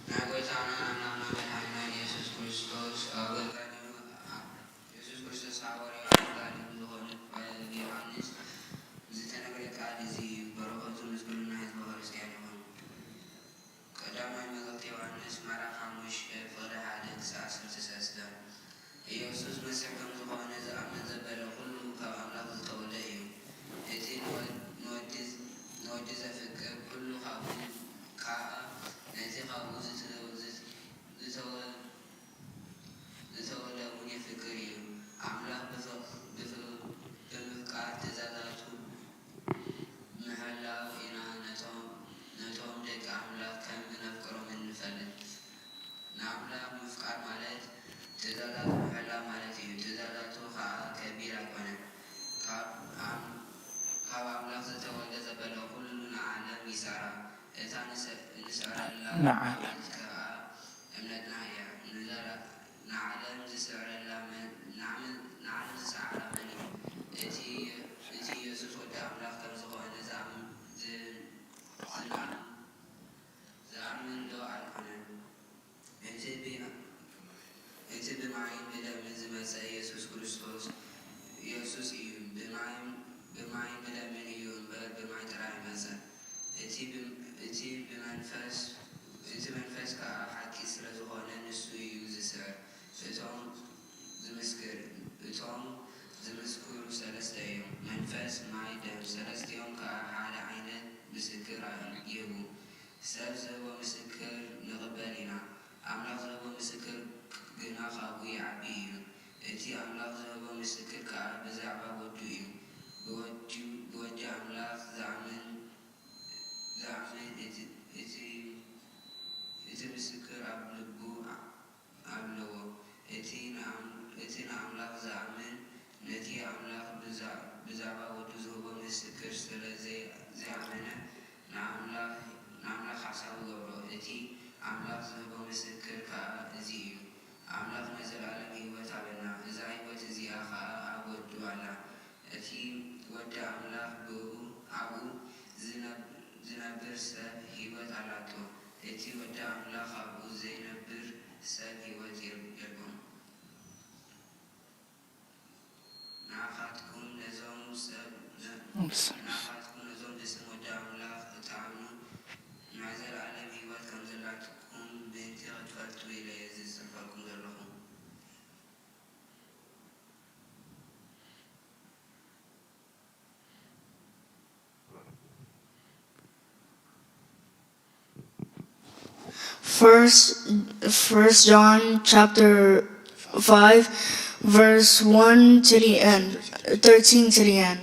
ናይ ጎይታናን ኣምላኽናን መድሓኒና ኢየሱስ ክርስቶስ ኣብ ኣጋጣሚ ኢየሱስ ክርስቶስ ሃዋርያኡ ኣጋጣሚ ዝኾነ ዮሃንስ ዝተነግረ ቃል እዚ እዩ። በረኸቱ ምስ ኩልና ህዝበ ክርስቲያን ይኹን። ቀዳማይ መልእኽቲ ዮሃንስ ምዕራፍ ሓሙሽተ ፍቕዲ ሓደ ክሳብ ዓሰርተ ሰለስተ። ኢየሱስ መሲሕ ከም ዝኾነ ዝኣምን ዘበለ ኩሉ ካብ ኣምላኽ ዝተወልደ እዩ። እቲ ንወ- ንወዲ ንወዲ ዘፍቅር ኩሉ ካብኡ ከኣ ነቲ ካብኡ ዝተወ- ዝተወ- ዝተወልደ እውን የፍቅር እዩ። ኣምላኽ ብፍ- ብፍ- ብምፍቃር ትእዛዛቱ ምሕላው ኢና ነቶም ነቶም ደቂ ኣምላኽ ከም እነፍቅሮም እንፈልጥ። ንኣምላኽ ምፍቃር ማለት ትእዛዛቱ ምሕላው ማለት እዩ። ትእዛዛቱ ኸኣ ከቢድ ኣይኮነን። ካብ ኣም- ካብ ኣምላኽ ዝተወልደ ዘበለ ኩሉ ንዓለም ይስዕራ። እታ ንስ- እንስዕረላ ንዓለም። ማለት ከኣ እምነትና እያ። ንዘላ- ንዓለም ዝስዕረላ መን ንዓለም ንዓለም ዝሰዓራ መን እዩ? እቲ እቲ ኢየሱስ ወዲ ኣምላኽ ከም ዝኾነ ዝኣምን ዝ- ዝኣምን ዝኣምን ዶ ኣይኮነን? እቲ ብ እቲ ብማይን ብደምን ዝመጸ ኢየሱስ ክርስቶስ ኢየሱስ እዩ። ብማይን ብማይን ብደምን እቲ ብመንፈስ፣ እቲ መንፈስ ከኣ ሓቂ ስለ ዝኾነ ንሱ እዩ ዝስዕር። እቶም ዝምስክር፣ እቶም ዝምስክሩ ሰለስተ እዮም፣ መንፈስ፣ ማይ፣ ደም፣ ሰለስቲኦም ከኣ ሓደ ዓይነት ምስክር ይህቡ። ሰብ ዝህቦ ምስክር ንቕበል ኢና፣ ኣምላኽ ዝህቦ ምስክር ግና ካብኡ ይዓቢ እዩ። እቲ ኣምላኽ ዝህቦ ምስክር ከኣ ብዛዕባ ወዱ እዩ። ብወዲ፣ ብወዲ ኣምላኽ ዝኣምን፣ ዝኣምን እቲ፣ እቲ፣ እቲ ምስክር ኣብ ልቡ ኣለዎ። እቲ ንኣም-፣ እቲ ንኣምላኽ ዝኣምን ነቲ ኣምላኽ ብዛ-፣ ብዛዕባ ወዱ ዝህቦ ምስክር ስለ ዘይ-፣ ዘይኣመነ ንኣምላኽ፣ ንኣምላኽ ሓሳዊ ይገብሮ። እቲ ኣምላኽ ዝህቦ ምስክር ከኣ እዚ እዩ፣ ኣምላኽ ናይ ዘለኣለም ህይወት ሃበና፣ እዛ ህይወት እዚኣ ኸኣ ኣብ ወዱ ኣላ። እቲ ወዲ ኣምላኽ ብኡ፣ ኣብኡ ዝነብ-፣ ዝነብር ሰብ ህይወት ኣላቶ፣ እቲ ወዲ ኣምላኽ ኣብኡ ዘይነብር ሰብ ህይወት የብ-፣ የልቦን። ንኣኻትኩም ነዞም ሰብ፣ ንኣኻትኩም ነዞም ብስም ወዲ ኣምላኽ እትኣምኑ ናይ ዘለኣለም ህይወት ከም ዘላትኩም ምእንቲ ክትፈልጡ ኢለ እየ ዝጽሕፈልኩም ዘለኹ። First, First John chapter five, verse one to the end, thirteen to the end.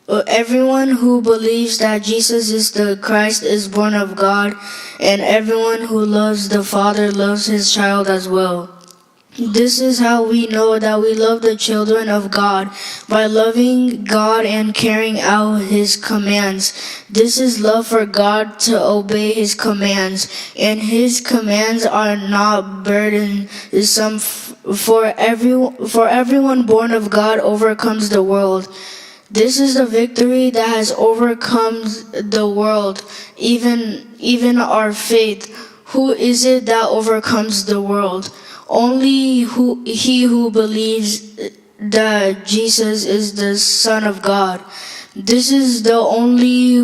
Uh, Everyone who believes that Jesus is the Christ is born of God, and everyone who loves the Father loves his child as well. This is how we know that we love the children of God, by loving God and carrying out his commands. This is love for God, to obey his commands, and his commands are not burdensome. F- For every, for everyone born of God overcomes the world. This is the victory that has overcome the world, even, even our faith. Who is it that overcomes the world? Only who, he who believes that Jesus is the Son of God. This is the only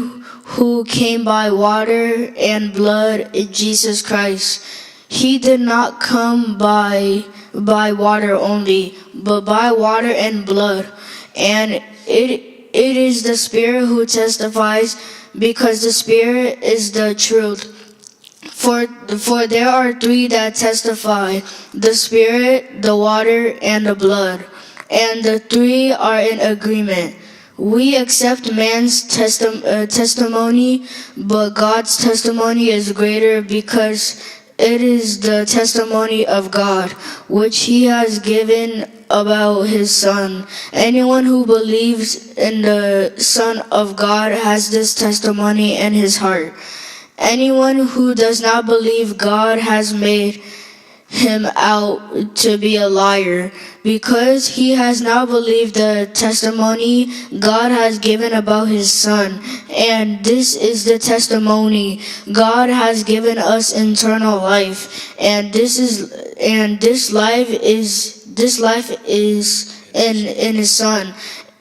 who came by water and blood, Jesus Christ. He did not come by, by water only, but by water and blood. And it, it is the Spirit who testifies, because the Spirit is the truth. For, for there are three that testify, the Spirit, the water, and the blood, and the three are in agreement. We accept man's testim- uh, testimony, but God's testimony is greater, because it is the testimony of God, which he has given about his Son. Anyone who believes in the Son of God has this testimony in his heart. Anyone who does not believe God has made him out to be a liar, because he has not believed the testimony God has given about his Son. And this is the testimony: God has given us eternal life, and this is, and this life is, this life is in, in his Son.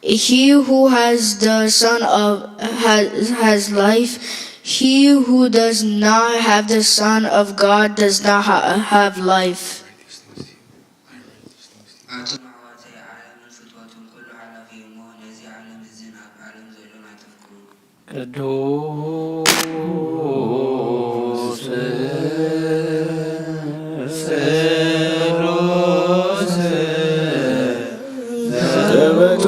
He who has the Son of has, has life. He who does not have the Son of God does not ha- have life. ኣቱም ኣሕዋተይ፣ ዓለምን ፍትወቱን ኩሉ ሓላፊ እዩ እሞ፣ ነዚ ዓለም እዝን ኣብ ዓለም ዘሎን ኣይተፍቅሩ። ቅዱስ ስሉስ ዘበቱ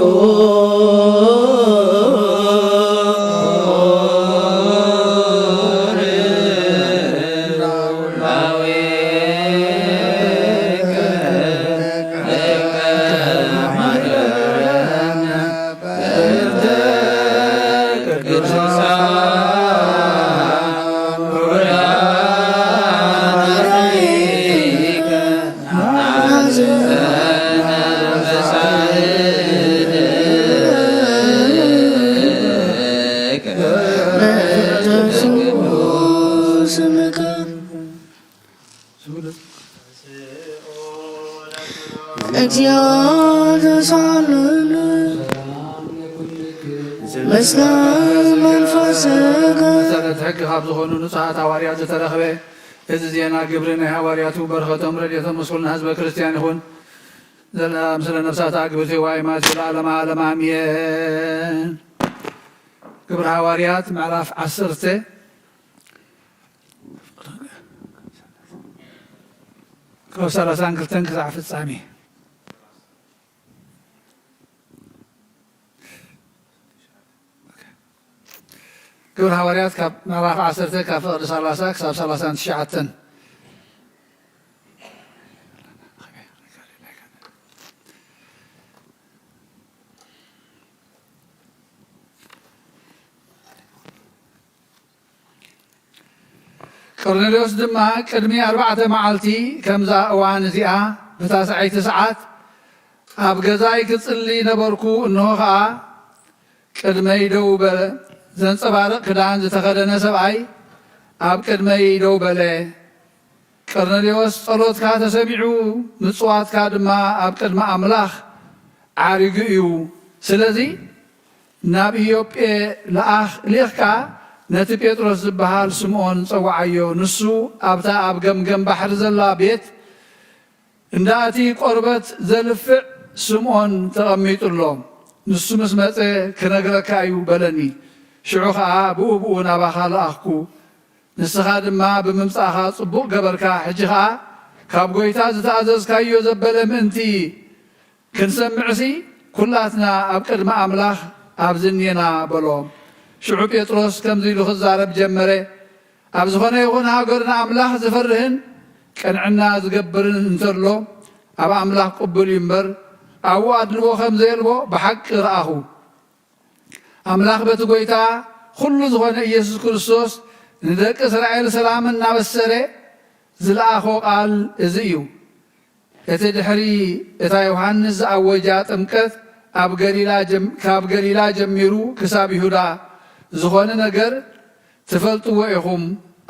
እግዚኦ ተሳለነ። እስከ መንፈስከ። መሰረት ሕጊ ካብ ዝኾኑ ንጹሓት ሃዋርያት ዝተረኽበ እዚ ዜና ግብሪ ናይ ሃዋርያቱ በረኸቶም ረድኤቶም ምስ ኩልና ህዝበ ክርስቲያን ይኹን። ዘላ-፣ ምስለ ነፍሳት ኣግብቲ ዋይ ማት ለዓለመ ዓለም ኣሜን። ግብሪ ሃዋርያት ምዕራፍ ዓሰርተ ካብ ሰላሳን ክልተን ክሳዕ ፍጻሜ። ግብሪ ሃዋርያት ካብ ምዕራፍ ዓሰርተ ካብ ፍቕዲ ሰላሳ ክሳብ ሰላሳን ትሽዓተን። ቀርኔሌዎስ ድማ ቅድሚ ኣርባዕተ መዓልቲ ከምዛ እዋን እዚኣ ብታስዐይቲ ሰዓት ኣብ ገዛይ ክጽሊ ነበርኩ፣ እንሆ ኸኣ ቅድመይ ደው በለ። ዘንጸባርቕ ክዳን ዝተኸደነ ሰብኣይ ኣብ ቅድመይ ደው በለ። ቀርኔሌዎስ፣ ጸሎትካ ተሰሚዑ፣ ምጽዋትካ ድማ ኣብ ቅድሚ ኣምላኽ ዓሪጉ እዩ። ስለዚ ናብ ኢዮጴ ለኣኽ፣ ልኢኽካ ነቲ ጴጥሮስ ዝበሃል ስምዖን ጸውዓዮ። ንሱ ኣብታ ኣብ ገምገም ባሕሪ ዘላ ቤት እንዳ እቲ ቆርበት ዘልፍዕ ስምዖን ተቐሚጡ ኣሎ። ንሱ ምስ መጸ ክነግረካ እዩ በለኒ። ሽዑ ኸኣ ብኡ ብኡ ናባኻ ለኣኽኩ። ንስኻ ድማ ብምምጻእኻ ጽቡቕ ገበርካ። ሕጂ ኸኣ ካብ ጐይታ ዝተኣዘዝካዮ ዘበለ ምእንቲ ክንሰምዕሲ፣ ኩላትና ኣብ ቅድሚ ኣምላኽ ኣብዚ እኔና በሎ። ሽዑ ጴጥሮስ ከምዚ ኢሉ ክዛረብ ጀመረ። ኣብ ዝኾነ ይኹን ሃገር ንኣምላኽ ዝፈርህን ቅንዕና ዝገብርን እንተሎ፣ ኣብ ኣምላኽ ቅቡል እዩ እምበር፣ ኣብኡ ኣድልዎ ከም ዘየልቦ ብሓቂ ረኣኹ። ኣምላኽ በቲ ጐይታ ኩሉ ዝኾነ ኢየሱስ ክርስቶስ ንደቂ እስራኤል ሰላም እናበሰረ ዝለኣኾ ቃል እዚ እዩ። እቲ ድሕሪ እታ ዮሃንስ ዝኣወጃ ጥምቀት ኣብ ገሊላ ጀም-፣ ካብ ገሊላ ጀሚሩ ክሳብ ይሁዳ ዝኾነ ነገር ትፈልጥዎ ኢኹም።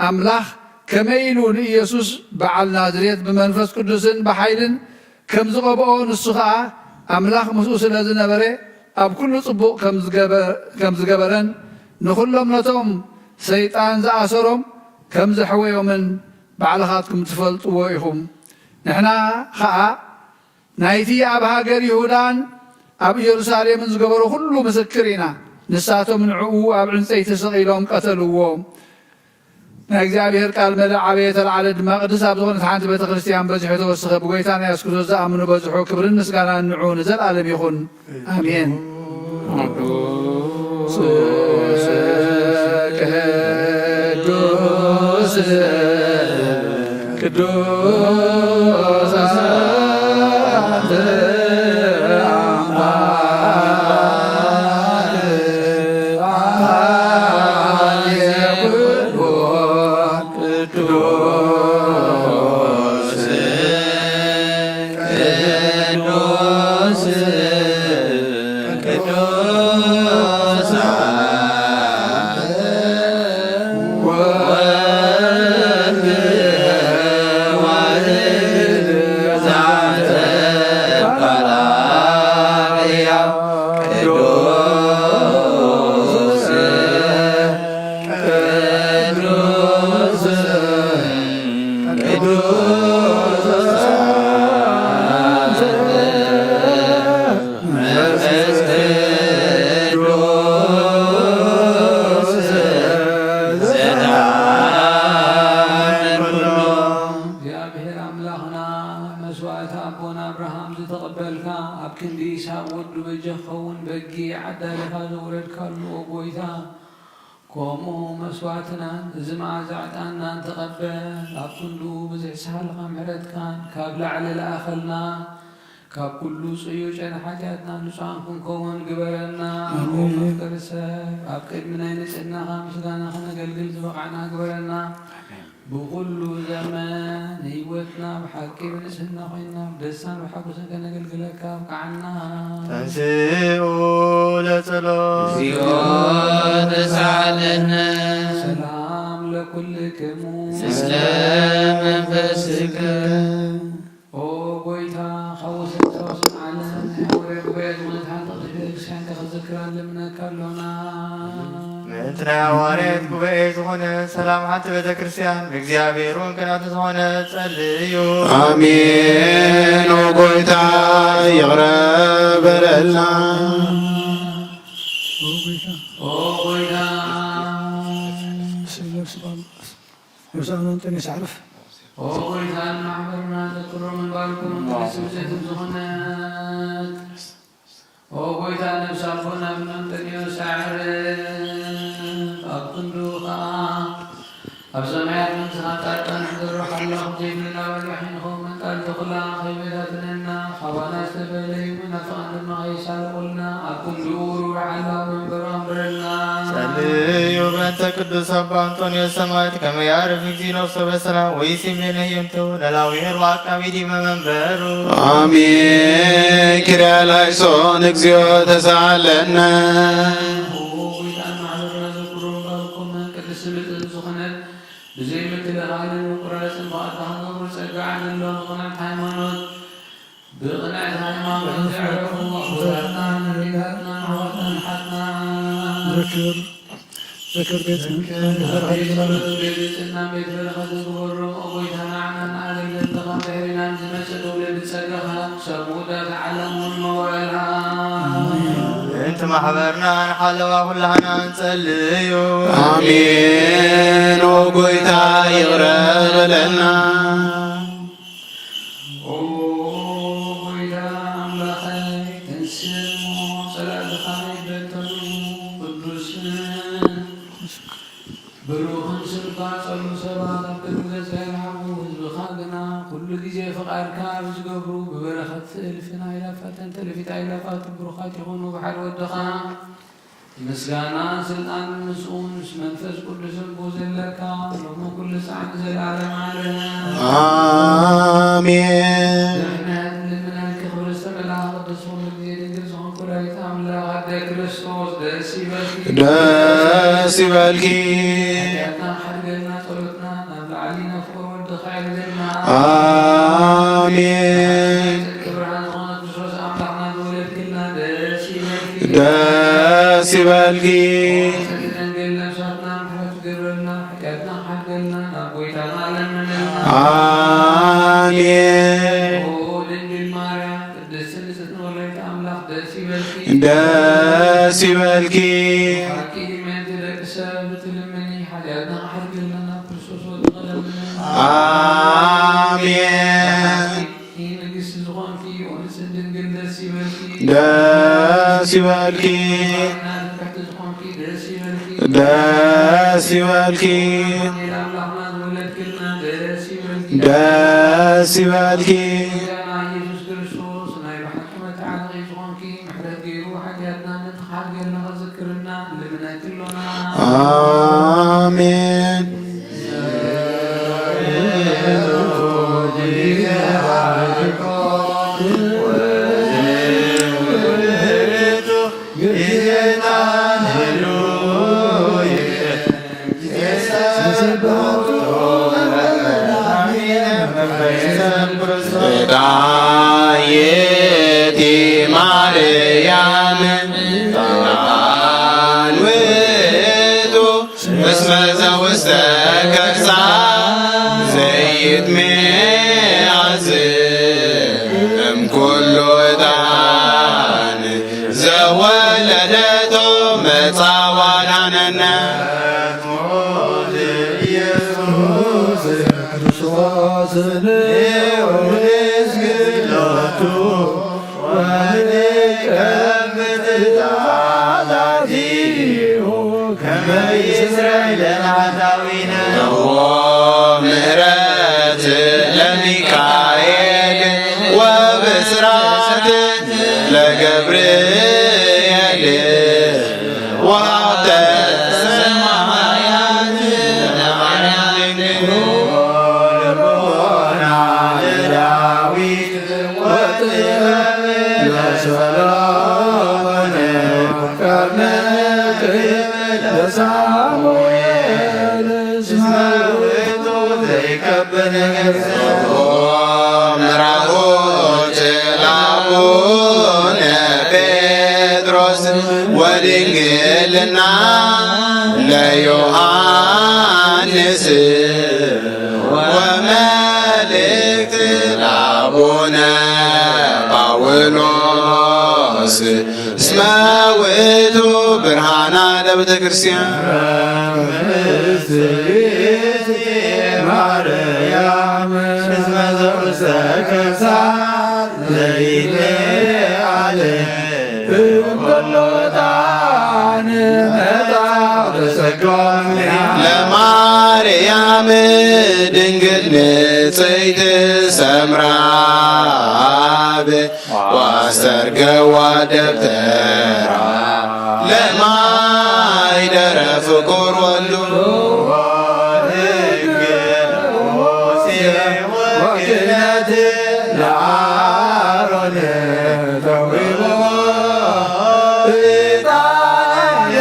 ኣምላኽ ከመይ ኢሉ ንኢየሱስ በዓል ናዝሬት ብመንፈስ ቅዱስን ብሓይልን ከም ዝቐብኦ፣ ንሱ ኸኣ ኣምላኽ ምስኡ ስለ ዝነበረ፣ ኣብ ኩሉ ጽቡቕ ከም ዝገበ-፣ ከም ዝገበረን ንኹሎም ነቶም ሰይጣን ዝኣሰሮም ከም ዘሕወዮምን ባዕልኻትኩም ትፈልጥዎ ኢኹም። ንሕና ኸኣ ናይቲ ኣብ ሃገር ይሁዳን ኣብ ኢየሩሳሌምን ዝገበሮ ኩሉ ምስክር ኢና። ንሳቶም ንዕኡ ኣብ ዕንጸይቲ ሰቒሎም ቀተልዎ። ናይ እግዚኣብሔር ቃል መለ ዓበየ፣ ተለዓለ ድማ፣ ቅድስት ኣብ ዝኾነት ሓንቲ ቤተ ክርስቲያን በዚሑ ተወስኸ። ብጎይታና የሱስ ክርስቶስ ዝኣምኑ በዝሑ። ክብርን ምስጋናን ንዑ ንዘለኣለም ይኹን። ኣሜን። ቅዱስ፣ ቅዱስ፣ ቅዱስ አንተ አምላክ አለ ኩሉ ቅዱስ፣ ቅዱስ፣ ቅዱስ ወልድ ዋሕድ ዛተ ባርያ ቅዱስ ቅዱስ ቅዱስ መንፈስ ቅዱስ ዘተአምር ኩሎ። እግዚኣብሔር ኣምላኽና መስዋዕቲ ኣቦና ኣብርሃም ዝተቐበልካ፣ ኣብ ክንዲ ይስሐቅ ወዱ በጃ ክኸውን በጊዕ ኣዳሊኻ ዘውረድካሉ፣ ኦ ጎይታ፣ ከምኡ መስዋዕትናን እዚ መዓዛ ዕጣንናን ተቐበል። ኣብ ክንድኡ ብዝሒ ሳህልኻ ምሕረትካን ካብ ላዕሊ ለኣኸልና። ካብ ኩሉ ጽዩጨን ሓጢኣትና ንጹሃን ክንከውን ግበረና። ኣሜን። መፍቀሪ ሰብ፣ ኣብ ቅድሚ ናይ ንጽህናኻ ምስጋና ከነገልግል ዝበቓዕና ግበረና። ኣሜን። ብኹሉ ዘመን ህይወትና ብሓቂ ብንጽህና ኮይና ብደስታን ብሓጎስን ከነገልግለካ ኣብቅዓና። ተንሥኡ ለጸሎት። እግዚኦ ተሳለነ። ሰላም ለኩልክሙ። ምስለ መንፈስከ። ኦ ጎይታ፣ ካብ ወሰን ሰውስን ዓለም ናይ ሃዋርያ ጉባኤ ዝኾነት ሓንቲ ቅድስት ቤተክርስትያንካ ክዝክራ ንልምነካ ኣሎና። እቲ ናይ ሃዋርያት ጉባኤ ዝኾነ ሰላም ሓንቲ ቤተ ክርስቲያን ብእግዚኣብሔር እውን ቅንዕቲ ዝኾነ ጸልዩ። ኣሜን። ኦ ጎይታ ይቕረ በለልና። ኦ ጎይታ። ኦ ጎይታ። ነብስና እንጠንስ ዓርፍ። ኦ ጎይታ ንማሕበርና ዘክሮ ምንባርኩም ቅድስቲ ብፅዕቲ ዝኾነት ኦ ጎይታ ነብስ ኣቦና ብመንጠንዮስ ኣዕርፍ ኣብ ክንዱ ኸዓ ኣብ ሰማያት መንግስቲ ጻድቃን ሕደሩ ሓላኹ ዘይብልና በላሒ ንኸውን መንጣል ተኹላ ከይበታትነና ካባና ዝተበለዩ መናፍቓን ድማ ከይሳልቑልና ኣብ ክንዱ ውሩር ሓላው መንበሩ ኣንብረልና። ጸልዩ በእንተ ቅዱስ ኣባ ኣንጦንዮስ ሰማዕት ከመ ያዕርፍ እግዚእ ነፍሶ በሰላም ወይሴሜነ ህየንቱ ለላዊ ሄር ወአቃቢ ዲመ መንበሩ። ኣሜን። ኪርያ ላይሶን እግዚኦ ተሳለነ። ኦ ጎይታን ማሕበርና ዘክሮም ባርኮም ቅድስቲ ብፅዕቲ ዝኾነት ብዘይ ምክልኻልን ምቁራፅን ብኣታ ክገብሩ ጸጋ ዓለሎም ዝኾነት ሃይማኖት ብቕንዕቲ ሃይማኖት ዘዕረፉ ኣቦታትና፣ ኣዴታትና፣ ኣሕዋትና፣ ኣሓትና። ዘክር፣ ዘክር ቤት ቤት ጸሎትን ቤት በረኸትን ግበሮም። ኦ ጎይታና፣ ዓናና ኣገልገልትኻ፣ ድሕሪና ንዝመጽእ ትውልዲ ጸጋኻ፣ ክሳብ መወዳእታ ዓለም እውን መዋእልኻ። ምእንቲ ማሕበርና ንሓለዋ ኩላህና ንጸልዩ። ኣሜን። ኦ ጎይታ ይቕረ በለልና። ኦ ጎይታ ኣምላኸይ፣ ተንስእ እሞ ጸላእትኻ ይበተኑ። ቅዱስን ብሩኽን ስምካ ጸሉ ሰባት ኣብ ቅድሚ ገጽካ ይርሓቑ። ህዝብኻ ግና ኩሉ ግዜ ፍቓድካ ብዝገብሩ ብበረኸት እልፍን ኣእላፋትን ተለፊት ኣእላፋት ብሩኻት ይኹኑ። ብሓደ ወድኻ ምስጋና ስልጣን ምስኡ ምስ መንፈስ ቅዱስን ብኡ ዘለካ ሎሚ ኩሉ ሳዕ ንዘለዓለም ዓለም። ኣሜን። ድሕነት ልምነን ክብሪ ዝተመልኣ ቅድስት ኩሉ ግዜ ድንግል ዝኾንኩ ወላዲት ኣምላኽ ኣደ ክርስቶስ ደስ ይበልኪ። ደስ ይበልኪ። ሓጢኣትና ሓድገልና ጸሎትና ናብ ላዕሊ ናብ ፍቕሪ ወድኻ የዕልልና። ኣሜን። ጽድቂ ብርሃን ዝኾነ ክርስቶስ ኣምላኽና ዝወለድክልና ደስ ይበልኪ። ደስ ይበልኪ። ጽድቂ ደንግል ነፍሳትና ምሕረት ትገብረልና፣ ሓጢኣትና ሓድገልና ናብ ጎይታና ለምንልና። ኣሜን። ኦ ድንግል ማርያም ቅድስቲ ንጽሕቲ ወላዲት ኣምላኽ ደስ ይበልኪ። ደስ ይበልኪ። ሓቂ ምእንቲ ደቂ ሰብ ትልምኒ፣ ሓጢኣትና ሓድገልና ናብ ክርስቶስ ወድኻ ለምንልና። ኣሜን። ንግስቲ ዝኾንኪ ኦንስን ድንግል ደስ ይበልኪ። ደስ ይበልኪ። ትሕቲ ዝኾንኪ ደስ ይበልኪ። ደስ ይበልኪ። ኣምላኽና ዝወለድክልና ደስ ይበልኪ። ደስ ይበልኪ። ጎይታና ኢየሱስ ክርስቶስ ናይ ብሓቂ መተዓረቒ ዝኾንኪ ምሕረት ገይሩ ሓጢኣትና ምእንቲ ክሓድገልና ከዝክርና ንልምነኪ ኣሎና። ኣሜን። ዳየቲ ማርያም ጣን ውእቱ እስመ ዘውስተ ከርሳ ዘይትሜአዝ እምኩሉ ዕጣን ዘወለደቶ መጻ ዋዳነነ። ኢየሱስ ክርስቶስ ንዑ ንስግድ ሎቱ። ወንቀብት ትእዛዛቲሁ ከመ ይስረይ ለነ ኃጣውኢነ። እዎ ምሕረት ለሚካኤል ወብስራት ለገብርኤል። ወሀብተ ሰማያት ለማርያም ድንግል። ልቦና ለዳዊት ወጥበብ ለሰሎሞን። ከመ ክብር ለሳሙኤል እስመ ውእቱ ዘይከብር ምራሁ ላቡነ ጴጥሮስ ወድንግልና ዮሐንስ ወመልእክት ለአቡነ ጳውሎስ እስመ ውእቱ ብርሃና ለቤተ ክርስቲያን። ማርያም እስመ ዘውስተ ከርሳ ዘይትአል እምኩሉ ዕጣን መጣው ተሰግዶ እምኔሃ። ለማርያም ድንግል ንጽሕት ሰምራ አብ ወአስተርገዋ ደብተራ ለማይደረ ፍቁር ወልዱ። ወክህነት ለአሮን ተውህቦ ዕጣን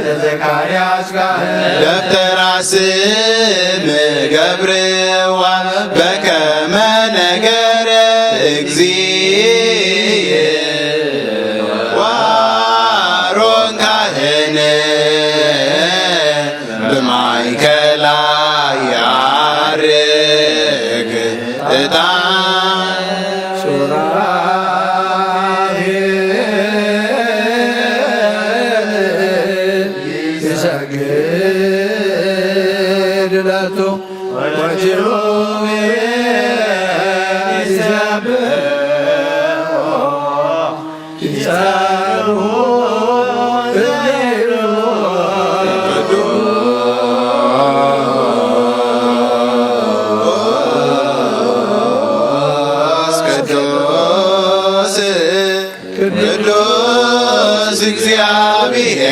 ለዘካርያስ ካህን። ደብተራ ስም ገብርዋ በከመ ነገረ እግዚእ ወአሮን ካህን። ብማእከላ ያርግ ዕጣን። ሱራፌል ይሰግድ ለቱ ወኪሩቤል ይሰብሑ ይጸርፉ እልሉ። ቅዱስ ቅዱስ እግዚአብሔር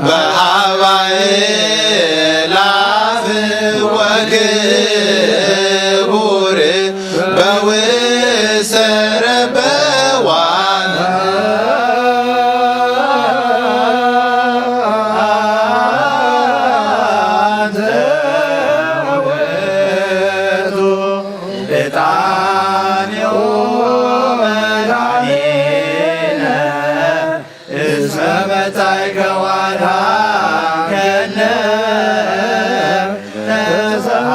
በአባይ ላፍ ወክቡር በውስተ ረበዋት። ዕጣኔሁ መድኃኒነ እስመ መጻእከ ወአድኃንከነ ተሳሃለነ።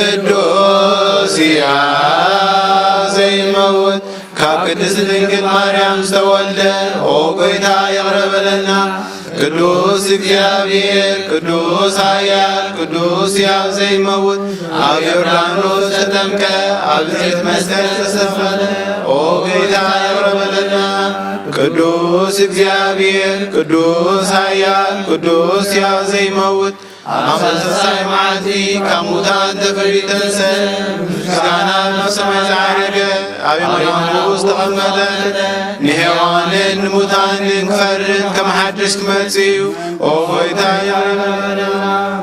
ቅዱስ ያ ዘይመውት ካብ ቅድስት ድንግል ማርያም ዝተወልደ ኦ ጎይታ ይቕረ በለልና። ቅዱስ እግዚኣብሔር፣ ቅዱስ ኃያል፣ ቅዱስ ሕያው ዘይመውት፣ ኣብ ዮርዳኖስ ተጠምቀ፣ ኣብ ብፅዕት መስቀል ተሰቀለ። ኦ ጎይታ ይቕረ በለልና። ቅዱስ እግዚኣብሔር፣ ቅዱስ ኃያል፣ ቅዱስ ሕያው ዘይመውት፣ ኣብ ሳልሳይ መዓልቲ ካብ ሙታን ተፈልዩ ተንስአ። ምስጋና ናብ ሰማይ ዝዓረገ፣ ኣብ የማን ኣቦኡ ዝተቐመጠ፣ ንሕያዋንን ንሙታንን ክፈርድ ከም ሓድሽ ክመጽእ እዩ። ኦ ጐይታ፣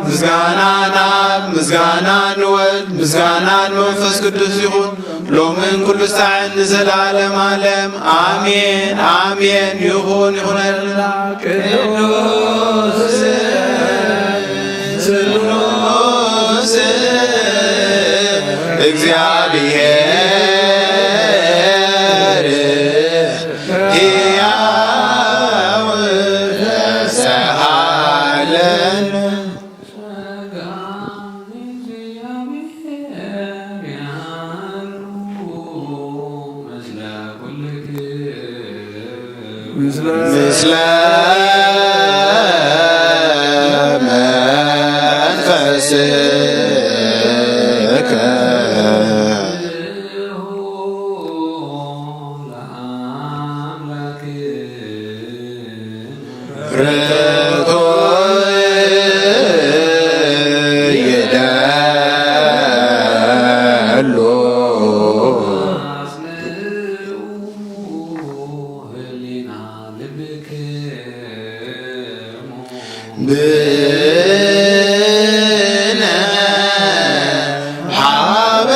ምስጋና ንኣብ፣ ምስጋና ንወልድ፣ ምስጋና ንመንፈስ ቅዱስ ይኹን፣ ሎምን ኩሉ ሳዕን ንዘለዓለም ዓለም። ኣሜን፣ ኣሜን። ይኹን፣ ይኹነልና። ቅዱስ ስሉስ እግዚኣብሔር ሕያው ተሳሃለነ። ምስለ መንፈስከ። ርቱዕ ይደሉ። ብነ ሀበ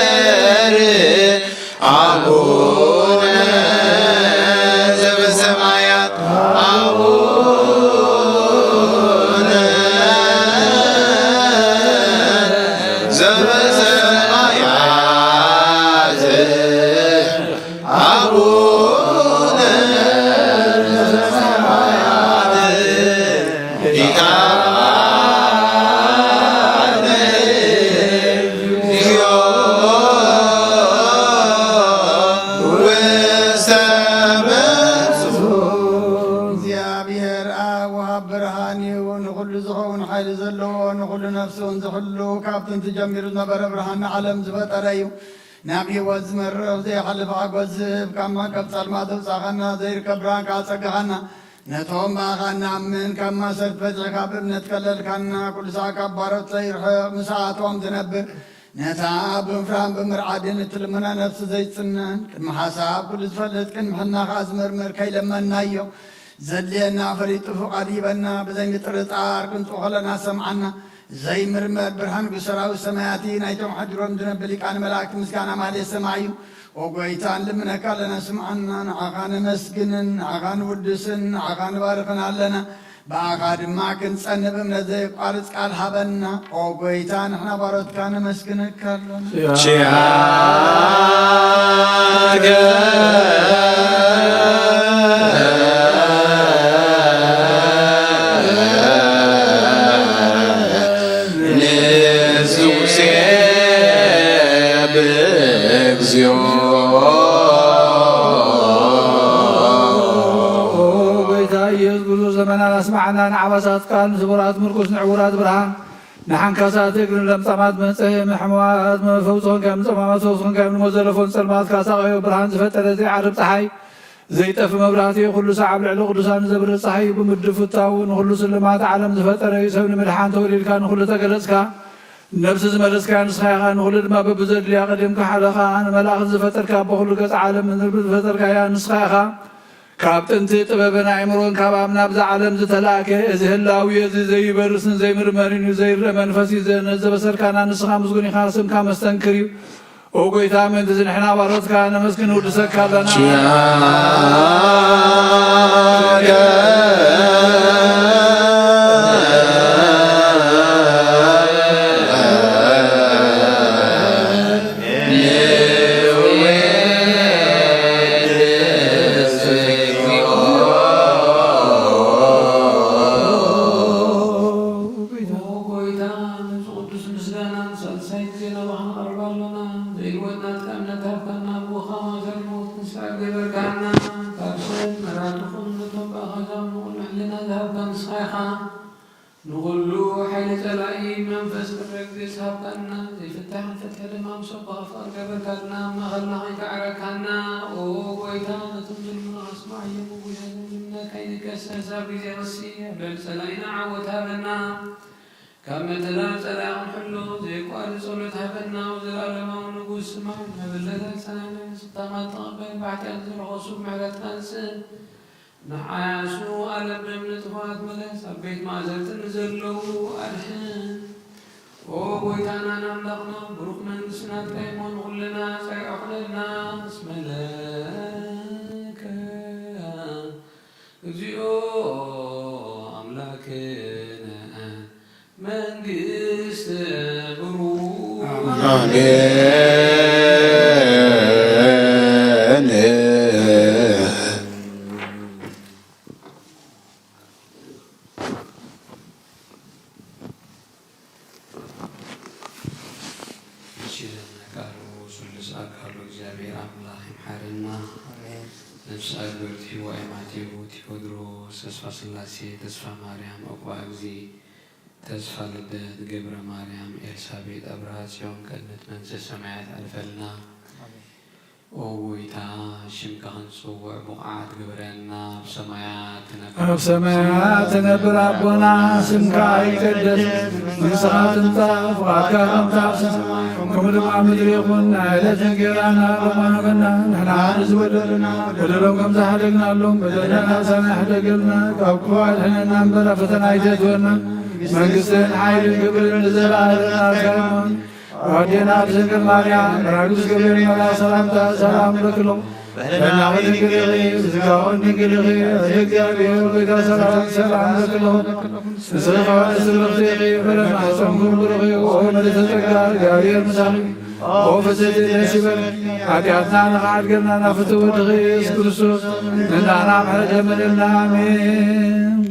እግዚአብሔር አቡነ ዘበሰማያት፣ አቡነ ዘበሰማያት፣ አቡነ ዘበሰማያት፣ ኢታብአነ እግዚኦ ውስተ መንሱ። እግዚኣብሔር ኣብ ወሃብ ብርሃን እዩ። ንኹሉ ዝኸውን ሓይሊ ዘለዎ፣ ንኹሉ ነፍሱን ዝሕሉ፣ ካብ ጥንቲ ጀሚሩ ዝነበረ ብርሃን ንዓለም ዝፈጠረ እዩ። ናብ ህይወት ዝመርሕ ዘይሓልፍ ሓጎስ ዝህብ፣ ካብ መዕቀብ ጸልማት ኣውጻኻና፣ ዘይርከብ ብርሃን ከኣ ኣጸጋኻና። ነቶም ብኣኻ እንኣምን ካብ ማእሰርቲ ፈቲሕካ ብእምነት ከለልካና፣ ኩሉ ሳዕ ካብ ባሮት ዘይርሕቕ፣ ምስኣቶም ትነብር፣ ነታ ብምፍራህን ብምርዓድን እትልምና ነፍሲ ዘይጽነን፣ ቅድሚ ሓሳብ ኩሉ ዝፈልጥ፣ ቅድሚ ሕልና ከኣ ዝምርምር ከይለመንናዮ፣ ዘድልየና ፈሊጡ ፍቓድ ይበና፣ ብዘይ ምጥርጣር ክንጽኡ ከለና ሰምዓና። ዘይምርመር ብርሃን ንጉስ ሰራዊት ሰማያቲ፣ ናይቶም ሓዲሮም ዝነብር ሊቃነ መላእክት ምስጋና ማህሌት ሰማይ እዩ። ኦ ጎይታ፣ ንልምነካ ኣለና፣ ስምዓና። ንዓኻ ነመስግንን፣ ንዓኻ ንውድስን፣ ንዓኻ ንባርኽን ኣለና። ብኣኻ ድማ ክንጸንብ እምነት ዘየቋርጽ ቃል ሃበና። ኦ ጎይታ፣ ንሕና ባሮትካ ነመስግነካ ኣሎና። ኪያከ ንሱሴ ብእግዚኦ። ኦ ጎይታ ኢየሱስ፣ ብዙሕ ዘመናት ኣስማዕና፣ ንዓባሳት ቃል፣ ንስቡራት ምርኩስ፣ ንዕውራት ብርሃን፣ ንሓንካሳት እግሪ፣ ንለምጻማት መንጽሄ፣ ንሕሙማት መፈውሲ ኾንካ፣ ንጸማማት ፈውሲ ኾንካ፣ ንሞት ዘለፎን ጸልማት ካሳቐዮ፣ ብርሃን ዝፈጠረ ዘይዓርብ ጸሓይ፣ ዘይጠፊ መብራህቲ፣ ኩሉ ሳዕ ኣብ ልዕሊ ቅዱሳን ዘብርህ ጸሓይ እዩ። ብምድፍታው ንኹሉ ስልማት ዓለም ዝፈጠረ እዩ። ሰብ ንምድሓን ተወሊድካ ንኹሉ ተገለጽካ። ነፍሲ ዝመለስካያ ንስኻ ኢኻ። ንኹሉ ድማ በብዘድልያ ቀዲምካ ሓለኻ። ንመላእኽቲ ዝፈጠርካ፣ ኣቦ ኩሉ ገጽ ዓለም ምድሪ ዝፈጠርካያ ንስኻ ኢኻ። ካብ ጥንቲ ጥበብን ኣእምሮን ካብ ኣብ ናብዛ ዓለም ዝተላእከ፣ እዚ ህላዊ እዚ ዘይበርስን ዘይምርመርን እዩ። ዘይርእ መንፈስ እዩ። ዘ-፣ ዘበሰርካና ንስኻ ምስጉን ኢኻ። ስምካ መስተንክር እዩ። ኦ ጎይታ፣ ምእንቲ እዚ ንሕና ባሮትካ ነመስግን ንውድሰካ ኣለና። ኪያከ ንውድስ። ኦ ጎይታ፣ ነዚ ቅዱስ ምስጋና ንሳልሳይ ግዜ ናባኻ ንቐርብ ኣሎና። ዘይልወጥናትካ እምነት ሃብካና፣ ብውኻማ ዘርሞት ንስዕብ ገበርካና። ካብ ሰብ መራቱ ኹን ነቶም ብኣኻ ዝኣምኑ ቁኑዕ ሕልና ዝሃብካ ንስኻ ኢኻ። ንኹሉ ሓይሊ ጸላኢ መንፈስ ክትረግጽ ሃብካና። ዘይፍታሕ ፍትሒ ድማ ምስ ኣቦኻ ፍቓድ ገበርካልና፣ ኣብ ማእኸልና ከይተዓረካና። ኦ ጎይታ፣ ነቶም ዝልምኑኻ ስማዕ፣ እዮም ምጉዳት ንምልምነካ ይንገሰስ። ኣብ ግዜ ክሲ ኣብ ልዕሊ ጸላኢና ዓወት ሃበና። ካብ መተላል ጸላኢ ክንሕሎ ዘየቋርጽ ጸሎት ሃበና። ወዘለኣለማዊ ንጉስ ስማዕ፣ መበለታት ጸናንዕ፣ ስታማት ተቐበል፣ ብሓጢኣት ዝረኸሱ ምሕረት ኣምጽእ። ንዓያሱ ኣለምልም፣ ንጥፉኣት ምለስ፣ ኣብ ቤት ማእሰርቲ ንዘለዉ ኣድሕን። ኦ ጎይታናን ኣምላኽና፣ ብሩኽ መንግስቲ ናትካ እሞ ንኹልና ጸግዒ ኩነልና። እስመ ለከ እግዚኦ ኣምላክነ መንግስት ብሩክ። አሜን። እሺ፣ ቃሉ ስሉስ ኣካሉ እግዚኣብሔር ኣምላኽ ይምሓረና። ነፍሲ ኣግብርቲ ዋይ ማቴዎ፣ ቴዎድሮስ፣ ተስፋ ስላሴ፣ ተስፋ ማርያም፣ ዕቁባ እግዚ፣ ተስፋ ልደት፣ ገብረ ማርያም፣ ኤልሳቤጥ፣ ኣብርሃ ጽዮን፣ ቀንት መንግስተ ሰማያት ኣልፈልና። ኦ ጎይታ፣ ሽምካ ክንጽውዕ ብቑዓት ግበረና። ኣብ ሰማያት ትነብር ኣብ ሰማያት ትነብር ኣቦና፣ ስምካ ይቀደስ፣ መንግስትኻ ትምጻእ፣ ፍቓድካ ከምቲ ኣብ ሰማይ ከምኡ ድማ ኣብ ምድሪ ይኹን። ናይ ዕለት እንጌራና ሎሚ ሃበና፣ ንሕና ንዝበደሉና በደሎም ከም ዝሓደግናሎም በደልና ንሳና ይሕደገልና፣ ካብ ክፉእ ኣድሕነና እምበር ኣብ ፈተና ኣይተእትወና። መንግስትን ሓይልን ክብርን ንዘለኣለም ናትካ ይኹን። ኣዴና ድንግል ማርያም፣ ብራግዝ ገብርኤል መልኣክ ሰላምታ ሰላም ለክሎ። በህልና ድንግል ኢኺ፣ ብስጋውን ድንግል ኢኺ፣ እግዚአብሔር ጎይታ ሰላም ሰላም ለክሎ። ንስኺ ከዋንስ ብርኽቲ ኢኺ፣ ፍረ ማሕፀንኩም ብሩኽ እዩ። ኦ ምልዕተ ጸጋ፣ እግዚአብሔር ምሳኺ። ኦ ፍጽሕቲ ደስ ይበል። ኃጢአትና ንኽሓድገልና ናብ ፍትው ወድኺ ኢየሱስ ክርስቶስ ንናና ምሕረት ለምንልና። ኣሜን።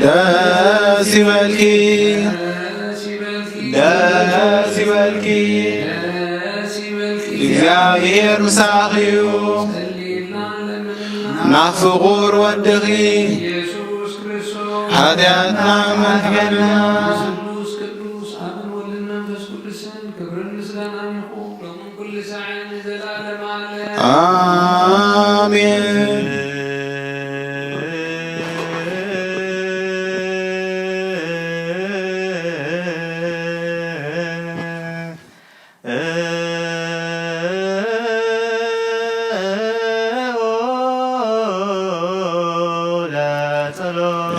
ደስ ይበልኪ፣ ደስ ይበልኪ፣ እግዚኣብሔር ምሳኺ እዩ። ናብ ፍቑር ወድኺ ሓጢኣትና መሕፈልና። ኣሜን።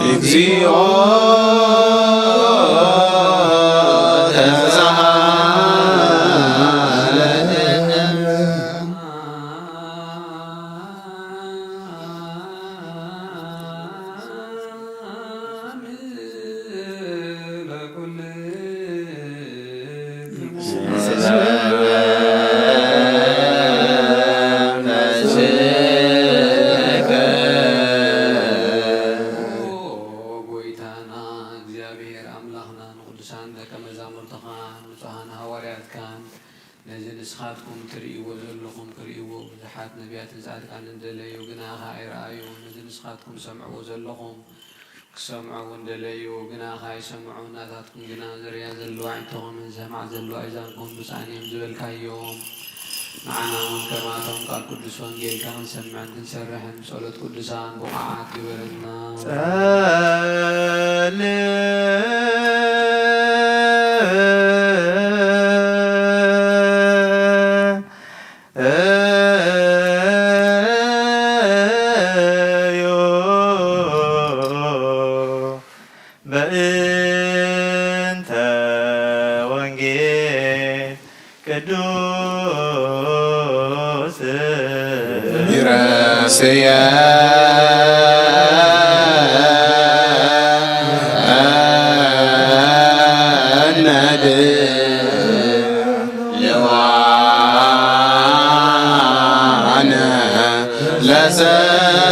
እግዚኦ ተሳሃለነ። ኦ ጎይታና እግዚኣብሔር ኣምላኽና፣ ንቅዱሳን ደቀ መዛሙርትኻ፣ ንጹሃን ሃዋርያትካን፣ ነዚ ንስኻትኩም ትርእይዎ ዘለኹም ክርእይዎ ብዙሓት ነቢያትን ጻድቃንን ደለዩ፣ ግና ኸኣ ኣይረኣዩ። ነዚ ንስኻትኩም ሰምዕዎ ዘለኹም ክሰምዑ እውን ደለዩ፣ ግና ኸኣ ኣይሰምዑን። ናታትኩም ግና ዝርእያ ዘለዋ ኣዒንትኹምን ዝሰምዓ ዘለዋ ኣእዛንኩም ብፁዓን እዮም ዝበልካዮም፣ ንዓና እውን ከማቶም ቃል ቅዱስ ወንጌልካ ክንሰምዕን ክንሰርሕን ብጸሎት ቅዱሳን ብቑዓት ግበረና። ጸልእ እዩ በእንተ ወንጌል ቅዱስ ይረስየ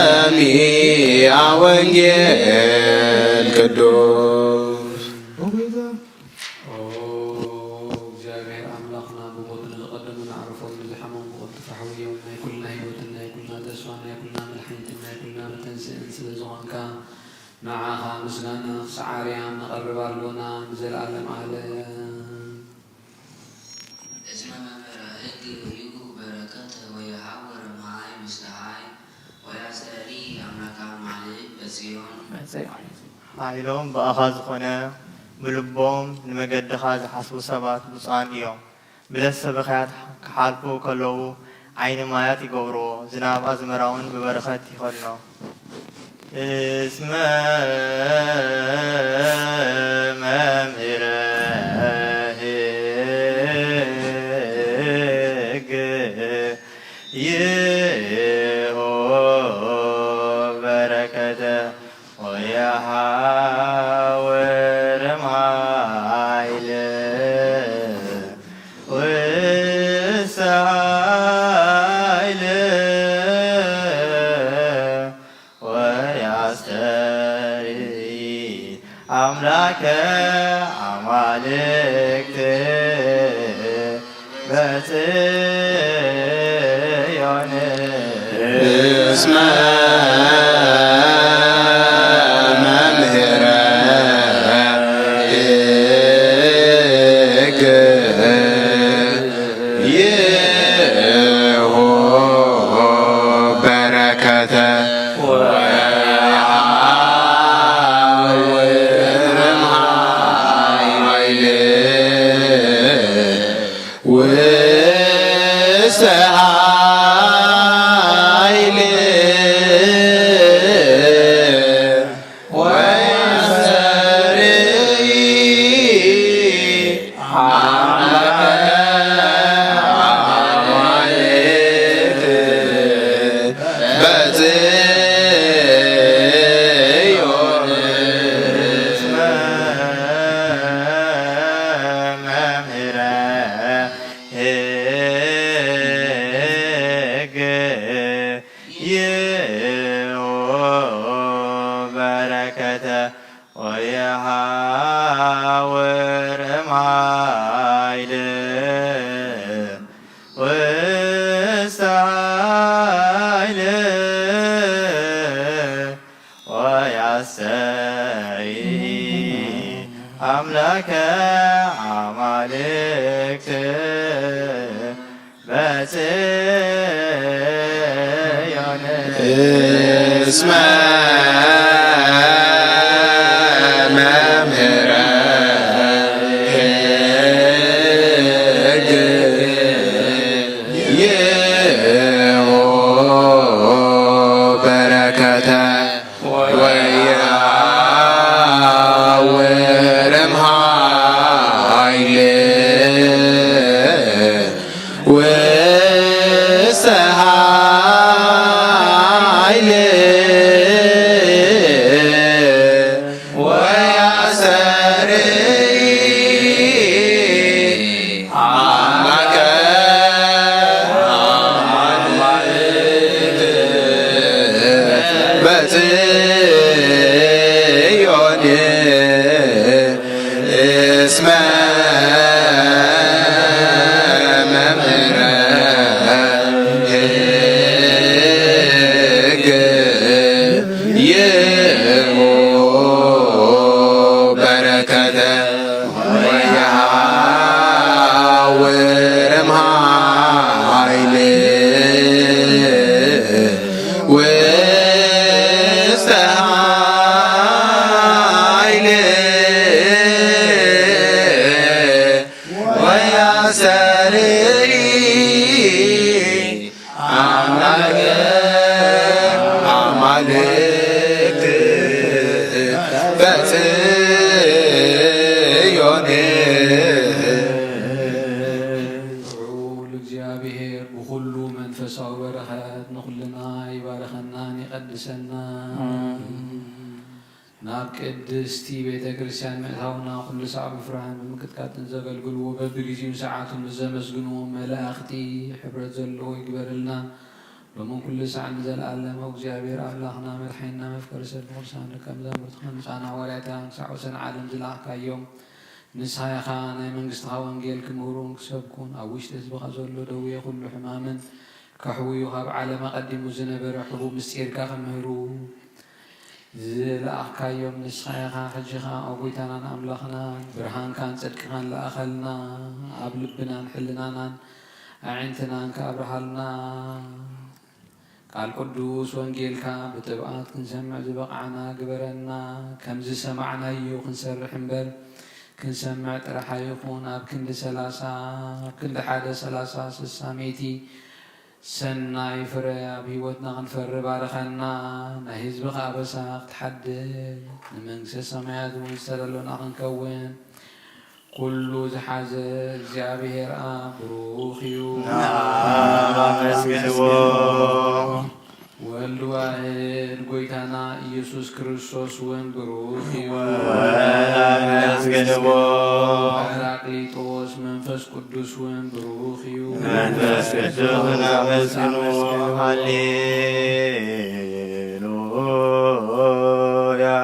ለሰሚዐ ወንጌል ቅዱስ። ኦ እግዚኣብሔር ኣምላኽና፣ ብሞት ንዝቐደሙ ንዕረፎም፣ ንዝሓመሙ ብቕልጡፍ ኣሕውዮም። ናይ ኩልና ህይወትን ናይ ኩልና ተስፋን ናይ ኩልና መድሓኒትን ናይ ኩልና መተንስእን ስለ ዝኾንካ፣ ንዓኻ ምስጋና ክሳዕ ኣርያም ነቐርብ ኣሎና ንዘለኣለም ዓለም። እስመ መምህረ ሕግ ይሁብ በረከተ ወየሐውር መዓይ ምስ ደሃይ ወያስተሪ አምላክ አማልክ በጽዮን። ሓይሎም ብኣኻ ዝኾነ፣ ብልቦም ንመገድኻ ዝሓስቡ ሰባት ብፁዓን እዮም። ብለሰ በኽያት ክሓልፉ ከለዉ ዓይኒ ማያት ይገብርዎ፣ ዝናብ ኣዝመራውን ብበረኸት ይኸድኖ። እስመ መምህረ ሕግ ይሁብ በረከተ ወየሃ ኣምላከ ኣማልክት በጽዮን። እስመ መምህረ ሕግ ይሁ በረከተ ወይሃብር ኃይል ውስተ ኃይል ወያስተርኢ አምላከ አማልክት በጽዮን። እስመ መምህረ ሕግ ይሁ በረከተ ወየሐውር እምኃይል ውስተ ኃይል ወያስተርኢ አምላከ አማልክት በጽዮን። እስመ መምህረ ሕግ ይሁ በረከተ ወየሐውር እምኃይል ውስተ ኃይል ወያስተርኢ አምላከ አማልክት በጽዮን። እስመ መምህረ ሕግ ይሁ በረከተ ወየሐውር እምኃይል ውስተ ኃይል ወያስተርኢ አምላከ አማልክት በጽዮን። ልዑል እግዚኣብሔር ብኹሉ መንፈሳዊ በረኸት ንኹልና ይባርኸናን ይቐድሰናን። ናብ ቅድስቲ ቤተ ክርስቲያን ምእታውና ኩሉ ሳዕ ብፍርሃን ብምቅጥቃጥን ዘገልግልዎ በብግዜኡን ሰዓቱን ንዘመስግንዎ መላእኽቲ ሕብረት ዘለዎ ይግበረልና። ሎምን ኩሉ ሳዕ ንዘለኣለም። እግዚኣብሔር ኣምላኽና መድሓኒና መፍቀሪ ሰብ ቅዱሳን ደቀ መዛሙርትኻ ምጻና ዋርያታን ክሳዕ ወሰን ዓለም ዝለኣኽካዮም ንስኻ ኢኻ ናይ መንግስትኻ ወንጌል ክምህሩን ክሰብኩን ኣብ ውሽጢ ህዝብኻ ዘሎ ደዌ ኩሉ ሕማምን ከሕውዩ ካብ ዓለም ኣቐዲሙ ዝነበረ ሕቡእ ምስጢርካ ክምህሩ ዝለኣኽካዮም ንስኻ ኢኻ። ሕጂ ኸኣ ኦ ጐይታናን ኣምላኽናን ብርሃንካን ጽድቅኻን ለኣኸልና፣ ኣብ ልብናን ሕልናናን ኣዒንትናን ከኣ ኣብርሃልና። ቃል ቅዱስ ወንጌልካ ብጥብኣት ክንሰምዕ ዝበቕዓና ግበረና። ከምዚ ዝሰማዕናዮ ክንሰርሕ እምበር ክንሰምዕ ጥራሕ ኣይኹን። ኣብ ክንዲ ሰላሳ፣ ኣብ ክንዲ ሓደ ሰላሳ፣ ስሳ፣ ሚእቲ ሰናይ ፍረ ኣብ ህይወትና ክንፈሪ ባርኸና። ናይ ህዝብኻ ኣበሳ ክትሓድግ ንመንግስተ ሰማያት እውን ዝተደሎና ክንከውን ኩሉ ዝሓዘ እግዚኣብሔር ኣብ ብሩኽ እዩ። ንኣብ ኣመስግንዎ። ወልድ ዋሕድ ጐይታና ኢየሱስ ክርስቶስ እውን ብሩኽ እዩ። ወኣመስግንዎ። ጳራቅሊጦስ መንፈስ ቅዱስ እውን ብሩኽ እዩ። መንፈስ ቅዱስ ኣመስግንዎ። ሃሌሉያ።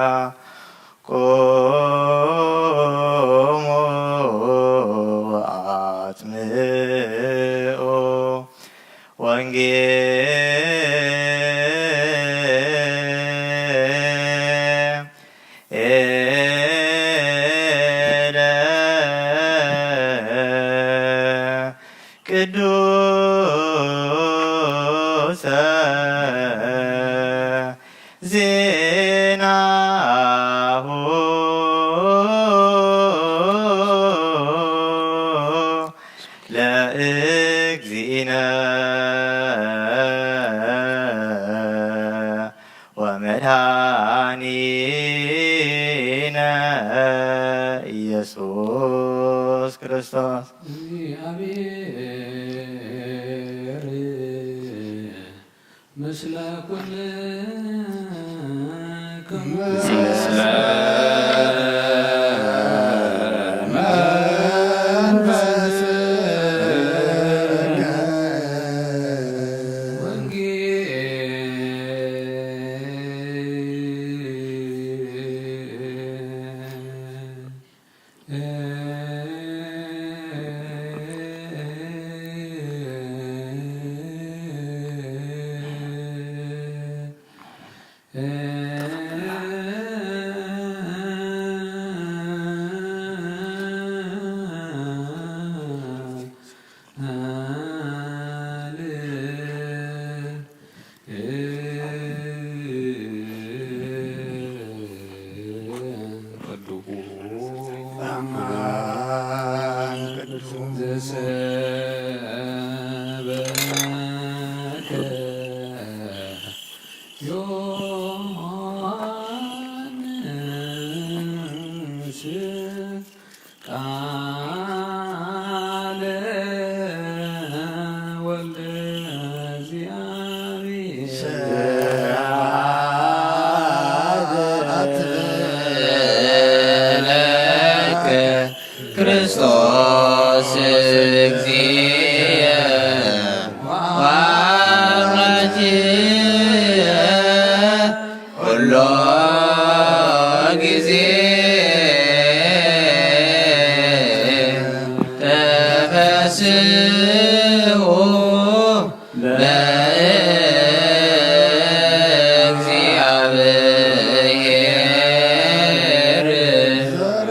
ኢየሱስ ክርስቶስ። እግዚኣብሔር ምስለ ኩልክሙ። ምስለ መንፈስከ። ዮሐንስ ቃለ ወልደ እግዚአብሔር። ስብሐት ለከ ክርስቶስ እግዚእ ወአምላክየ ኩሎ ጊዜ ተፈስሑ ለእግዚአብሔር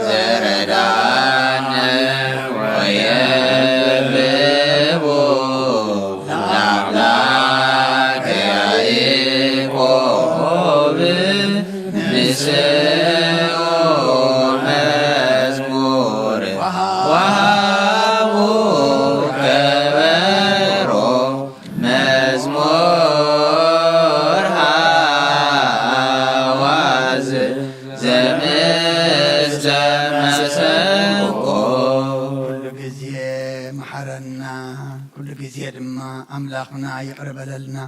ዘረዳነ ወየብቦ ለአምላከ ያዕቆብ ንስኡ መዝሙር ወሃቡ ከበሮ መዝሙር ሃዋዝ ዘምስተ መሰንቆ። ኩሉ ግዜ መሓረና፣ ኩሉ ግዜ ድማ ኣምላኽና ይቕረ በለልና፣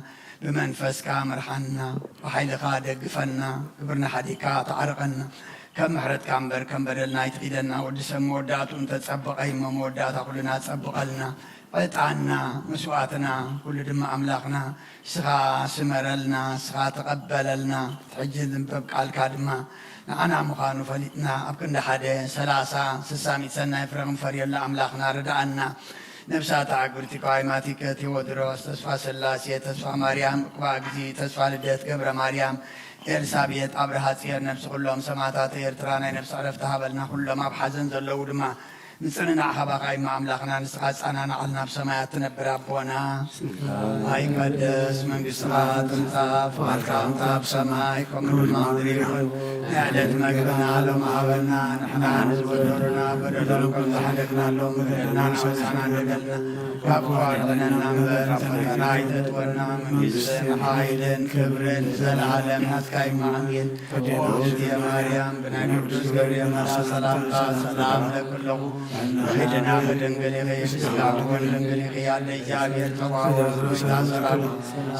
ብመንፈስካ ምርሓና፣ ብሓይልኻ ደግፈና፣ ግብርና ሓዲግካ ተዓርቐና። ከም ምሕረትካ እምበር ከም በደልና ኣይትኺደና። ወዲ ሰብ መወዳእትኡ እንተጸበቐ እሞ መወዳእታ ኩልና ጸብቐልና። ዕጣንና፣ መስዋእትና፣ ኩሉ ድማ ኣምላኽና ንስኻ ስመረልና፣ ንስኻ ተቐበለልና። ሕጂ ዝንበብ ቃልካ ድማ ንዓና ምዃኑ ፈሊጥና፣ ኣብ ክንዲ ሓደ ሰላሳ ስሳ ሚእቲ ሰናይ ፍረ ክንፈርየሉ ኣምላኽና ርድኣና። ነብሳት ኣዕግብቲ ከዋይማቲከ ቴዎድሮስ፣ ተስፋ ስላሴ፣ ተስፋ ማርያም፣ እኩባ እግዚ፣ ተስፋ ልደት ገብረ ማርያም፣ ኤልሳቤጥ፣ ኣብርሃ ጽዮን፣ ነብሲ ኩሎም ሰማእታት ኤርትራ ናይ ነብሲ ዕረፍቲ ሃበልና። ኩሎም ኣብ ሓዘን ዘለዉ ድማ ምጽንናዕ ካባኻ እሞ ኣምላኽና ንስኻ ኣጻናንዓልና። ኣብ ሰማያት ትነብር ኣቦና፣ ኣይቀደስ መንግስትኻ፣ ትምጻእ ፍቓድካ ከምቲ ኣብ ሰማይ ከምኡ ድማ ኣብ ምድሪ ይኹን። ናይ ዕለት መግብና ሎም ሃበና፣ ንሕና ንዝበደሉና በደሎም ከም ዝሓለፍናሎም በደልና ንሓውሳና ንበደልና፣ ካብ ክፉእ ኣድሕነና እምበር፣ ፈተና ኣይተእትወና፣ መንግስትን ሓይልን ክብርን ንዘለኣለም ናትካ እዩ። ኣሜን። ኦ እግዝእትየ ማርያም፣ ብናይ ቅዱስ ገብርኤል መልኣኽ ሰላምታ ሰላም እለኪ ኣለኹ። ብድንግል ኢኺ፣ ብስጋኺ እውን ድንግል ኢኺ። ኣደ እግዚኣብሔር፣ ጸባኦት፣ ጎይታ ሰራዊት፣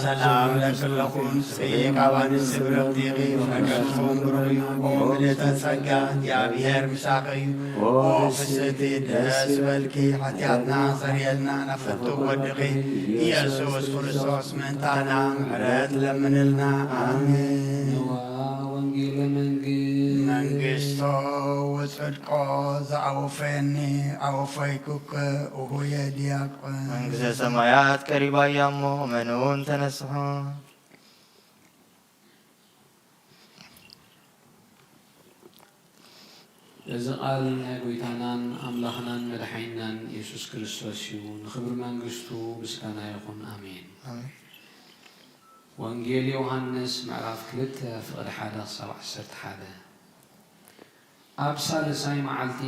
ሰላም እለኪ ኣለኹ። ንስኺ ካብ ኣንስቲ ብርኽቲ ኢኺ፣ ፍረ ከርስኺ እውን ብሩኽ እዩ። ኦ ምልእተ ጸጋ፣ እግዚኣብሔር ምሳኺ እዩ። ኦ ፍስሕቲ፣ ደስ ይበልኪ፣ ሓጢኣትና ሰርየልና፣ ናብ ፍቱው ወድኺ ኢየሱስ ክርስቶስ ምእንታና ምሕረት ለምንልና። ኣሜን። ንዋ ወንጌለ መንግስት። መንግስቶ ወጽድቆ ዘአወፈየኒ አወፈይኩከ እሁየ ዲያቆን። መንግስተ ሰማያት ቀሪባ እያ እሞ እመኑ ተነስሑ። እዚ ቃል ናይ ጎይታናን ኣምላኽናን መድሓኒናን የሱስ ክርስቶስ እዩ። ንኽብሪ መንግስቱ ምስጋና ይኹን። ኣሜን። ኣሜን። ወንጌል ዮሃንስ ምዕራፍ ክልተ ፍቕዲ ሓደ ክሳብ ዓሰርተ ሓደ። ኣብ ሳልሳይ መዓልቲ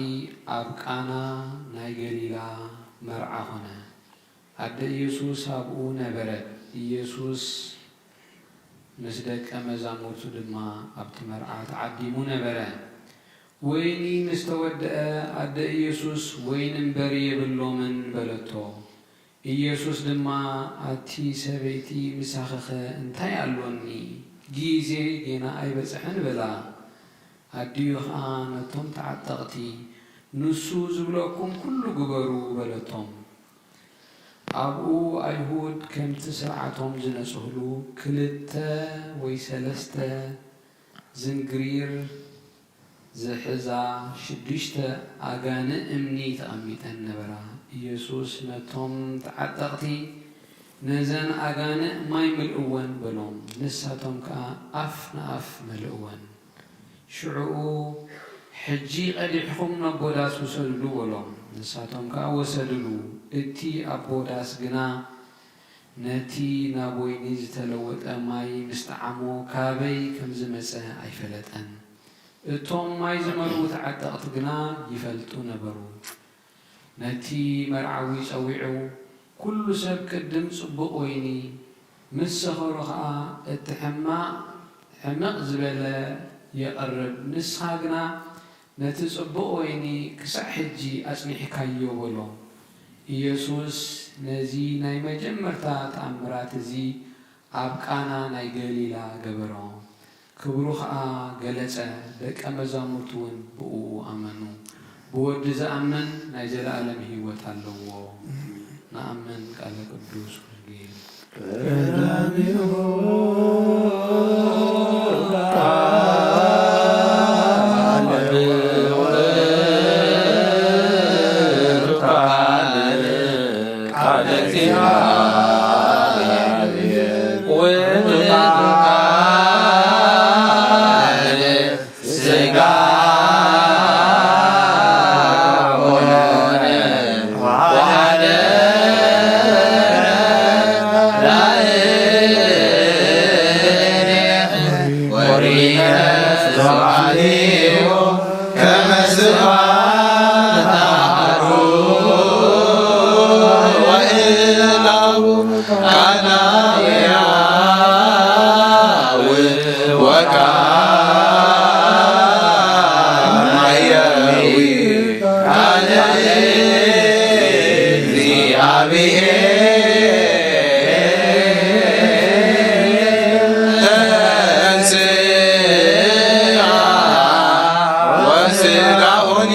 ኣብ ቃና ናይ ገሊላ መርዓ ኾነ። ኣደ ኢየሱስ ኣብኡ ነበረት። ኢየሱስ ምስ ደቀ መዛሙርቱ ድማ ኣብቲ መርዓ ተዓዲሙ ነበረ። ወይኒ ምስ ተወድአ፣ ኣደ ኢየሱስ፣ ወይኒ እምበር የብሎምን፣ በለቶ። ኢየሱስ ድማ፣ ኣቲ ሰበይቲ፣ ምሳኺኸ እንታይ ኣሎኒ? ጊዜይ ጌና ኣይበጽሐን፣ በላ። ኣዲኡ ኸኣ ነቶም ተዓጠቕቲ፣ ንሱ ዝብለኩም ኩሉ ግበሩ፣ በለቶም። ኣብኡ ኣይሁድ ከምቲ ስርዓቶም ዝነጽህሉ ክልተ ወይ ሰለስተ ዝንግሪር ዝሕዛ ሽዱሽተ ኣጋንእ እምኒ ተቐሚጠን ነበራ። ኢየሱስ ነቶም ተዓጠቕቲ፣ ነዘን ኣጋንእ ማይ ምልእወን፣ በሎም። ንሳቶም ከኣ ኣፍ ንኣፍ መልእወን። ሽዑኡ፣ ሕጂ ቀዲሕኹም ናብ ኣቦ ዳስ ውሰድሉ፣ በሎም። ንሳቶም ከኣ ወሰድሉ። እቲ ኣቦ ዳስ ግና ነቲ ናብ ወይኒ ዝተለወጠ ማይ ምስ ጠዓሞ፣ ካበይ ከም ዝመጸ ኣይፈለጠን። እቶም ማይ ዝመልኡ ተዓጠቕቲ ግና ይፈልጡ ነበሩ። ነቲ መርዓዊ ጸዊዑ፣ ኩሉ ሰብ ቅድም ጽቡቕ ወይኒ፣ ምስ ሰኸሩ ኸኣ እቲ ሕማቕ ሕምቕ ዝበለ የቕርብ፣ ንስኻ ግና ነቲ ጽቡቕ ወይኒ ክሳዕ ሕጂ ኣጽኒሕካዮ፣ በሎ። ኢየሱስ ነዚ ናይ መጀመርታ ተኣምራት እዚ ኣብ ቃና ናይ ገሊላ ገበሮ። ክብሩ ኸኣ ገለጸ፣ ደቀ መዛሙርቱ እውን ብእኡ ኣመኑ። ብወዲ ዝኣምን ናይ ዘለኣለም ህይወት ኣለዎ። ንኣምን። ቃለ ቅዱስ ወንጌል። ቀዳሚሁ ቃል ውእቱ ቃል፣ ቃል እግዚአብሔር ውእቱ ቃል ሥጋ ሆነ ወሐደረ ላዕሌነ። ወሪነ ስብሐቲሁ ከመ ስብሐት አሐዱ ወእላሁ ቃና ሕያው ወቀዳማዊ ቃለ እግዚአብሔር ተንሥአ ወሥጋሁኒ።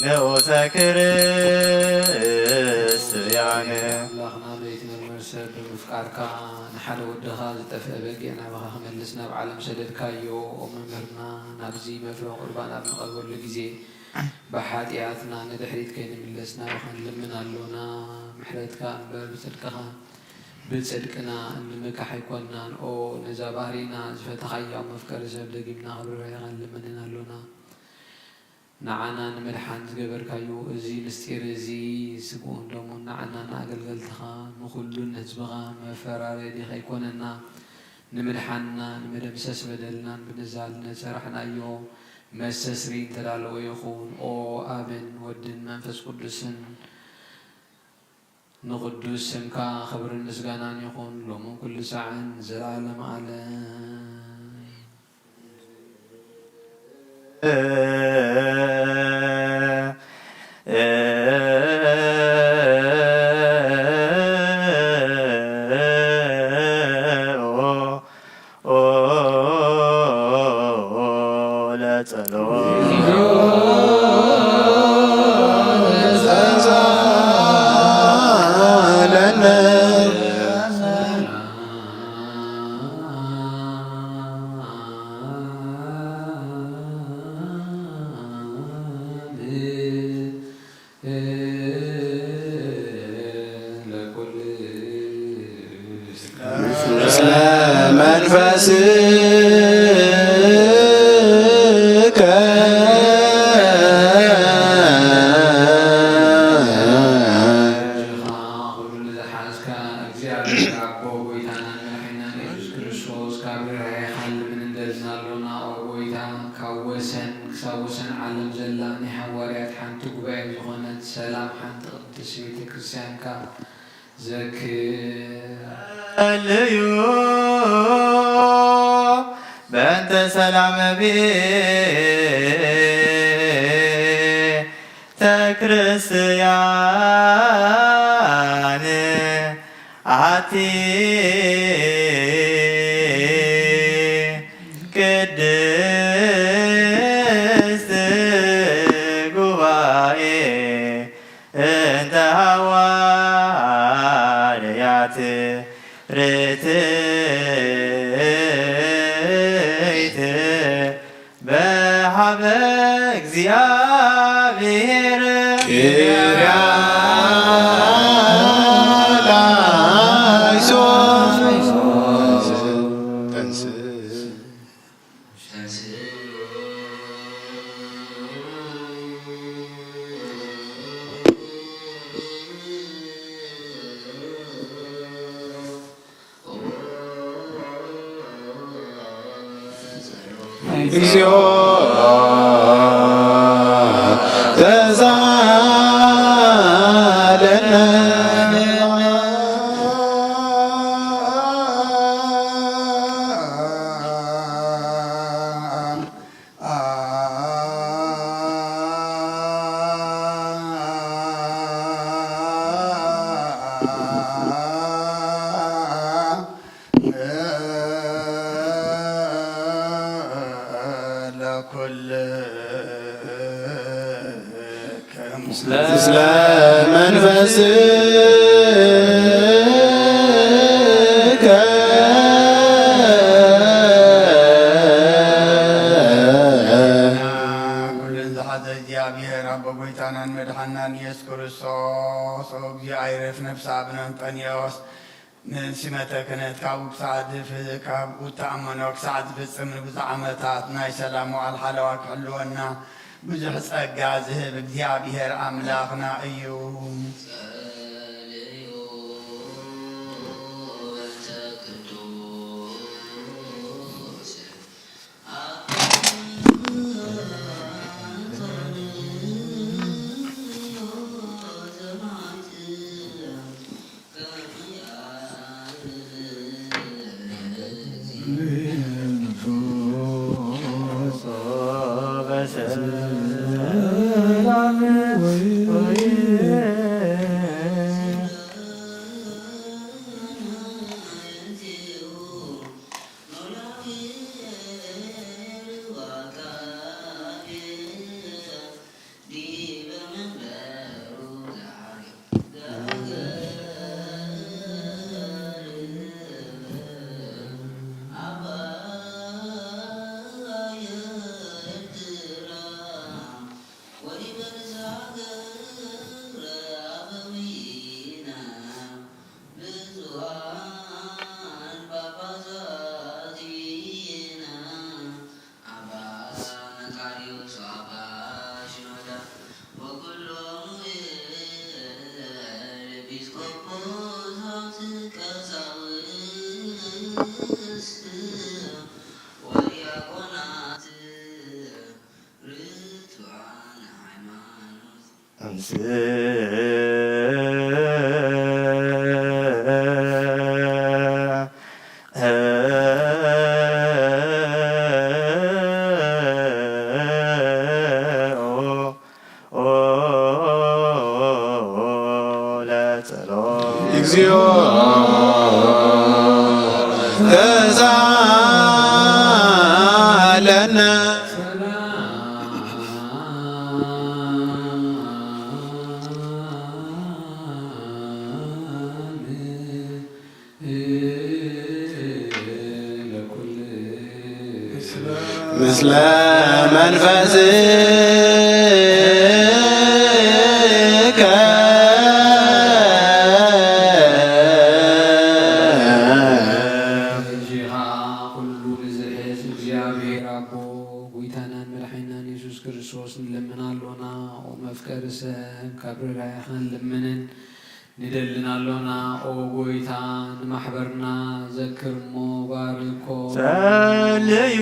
ንዑሰ ክርስቲያን። ኣምላኽና ዘይትምርመር ሰብ ብምፍቃርካ ንሓደ ወድኻ ዝጠፍአ በጊዕ ናባኻ ክመልስ ናብ ዓለም ሰደድካዮ። ኦ መምህርና፣ ናብዚ መፍረ ቁርባን ኣብ ንቐርበሉ ግዜ ብሓጢኣትና ንድሕሪት ከይንምለስ ናባኻ ንልምን ኣሎና። ምሕረትካ እምበር ብጽድቅኻ ብጽድቅና እንምካሕ ኣይኮንናን። ኦ ነዛ ባህሪና ዝፈተኻያ መፍቀሪ ሰብ ደጊምና ክብርህኻ ንልምንን ኣሎና። ንዓና ንምድሓን ዝገበርካዮ እዚ ምስጢር እዚ ስግኡን ደሙን ንዓናን ንኣገልገልትኻ ንኹሉን ህዝብኻ መፈራረዲ ከይኮነና ንምድሓንና ንመደምሰስ በደልናን ብንዛል ነጸራሕናዮ መሰስሪ እንተዳለወ ይኹን። ኦ ኣብን ወድን መንፈስ ቅዱስን ንቕዱስ ስምካ ክብርን ምስጋናን ይኹን፣ ሎምን ኩሉ ሳዕን ንዘለዓለመ ዓለም። ኦ ለጸሎት ለነ። ኩሉ ንዝሓዝካ እግዚኣብሔር ኣቦ፣ ጎይታናን መድሓኒናን የሱስ ክርስቶስ፣ ካብ ርህራሄኻ ንልምን እንደልና ኣሎና። ኦ ጎይታ፣ ካብ ወሰን ክሳብ ወሰን ዓለም ዘላ ናይ ሃዋርያት ሓንቲ ጉባኤ ዝኾነት ሰላም ሓንቲ ቅድስት ቤተ ክርስቲያንካ ዘክር። ጸልዩ በእንተ ሰላም ቤተ ክርስቲያን ኣቲ ቅድስት ጉባኤ እንተ ሃዋርያት ርትዕት በሃበ እግዚኣብሔር ኪርያ ላይሶን። እግዚኦ ተሳለነ። ምስለ መንፈስከ። ኩለን ዝሓዘ እግዚኣብሔር ኣቦ ጎይታናን መድሓናን ኢየሱስ ክርስቶስ፣ ኦ እግዚኦ ኣይረፍ ነፍሳ ኣብነ እንጠንዮስ ንሲመተ ክህነት ካብኡ ክሳዕ ዝፍ-፣ ካብኡ እተኣመኖ ክሳዕ ዝፍጽም ንብዙሕ ዓመታት ናይ ሰላም መዋዕል ሓለዋ ክሕልወና ብዙሕ ጸጋ ዝህብ እግዚኣብሔር ኣምላኽና እዩ። ኣባ መቃርዮስ ወኣባ ሽኖዳ ወኩሎም ኤጲስቆጶሳት ቀሳውስት ወዲያቆናት ርቱዓን ሃይማኖት እግዚኦ ተሳለነ። ምስለ መንፈስከ። ሕጂ ኸኣ ኩሉ ንዝሕዝ እግዚኣብሔር ኣቦ፣ ጎይታናን መድሓኒናን የሱስ ክርስቶስ ንለምን ኣሎና። ኦ መፍቀሪ ሰብ፣ ካብ ርህራሄኻ ንልምንን ንደልን ኣሎና። ኦ ጎይታ፣ ንማሕበርና ዘክር እሞ ባርኮ። ጸልዩ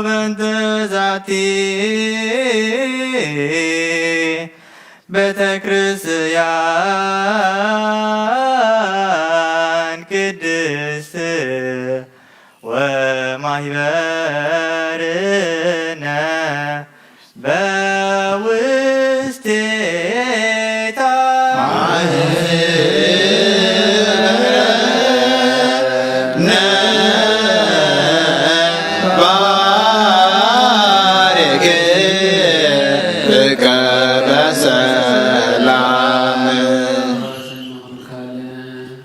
በእንተ ዛቲ ቤተ ክርስቲያን ቅድስት ወማህበርነ በውስቴታ። ባርክ በሰላም።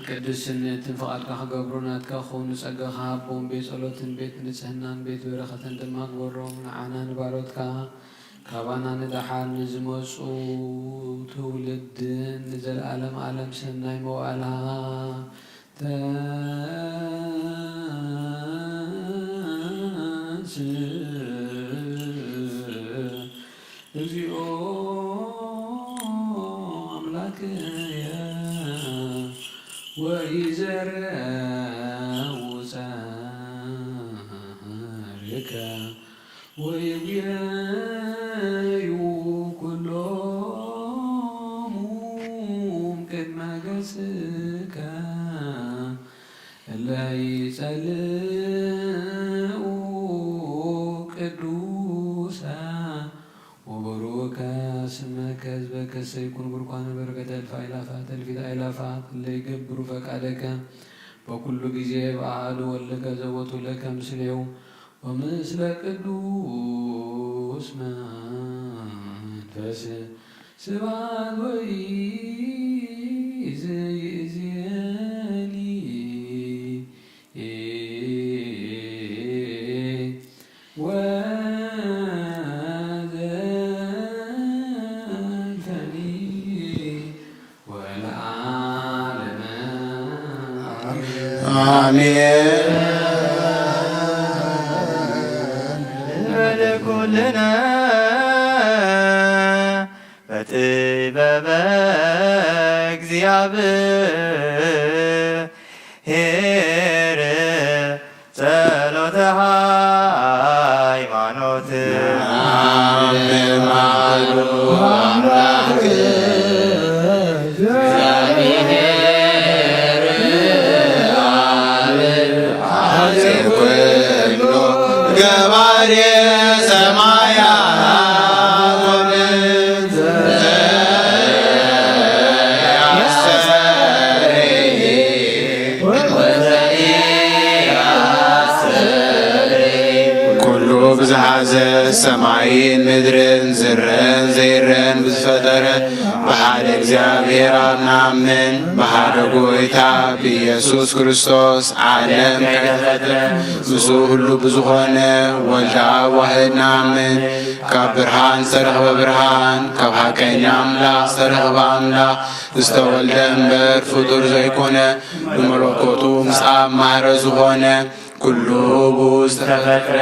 ቅድስነትን ፍቓድካ ክገብሩ ናትካ ክኾኑ ጸጋኻ ሃቦም። ቤት ጸሎትን ቤት ንጽህናን ቤት በረኸትን ድማ ግበሮም። ንዓና ንባሮትካ ካባና ንደሓር ንዝመጹ ትውልድን ንዘለኣለም ኣለም ሰናይ መዋእላ ተንስ እግዚኦ ኣምላክየ ወኢዘርኡ ጸርከ ወይብየዩ ኩሎሙ ቅድመ ገጽከ እለ ይጸልኡ ቅዱሰ ወበሩከ ስመከ። ህዝበከሰ ይኩን ቡርኳነ በረከተ እልፍ አእላፋት እልፊት አእላፋት እለ ይገብሩ ፈቃደከ በኩሉ ጊዜ በአሐዱ ወልድከ ዘቦቱ ለከ ምስሌሁ ወምስለ ቅዱስ መንፈስ ስብሐት ወይእዜኒ ወዘልፈኒ ወለዓለመ አሜን። አሜን። እንበል ኩልነ በጥበበ እግዚአብሔር ጸሎተ ሃይማኖት። አብ ማሉ አምላክ እግዚአብሔር አብ አጼ ኩሉ ገባሬ ሰማያት ወምድር ዘያስተርኢ ኩሉ ብዝሓዘ ሰማይን ምድርን ዝረን ዘይረን ብዝፈጠረ ብሓደ እግዚኣብሔር ኣብ ንኣምን፣ ብሓደ ጎይታ ብኢየሱስ ክርስቶስ ዓለም ከይተፈጥረ ምስኡ ሁሉ ብዝኾነ ወልደ ኣብ ዋህድ ንኣምን። ካብ ብርሃን ዝተረኽበ ብርሃን፣ ካብ ሓቀኛ ኣምላኽ ዝተረኽበ ኣምላኽ፣ ዝተወልደ እምበር ፍጡር ዘይኮነ፣ ብመለኮቱ ምስ ኣብ ማህረ ዝኾነ፣ ኩሉ ብኡ ዝተፈጥረ፣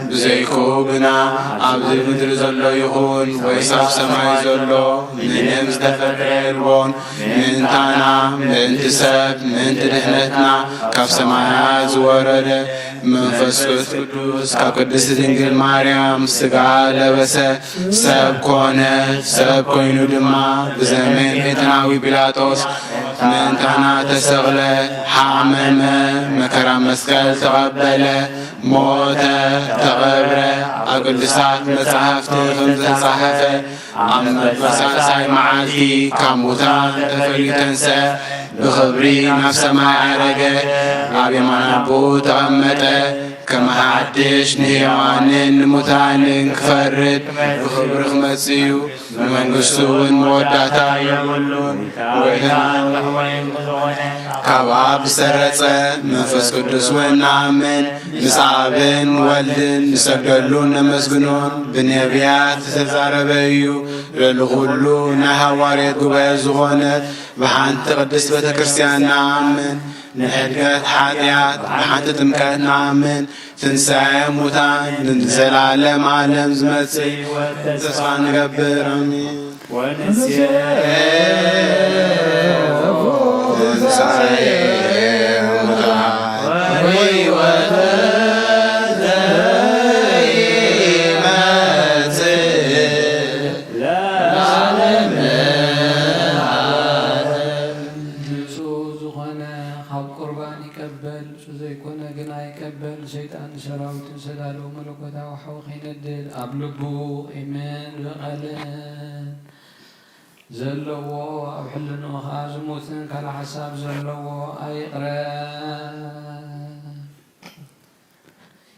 ብዘይክኡ ግና ኣብዚ ምድሪ ዘሎ ይኹን ወይስ ኣብ ሰማይ ዘሎ ምንም ዝተፈጥረ የልቦን። ምእንታና፣ ምእንቲ ሰብ፣ ምእንቲ ድሕነትና ካብ ሰማያት ዝወረደ መንፈስ ቅዱስ ካብ ቅድስቲ ድንግል ማርያም ስጋ ለበሰ፣ ሰብ ኮነ። ሰብ ኮይኑ ድማ ብዘመን ጴንጠናዊ ጲላጦስ ምእንታና ተሰቕለ፣ ሓመመ፣ መከራ መስቀል ተቐበለ፣ ሞተ፣ ተቐብረ። ኣብ ቅዱሳት መጻሕፍቲ ከም ዝተጻሕፈ ኣብ ሳልሳይ መዓልቲ ካብ ሙታን ተፈልዩ ተንስአ፣ ብኽብሪ ናብ ሰማይ ዓረገ፣ ኣብ የማን ኣቦኡ ተቐመጠ። ከም ሓድሽ ንሕያዋንን ንሙታንን ክፈርድ ብኽብሪ ክመጽእ እዩ። ንመንግስቱ እውን መወዳእታ የብሉን። ወይን ኣምላኽ ወይን ዝኾነ ካብ ኣብ ዝሰረጸ መንፈስ ቅዱስ እውን ንኣምን። ምስ ኣብን ወልድን ንሰግደሉን ነመስግኖን ብነቢያት ዝተዛረበ እዩ። ልዕሊ ኩሉ ናይ ሃዋርያት ጉባኤ ዝኾነት ብሓንቲ ቅድስት ቤተ ክርስቲያን ንኣምን። ንሕድገት ሓጢኣት ብሓንቲ ጥምቀት ንኣምን። ትንሳኤ ሙታን ንዘላለም ዓለም ዝመጽእ ህይወት ተስፋ ንገብር። ኣሜን። ወንሴ ትንሳኤ ሙታን ወሕይወት ዘይመጽእ ለዓለመ ዓለም። ንጹሕ ዝኾነ ካብ ቁርባን ይቀበል፣ ንጹህ ዘይኮነ ግና ይቀበል። ሰይጣን ንሰራዊቱ ዝተዳለወ መለኮታዊ ሓዊ ከይነድድ ኣብ ልቡ ኢምን ብቓልን ዘለዎ፣ ኣብ ሕልንኡ ኸዓ ዝሙትን ካልእ ሓሳብ ዘለዎ ኣይቕረብ።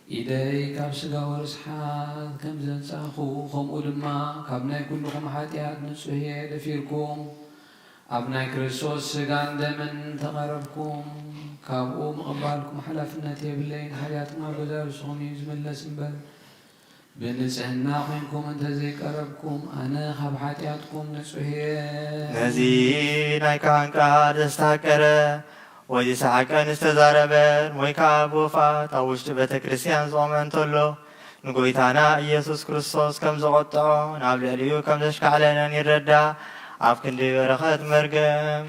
ኢደይ ካብ ስጋዊ ርስሓት ከም ዘንጻኹ፣ ከምኡ ድማ ካብ ናይ ኩልኹም ሓጢኣት ንጹህ እየ። ደፊርኩም ኣብ ናይ ክርስቶስ ስጋን ደምን እንተቐረብኩም፣ ካብኡ ምቕባልኩም ሓላፍነት የብለይን። ሓጢኣትኩም ኣብ ገዛእ ርእስኹም እዩ ዝምለስ እምበር፣ ብንጽህና ኮይንኩም እንተዘይቀረብኩም፣ ኣነ ካብ ሓጢኣትኩም ንጹህ እየ። ነዚ ናይ ካህን ቃል ዘስተሃቀረ ወይ ዝሰሓቀን ዝተዛረበን ወይ ከዓ ብውፋት ኣብ ውሽጢ ቤተ ክርስቲያን ዝቖመ እንተሎ፣ ንጎይታና ኢየሱስ ክርስቶስ ከም ዘቖጥዖን ኣብ ልዕሊኡ ከም ዘሽካዕለለን ይረዳእ። ኣብ ክንዲ በረኸት መርገም፣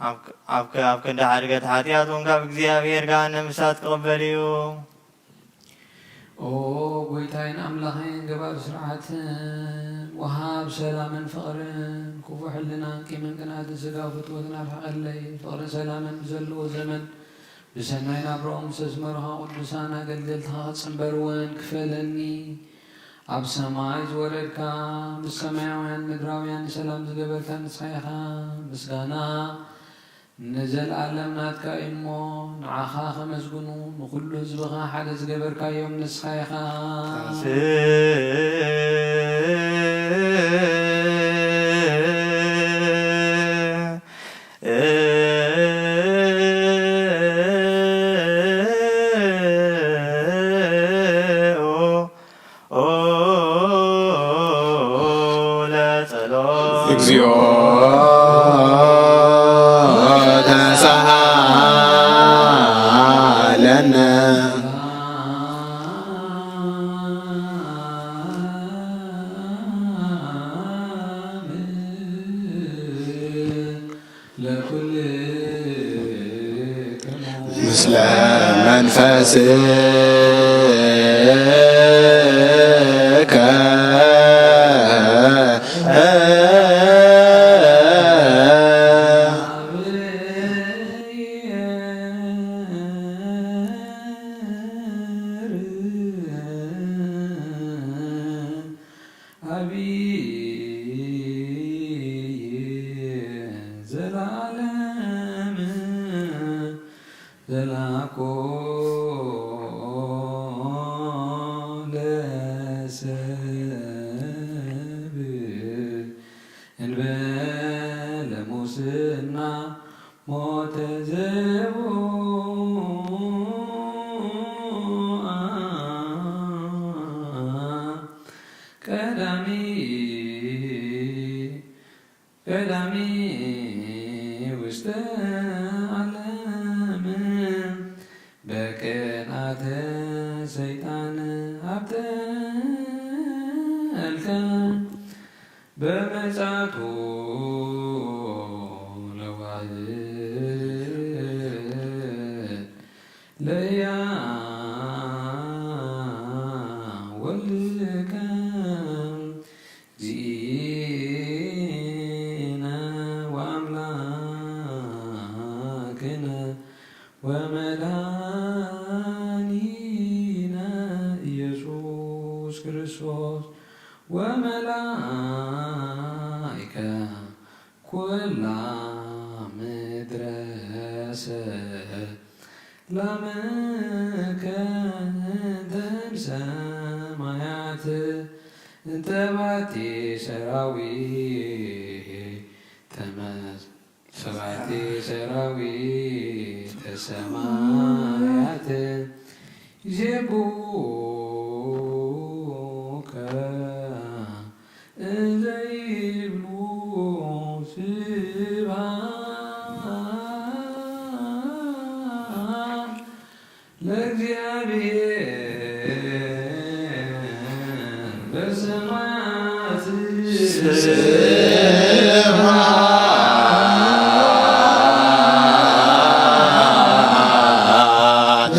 ኣብ፣ ኣብ፣ ኣብ ክንዲ ሓድገት ሓጢኣት እውን ካብ እግዚኣብሔር ገሃነም እሳት ክቕበል እዩ። ኦ ጎይታይን ኣምላኸይን ገባር ስርዓትን ወሃብ ሰላምን ፍቕርን፣ ክፉእ ሕልናን ቂምን ቅንኣትን ስጋ ፍትወትን ኣርሕቐለይ። ፍቕርን ሰላምን ብዘለዎ ዘመን ብሰናይ ናብራኦም ዝተስመሩኻ ቅዱሳን ኣገልገልትኻ ክጽንበር እውን ክፈለኒ። ኣብ ሰማይ ዝወረድካ፣ ምስ ሰማያውያን ምድራውያን ሰላም ዝገበርካ ንስኻ ኢኻ። ምስጋና ንዘለኣለም ናትካ እዩ እሞ፣ ንዓኻ ከመስግኑ፣ ንኹሉ ህዝብኻ ሓደ ዝገበርካዮም ንስኻ ኢኻ። ኦ ለጸሎት። እግዚኦ ተሳሃለነ። ለኩልክሙ ምስለ መንፈስከ። አብይ ዘላለም ዘላኮ ለሰብ እንበለ ሙስና ሞተ ዘቦአ ቀዳሚ ቀዳሚ ውስተ ዓለም በቅንኣተ ሰይጣን ኣብጠልከ በመጻቱ ለዋህድ ለያ ወልድከ እግዚእነ ወአምላክነ ወመድኃኒነ ኢየሱስ ክርስቶስ ወመላእከ ኩላ ምድረ ሰላምከ እንተ እምሰማያት እንተ ባቲ ሰራዊተ መ-፣ ሰባቲ ሰራዊተ ሰማያት ይሴብሑከ እንዘ ይብሉ ስብሐት ለእግዚአብሔር በሰማያት ስብሐት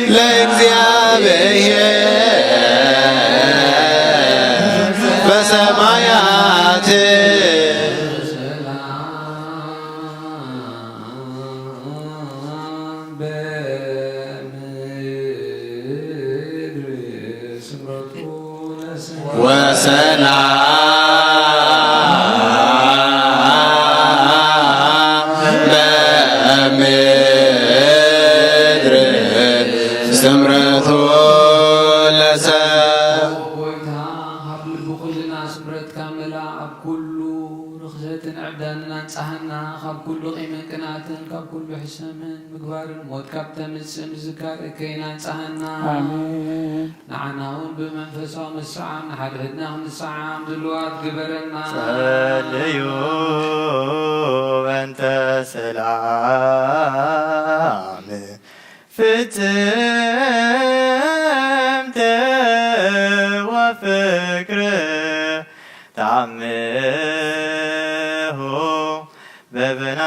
ለእግዚአብሔር በሰማያት በምድር ስምረቱ ለሰ- ወሰላም በምድር ስምረቱ ለሰብ ጎይታ ካብ ልቢ ኩልና ስምረትካ መላ ኣብ ኩሉ ርኽሰትን ዕብዳንን ኣንጻሃና ካብ ኩሉ ቂምን ቅናትን ካብ ኩሉ ሕሰምን ምግባርን ሞት ካብ ተምጽእ ምዝካር እከይና ኣንጻሃና። ኣሜን። ንዓና እውን ብመንፈሳዊ ምስዓም ንሓድሕድና ክንሰዓም ድልዋት ግበረና። ጸልዩ በእንተ ሰላም ፍጽምተ ወፍቅር ተአምሆ በበናቲክሙ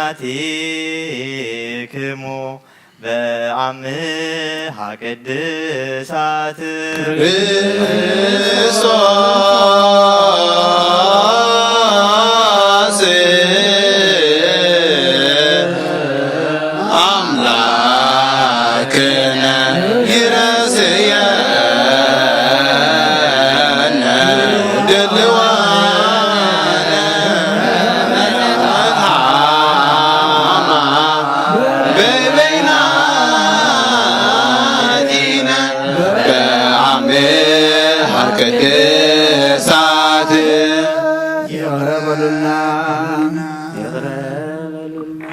በአምሃ ቅድሳት ክርስቶስ አምላክነ ይረስየነ ድልዋነ በበይናቲነ በአምሃ ቅድሳት ይቕረ በሉልና፣ ይቕረ በሉልና።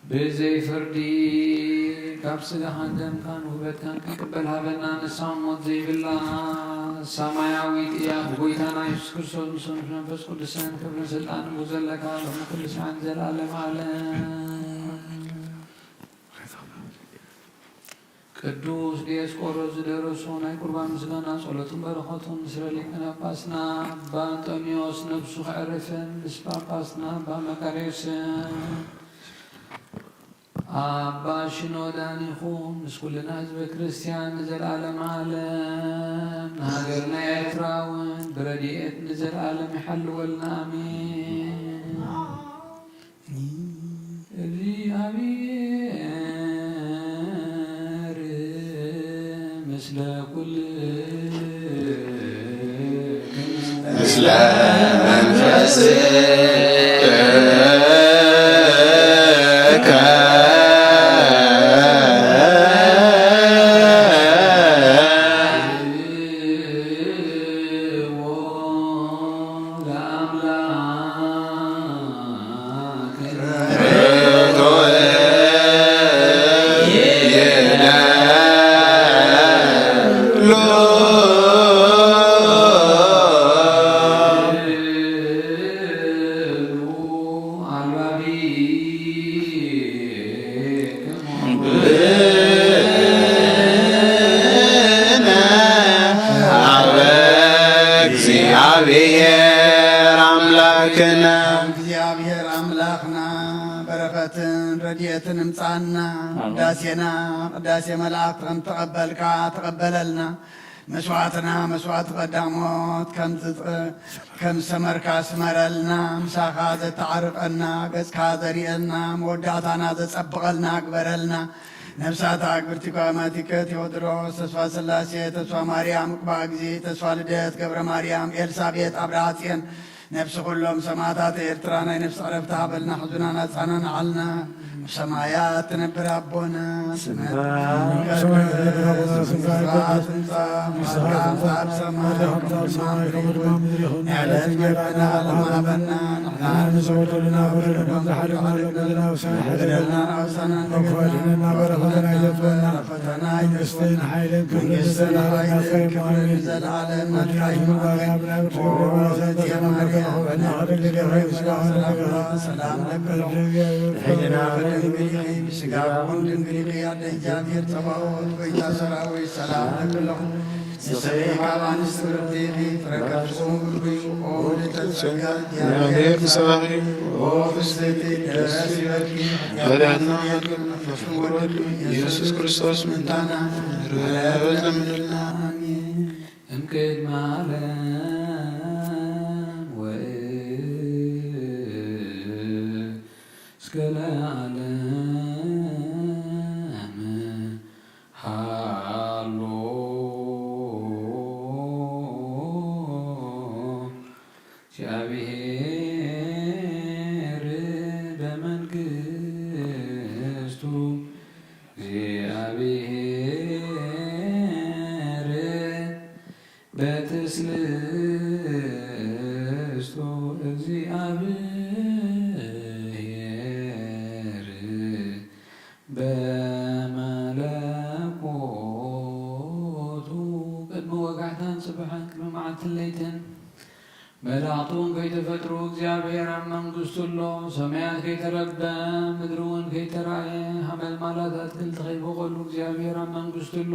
ብዘይ ፍርዲ ካብ ስጋኻን ደምካን ውህበትካን ክንቅበል ሃበና። ንሳ ሞት ዘይብላ ሰማያዊት እያ። ብጎይታና የሱስ ክርስቶስ ምስ መንፈስ ቅዱስን ክብርን ስልጣንን ብኡ ዘለካ ሎሚ ኩሉ ሰዓት ዘለዓለም ዓለም። ቅዱስ ዲዮስቆሮስ ዝደረሶ ናይ ቁርባን ምስጋና ጸሎቱን በረኸቱን ምስለ ሊቀ ጳጳስና ኣባ እንጦንዮስ ነፍሱ ከዕርፍን ምስ ጳጳስና ኣባ መቃርዮስን ኣባ ሽኖዳን ይኹን ምስ ኩልና ህዝበ ክርስቲያን ንዘለዓለም ዓለም። ንሃገርና ኤርትራ እውን ብረድኤት ንዘለዓለም ይሓልወልና። ኣሜን። እግዚኣብሔር ምስለ ኩልክሙ። ምስለ መንፈስከ እግዚኣብሔር ኣምላክነ እግዚኣብሔር ኣምላኽና በረኸትን ረድኤትን እምጻና። ቅዳሴና ቅዳሴ መላእክቲ ከም ተቐበልካ ተቐበለልና። መስዋዕትና መስዋዕቲ ቀዳሞት ከም ዝጸ- ከም ዝሰመርካ ስመረልና። ምሳኻ ዘተዓርቀና፣ ገጽካ ዘርእየና፣ መወዳእታና ዘጸብቐልና ግበረልና። ነፍሳት ኣግብርቲ ቋማቲከ ቴዎድሮስ፣ ተስፋ ስላሴ፣ ተስፋ ማርያም፣ ቅባ ግዜ፣ ተስፋ ልደት፣ ገብረ ማርያም፣ ኤልሳቤጥ፣ ኣብርሃ ጽዮን፣ ነፍሲ ኩሎም ሰማዕታት ኤርትራ ናይ ነፍሲ ዕረፍቲ ሃበልና። ሕዙናን ኣጻናንዓልና። ኣብ ሰማያት ትነብር ኣቦና፣ ስምካ ሰማይ ትነብር ኣቦና፣ ስምካ ይቀደስ፣ ትምጻእ፣ መንግስትኻ መንግስትኻ ትምጻእ፣ ትምጻእ፣ ፈቃድካ ከም ትምጻእ ኣብ ሰማይ ከምኡ ድማ ምድሪ ይኹን። ናይ ዕለት እንጀራና ሃበና፣ ንሕና ንሕና ንሰወደሉና በደልና ከም ዝሓለና በደልና ውሳነ ሓደገልና በደልና ንኣውሳና እኳ ድነና በረኸትና ይዘትወና። ፈተና መንግስትን ሓይልን ክብርን መንግስትን ንዘለዓለም ሓይልን ናትካ እዩ። ክብርን ኣሜን። ንዘለዓለም ናትካ ወዳጅ እዩ። ሆይ ማርያም ናይ ብርትኦ ገብረ ሰላምታ ሰላምታ ይኹን። ከድንግል ሆይ ምስጋና ሰላም ለኪ። ሕሊና ከድንግል ኢኺ፣ ስጋ እውን ድንግል ኢኺ። ኣደ እግዚኣብሔር ጸባኦት፣ ጎይታ ሰራዊት፣ ሰላም ለኪ ኣለኹ። ንስኺ ካብ ኣንስቲ ብርክቲ ኢኺ፣ ፍረ ከርሥኺ ብሩክ እዩ። ኦ ምልዕተ ጸጋ፣ እግዚኣብሔር ምሳኺ፣ ኦ ፍስሕቲ ደስ ይበልኪ። ኣዳና ኢየሱስ ክርስቶስ ምንታና ምሕረት ለምንልና። ኣሜን። እምቅድመ ዓለም እስከ ለዓለም ሃሎ። እግዚአብሔር በመንግስቱ፣ እግዚአብሔር በትስልስቱ፣ እግዚአብሔር በመለኮቱ። ቅድሚ ወጋሕታን ጽባሕን፣ ቅድሚ መዓልትን ለይትን፣ መላእኽቱ እውን ከይተፈጥሩ እግዚኣብሔር ኣብ መንግስቱ ኣሎ። ሰማያት ከይተረበ፣ ምድሪ እውን ከይተራእየ፣ ሓመልማላት ኣትክልቲ ከይበቆሉ እግዚኣብሔር ኣብ መንግስቱ ኣሎ።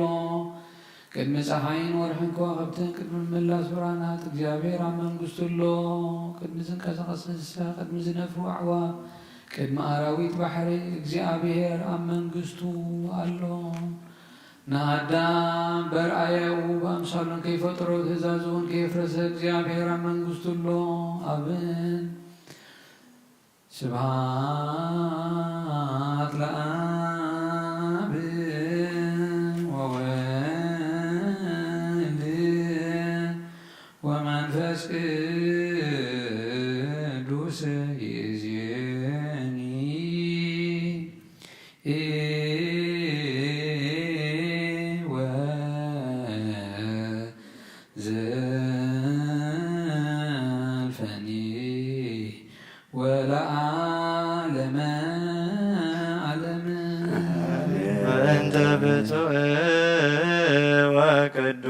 ቅድሚ ፀሓይን ወርሕን ከዋኽብትን፣ ቅድሚ ምምላስ ብርሃናት እግዚኣብሔር ኣብ መንግስቱ ኣሎ። ቅድሚ ዝንቀሳቐስ እንስሳ፣ ቅድሚ ዝነፍሩ ኣዕዋፍ፣ ቅድሚ ኣራዊት ባሕሪ እግዚኣብሔር ኣብ መንግስቱ ኣሎ። ንኣዳም በርኣያኡ ብኣምሳሉን ከይፈጠሮ፣ ትእዛዙ እውን ከየፍረሰ እግዚኣብሔር ኣብ መንግስቱ ኣሎ። ኣብን ስብሐት ለአብ ወወልድ ወመንፈስ ቅዱስ ይእዜኒ ወዘልፈኒ ወለዓለመ ዓለም። በእንተ ብፁዕ ወቅዱስ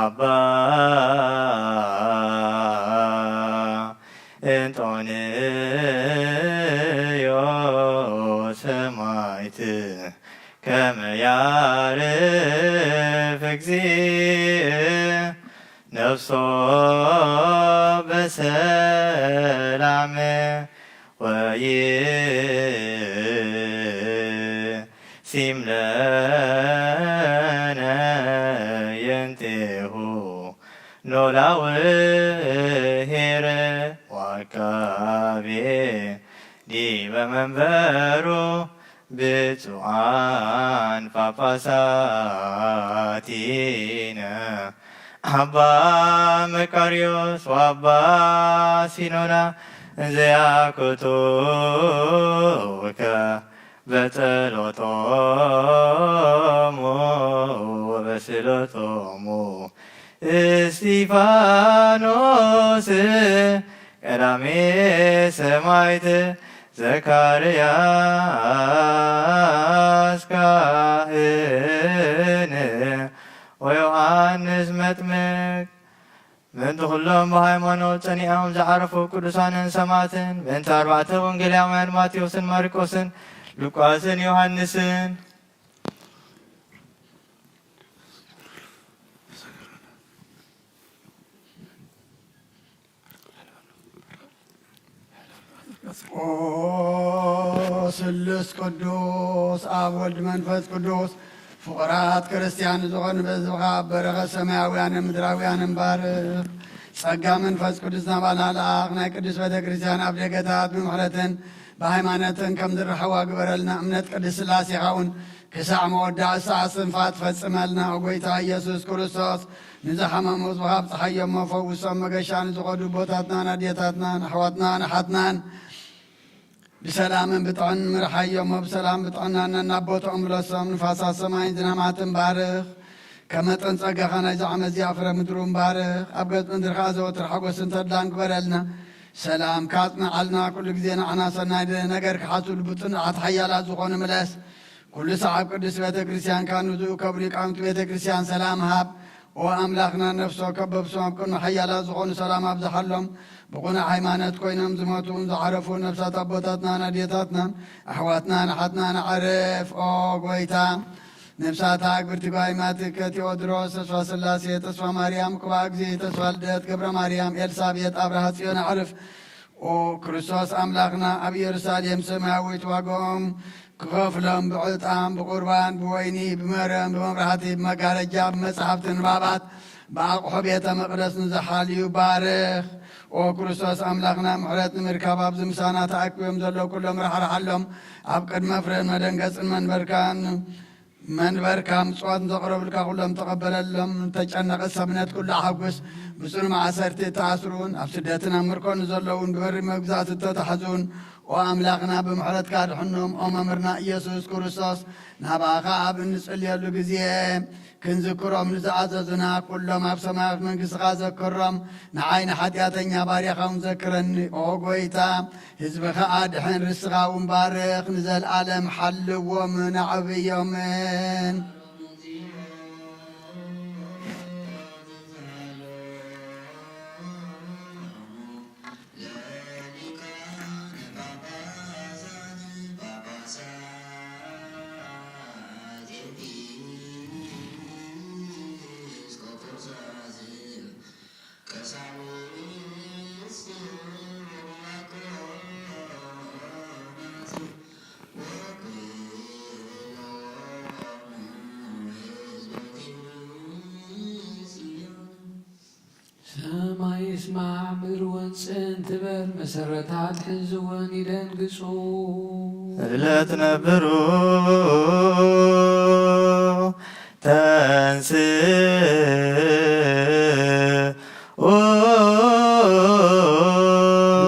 አባ እንጦንዮስ ሰማዕት ከመ ያዕርፍ እግዚእ ነፍሶ በሰላም ወይሲም ለነ የንቴሁ ኖላዊ ኄር ወአቃቤ ዲበ መንበሩ ብፁዓን ጳጳሳቲነ አባ መቃርዮስ ወአባ ሲኖዳ ዘያኩቱከ በጸሎቶሙ ወበስእለቶሙ እስጢፋኖስ ቀዳሜ ሰማዕት ዘካርያስ ካህን ወዮሐንስ መጥምቅ ምእንቲ ኩሎም ብሃይማኖት ጸኒዖም ዝዓረፉ ቅዱሳንን ሰማዕትን ምእንቲ ኣርባዕተ ወንጌላውያን ማቴዎስን ማርቆስን ሉቃስን ዮሐንስን ኦ ስሉስ ቅዱስ ኣብ ወልድ መንፈስ ቅዱስ ፍቑራት ክርስትያን ዝኾኑ በዝኻ በረኸት ሰማያውያንን ምድራውያንን ባርኽ። ጸጋ መንፈስ ቅዱስ ናባና ለኣኽ። ናይ ቅዱስ ቤተ ክርስትያን ኣብ ደገታት ብምሕረትን ብሃይማኖትን ከም ዝረኸዋ ግበረልና። እምነት ቅድስት ሥላሴኻ እውን ክሳዕ መወዳእታ ሰዓት ስንፋት ፈጽመልና። ኦ ጎይታ ኢየሱስ ክርስቶስ፣ ንዝሓመሙ ዝሃብ ጸሓዮሞ ፈውሶም፣ መገሻ ንዝኸዱ ኣቦታትናን ኣዴታትናን ኣሕዋትናን ኣሓትናን ብሰላምን ብጥዕን ምርሓዮሞ፣ ብሰላም ብጥዕናን ናብ ቦታኦም ምለሶም። ንፋሳት ሰማይን ዝናማትን ባርኽ። ከመጠን ጸጋኻ ናይዚ ዓመት እዚኣ ፍረ ምድሩ ምባርኽ። ኣብ ገጽ ምድሪ ከኣ ዘወትር ሓጎስን ተድላን ግበረልና። ሰላም ካጽንዓልና፣ ኩሉ ግዜ ንዓና ሰናይ ነገር ክሓስቡ ልቡ ጽኑዓት ሓያላት ዝኾኑ ምለስ። ኩሉ ሰዓብ ቅድስት ቤተ ክርስቲያንካ ንዝእከቡ ሊቃውንቲ ቤተ ክርስቲያን ሰላም ሃብ። ኦ ኣምላኽና፣ ነፍሲ ወከፍ በብስም ኣብ ቅድሚ ሓያላት ዝኾኑ ሰላም ኣብዝሓሎም። ብቕኑዕ ሃይማኖት ኮይኖም ዝሞቱን ዝዓረፉ ነፍሳት ኣቦታትናን ኣዴታትናን ኣሕዋትናን ኣሓትናን ኣዕርፍ። ኦ ጎይታ፣ ነፍሳት ኣግብርቲ ጓይማትከ ቴዎድሮስ፣ ተስፋ ስላሴ፣ ተስፋ ማርያም፣ ቅባ እግዚእ፣ ተስፋ ልደት፣ ገብረ ማርያም፣ ኤልሳቤጥ፣ ኣብርሃ ጽዮን ኣዕርፍ። ኦ ክርስቶስ ኣምላኽና፣ ኣብ ኢየሩሳሌም ሰማያዊት ዋጋኦም ክኸፍሎም ብዕጣን፣ ብቁርባን፣ ብወይኒ፣ ብመረም፣ ብመብራህቲ፣ ብመጋረጃ፣ ብመጽሓፍቲ ንባባት፣ ብኣቕሑ ቤተ መቕደስ ንዝሓልዩ ባርኽ። ኦ ክርስቶስ ኣምላኽና፣ ምሕረት ንምርካብ ኣብዚ ምሳና ተኣኪቦም ዘለዉ ኩሎም ራሕርሓሎም። ኣብ ቅድመ ፍሬን መደንገጽን መንበርካን መንበርካ ምጽዋት ንዘቕረብልካ ኩሎም ተቐበለሎም። ንተጨነቐ ሰብነት ኩሉ ኣሐጉስ። ብጽኑ ማእሰርቲ እተኣስሩን ኣብ ስደትን ኣብ ምርኮ ንዘለዉን ብበሪ መግዛእቲ እተታሕዙን ኦ ኣምላኽና ብምሕረትካ ኣድሕኖም። ኦ መምህርና ኢየሱስ ክርስቶስ ናባኻ ኣብ እንጽልየሉ ግዜ ክንዝክሮም ንዝኣዘዙና ኩሎም ኣብ ሰማያዊት መንግስትኻ ዘክሮም። ንዓይ ንሓጢኣተኛ ባርያኻ እውን ዘክረኒ ኦ ጎይታ። ህዝብኻ ኣድሕን፣ ርስኻ እውን ባርኽ፣ ንዘለኣለም ሓልዎም ነዕብዮምን። ሰማይ ይስማዕ፣ ምድሪ እውን ጽን ትበል፣ መሰረታት ሕዚ እውን ይደንግጹ። እለ ትነብሩ ተንስኡ።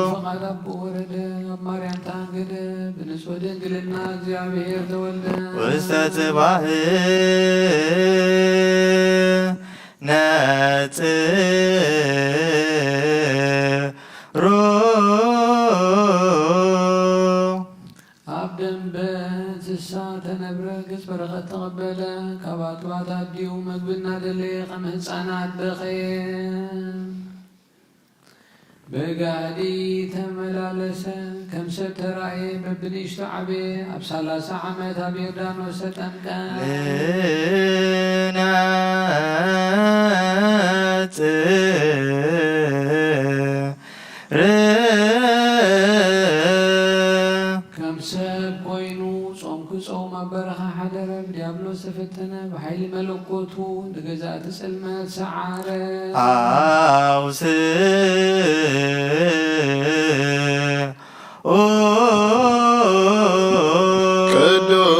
ብፍቓድ ኣቦ ወረደ፣ ኣብ ማርያም ተኣንገደ፣ ብንጹህ ድንግልና እግዚኣብሔር ተወልደ። ውስተ ጽባሕ ነጽሩ። ኣብ ደንበ እንስሳ ተነብረ፣ ገጽ በረኸት ተቐበለ። ካብ ኣጥባት ኣዲኡ መግቢ እናደለየ ከም ህፃናት በኸየ። ብጋዲ ተመላለሰ፣ ከም ሰብ ተራእየ፣ በብንእሽቶ ዓበየ። ኣብ ሰላሳ ዓመት ኣብ ዮርዳኖስ ተጠምቀ። ንነጽር ከም ሰብ ኮይኑ ጾም ክጾም ኣብ በረኻ ሓደረ፣ ብዲያብሎስ ተፈተነ፣ ብሓይሊ መለኮቱ ንገዛእቲ ጽልመት ሰዓረ። ኣውስኡ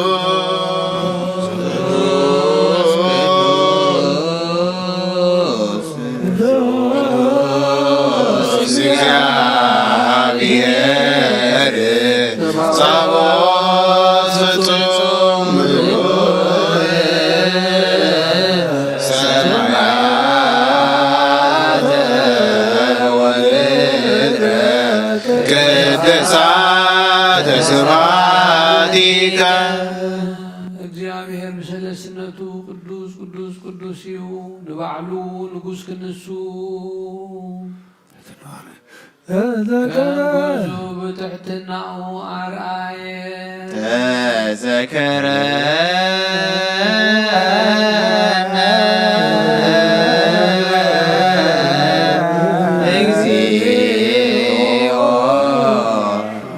ቅዱስ ቅዱስ እግዚአብሔር ጸባኦት ፍጹም ምሉእ ሰማያተ ወምድረ ቅድሳተ ስብሐቲከ። እግዚኣብሔር ብሰለስትነቱ ቅዱስ ቅዱስ ቅዱስ እዩ፣ ንባዕሉ ንጉስ ክንሱ። ተዘከረ። ከም ግዙእ ብትሕትናኡ ኣርኣየ። ተዘከረነ እግዚኦ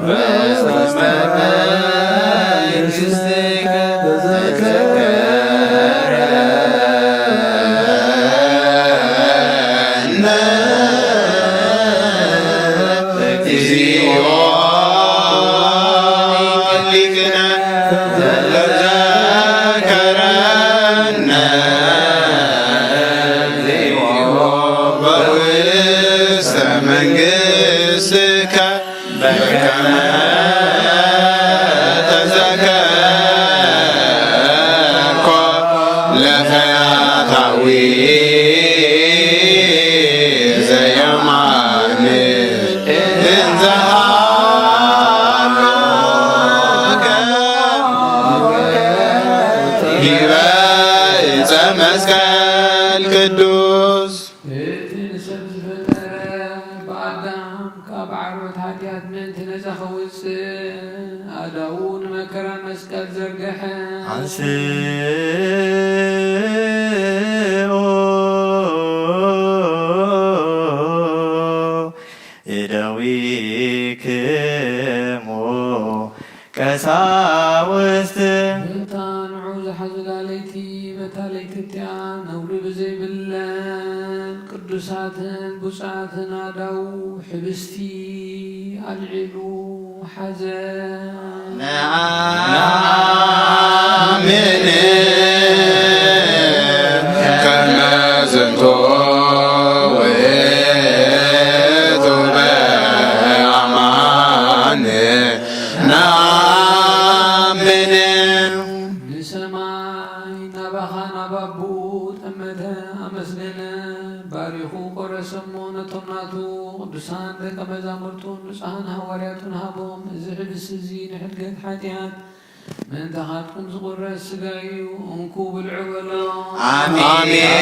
በውስተ መንግሥትከ ተዘከረነ እግዚኦ ሊቅነ ተዘከረነ እግዚኦ በውስተ መንግሥትከ በከመ ተዘከርኮ ለፈያታዊ ዘየማን እንዘሃሎከ ዲበ ዕፀ መስቀል ቅዱስ። እቲ ንሰብ ዝፈጠረ ብኣዳም ካብ ዓርበት ሓጢኣት ምእንቲ ነጻ ከውጽእ ኣእዳዉ ንመከራ መስቀል ዘርግሐ። አንስኦ እደዊክሙ ቀሳውስት ቅዱሳትን ብፁዓትን ኣዳው ሕብስቲ ኣልዒሉ ሓዘ። ነኣምን ከመ ዝንቱ ውእቱ በአማን ነኣምን። ንሰማይ ናባኻ ናብ ኣቦኡ ጠመተ፣ ኣመስገነ፣ ባሪኹ ቆረሰ እሞ ነቶም ናቱ ቅዱሳን ደቀ መዛሙርቱን ብፁዓን ሃዋርያቱን ሃቦም። እዚ ሕብስቲ እዚ ንሕድገት ሓጢኣት ምእንታኻትኩም ዝቑረስ ስጋይ እዩ፣ እንኩ ብልዑ በሎ። ኣሜን። ኣሜን።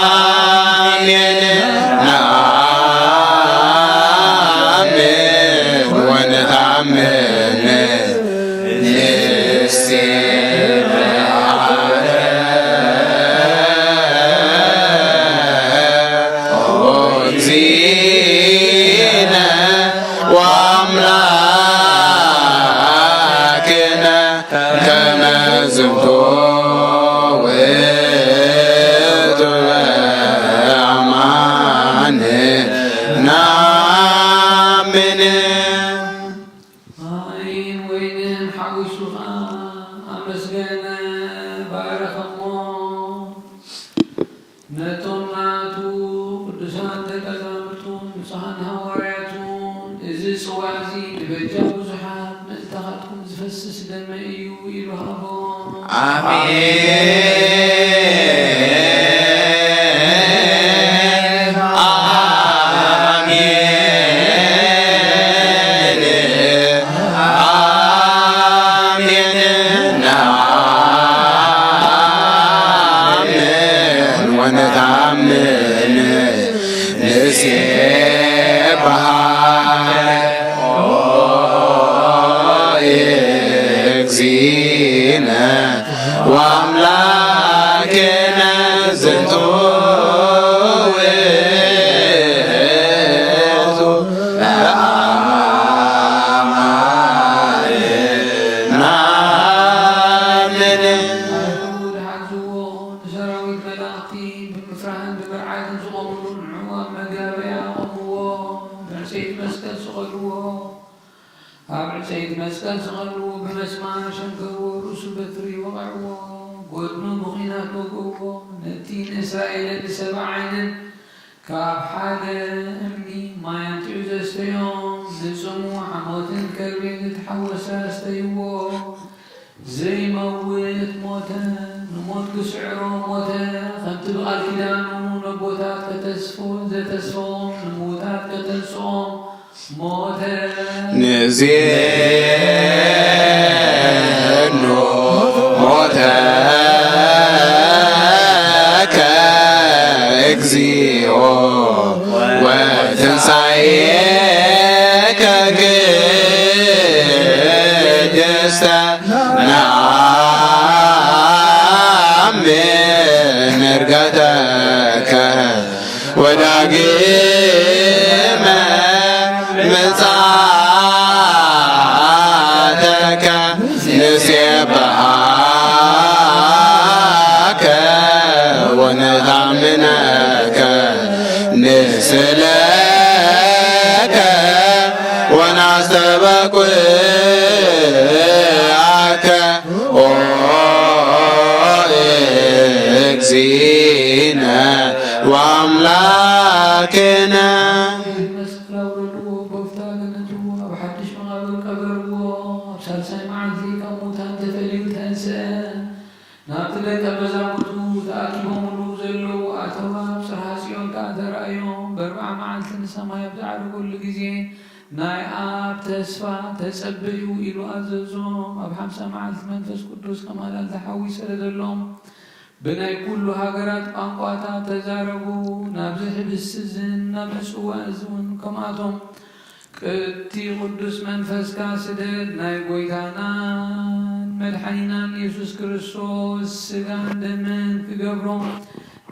ኣሜን። ነኣምን ወነተኣምን። ንሴብሐከ ኦ እግዚእነ ወአምላክነ ከመ ዝንቱ ውእቱ በአማን ነአምን። ማይን ወይንን ሓዊሱ ኸኣ ኣመስገነ፣ ባረኸሞ። ነቶም ናቱ ቅዱሳን ደቀ መዛሙርቱን ብፁዓን ሃዋርያቱን፣ እዚ ጽዋ እዚ ንበጃ ብዙሓት ምእንታኻትኩም ዝፈስስ ደመይ እዩ ኢሉ ሃቦም። ኣሜን። ኣሜን። ኣሜን። ነኣምን ወነተኣምን። ንሴብሐከ ኦ እግዚእነ ወአምላክነ ዝንቱ ውእቱ በአማን ነአምን። ዝሓዝዎ ንሰራዊት መላእኽቲ ብምፍራህን ብምርዓድን ዝቖምሉ ንዕኡ ኣብ መጋበርያ ኣቖምዎ፣ ብዕንጸይቲ መስቀል ስቐልዎ። ኣብ ዕንጸይቲ መስቀል ስቐልዎ፣ ብመስማር ሸንከርዎ፣ ርእሱ በትሪ ወቐዕዎ፣ ጎድኑ ብኲናት ወግእዎ። ነቲ ንእስራኤልን ንሰብኣይንን ካብ ሓደ እምኒ ማይ ኣምጺኡ ዘስተዮም፣ ንጽምኡ ሓሞትን ከርቤን ዝተሓወሰ ኣስተይዎ። ዘይመውት ሞተ፣ ንሞት ክስዕሮ ሞተ። ከምቲ ብቓል ኪዳኑ ነቦታት ከተስፎ ዘተስፎም፣ ንምዉታት ከተንስኦም ሞተ። ንዜኑ ሞተከ እግዚኦ ወትንሳኤከ ቅድስተ ነአምን ዕርገተከ ወዳግመ ምጽኣተከ ንሴብሐከ ወነታምነከ ንስእለከ ወናስተበቁዓከ ኦ እግዚእነ ወአምላክነ። መስቀል ኣውረድዎ፣ ጎፍታ ገነትዎ፣ ኣብ ሓድሽ መቓብር ቀበርዎ። ኣብ ሳልሳይ መዓልቲ ካብ ሙታን ተፈልዩ ተንስአ። ናብቲ ደቀ መዛሙርቱ ተኣኪቦምሉ ዘለዉ ኣተው፣ ኣብ ጽርሐ ጽዮን ከኣ ተራእዮም። በርብዓ መዓልቲ ንሰማይ ኣብ ዝዓረገሉ ግዜ፣ ናይ ኣብ ተስፋ ተጸበዩ ኢሉ ኣዘዞም። ኣብ ሓምሳ መዓልቲ መንፈስ ቅዱስ ከም ኣላል ሓዊ ሰደደሎም። ብናይ ኩሉ ሃገራት ቋንቋታት ተዛረቡ። ናብዚ ሕብስቲ እዝን ናብዚ ጽዋእ እዚ እውን ከምኣቶም ቅቲ ቅዱስ መንፈስካ ስደድ። ናይ ጎይታናን መድሓኒናን የሱስ ክርስቶስ ስጋን ደምን ክገብሮም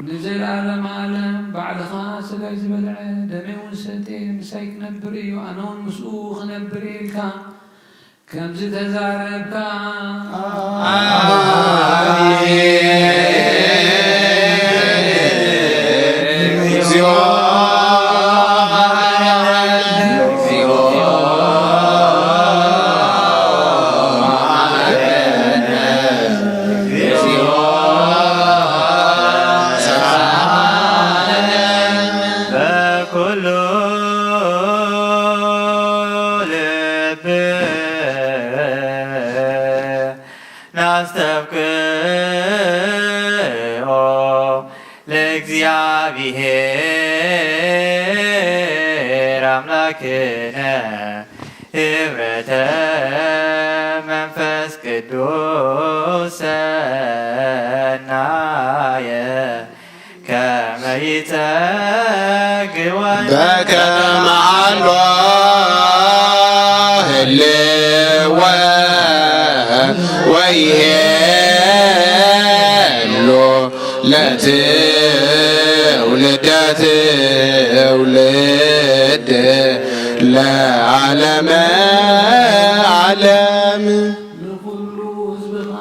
ንዘለዓለም ዓለም ባዕልኻ ሥጋይ ዝበልዐ ደመይ እውን ዝሰትየ ምሳይ ክነብር እዩ፣ ኣነ እውን ምስኡ ክነብር እየ ኢልካ ከም ዝተዛረብካ፣ እግዚኦ በኩሉ ልብ ናስተብቅዖ ለእግዚኣብሔር ኣምላክነ ህብረተ መንፈስ ቅዱስ ሰናየ ከመ ይጸግወን በከመ ሀሎ ህልወ ወይሄሎ ለትውልደ ትውልድ ለዓለመ ዓለም። ንኹሉ ህዝብኻ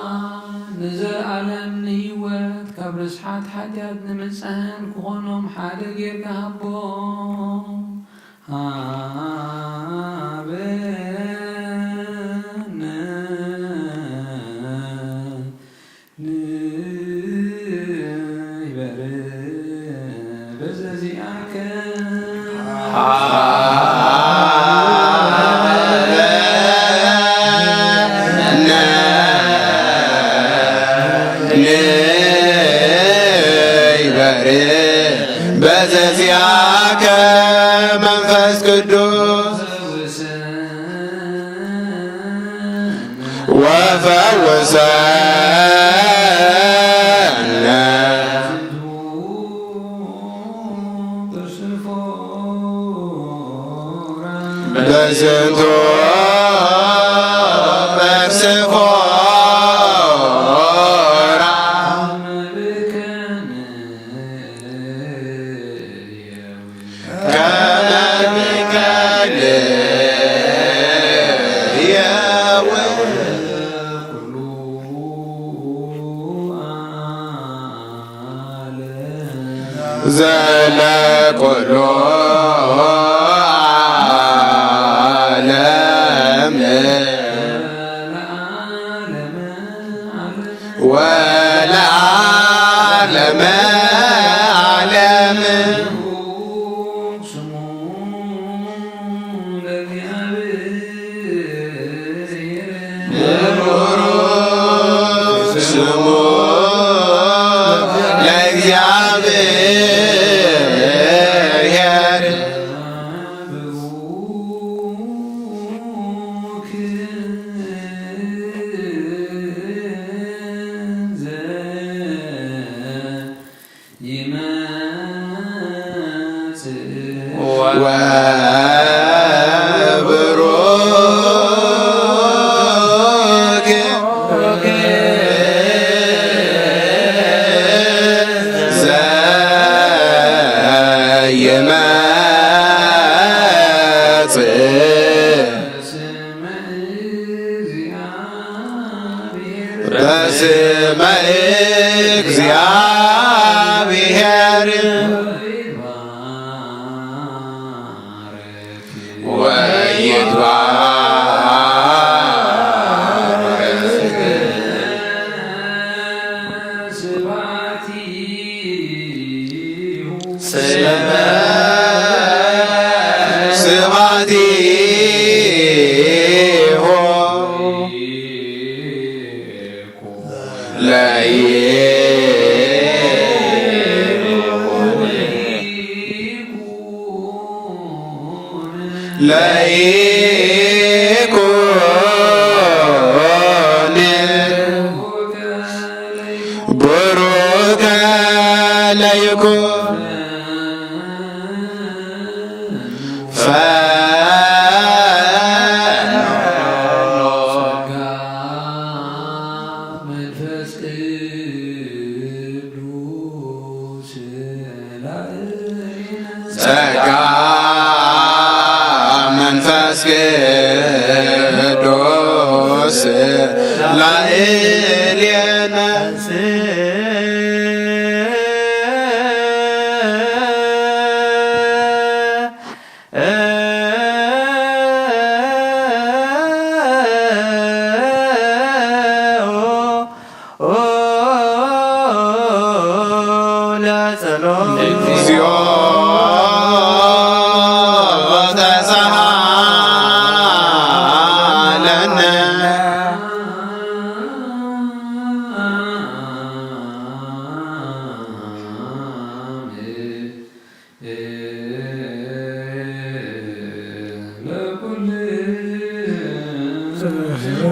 ንዘለዓለም ንህይወት ካብ ርስሓት ሓጢኣት ንምንጻህን ክኾኖም ሓደ ጌርካ ሃቦም። ሃበነ ንበረ በዘዚኣከ ንይበርህ በዘዚኣከ መንፈስ ቅዱስ ወፈውሰነ በዝንቱ በስፎራ ከመ ብከልእ የው ዘለ ኩሉ ዓለም ወለዓለመ ዓለም። ብሩክ ስሙ ለእግዚኣብሔር። ይመጽእ ወብሩክ ዘይመጽእ በስመ እግዚአብሔር ወይትባረክ ስመ ስብሐቲሁ ለይኩን ለይኩን ቡሩከ ለይኩን ፈኖ መንፈስ ቅዱስ ቅዱስ ላዕሌነ። ለጸሎት። እግዚኦ ተሳሃለነ።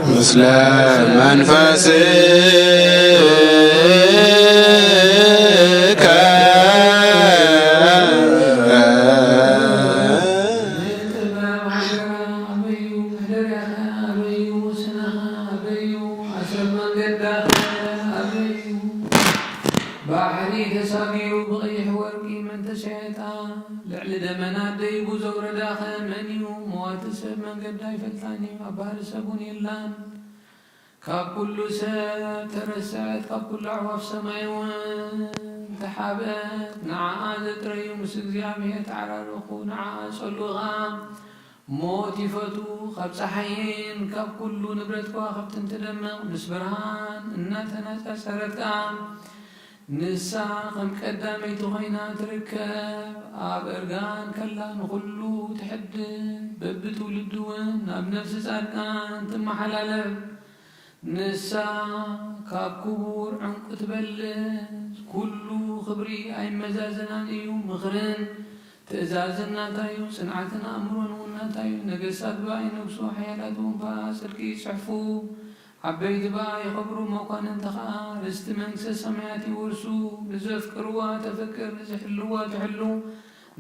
ምስለ መንፈስከ። ባሕሪ ተሳግዩ ብቐይሕ ወርቂ መን ተሻየጣ፣ ልዕሊ ደመና ደይቡ ዘውረዳኸ መን እዩ? መዋቲ ሰብ መንገዳ ኣይፈልጣን እዩ፣ ኣብ ባህሪ ሰብ እውን የላን። ካብ ኩሉ ሰብ ተረስዐት፣ ካብ ኩሉ ኣዕዋፍ ሰማይ እውን ተሓብአት። ንዓኣ ዘጥረዩ ምስ እግዚኣብሔር ተዓራረኹ፣ ንዓኣ ጸልኡ ኸኣ። ሞት ይፈቱ፣ ካብ ጸሓይን ካብ ኩሉ ንብረት ከዋኽብትን ትደምቕ፣ ምስ ብርሃን እናተነጻጸረት ከኣ ንሳ ከም ቀዳመይቲ ኮይና ትርከብ። ኣብ እርጋን ከላ ንኹሉ ትሕድግ፣ በብትውልዲ እውን ናብ ነፍሲ ጻድቃን ትመሓላለፍ። ንሳ ካብ ክቡር ዕንቁ ትበልጽ፣ ኩሉ ክብሪ ኣይመዛዘናን እዩ። ምኽርን ትእዛዝን ናታ እዩ፣ ጽንዓትን ኣእምሮን እውን ናታ እዩ። ነገስታት ብኣ ይነግሱ፣ ሓያላት እውን ብኣ ጽድቂ ይጽሕፉ። ዓበይቲ ብኣ ይኸብሩ፣ መኳንንቲ ኸኣ ርስቲ መንግስተ ሰማያት ይወርሱ። ንዘፍቅርዋ ተፍቅር፣ ንዝሕልዋ ትሕሉ፣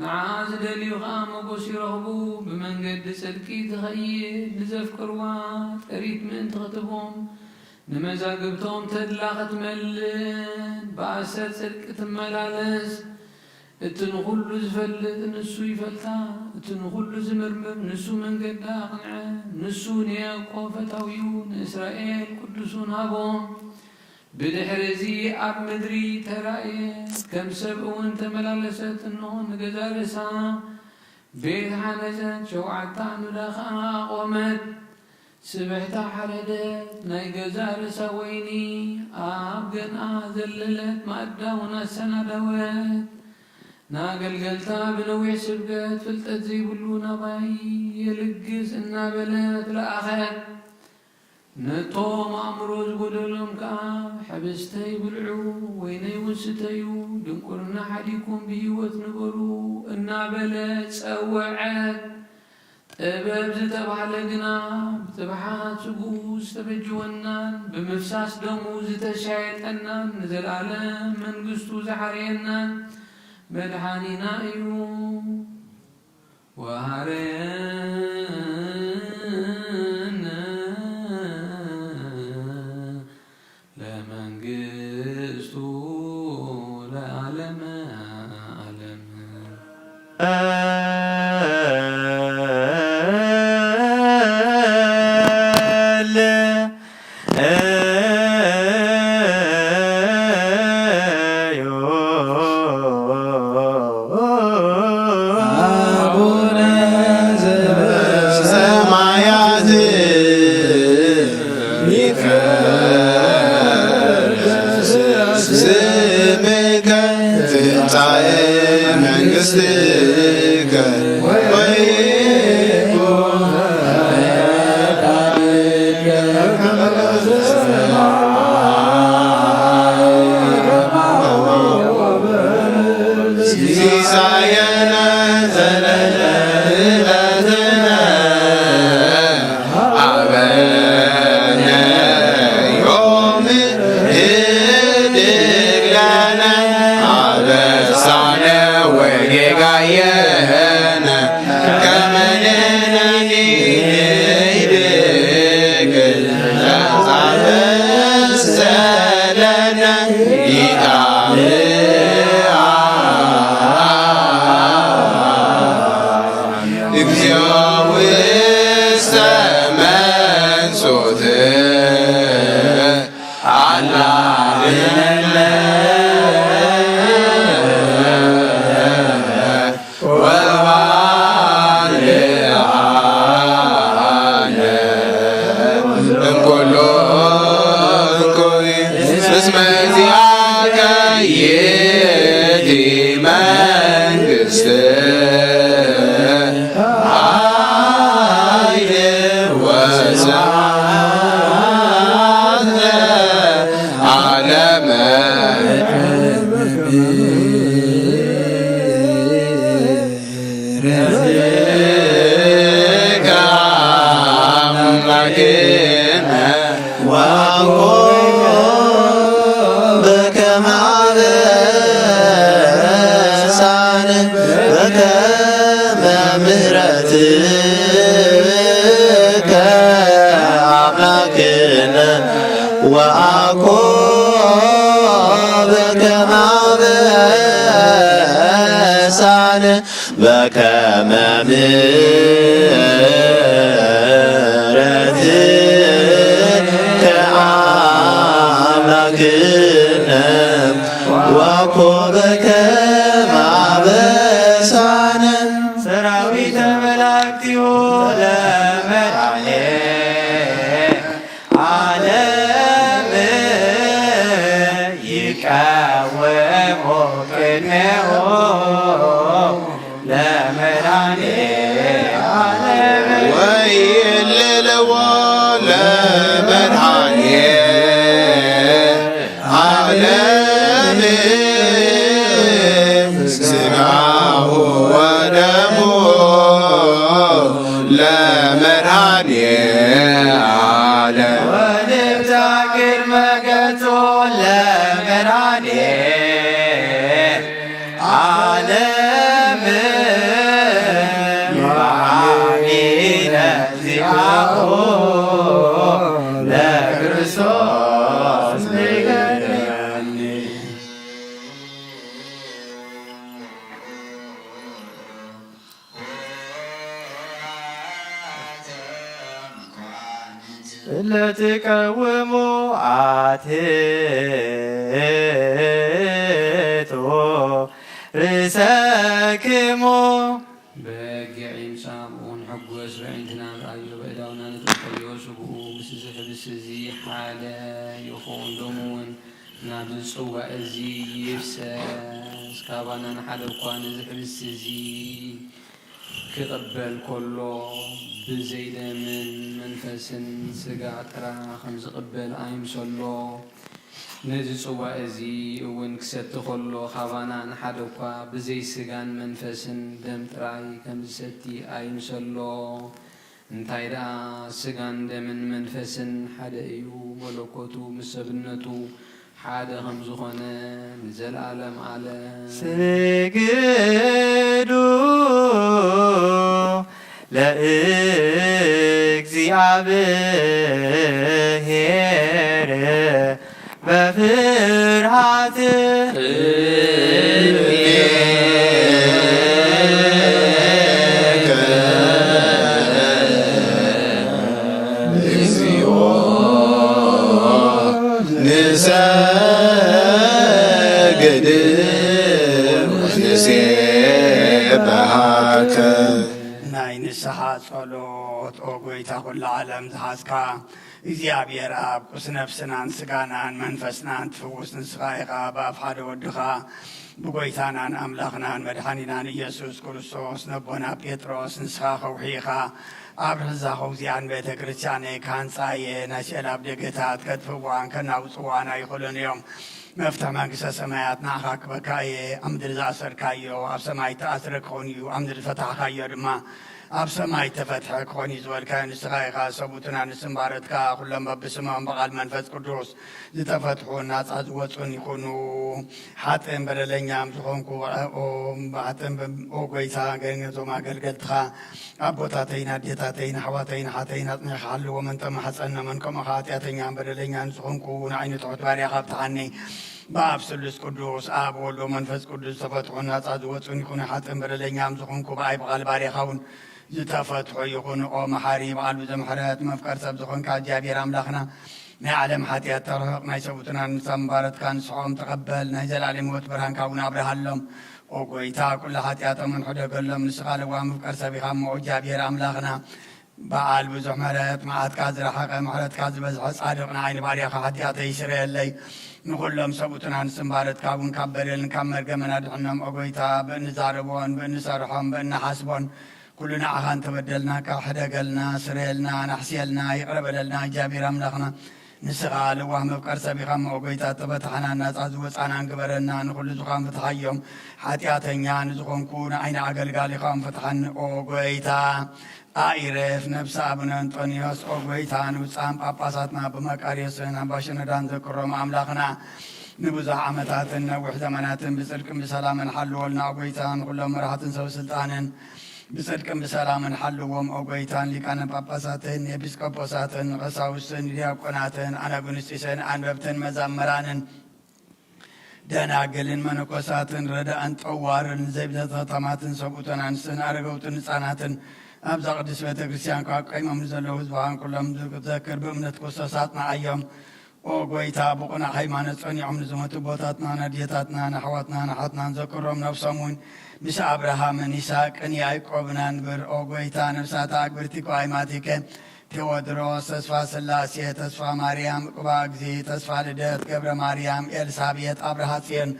ንዓኣ ዝደልዩ ኸኣ ሞጎስ ይረኽቡ። ብመንገዲ ጽድቂ ትኸይድ፣ ንዘፍቅርዋ ጥሪት ምእንቲ ክትቦም፣ ንመዛግብቶም ተድላ ክትመልእ፣ ብኣሰር ጽድቂ ትመላለስ። እቲ ንኹሉ ዝፈልጥ ንሱ ይፈልጣ፣ እቲ ንኹሉ ዝምርምር ንሱ መንገዳ ኣቕንዐ። ንሱ ንያዕቆብ ፈታዊኡ፣ ንእስራኤል ቅዱሱን ሃቦም። ብድሕሪ እዚ ኣብ ምድሪ ተራእየት፣ ከም ሰብ እውን ተመላለሰት። እንሆ፣ ንገዛ ርእሳ ቤት ሓነጸት፣ ሸውዓተ ኣዕኑዳ ኸኣ ኣቖመት። ስብሕታ ሓረደት፣ ናይ ገዛ ርእሳ ወይኒ ኣብ ገንኣ ዘለለት፣ ማእዳ እውን ኣሰናደወት። ንኣገልገልታ ብነዊሕ ስብከት፣ ፍልጠት ዘይብሉ ናባይ የልግስ እናበለት ለኣኸት። ነቶም ኣእምሮ ዝጎደሎም ከኣ፣ ሕብስተይ ብልዑ፣ ወይነይ እውን ስተዩ፣ ድንቁርና ሓሊኩም ብህይወት ንበሩ እናበለት ጸወዐት። ጥበብ ዝተባህለ ግና ብትብሓት ስግኡ ዝተበጅወናን ብምፍሳስ ደሙ ዝተሻየጠናን ንዘለኣለም መንግስቱ ዝሓርየናን መድሓኒና እዩ። ወሃረነ ለመንግስቱ ለዓለመ ዓለም። አምላክነ ወአኮ በከመ አበሳነ በከመ ምሕረትከ አምላክነ ወአኮ በከመ አበሳነ በከመ ምሕረትከ አምላክነ ወኮ በከመ አበሳነ ሰራዊተ መላእክቲሁ ለመድኃኔ ዓለም ይቃወሞ ቅድሜሁ ለመድኃኔ ዓለም ወይልልዎ ለመድኃኔ ዓለም ሥጋሁ ወደሙ ለመድኃኔ ዓለም ወንብታ ቅድመ ገጹ ለመድኃኔ ዓለም መድኃኒነ ዚአሁ ለክርስቶስ ንገረኒ። ለትቀውሙ አትሕቱ ርእሰክሙ። በጊዕ ይምጻእ ብእውን ሕጎስ በዒንትና ንርኣዮ በእዳውና ንጥቀዮ ስግኡ ምስዚ ሕብስ እዚ ሓደ ይኹን ደሙ እውን ናብዚ ጽዋእ እዚ ይፍሰስ። ካባና ንሓደ እኳ ነዚ ሕብስ እዚ ክቕበል ከሎ ብዘይ ደምን መንፈስን ስጋ ጥራ ከም ዝቕበል ኣይምሰሎ። ነዚ ጽዋእ እዚ እውን ክሰቲ ከሎ ካባና ንሓደ እኳ ብዘይ ስጋን መንፈስን ደም ጥራይ ከም ዝሰቲ ኣይምሰሎ። እንታይ ደኣ ስጋን ደምን መንፈስን ሓደ እዩ፣ መለኮቱ ምስ ሰብነቱ ሓደ ከም ዝኾነ ንዘለዓለም ዓለም። ስግዱ ለእግዚኣብሔር በፍርሃት እግዚኦ ንሰግድ ወንሴብሐከ። ናይ ንስሓ ጸሎት። ኦ ጐይታ ኵላ ዓለም ዝሓዝካ እግዚኣብሔር ኣብ፣ ቁስ ነፍስናን ስጋናን መንፈስናን ትፍውስ ንስኻ ኢኻ። ብኣፍ ሓደ ወድኻ ብጐይታናን ኣምላኽናን መድሓኒናን ኢየሱስ ክርስቶስ ነቦና ጴጥሮስ ንስኻ ከውሒ ኢኻ። ኣብ ርሕዛ ኸውዚኣን ቤተ ክርስቲያነይ ክሃንጻ እየ። ናይ ስዕል ኣብ ደገታት ከጥፍዋን ከናውጽዋን ኣይኽእሉን እዮም። መፍትሕ መንግስተ ሰማያት ንዓኻ ክበካ እየ። ኣብ ምድሪ ዝኣሰርካዮ ኣብ ሰማይ ተኣስረ ክኾን እዩ፣ ኣብ ምድሪ ዝፈታሕካዮ ድማ ኣብ ሰማይ ተፈትሐ ክኾን እዩ ዝበልካዮ ንስኻ ኢኻ። ሰቡትና ንስም ባረትካ፣ ኩሎም በብስሞም ብቓል መንፈስ ቅዱስ ዝተፈትሑን ናጻ ዝወጹን ይኹኑ። ሓጥእን በደለኛም ዝኾንኩ፣ ኦ፣ ሓጥእን በ-፣ ኦ ጐይታ፣ ገ-፣ ነዞም ኣገልገልትኻ ኣቦታተይን ኣዴታተይን ኣሕዋተይን ኣሓተይን ኣጽኒዕካ ሓልዎም፣ እንተ ማሕጸኖምን ከምኡ ኸዓ ሓጢኣተኛን በደለኛን ዝኾንኩ ንዓይ ንትሑት ባርያኻ ኣብትሓኒ። ብኣብ ስሉስ ቅዱስ ኣብ ወልድ መንፈስ ቅዱስ ዝተፈትሑን ናጻ ዝወጹን ይኹኑ። ሓጥእን በደለኛም ዝኾንኩ ብኣይ ብቓል ባርያኻ እውን ዝተፈትሑ ይኹኑ። ኦ መሓሪ በዓል ብዙሕ ምሕረት መፍቀር ሰብ ዝኾንካ እግዚኣብሔር ኣምላኽና ናይ ዓለም ሓጢኣት ተርሕቕ ናይ ሰቡትና ንሳም ባረትካ ንስሖም ተቐበል። ናይ ዘላለም ህይወት ብርሃንካ እውን ኣብርሃሎም። ኦ ጐይታ ኩሉ ሓጢኣቶምን ሕደገሎም። ንስኻ ለዋህ መፍቀር ሰብ ኢኻ እሞ እግዚኣብሔር ኣምላኽና በዓል ብዙሕ ምሕረት፣ መዓትካ ዝረሓቐ፣ ምሕረትካ ዝበዝሐ፣ ጻድቕ ንዓይ ንባርያኻ ሓጢኣተይ ይስረየለይ። ንኹሎም ሰብኡትን ኣንስትን ባረትካ እውን ካብ በደልን ካብ መርገምን ኣድሕኖም። ኦ ጐይታ፣ ብእንዛረቦን ብእንሰርሖን ብእንሓስቦን ኩሉ ንዓኻ እንተበደልናካ፣ ሕደገልና፣ ስረየልና፣ ናሕስየልና፣ ይቕረ በለልና። እግዚኣብሔር ኣምላኽና፣ ንስኻ ለዋህ መፍቀር ሰብ ኢኻ እሞ፣ ኦ ጐይታ፣ እተፈታሕናን ናጻ ዝወጻናን ግበረና። ንኹሉ ዝዃን ፍትሓዮም። ሓጢኣተኛ ንዝኾንኩ ንዓይ ንኣገልጋሊኻም ፍትሓኒ፣ ኦ ጐይታ። ኣኢረፍ ነብሲ ኣቡነ እንጦንዮስ ኦ ጎይታ፣ ንብፁዓን ጳጳሳትና ብመቃርዮስን ኣባ ሽኖዳን ዘክሮም ኣምላኽና ንብዙሕ ዓመታትን ነዊሕ ዘመናትን ብጽድቅን ብሰላምን ሓልወልና ኦ ጎይታ። ንኹሎም መራሕትን ሰብ ስልጣንን ብጽድቅን ብሰላምን ሓልዎም ኦ ጎይታ። ንሊቃነ ጳጳሳትን ኤጲስቆጶሳትን ቀሳውስትን ዲያቆናትን ኣናጉንስጢስን ኣንበብትን መዘምራንን ደናግልን መነኮሳትን ረዳእን ጠዋርን ዘይብተታማትን ሰብኡትን ኣንስትን ኣረገውትን ህፃናትን ኣብዛ ቅድስት ቤተ ክርስቲያን ካብ ቀይሞም ንዘለዉ ህዝብኻን ኩሎም ዝዘክር ብእምነት ክርስቶስ ኣጽንዓዮም። ኦ ጎይታ፣ ብቑኑዕ ሃይማኖት ጸኒዖም ንዝሞቱ ኣቦታትናን ኣዴታትናን ኣሕዋትናን ኣሓትናን ዘክሮም። ነፍሶም እውን ምስ ኣብርሃምን ይስሐቅን ያዕቆብን ኣንብር። ኦ ጎይታ፣ ነፍሳት ኣግብርቲ እኮ ኣይማቲከ ቴዎድሮስ፣ ተስፋ ስላሴ፣ ተስፋ ማርያም፣ ቅባ እግዚእ፣ ተስፋ ልደት፣ ገብረ ማርያም፣ ኤልሳቤጥ፣ ኣብርሃ ጽዮን፣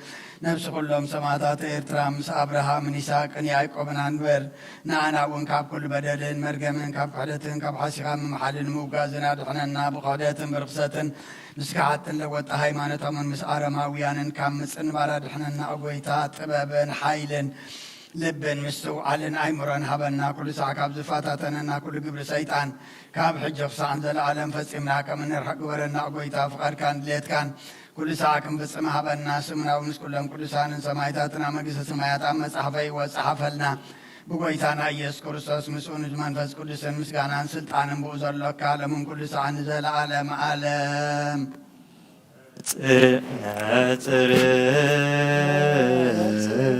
ነፍሲ ኩሎም ሰማዕታት ኤርትራ ምስ ኣብርሃምን ይስሐቅን ያዕቆብን ኣንብር። ንኣና እውን ካብ ኩሉ በደልን መርገምን ካብ ክሕደትን ካብ ሓሲኻ ምምሓልን ምውጋዝን ኣድሕነና። ብክሕደትን ብርኽሰትን ምስ ከሓድትን ለወጣ ሃይማኖቶምን ምስ ኣረማውያንን ካብ ምጽንባር ኣድሕነና። ኦ ጎይታ፣ ጥበብን ሓይልን ልብን ምስትውዓልን ኣይምሮን ሃበና። ኩሉ ሳዕ ካብ ዝፈታተነና ኩሉ ግብሪ ሰይጣን ካብ ሕጂ ክሳዕ ንዘለኣለም ፈጺምና ከም እንርሕቕ ግበረና። ኦ ጎይታ፣ ፍቓድካን ድሌትካን ኩሉ ሳዕ ክንፍጽም ሃበና። ስምና እውን ምስ ኩሎም ቅዱሳንን ሰማዕታትን ኣብ መንግስተ ሰማያት ኣብ መጽሓፈ ህይወት ጸሓፈልና። ብጎይታና ኢየሱስ ክርስቶስ ምስኡ ንመንፈስ ቅዱስን ምስጋናን ስልጣንን ብኡ ዘሎካ ዓለምን ኩሉ ሳዕ ንዘለኣለም ዓለም። ጽር ነጽር ነጽር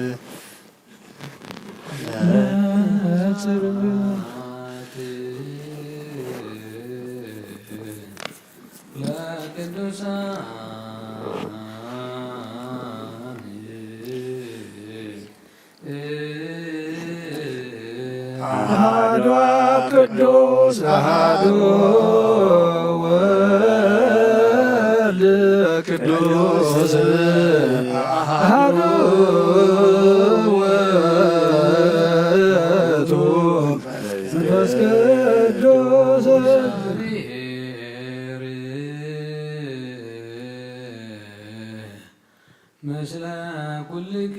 ለቅዱሳን አሐዱ አብ ቅዱስ አሐዱ ወልድ ቅዱስ አሐዱ ውእቱ መንፈስ ቅዱስ። ምስለ ኩልኪ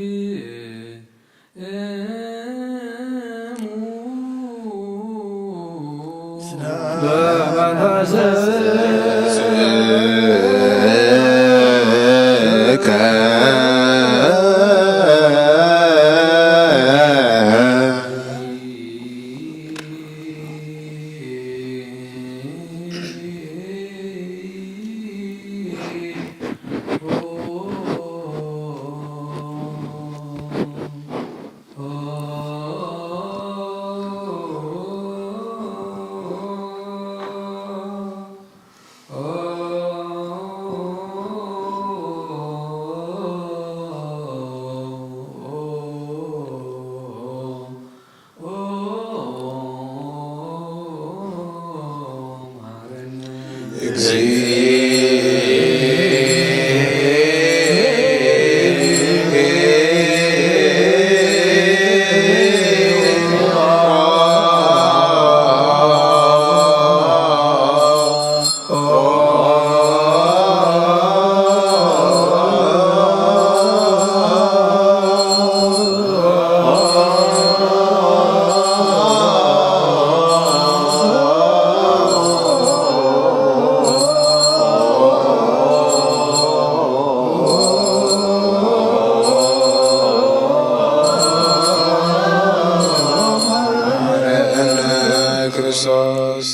ክርስቶስ።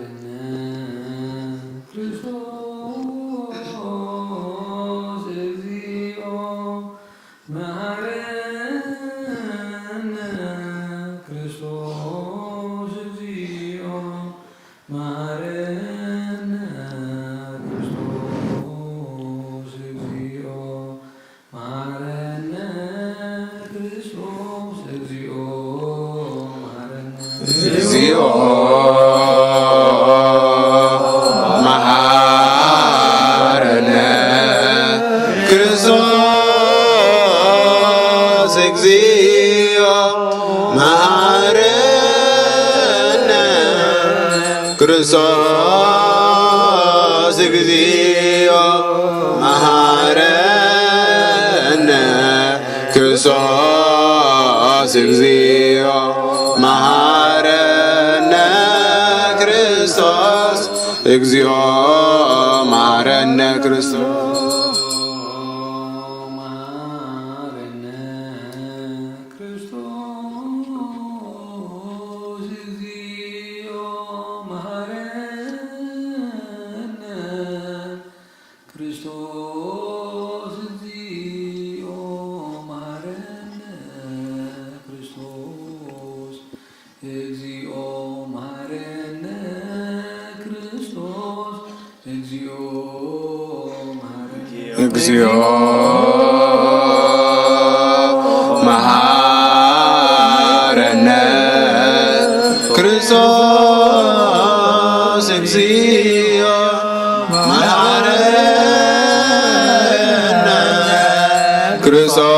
መሃረነ ክርስቶስ እግዚኦ፣ መሃረነ ክርስቶስ እግዚኦ፣ መሃረነ ክርስቶስ እግዚኦ፣ መሃረነ። እግዚኦ መሃረነ ክርስቶስ እግዚኦ መሃረነ ክርስቶስ እግዚኦ መሃረነ ክርስቶስ እግዚኦ መሃረነ ክርስቶስ እግዚኦ መሃረነ ክርስቶስ መሃረነ ክርስቶስ እግዚኦ መሃረነ ክርስቶስ እግዚኦ መሃረነ ክርስቶስ እግዚኦ መሃረነ ክርስቶስ እግዚኦ መሃረነ እግዚኦ መሃረነ ክርስቶስ እግዚኦ መሃረነ ክርስቶስ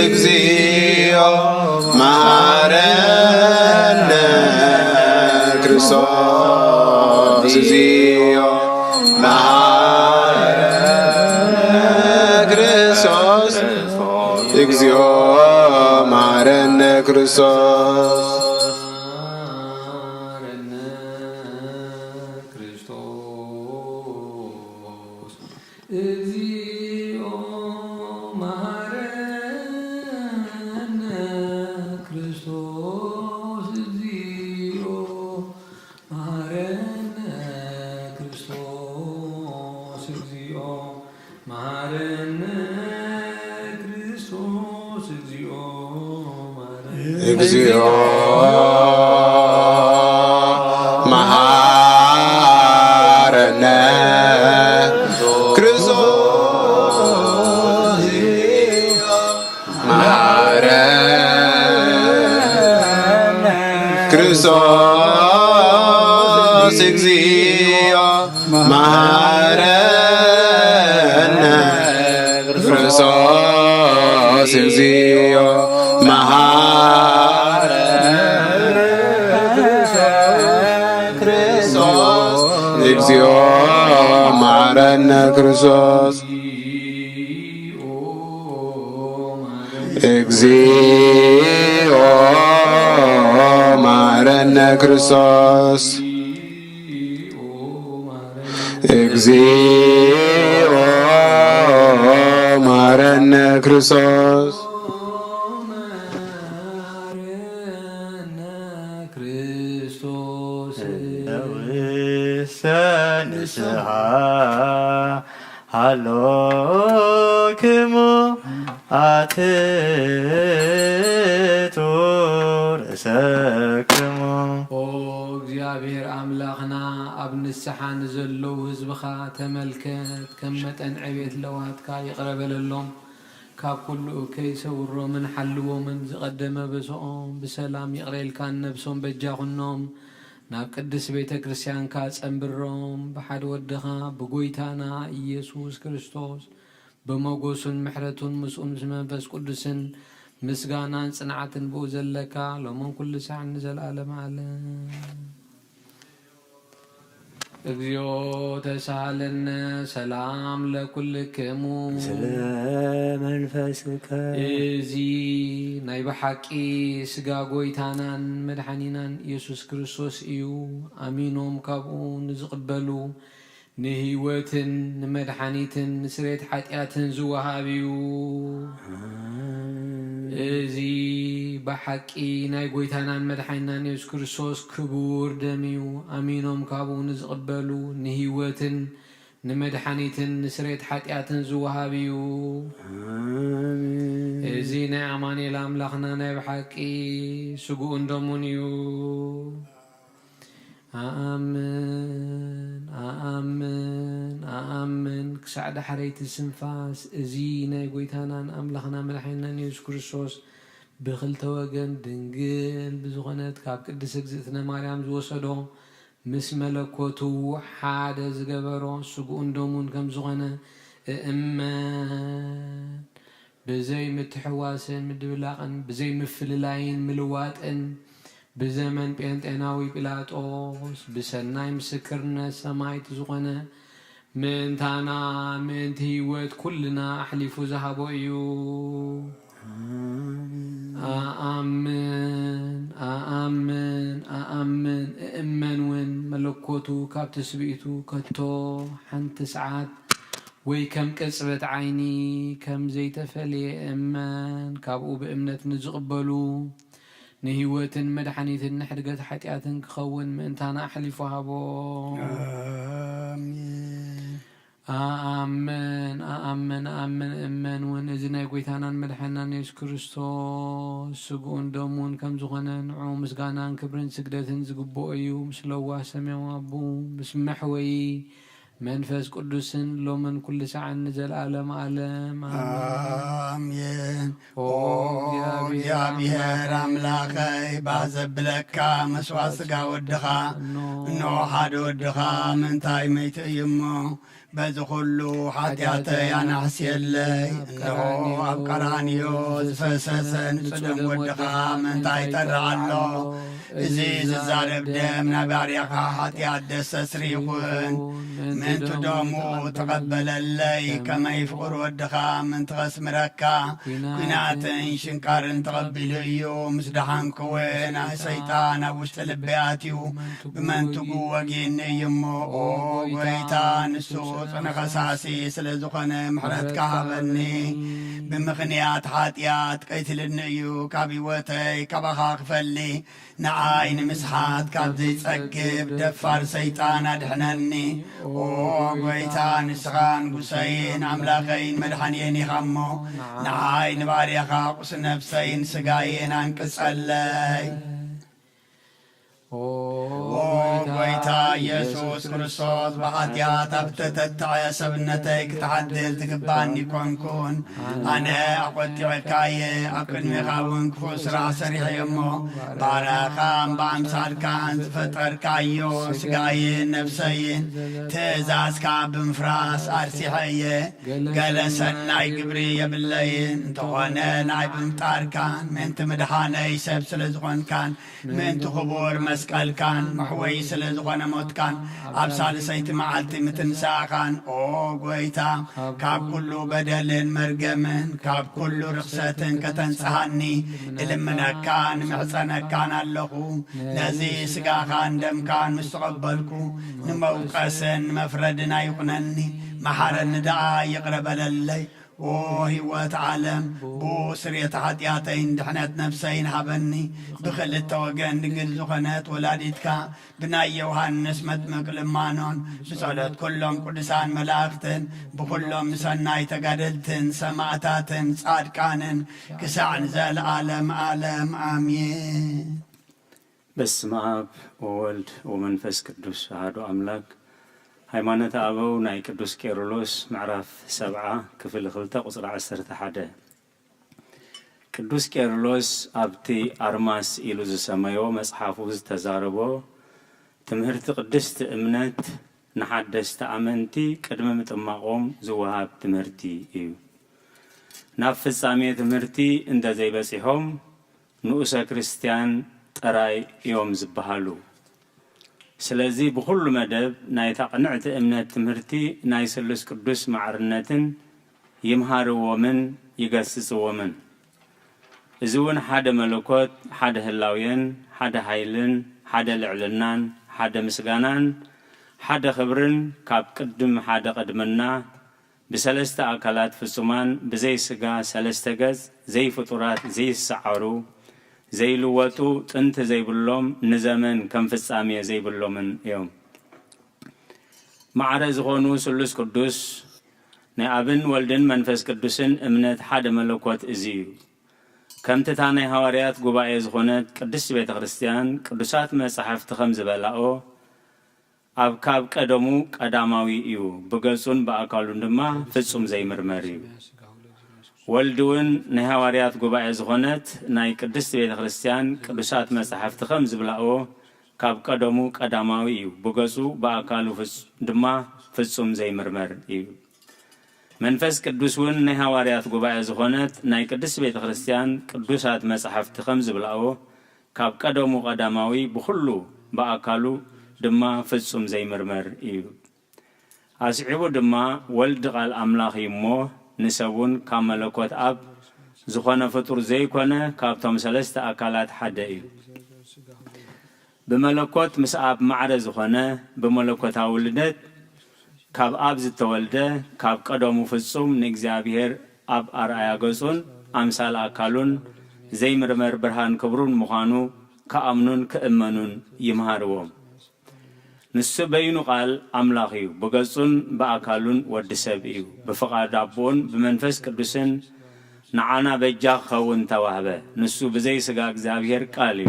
እግዚኦ መሃረነ ክርስቶስ እግዚኦ መሃረነ ክርስቶስ እግዚኦ መሃረነ ክርስቶስ መሃረነ ክርስቶስ እግዚኦ መሃረነ ክርስቶስ እግዚኦ መሃረነ ክርስቶስ እግዚኦ መሃረነ ክርስቶስ እግዚኦ መሃረነ እግዚኦ መሃረነ ክርስቶስ መሃረነ ክርስቶስ እግዚኦ መሃረነ ክርስቶስ እግዚኦ መሃረነ ክርስቶስ እግዚኦ መሃረነ ክርስቶስ እግዚኦ መሃረነ ክርስቶስ እግዚኦ መሃረነ ክርስቶስ ክርስቶስ ውስተ ንስሓ ሃሎክሙ ኣትቱ ርእሰክሙ። ኦ እግዚኣብሔር ኣምላኽና፣ ኣብ ንስሓ ንዘለዉ ህዝብኻ ተመልከት፣ ከም መጠን ዕቤት ለዋትካ ይቕረ በለሎም። ካብ ኩሉ እከይ ሰውሮምን ሓልዎምን፣ ዝቐደመ በስኦም ብሰላም ይቕረ ኢልካን ነብሶም በጃ ኩኖም። ናብ ቅድስት ቤተ ክርስቲያንካ ጸንብሮም፣ ብሓደ ወድኻ ብጎይታና ኢየሱስ ክርስቶስ ብመጎሱን ምሕረቱን ምስኡ ምስ መንፈስ ቅዱስን ምስጋናን ጽንዓትን ብኡ ዘለካ ሎምን ኩሉ ሳዕ ንዘለዓለመ ዓለም። እግዚኦ ተሳሃለነ ሰላም ለኩልክሙ። ስለ መንፈስከ። እዚ ናይ ብሓቂ ስጋ ጎይታናን መድሓኒናን ኢየሱስ ክርስቶስ እዩ። ኣሚኖም ካብኡ ንዝቕበሉ ንህይወትን ንመድሓኒትን ንስሬት ሓጢኣትን ዝወሃብ እዩ። እዚ ብሓቂ ናይ ጎይታናን መድሓኒናን የሱስ ክርስቶስ ክቡር ደም እዩ። ኣሚኖም ካብኡ ንዝቕበሉ ንህይወትን ንመድሓኒትን ንስሬት ሓጢኣትን ዝወሃብ እዩ። ኣሜን። እዚ ናይ ኣማኑኤል ኣምላኽና ናይ ብሓቂ ስግኡን ደሙን እዩ። ኣኣምን፣ ኣኣምን፣ ኣኣምን፣ ክሳዕ ዳሕረይቲ ስንፋስ እዚ ናይ ጎይታናን ኣምላኽና መድሓኒናን የሱስ ክርስቶስ ብኽልተ ወገን ድንግል ብዝኾነት ካብ ቅድስት እግዝእትነ ማርያም ዝወሰዶ፣ ምስ መለኮቱ ሓደ ዝገበሮ ስግኡን ደሙን ከም ዝኾነ እእመን። ብዘይ ምትሕዋስን ምድብላቕን፣ ብዘይ ምፍልላይን ምልዋጥን፣ ብዘመን ጴንጤናዊ ጲላጦስ ብሰናይ ምስክርነት ሰማዕቲ ዝኾነ፣ ምእንታና፣ ምእንቲ ህይወት ኩልና ኣሕሊፉ ዝሃቦ እዩ። ኣኣምን፣ ኣኣምን፣ ኣኣምን፣ እእመን እውን መለኮቱ ካብ ትስብእቱ ከቶ ሓንቲ ሰዓት ወይ ከም ቅጽበት ዓይኒ ከም ዘይተፈልየ እመን። ካብኡ ብእምነት ንዝቕበሉ ንህይወትን መድሓኒትን ንሕድገት ሓጢኣትን ክኸውን ምእንታና ኣሕሊፉ ሃቦ። ኣሜን። ኣኣምን፣ ኣኣምን፣ ኣኣምን፣ እመን እውን እዚ ናይ ጎይታናን መድሓኒናን የሱስ ክርስቶስ ስግኡን ደሙን ከም ዝኾነ ንዑ ምስጋናን ክብርን ስግደትን ዝግብኦ እዩ። ምስ ለዋህ ሰማያዊ ኣቦ፣ ምስ መሕወዪ መንፈስ ቅዱስን ሎምን ኩሉ ሰዓን ንዘለኣለም ዓለም ኣሜን። ኣሜን። ኦ ኦ እግዚኣብሔር እግዚኣብሔር ኣምላኸይ፣ ባዘብለካ መስዋዕት ስጋ ወድኻ፣ እንሆ ሓደ ወድኻ ምእንታይ መይቱ እዩ እሞ፣ በዚ ኩሉ ሓጢኣተይ ኣናሕስየለይ። እንሆ ኣብ ቀራንዮ ዝፈሰሰ ንጹህ ደም ወድኻ ምእንታይ ይጠርዕ ኣሎ። እዚ ዝዛረብ ደም ናይ ባርያኻ ሓጢኣት ደሰስሪ ይኹን። ምእንቲ ደሙ ተቐበለለይ፣ ከመይ ፍቕሪ ወድኻ ምእንቲ ኸስምረካ። ኲናትን ሽንካርን ተቐቢሉ እዩ። ምስ ደሓንኩ እውን፣ ናይ ሰይጣን ኣብ ውሽጢ ልበይ ኣትዩ፣ ብመንትጉ ወጊእኒ እዩ እሞ፣ ኦ ጐይታ፣ ንሱ ጽኑዕ ኸሳሲ ስለ ዝኾነ፣ ምሕረትካ ሃበኒ። ብምኽንያት ሓጢኣት ቀቲልኒ እዩ፣ ካብ ህይወተይ ካባኻ ክፈሊ። ንዓይ ንምስሓት ካብ ዘይጸግብ ደፋር ሰይጣን ኣድሕነኒ። ኦ ጐይታ፣ ንስኻ ንጉሰይን ኣምላኸይን መድሓንየን ኢኻ እሞ፣ ንዓይ ንባርያኻ ቁስ ነፍሰይን ስጋየን ኣንቅጸለይ። ኦ ኦ ጐይታ ኢየሱስ ክርስቶስ፣ ብሓጢኣት ኣብ እተተትዐ ሰብነተይ ክትዓድል ትግባኒ ኮንኩን። ኣነ ኣቖጢዐካ እየ፣ ኣብ ቅድሜኻ እውን ክፉእ ስራሕ ሰሪሐ እየ እሞ፣ ባርያኻን ብኣምሳልካን ዝፈጠርካዮ ስጋይን ነፍሰይን ትእዛዝካ ብምፍራስ ኣርሲሐ እየ። ገለ ሰናይ ግብሪ የብለይን፣ እንተኾነ ንዓይ ብምፍጣርካን ምእንቲ ምድሓነይ ሰብ ስለ ዝኾንካን፣ ምእንቲ ክቡር መስቀልካን መሕወዪ ስለ ዝኾነ ሞትካን፣ ኣብ ሳልሰይቲ መዓልቲ ምትንሳእኻን፣ ኦ ጐይታ፣ ካብ ኩሉ በደልን መርገምን፣ ካብ ኩሉ ርኽሰትን ከተንጽሃኒ እልምነካን እምሕጸነካን ኣለኹ። ነዚ ስጋኻን ደምካን ምስ ተቐበልኩ፣ ንመውቀስን ንመፍረድን ኣይኹነኒ። መሓረኒ ደኣ፣ ይቕረ በለለይ። ኦ ህይወት ዓለም፣ ብኡ ስርየት ሓጢኣተይን ድሕነት ነፍሰይን ሃበኒ። ብኽልተ ወገን ድንግል ዝኾነት ወላዲትካ፣ ብናይ ዮሃንስ መጥምቅ ልማኖን፣ ብጸሎት ኩሎም ቅዱሳን መላእኽትን፣ ብኹሎም ሰናይ ተጋደልትን ሰማዕታትን ጻድቃንን፣ ክሳዕ ንዘለዓለም ዓለም ኣሜን። በስመ ኣብ ወወልድ ወመንፈስ ቅዱስ ኣሐዱ ኣምላክ። ሃይማኖተ ኣበው ናይ ቅዱስ ቄርሎስ ምዕራፍ ሰብዓ ክፍሊ ክልተ ቁጽሪ ዓሰርተ ሓደ። ቅዱስ ቄርሎስ ኣብቲ ኣርማስ ኢሉ ዝሰመዮ መጽሓፉ ዝተዛረቦ ትምህርቲ ቅድስቲ እምነት ንሓደስቲ ኣመንቲ ቅድሚ ምጥማቖም ዝወሃብ ትምህርቲ እዩ። ናብ ፍጻሜ ትምህርቲ እንተ ዘይበጺሖም ንኡሰ ክርስትያን ጥራይ እዮም ዝበሃሉ። ስለዚ ብኹሉ መደብ ናይታ ቅንዕቲ እምነት ትምህርቲ ናይ ስሉስ ቅዱስ ማዕርነትን ይምሃርዎምን ይገስጽዎምን። እዚ እውን ሓደ መለኮት፣ ሓደ ህላውየን፣ ሓደ ሓይልን፣ ሓደ ልዕልናን፣ ሓደ ምስጋናን፣ ሓደ ክብርን ካብ ቅድም ሓደ ቅድምና ብሰለስተ ኣካላት ፍጹማን ብዘይ ስጋ ሰለስተ ገጽ ዘይፍጡራት ዘይሰዓሩ ዘይልወጡ ጥንቲ ዘይብሎም ንዘመን ከም ፍጻሜ ዘይብሎምን እዮም። ማዕረ ዝኾኑ ስሉስ ቅዱስ ናይ ኣብን ወልድን መንፈስ ቅዱስን እምነት ሓደ መለኮት እዚ እዩ። ከምቲ እታ ናይ ሃዋርያት ጉባኤ ዝኾነት ቅድስት ቤተ ክርስቲያን ቅዱሳት መጻሕፍቲ ከም ዝበላኦ ኣብ ካብ ቀደሙ ቀዳማዊ እዩ፣ ብገጹን ብኣካሉን ድማ ፍጹም ዘይምርመር እዩ። ወልድ እውን ናይ ሃዋርያት ጉባኤ ዝኾነት ናይ ቅድስት ቤተ ክርስቲያን ቅዱሳት መጻሕፍቲ ከም ዝብላኦ ካብ ቀደሙ ቀዳማዊ እዩ፣ ብገጹ ብኣካሉ ፍጹ-፣ ድማ ፍጹም ዘይምርመር እዩ። መንፈስ ቅዱስ እውን ናይ ሃዋርያት ጉባኤ ዝኾነት ናይ ቅድስት ቤተ ክርስቲያን ቅዱሳት መጻሕፍቲ ከም ዝብላኦ ካብ ቀደሙ ቀዳማዊ ብኹሉ ብኣካሉ ድማ ፍጹም ዘይምርመር እዩ። ኣስዒቡ ድማ ወልድ ቃል ኣምላኽ እዩ እሞ ንሰብ እውን ካብ መለኮት ኣብ ዝኾነ ፍጡር ዘይኮነ ካብቶም ሰለስተ ኣካላት ሓደ እዩ። ብመለኮት ምስ ኣብ ማዕረ ዝኾነ ብመለኮታዊ ልደት ካብ ኣብ ዝተወልደ ካብ ቀደሙ ፍጹም ንእግዚኣብሔር ኣብ ኣርኣያ ገጹን ኣምሳል ኣካሉን ዘይምርመር ብርሃን ክብሩን ምዃኑ ክኣምኑን ክእመኑን ይምሃርዎም። ንሱ በይኑ ቃል ኣምላኽ እዩ፣ ብገጹን ብኣካሉን ወዲ ሰብ እዩ። ብፍቓድ ኣቦኡን ብመንፈስ ቅዱስን ንዓና በጃ ክኸውን ተዋህበ። ንሱ ብዘይ ስጋ እግዚኣብሔር ቃል እዩ።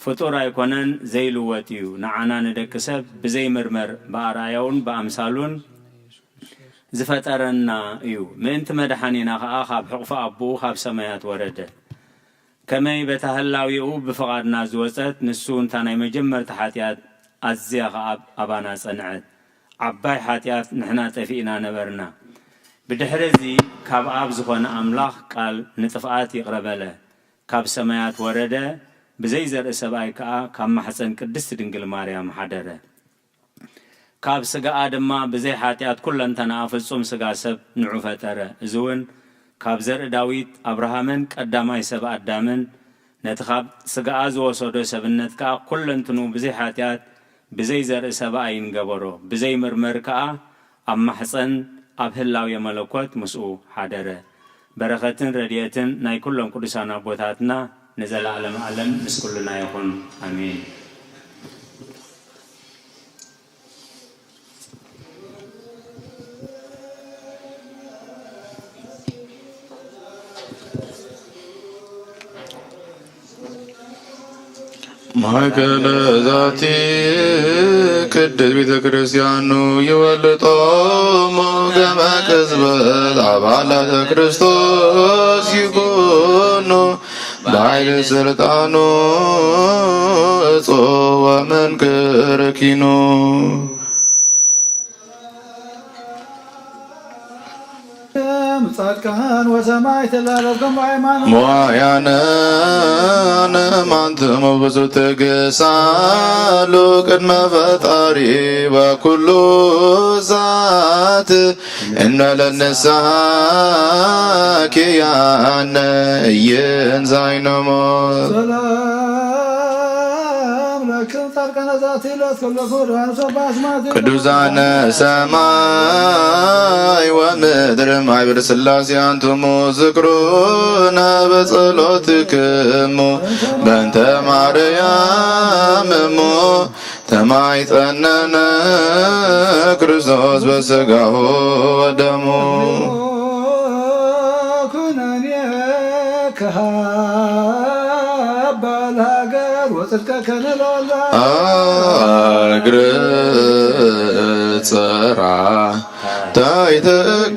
ፍጡር ኣይኮነን፣ ዘይልወጥ እዩ። ንዓና ንደቂ ሰብ ብዘይ ምርመር ብኣርኣያኡን ብኣምሳሉን ዝፈጠረና እዩ። ምእንቲ መድሓኒና ኸኣ ካብ ሕቑፊ ኣቦኡ ካብ ሰማያት ወረደ። ከመይ በታ ህላዌኡ ብፍቓድና ዝወጸት፣ ንሱ እንታ ናይ መጀመርታ ሓጢኣት ኣዝያ ኸኣ ኣባና ጸንዐት። ዓባይ ሓጢኣት ንሕና ጠፊእና ነበርና። ብድሕሪ እዚ ካብ ኣብ ዝኾነ ኣምላኽ ቃል ንጥፍኣት ይቕረ በለ። ካብ ሰማያት ወረደ፣ ብዘይ ዘርኢ ሰብኣይ ከኣ ካብ ማሕጸን ቅድስቲ ድንግል ማርያም ሓደረ። ካብ ስጋኣ ድማ ብዘይ ሓጢኣት ኩለንተናኣ ፍጹም ስጋ ሰብ ንዑ ፈጠረ። እዚ እውን ካብ ዘርኢ ዳዊት፣ ኣብርሃምን ቀዳማይ ሰብ ኣዳምን፣ ነቲ ካብ ስጋኣ ዝወሰዶ ሰብነት ከኣ ኩለንትኑ ብዘይ ሓጢኣት ብዘይ ዘርኢ ሰብኣይን ገበሮ። ብዘይ ምርመር ከኣ ኣብ ማሕጸን ኣብ ህላዌ መለኮት ምስኡ ሓደረ። በረኸትን ረድኤትን ናይ ኩሎም ቅዱሳን ኣቦታትና ንዘለዓለም ዓለም ምስ ኩልና ይኹን። ኣሜን። ማእከለ ዛቲ ቅድስት ቤተ ክርስቲያኑ ይወልጦሙ ገመ ቅጽበት አባላተ ክርስቶስ ይኩኑ በኃይል ስልጣኑ እጹ ወመንክር ኪኑ። ጻድቃን ወሰማዕት ላለብኩም በሃይማኖት። መዋያነ ማንትሙ ብዙ ትግሳሉ ቅድመ ፈጣሪ በኩሉ ሰዓት እንበለ ንስሐ ኪያነ እይንዛይነሞ። ሰላም ለክም ጻድቃን ዛቲ ዕለት ኩሉ ክቡር ሰባ ኣስማት ቅዱሳነ ሰማይ ወምድር ማይብር ሥላሴ አንትሙ ዝክሩነ በጸሎትክሙ በእንተ ማርያም እሙ ተማይጸነነ ክርስቶስ በሥጋሁ ወደሙ። ኩነኔ ከሃባ ለሃገር ወጽድቀከ ንሎላ እግር ጸራ ታይተ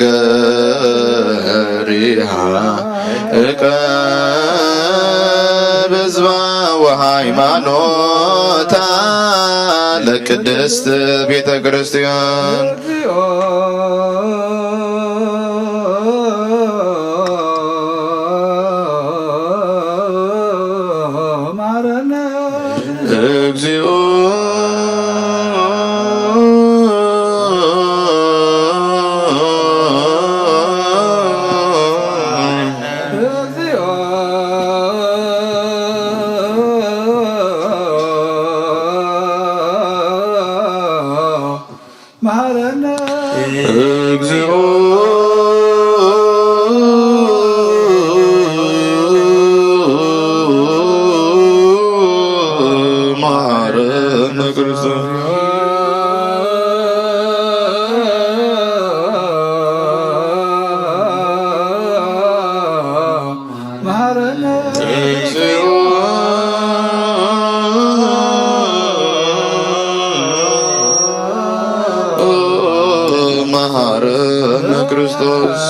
ገሪሃ እቀብ ህዝባ ወሃይማኖታ ለቅድስት ቤተ ክርስቲያን። እግዚኦ መሐረነ እግዚኦ መሐረነ ክርስቶስ። መሐረነ እግዚኦ መሐረነ ክርስቶስ።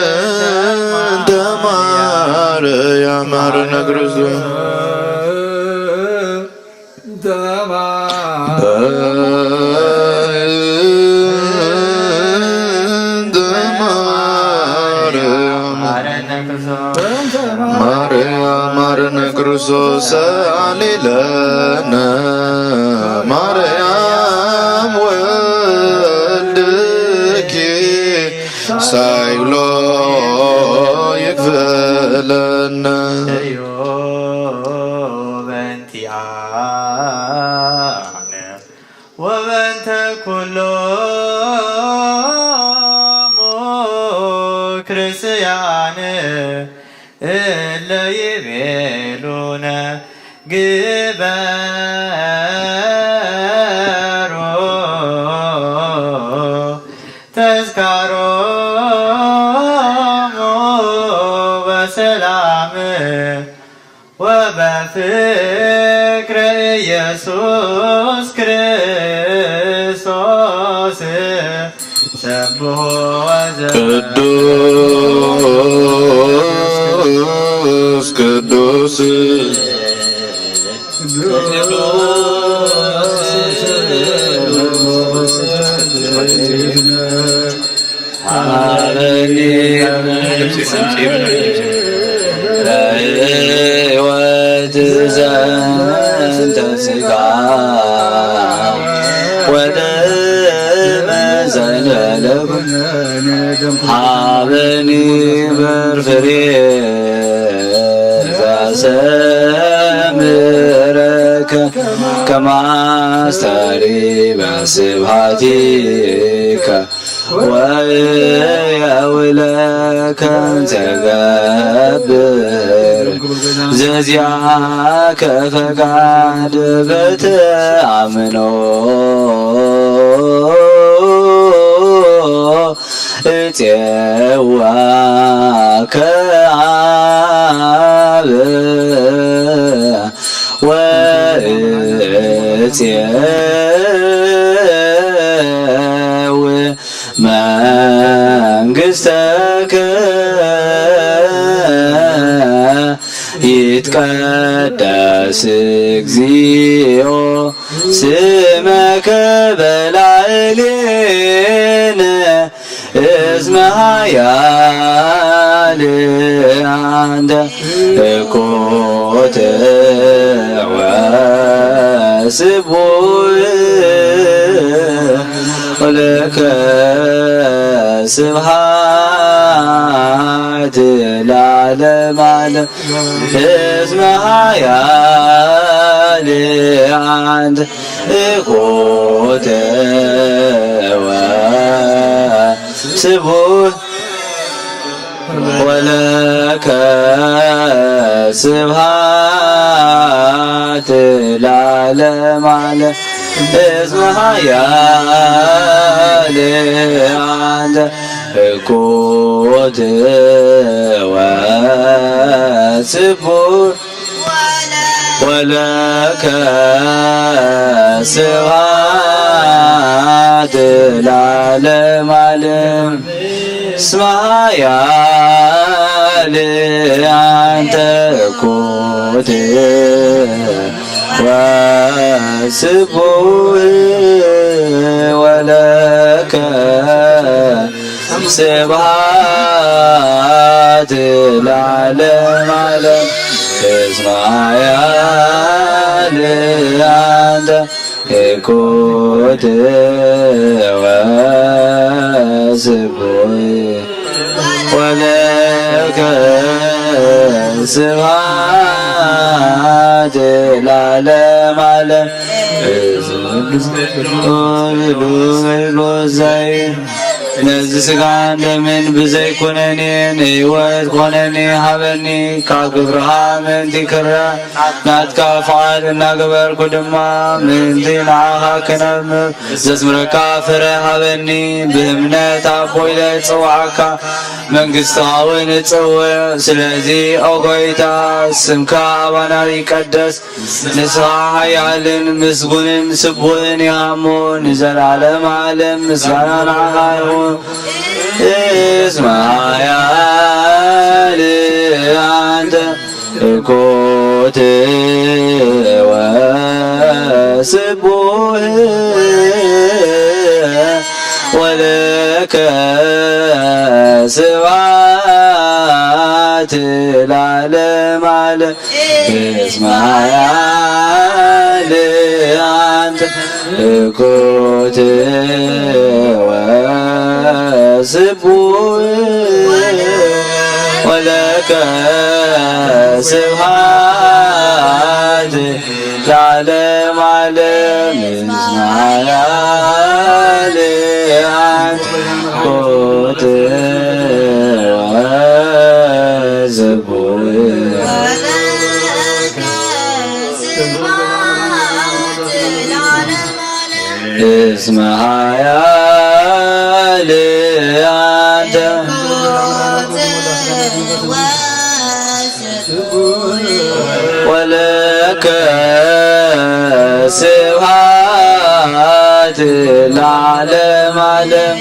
በእንተ ማርያም መሐረነ ክርስቶስ። በእንተ ማርያም ማርያም መሐረነ ክርስቶስ ሰአሊ ለነ ማርያም ወልድኪ ሳይሎ ይክፈለነ። በእንቲአነ ወበእንተ ኩሎሙ ክርስቲያን እለ ይቤሉነ ግበሩ ተዝካሮሙ በሰላም ወበፍቅረ ኢየሱስ ክርስቶስ ሰብሖ ወዘ ቅዱስ ቅዱስ ሀበኒ ሕይወት ዘንተ ሥጋ ወደመ ዘንበለብ ሀበኒ በርፍሬ ዘሰምረከ ከማስተሪ በስብሐቲከ ወየውለከ ተገብር ዘዚአከ ፈቃድ በተአምኖ እፄዋ ከአብ ወእፄው መንግሥተከ ይትቀደስ እግዚኦ ስመከ በላዕሌነ እስመ ኃያል አንተ እኮ ትወስቡ ለከ ስብሐት ለዓለመ ዓለም እስመ ኃያል አንተ እኮተ ወስቡሕ ወለከ ስብሐት ለዓለመ ዓለም እስመ ኃያል አንተ እኮተ ወስቡሕ ወለከ ስብሐት ለዓለመ ዓለም እስመ ኃያል አንተ እኮተ ወስቡሕ ወለከ ስብሐት ለዓለመ ዓለም እስመ ኃያል አንተ እኮተ ወስቡሕ ወለከ ስብሐት ለዓለመ ዓለም። ቅዱስ ቅዱስ ቅዱስ ቅዱስ ዘይ ነዚ ሥጋን ደምን ብዘይ ኩነኔ ንሕይወት ኮነኒ ሃበኒ። ካብ ግብርኻ ምእንቲ ክረ ናትካ ፍቓድ እናገበርኩ ድማ ምእንቲ ንዓኻ ክነምር ዘስምረካ ፍረ ሃበኒ። ብእምነት ኣቦ ኢለ እጽውዓካ መንግሥትኻ እውን እጽውዕ። ስለዚ ኦ ጐይታ ስምካ ኣባና ይቀደስ። ንስኻ ሓያልን ምስጉንን ስቡሕን ኢኻ እሞ ንዘለዓለመ ዓለም ምስጋና ንዓኻ ይኹን። እስመ ሓያል አንተ እኮተ ወስቡሕ ወለከ ስብሐት ለዓለመ ዓለም። እስመ ኃያል አንተ እኮተ ወስቡሕ ወለከ ስብሐት ለዓለመ ዓለም። እስመ ኃያል አንተ እኮተ ወስቡሕ እስመ ኃያል አንተ ወለከ ስብሐት ለዓለመ ዓለም።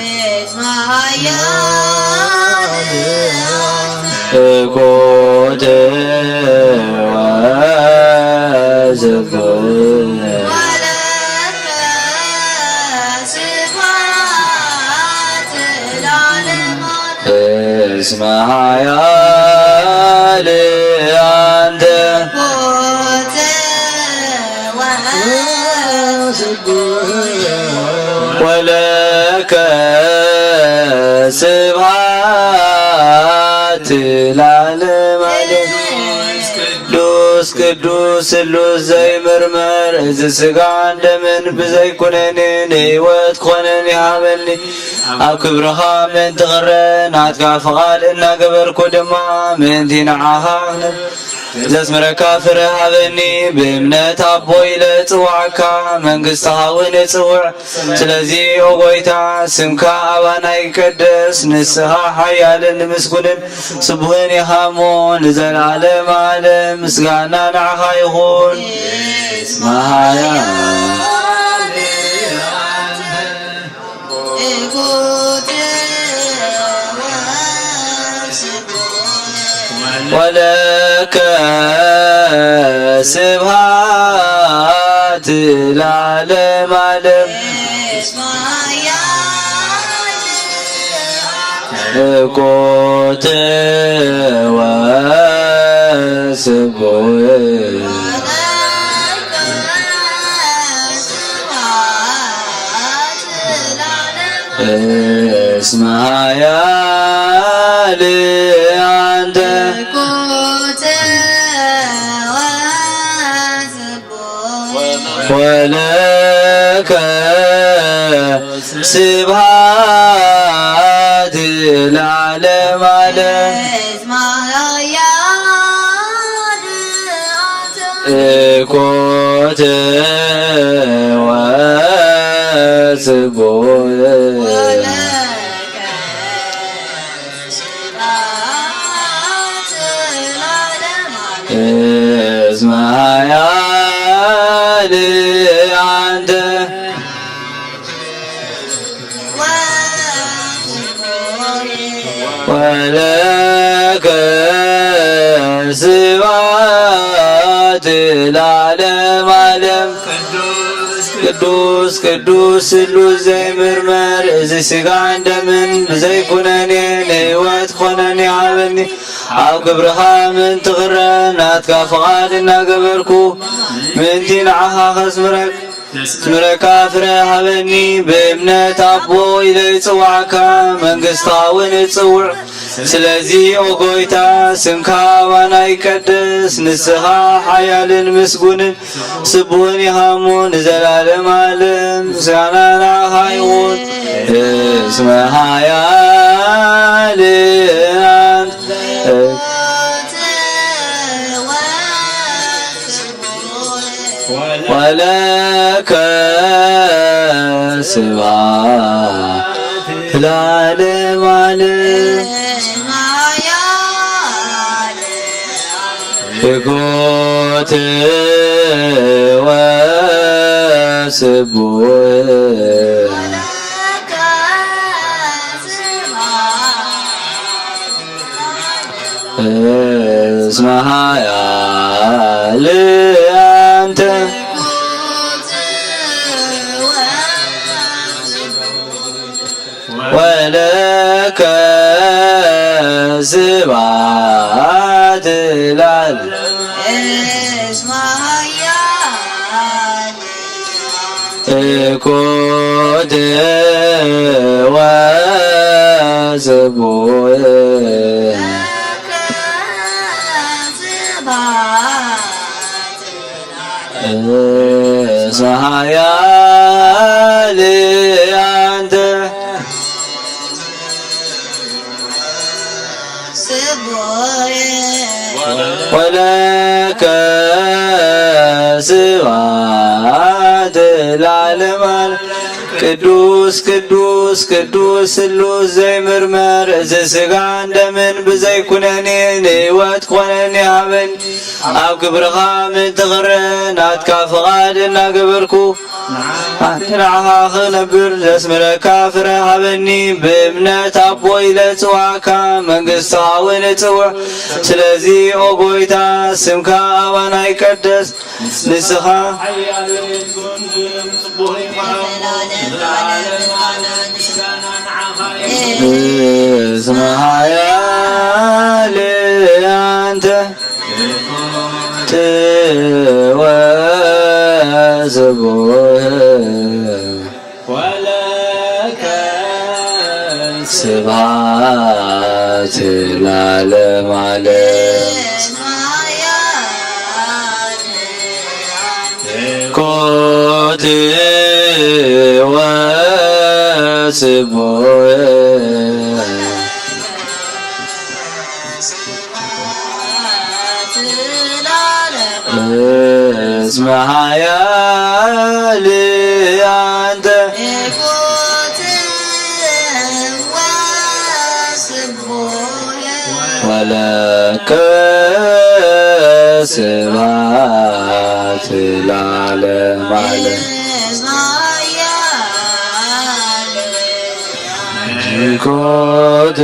እኮተ ወስቡሕ እስመ ኃያል አንተ ወለከ ስብሐት ለዓለመ ዓለም። ቅዱስ ቅዱስ ስሉስ ዘይምርመር፣ እዚ ሥጋን ደምን ብዘይኩነኔ ንሕይወት ኮነን ይሃበኒ። ኣብ ክብርኻ ምእንቲ ኽረ ናትካ ፍቓድ እናገበርኩ ድማ ምእንቲ ንዓኻ ዘስምረካ ፍረ ሃበኒ። ብእምነት ኣቦ ኢለ እጽውዓካ፣ መንግሥትኻ እውን እጽውዕ። ስለዚ ኦ ጐይታ፣ ስምካ ኣባና ይቀደስ። ንስኻ ሓያልን ምስጉንን ስቡሕን ኢኻ እሞ ንዘለዓለም ዓለም ምስጋና ንዓኻ ይኹን። መሃያ ወለከ ስብሐት ለዓለም ዓለም። እኮተ ወስቡሕ እስመ ኃያል ወለከ ስብሐት ለዓለመ ዓለም። እኮተ ወጽቡሕ እስመ ኃያል አንተ ወለከ ስብሐት ለዓለመ ዓለም። ቅዱስ ቅዱስ ስሉስ ዘይምርመር፣ እዚ ሥጋን ደምን ብዘይኩነኔ ንህይወት ኮነኒ ሃበኒ። ኣብ ክብርኻ ምእንቲ ክረአ ናትካ ፍቓድ እናገበርኩ፣ ምእንቲ ንዓኻ ከስምረክ ስምረካ ፍረ ሃበኒ። ብእምነት ኣቦ ኢለ ይጽዋዕካ፣ መንግሥትኻ እውን እጽውዕ። ስለዚ ኦ ጎይታ፣ ስምካ ኣባና ይቀደስ። ንስኻ ሓያልን ምስጉንን ስቡሕን ኢኻ እሞ ንዘላለም ዓለም ምስጋና ንዓኻ ይኹን። እስመ ኃያል ኣንተ ወለከ ስብሐት ለዓለመ ዓለም። ይኩን ወስቡሕ እስመ ኃያል አንተ ወለከ ስብሐት ለዓለመ። እስመ ኃያል እኮት ወስቡሕ እስመ ኃያል አንተ ወለከ ስብሐት ለዓለመ ዓለም። ቅዱስ ቅዱስ ቅዱስ ስሉስ ዘይምርመር፣ እዚ ሥጋን ደምን ብዘይኩነኔ ንህይወት ኮነኒ ሃበኒ። ኣብ ክብርኻ ምእንቲ ክረአ ናትካ ፍቓድ እናገበርኩ፣ ኣንቲ ንዓኻ ክነብር ዘስምረካ ፍረ ሃበኒ። ብእምነት ኣቦ ኢለ እጽዋዕካ፣ መንግሥትኻ እውን እጽውዕ። ስለዚ ኦ ጎይታ፣ ስምካ ኣባና ይቀደስ። ንስኻ እስመ ኃያል አንተ ወስቡሕ ወለከ ስብሐት ለዓለመ ዓለም። ኮት ወስቡሕ እስመ ኃያል አንተ ወለከ ስብሐት ለዓለመ ዓለም። ኮት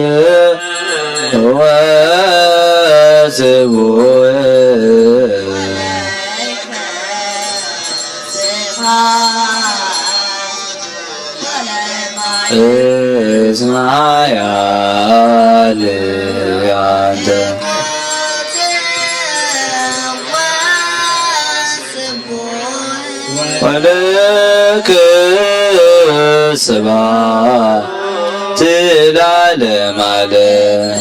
ወስቡሕ እስመ ኃያል አንተ ወለከ ስብሐት ለዓለመ ዓለም።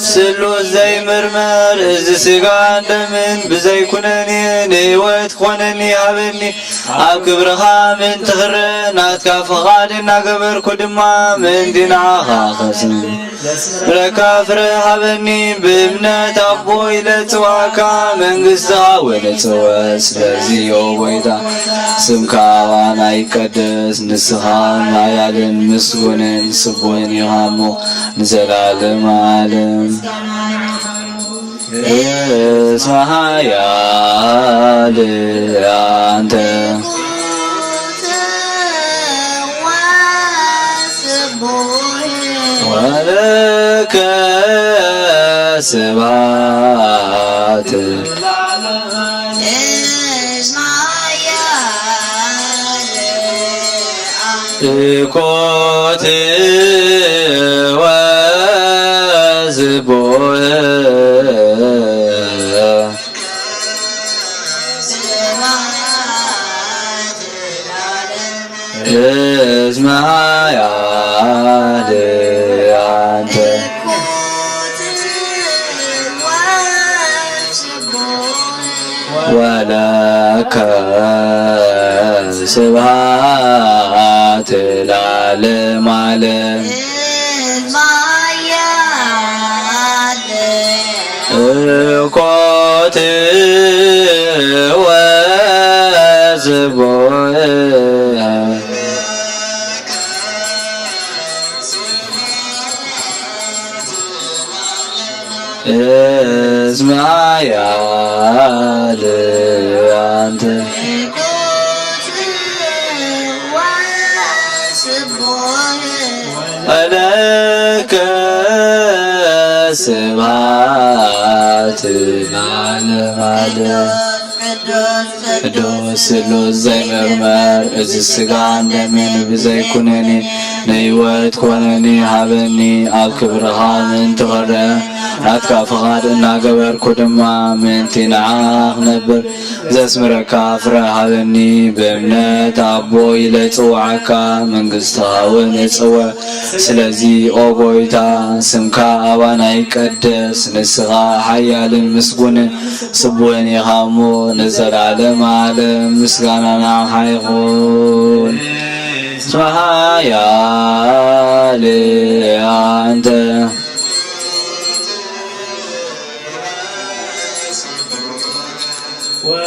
ስሉስ ዘይምርመር እዚ ስጋን ደምን ብዘይኩነኔ ንህይወት ኮነኒ ሃበኒ። ኣብ ክብርኻ ምእንቲ ክረ ናትካ ፍቓድ እናገበርኩ ድማ ምእንቲ ንዓኻ ኸስም ረካ ፍረ ሃበኒ። ብእምነት ኣቦ ኢለ ጽዋዕካ መንግስትኻ ወንጽወ። ስለዚ ኦ ጎይታ ስምካ ኣባና ይቀደስ፣ ንስኻ ሓያልን ምስጉንን ስቡሕን ኢኻ እሞ ንዘላለም ዓለም። እስመ ኃያል አንተ ወለከ ስብሐት። እኮት ወዝቦ እስመ ኃያል አንተ ወለከ ስብሐት ለዓለመ ዓለም። እኮት ወዝቦ እስመ ኃያል አንተ ወለከ ስብሐት ለዓለመ ዓለም። ቅዱስ ስሉስ ዘይምርመር እዚ ስጋን ደምን ብዘይኩነኒ ንህይወት ኮነኒ ሃበኒ። ኣብ ክብርኻ ምእንቲ ክረ ናትካ ፍቓድ እናገበርኩ ድማ ምእንቲ ንዓኻ ክነብር ዘስምረካ ፍረ ሃበኒ። ብእምነት ኣቦ ኢለ ጽውዓካ መንግስትኻ እውን እጽወ። ስለዚ ኦ ጎይታ ስምካ ኣባና ይቀደስ፣ ንስኻ ሓያልን ምስጉንን ስቡሕን ኢኻ እሞ ንዘላለም ዓለም ምስጋና ንዓኻ ይኹን። እስመ ኃያል አንተ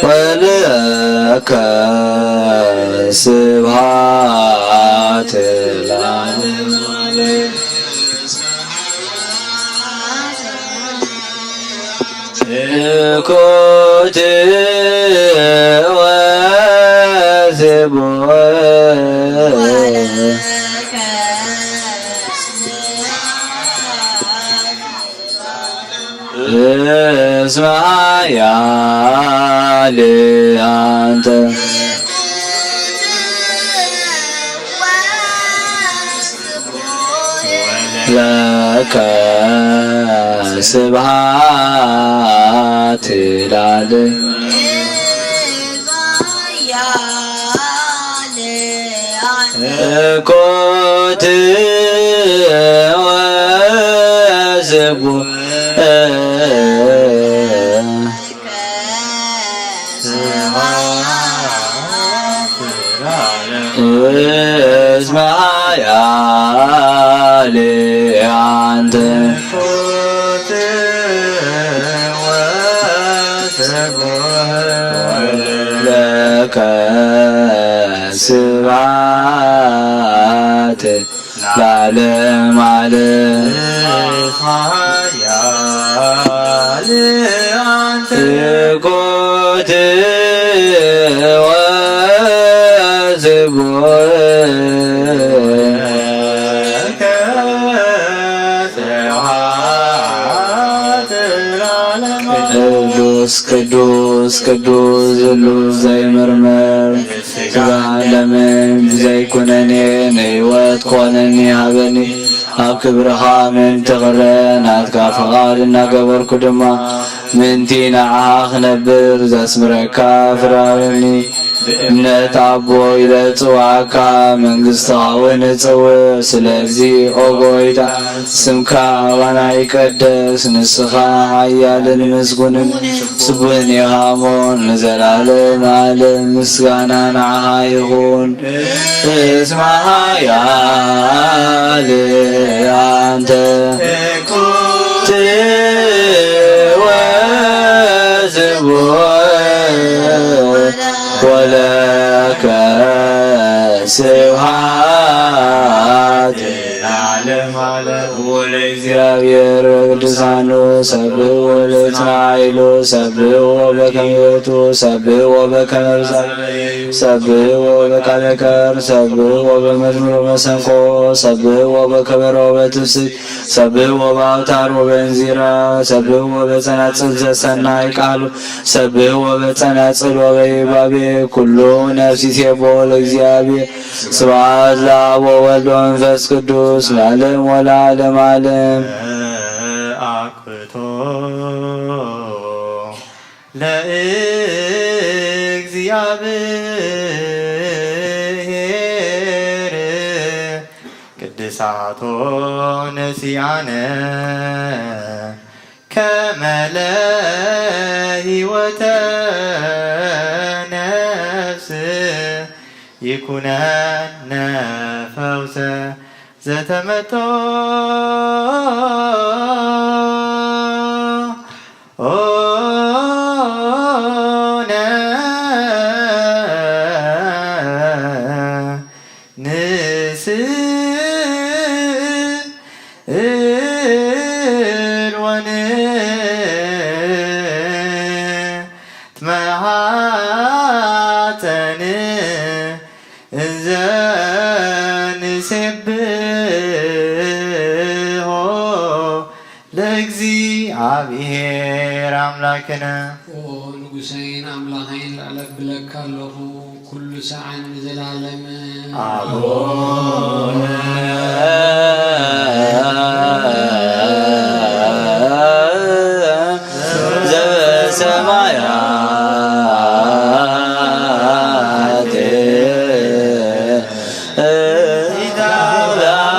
ወለከ ስብሐት ለዓለመ ዓለም። እኮት ወዝቦ እስመ ኃያል አንተ ለከ ስብሐት ለዓለመ እኮት ወዝቦ እስመ ኃያል አንተ ለከ ስብሐት ለዓለመ ዓለም። እኮት ወዝቦ ቅዱስ ቅዱስ ቅዱስ ስሉስ ዘይምርመር ስጋን ደምን ብዘይኩነኔ ንህይወት ኮነኒ ሃበኒ። ኣብ ክብርኻ ምእንቲ ክረ ናትካ ፍቓድ እናገበርኩ ድማ ምእንቲ ንዓኻ ክነብር ዘስምረካ ፍረ ሃበኒ። ብእምነት ኣቦ ኢለ ጽዋዕካ፣ መንግስትኻ እውን እጽውዕ። ስለዚ ኦ ጎይታ፣ ስምካ ኣባና ይቀደስ። ንስኻ ሓያልን ምስጉንን ስቡሕን ኢኻ እሞ፣ ንዘላለም ዓለም ምስጋና ንዓኻ ይኹን። እስመ ኃያል አንተ ትወዝቡ ወለከ ስብሐት ለዓለመ ዓለም። ወለእግዚአብሔር ቅዱሳኑ ሰብሕዎ በስመ ኃይሉ፣ ሰብሕዎ በከመ ይእቱ፣ ሰብሕዎ በከመ ብዛት፣ ሰብሕዎ በቃለ ከር፣ ሰብሕዎ በመዝሙር ወመሰንቆ፣ ሰብሕዎ በከበሮ ወበትፍስሕት፣ ሰብሕዎ በአውታር ወበእንዚራ፣ ሰብሕዎ በጸናጽል ዘሰናይ ቃሉ፣ ሰብሕዎ በጸናጽል ወበይባቤ። ኩሉ ነፍስ ይሴብሖ ለእግዚአብሔር። ስብሐት ለአብ ወወልድ ወመንፈስ ቅዱስ ለዓለም ወለዓለመ ዓለም። አክብቶ ለእግዚአብሔር ቅድሳቶ ነሲአነ ከመ ለህይወተ ነፍስ ይኩነነ ፈውሰ ዘተመቶ ኦነ ንስእል ወንትመሃፀን እንዘ ንሴብሖ ለእግዚአብሔር አምላክነ። ኦ ንጉሰይን ኣምላኸይን፣ ልዕል ኣብለካ ኣለኹ፣ ኩሉ ሰዓን ንዘላለምን። ኣቡነ ዘበሰማያት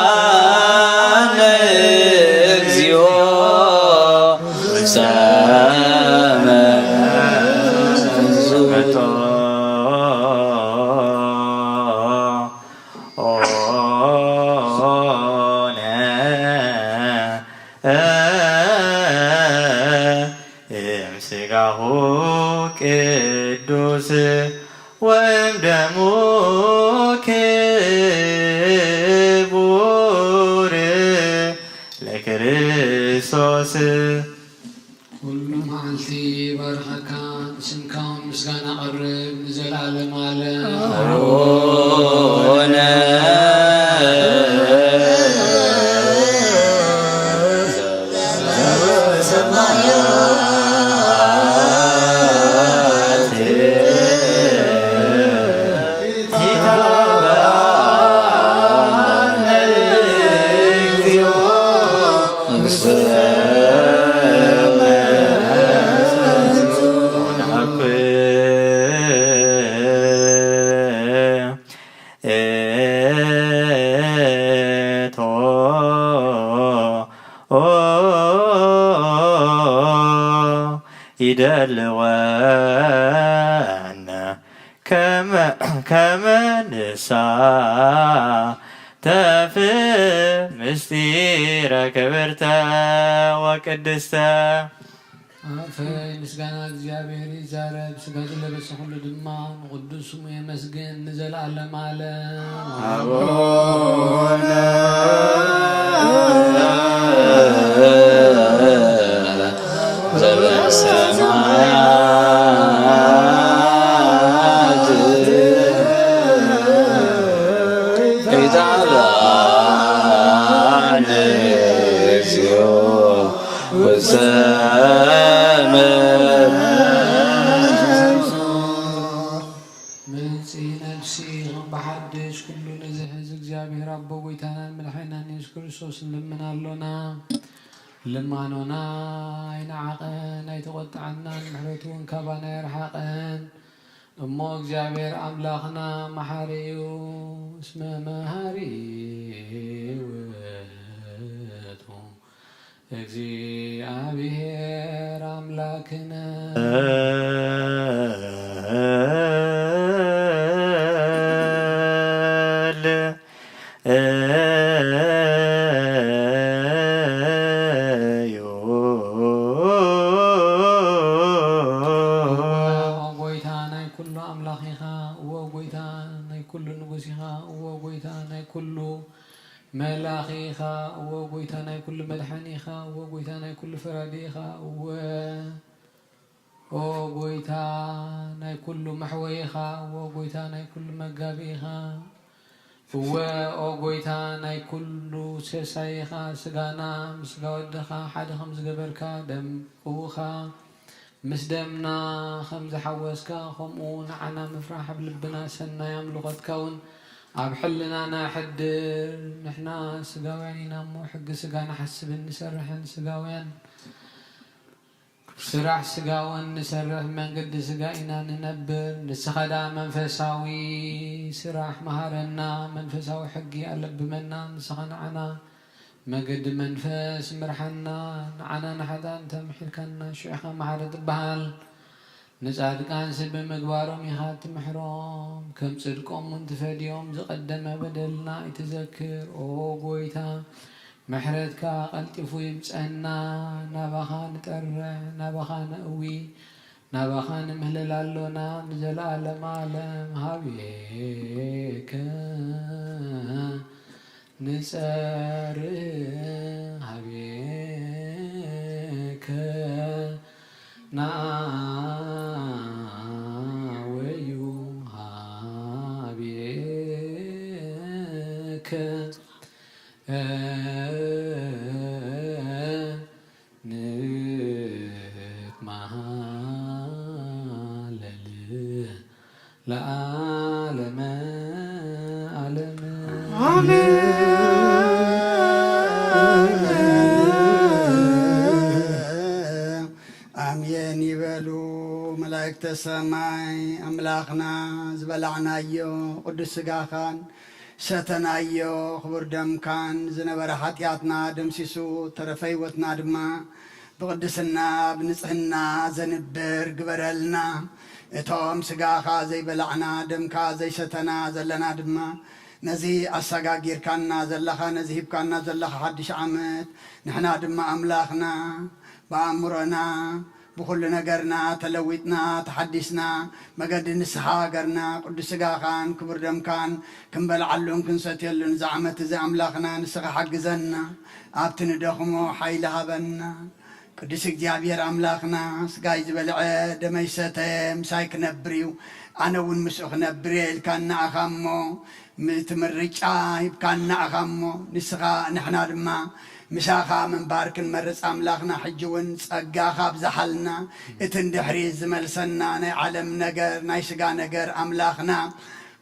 ይትብላነ እግዚኦ ሰመ ኦነ እምስጋሁ ቅዱስ ወእምደሙ ክቡር ለክርስቶስ። ኩሉ መዓልቲ ባርኸካ፣ ንስምካ ምስጋና ቀርብ ንዘለዓለም ዓለም። ኣቡነ ከመ ንሳተፍ ምስጢረ ክብርተ ወቅድስተ። ኣፈ ምስጋና እግዚኣብሔር ይዛረብ፣ ስጋ ዝለበሰ ኩሉ ድማ ንቅዱስ ስሙ የመስግን ንዘለዓለም ዓለም። ኣቡነ ዘበሰማያት ይትብላነ እግዚኦ ውስተ ምድር። ምንጺ ነፍሲ ከም ብሓድሽ ኩሉ ንዝሕዝ እግዚኣብሔር ኣቦ ጎይታናን መድሓኒናን የሱስ ክርስቶስ ንልምን ኣሎና። ልማኖና ኣይነዓቐን፣ ኣይተቖጥዓናን፣ ምሕረቱ እውን ካባና ኣይረሓቐን። እሞ እግዚኣብሔር ኣምላኽና መሓሪ እዩ፣ እስመ መሃሪ ውእቱ እግዚኣብሔር ኣምላክነ። እወ፣ ኦ ጎይታ ናይ ኩሉ ኣምላኽ ኢኻ፣ እወ ጎይታ ናይ ኩሉ ንጉስ ኢኻ፣ እወ ጎይታ ናይ ኩሉ መላኺ ኢኻ፣ እወ ጎይታ ናይ ኩሉ መድሓኒ ኢኻ፣ እወ ጎይታ ናይ ኩሉ ፈራዲ ኢኻ፣ እወ ኦ ጎይታ ናይ ኩሉ መሕወይ ኢኻ፣ እወ ጎይታ ናይ ኩሉ መጋቢ ኢኻ። እወ ኦ ጎይታ ናይ ኩሉ ሰሳይ ኢኻ። ስጋና ምስ ስጋ ወድኻ ሓደ ከም ዝገበርካ፣ ደም ቅቡኻ ምስ ደምና ከም ዝሓወስካ፣ ከምኡ ንዓና ምፍራሕ ኣብ ልብና ሰናይ ኣምልኾትካ እውን ኣብ ሕልናና ሕድር። ንሕና ስጋውያን ኢና እሞ፣ ሕጊ ስጋ ንሓስብን ንሰርሕን ስጋውያን ስራሕ ስጋ እውን ንሰርሕ፣ መንገዲ ስጋ ኢና ንነብር። ንስኻ ደኣ መንፈሳዊ ስራሕ መሃረና፣ መንፈሳዊ ሕጊ ኣለብመና። ንስኻ ንዓና መገዲ መንፈስ ምርሓና። ንዓና ንሓጥኣን ተምሒልካና፣ ሽዑኻ መሓሪ ትበሃል። ንጻድቃንሲ ብምግባሮም ኢኻ ትምሕሮም፣ ከም ጽድቆም እውን ትፈድዮም። ዝቐደመ በደልና ኣይትዘክር። ኦ ጎይታ፣ ምሕረትካ ቀልጢፉ ይምጸና። ናባኻ ንጠርዕ፣ ናባኻ ነእዊ፣ ናባኻ ንምህለል ኣሎና። ንዘለኣለም ኣለም ሃቤከ ንጸርህ፣ ሃቤከ ንኣወዩ፣ ሃቤከ ንትማሃለል ለዓለመ ዓለም። ኣሜን። ኣሜን ይበሉ መላእክተ ሰማይ። ኣምላኽና ዝበላዕናዮ ቅዱስ ስጋኻን ሰተናዮ ክቡር ደምካን ዝነበረ ሓጢኣትና ደምሲሱ፣ ተረፈ ህይወትና ድማ ብቕድስና ብንጽህና ዘንብር ግበረልና። እቶም ስጋኻ ዘይበላዕና ደምካ ዘይሰተና ዘለና ድማ፣ ነዚ ኣሰጋጊርካና ዘለኻ፣ ነዚ ሂብካና ዘለኻ ሓድሽ ዓመት፣ ንሕና ድማ ኣምላኽና ብኣእምሮና ብኹሉ ነገርና ተለዊጥና ተሓዲስና መገዲ ንስኻ ሃገርና ቅዱስ ስጋኻን ክቡር ደምካን ክንበልዓሉን ክንሰትየሉን እዚ ዓመት እዚ ኣምላኽና ንስኻ ሓግዘና። ኣብቲ ንደኽሞ ሓይሊ ሃበና። ቅዱስ እግዚኣብሔር ኣምላኽና፣ ስጋይ ዝበልዐ ደመይ ዝሰተ ምሳይ ክነብር እዩ፣ ኣነ እውን ምስኡ ክነብር እየ ኢልካ ንኣኻ እሞ፣ እቲ ምርጫ ሂብካና ኣኻ እሞ፣ ንስኻ ንሕና ድማ ምሳኻ ምንባር ክንመርጽ ኣምላኽና፣ ሕጂ እውን ጸጋኻ ኣብዝሓልና። እቲ ንድሕሪት ዝመልሰና ናይ ዓለም ነገር፣ ናይ ስጋ ነገር ኣምላኽና፣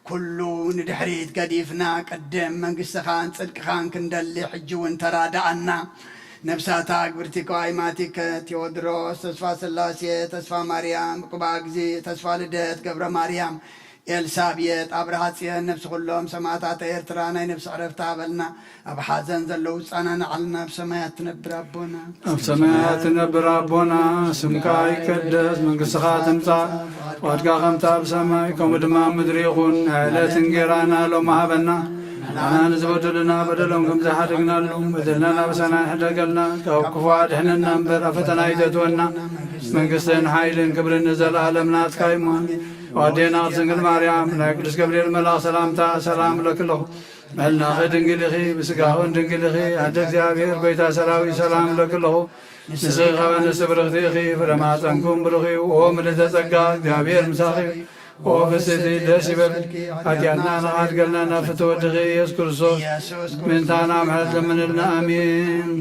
ኩሉ ንድሕሪት ገዲፍና፣ ቅድም መንግስትኻን ጽድቅኻን ክንደሊ ሕጂ እውን ተራድኣና። ነብሳታ ግብርቲኮ ኣይማቲከ፣ ቴዎድሮስ፣ ተስፋ ስላሴ፣ ተስፋ ማርያም፣ ቅባ ግዜ፣ ተስፋ ልደት፣ ገብረ ማርያም፣ ኤልሳቤጥ፣ ኣብርሃ ጽዮን፣ ነብሲ ኩሎም ሰማእታት ኤርትራ ናይ ነብሲ ዕረፍቲ ሃበልና። ኣብ ሓዘን ዘለዉ ጻናናዓልና። ኣብ ሰማያት ትነብር ኣቦና። ኣብ ሰማያት ትነብር ኣቦና፣ ስምካ ይቀደስ፣ መንግስትኻ ትምጻእ፣ ፍቓድካ ከምታ ኣብ ሰማይ ከምኡ ድማ ኣብ ምድሪ ይኹን። ናይ ዕለት እንጌራና ሎሚ ሃበና። ንዓና ንዝበደሉና በደሎም ከም ዝሓደግናሉ፣ በደልና ናብ ሰናይ ሕደገልና፣ ካብ ክፉ ኣድሕነና እምበር ኣብ ፈተና ኣይተእትወና። መንግስትን ሓይልን ክብርን ንዘለኣለም ናትካ እዩ። ኣዴና ቅድስት ድንግል ማርያም፣ ናይ ቅዱስ ገብርኤል መልኣኽ ሰላምታ ሰላም እብለኪ ኣለኹ። መላኺ ድንግል ኢኺ፣ ብስጋኽን ድንግል ኢኺ። ኣደ እግዚኣብሔር፣ ጎይታ ሰራዊት፣ ሰላም እብለኪ ኣለኹ። ንስኺ ካብ ኣንስቲ ብርኽቲ ኢኺ፣ ፍረ ማህፀንኩም ብሩኽ እዩ። ኦ ምልዕተ ጸጋ፣ እግዚኣብሔር ምሳኺ እዩ። ኦ ፍስሕቲ፣ ደስ ይበልኪ፣ ሓጢኣትና ንኻድገልና ናብ ፍትሒ ወድኺ ኢየሱስ ክርስቶስ ምእንታና ምሕረት ለምንልና። ኣሜን።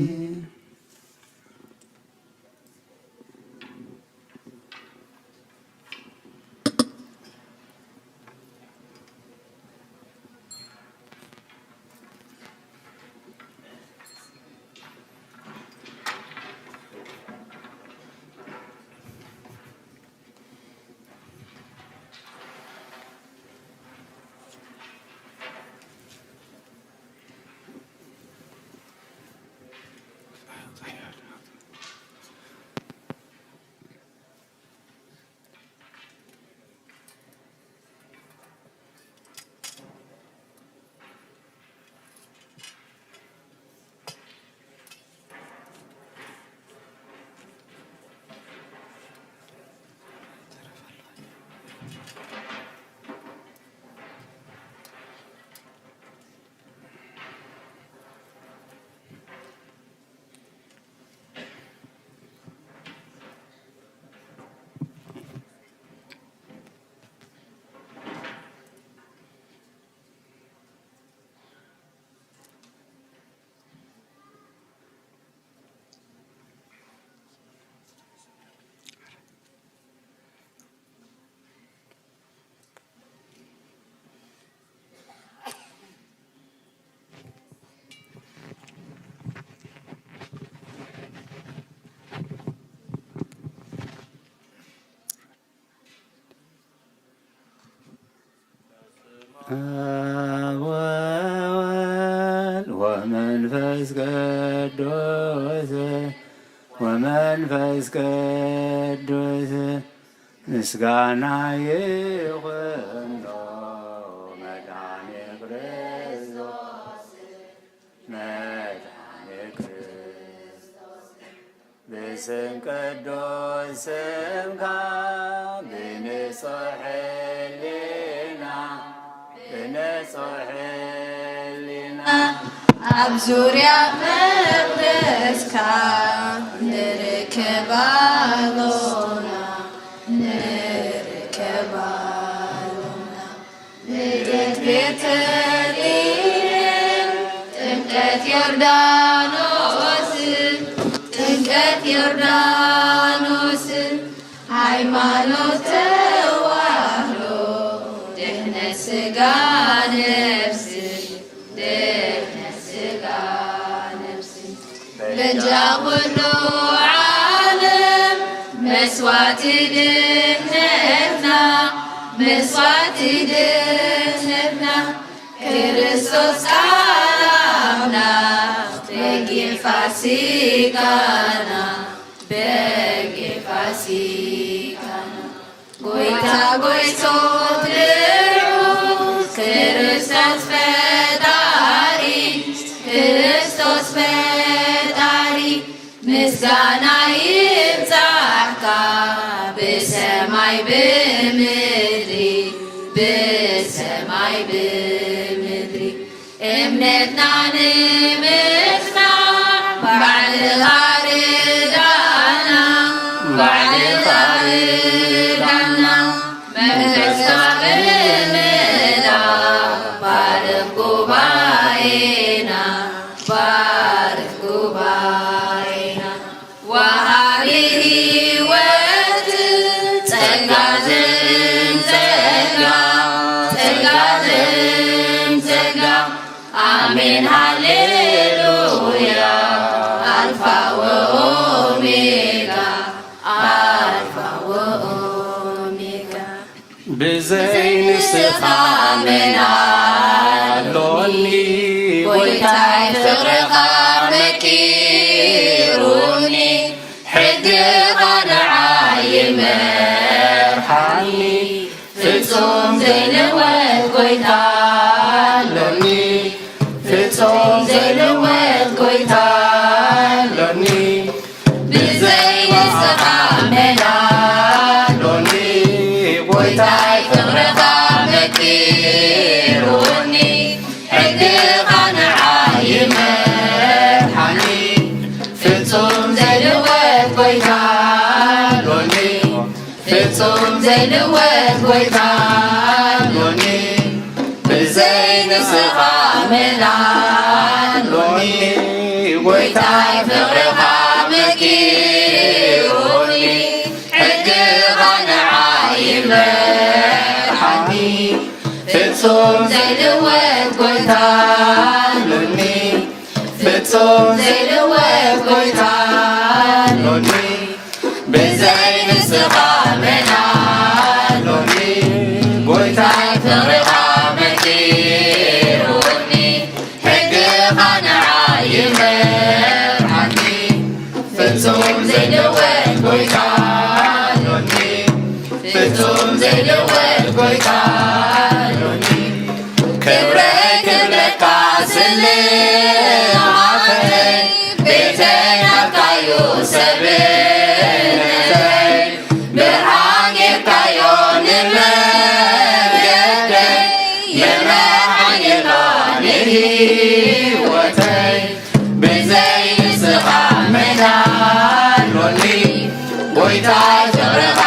አብ ወወልድ ወመንፈስ ቅዱስ፣ ወመንፈስ ቅዱስ ምስጋና ይኹኖ መድኃኔ ክርስቶስ፣ መድኃኔ ክርስቶስ። ብስም ቅዱስ ስምካ ብንጹሕ ሕሊና፣ ብንጹሕ ሕሊና ኣብ ዙርያ መቕደስካ ንርከብ ኣሎና፣ ንርከብ ኣሎና። ልደት ቤተልሔም፣ ጥምቀት ዮርዳኖስ፣ ጥምቀት ዮርዳኖስ፣ ሃይማኖት ተዋህዶ፣ ድሕነት ስጋ ነፍሲ፣ ድሕነት ስጋ ነፍሲ። በጃ ኩሉ ዓለም መስዋዕቲ ድሕነትና፣ መስዋዕቲ ድሕነትና፣ ክርስቶስ ቃል ኣምላኽ በጊዕ ፋሲካና፣ በጊዕ ፋሲካና። ጎይታ ጎይቶት ልዑል ክርስቶስ ፈጣሪ፣ ክርስቶስ ፈጣሪ፣ ምስጋና ይብጻሕካ ብሰማይ ብምድሪ፣ ብሰማይ ብምድሪ። እምነትና ንምጽናዕ ባዕልኻ ርዳና፣ ባዕልኻ ርዳና። መንፈስካ ብምልኣት ባርኽ ጉባኤና፣ ባርኽ ጉባኤና። ወሃቢ ህይወት ጸጋ ዘእም ጸጋ፣ ጸጋ ዘእም ጸጋ። ኣሜን ሃሌሉያ። ኣልፋ ወኦሜጋ፣ ኣልፋ ወኦሜጋ። ብዘይ ንስኻ መን ኣሎኒ? ጎይታይ ፍቕርኻ መቂሩኒ፣ ሕግኻ ንዓይ ይመርሓኒ። ፍጹም ዘይልወጥ ጎይታ ኣሎኒ፣ ፍጹም ዘይልወጥ ጎይታ ኣሎኒ። ብዘይ ንስኻ መን ኣሎኒ? ጎይታይ ፍቕርኻ መቂሩኒ፣ ሕግኻ ንዓይ ይመርሓኒ። ፍጹም ዘይልወጥ ጎይታ ኣሎኒ፣ ፍጹም ዘይልወጥ ጎይታ ኣሎኒ። ብዘይ ንስኻ መን ኣሎኒ? ጎይታይ ፍቕርኻ መኪሩኒ፣ ሕግኻ ንዓይ ይመርሓኒ። ፍጹም ዘይልወጥ ጎይታ ኣሎኒ፣ ፍጹም ዘይልወጥ ጎይታ ኣሎኒ። ብዘይ ንስኻ መን ኣሎኒ? ጎይታይ ፍቕርኻ መኪሩኒ፣ ሕግኻ ንዓይ ይመርሓኒ። ፍጹም ዘይልወጥ ጎይታ ኣሎኒ፣ ፍጹም ዘይልወጥ ጎይታ ኣሎኒ። ክብረይ ክብረካ ስልማተይ፣ ቤተይ ናትካዩ ሰብነተይ፣ ብርሃን ጌርካዮ ንመንገደይ፣ የመሓየላ ንህይወተይ። ብዘይ ንስኻ መን ኣሎኒ? ጎይታ ፍቕርኻ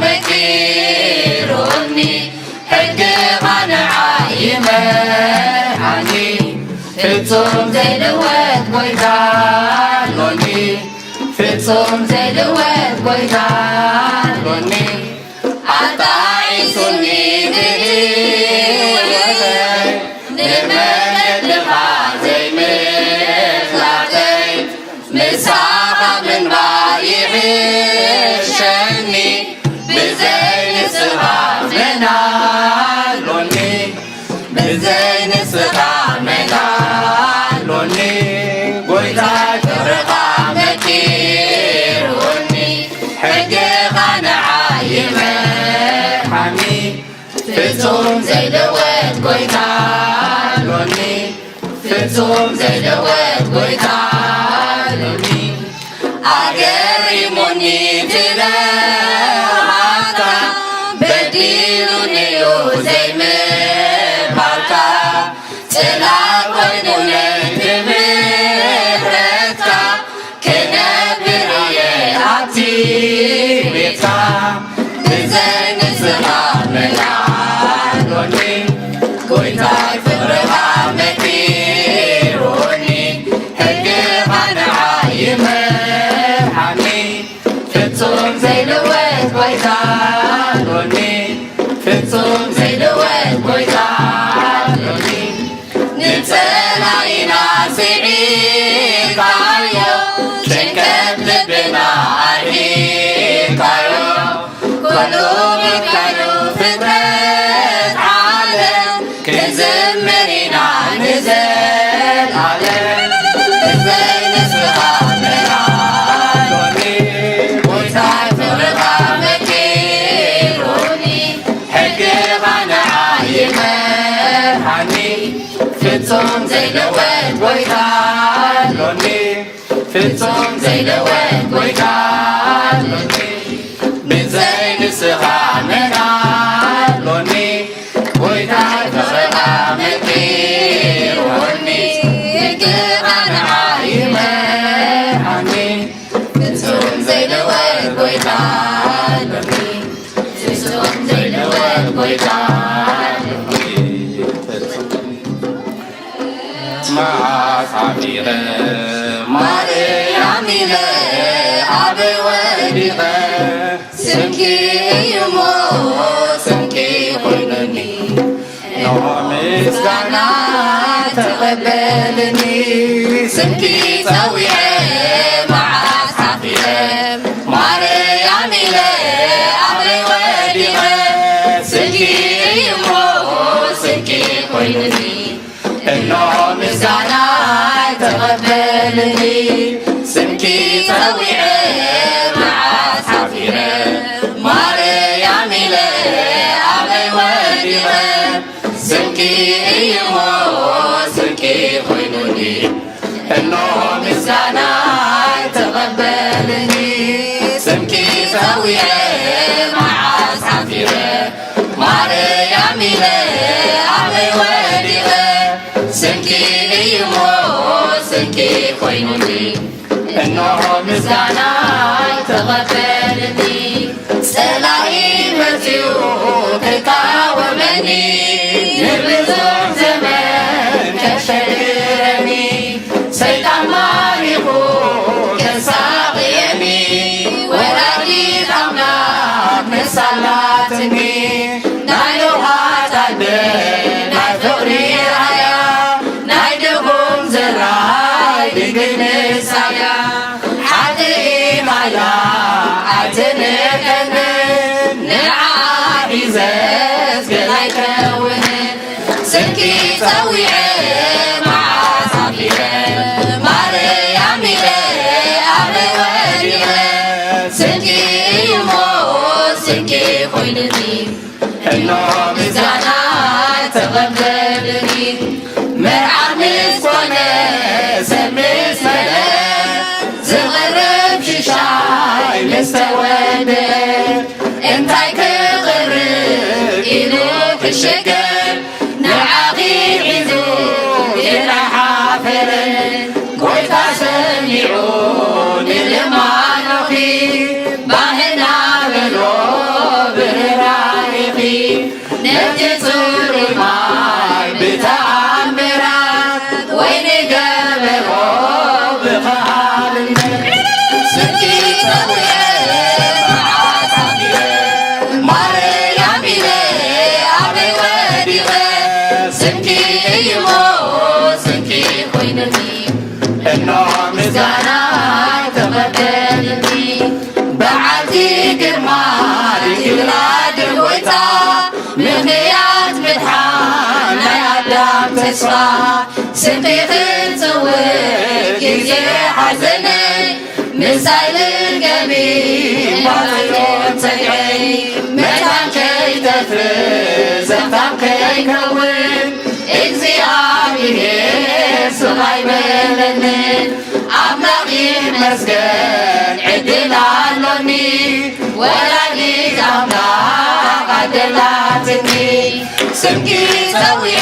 መኪሩኒ፣ ሕግኻ ንዓይ ይመርሓኒ። ፍጹም ዘይልወጥ ጎይታ ኣሎኒ፣ ፍጹም ዘይልወጥ ጎይታ ኣሎኒ። ኣጣዒሱኒ ብህይወተይ፣ ንመንገድኻ ዘይምፍላጠይ፣ ምሳኻ ምንባር ይሕሸኒ። ብዘይ ንስኻ መን ኣሎኒ? ብዘይ ንስኻ መን ኣሎኒ? ጎይታይ ፍቕርኻ መኪሩኒ፣ ሕግኻ ንዓይ ይመርሓኒ። ፍጹም ዘይልወጥ ጎይታ ኣሎኒ፣ ፍጹም ዘይልወጥ ጎይታ ኣሎኒ። ኣገሪሙኒ ትለዋታ፣ በዲሉኒ እዩ ዘይምባልካ፣ ጽላል ኮይኑ ነቲ ምሕረትካ፣ ክነብር እየ ኣብቲ ቤትካ። ብዘይ ንስኻ መን ኣሎኒ? ጎይታይ ፍቕርኻ መኪሩኒ፣ ሕግኻ ንዓይ ይመርሓኒ። ፍጹም ዘይልወጥ ጎይታ ኣሎኒ፣ ፍጹም ዘይልወጥ ጎይታ ኣሎኒ። ንጸላኢና ስዒርካዮ፣ ጭንቀት ልብና ኣርሒቕካዮ፣ ኩሉ መካኑ ፍጥረት ዓለም፣ ክንዝምር ኢና ንዘልኣለም። ብዘይ ንስኻ መን ኣሎኒ? ጎይታይ ፍቕርኻ መኪሩኒ፣ ሕግኻ ንዓይ ይመርሓኒ። ፍጹም ዘይልወጥ ጎይታ ኣሎኒ፣ ፍጹም ዘይልወጥ ጎይታ ኣሎኒ። ብዘይ ንስኻ መን ኣሎኒ? ጎይታይ ፍቕርኻ መኪሩኒ፣ ሕግኻ ንዓይ ይመርሓኒ። ፍጹም ዘይልወጥ ጎይታ ኣሎኒ፣ ፍጹም ዘይልወጥ ጎይታ ኣሎኒ። መዓስ ዓፊረ ማርያም ኢለ ኣበይ ወዲቐ፣ ስምኪ እዩሞ ስምኪ ኮይኑኒ፣ እነሆ ምስጋና ተቐበልኒ። ስምኪ ጸዊዐ መዓስ ዓፊረ ማርያም ኢለ ኣበይ ወዲቐ፣ ስምኪ እዩሞ ስምኪ ኮይኑኒ፣ እነሆ ምስጋናይ ተቐበልኒ። ስምኪ ጸዊዐ መዓስ ሓፊረ ማርያም ኢለ ኣበይ ወዲቐ፣ ስምኪ እዩሞ ስምኪ ኮይኑኒ፣ እነሆ ምስጋናይ ተቐበልኒ። ስምኪ ጸዊዐ መዓስ ሓፊረ ማርያም ኢለ ኣበይ ወዲቐ፣ ስምኪ እዩሞ ስንቂ ኮይኑኒ፣ እንሆ ምስጋናይ ተቐበልኒ። ጸላኢ መጺኡ ክቃወመኒ፣ ንብዙሕ ዘመን ከሸግረኒ፣ ሰይጣን ማሪኹ ከሳቕየኒ፣ ወላዲት ኣምላኽ ንሳ ኣላትኒ። ናይ ለውሃት ኣደ ናይ ፍቕሪ ራያ፣ ናይ ድኹም ዘራይ ድንግል ንሳያ። ሓጥእ ኢኻ ኢላ ኣይትንእቀንን፣ ንዓኣ ሒዘስ ገና ኣይከውንን። ስምኪ ጸዊዐ መዓስ ሓፊረ ማርያም ኢለ ኣበይ ወዲቐ። ስምኪ እዩሞ ስንቂ ኮይኑኒ፣ እኖ ምስጋና ተቐበልኒ። መርዓ ምስ ኮነ ሰብ ምስ መለአ፣ ዝቐርብ ሽሻይ ምስ ተወደአ፣ እንታይ ክቕርብ ኢሉ ክሸገር፣ ንዓኺ ሒዙ ግን ኣይሓፈረን። ጎይታ ሰሚዑ ንልማኖኺ፣ ባህ እናበሎ ብርራይኺ፣ ነቲ ጽሩይ ማይ ብተኣምራት፣ ወይኒ ገበሮ ብኸሃልነት። ስምኪ ጸዊዐ መዓስ ሓፊረ፣ ማርያም ኢለ ኣበይ ወዲቐ፣ ስምኪ እዩሞ ስንቂ ኮይኑኒ። እኖ ምስጋናይ ተቐበልኒ። በዓልቲ ግርማ ድንግል ኣደ ጎይታ፣ ምኽንያት ምድሓን ናይ ተስፋ ስንቂ ክጽውዕ ግዜ ሓዘነይ ምሳይ ልገቢ ባጽዮን ጸግዐይ መታን ከይጠፍእ ዘኽታም ከይከውን እግዚኣብሔር ስቕ ኣይበለንን። ኣምላኽ ይመስገን ዕድል ኣሎኒ ወላዲት ኣምላኽ ኣደላትኒ። ስምኪ ጸዊዐ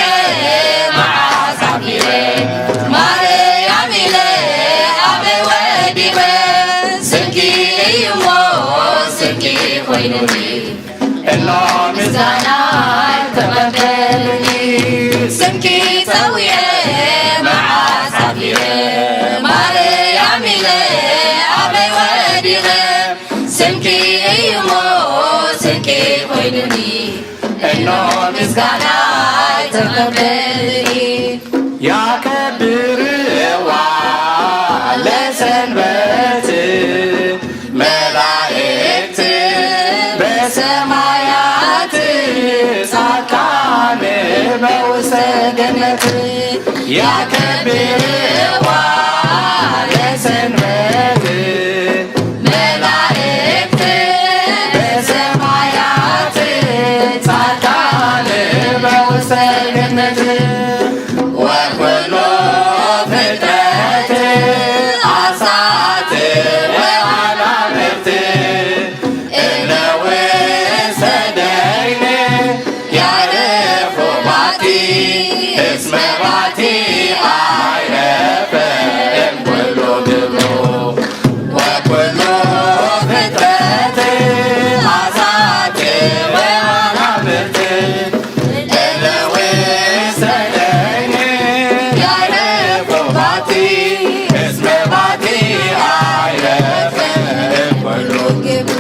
መዓስ ዓቢረ ማርያም ኢለ ኣበይ ወዲቐ። ስምኪ እዩሞ ስንቂ ኮይኑኒ እኖ ምስጋናይ ተቐበልኒ። ስምኪ ጸዊዐ መዓስ ዓቢረ ማርያም ኢለ ኣበይ ወዲቐ። ስምኪ እዩሞ ስንቂ ኮይኑኒ እኖ ምስጋናይ ተቐበልኒ። ያከብርዋ ለሰንበት መላእክት በሰማያት ጻድቃን በውስተ ገነት ያከብርዋ ለሰንበት መላእክት በሰማያት ጻድቃን በውስተ ገነት ወኩሉ ፍጥረት አሳት ወአናብርት እለ ውስተ ደይን ያዕርፉ ባቲ እስመ ባቲ አይረፈ እምኩሉ ግብሩ። ወኩሉ ፍጥረት አሳት ወአናብርት እለ ውስተ ደይን ያዕርፉ ባቲ እስመ ባቲ አይረፈ እምኩሉ ግብሩ።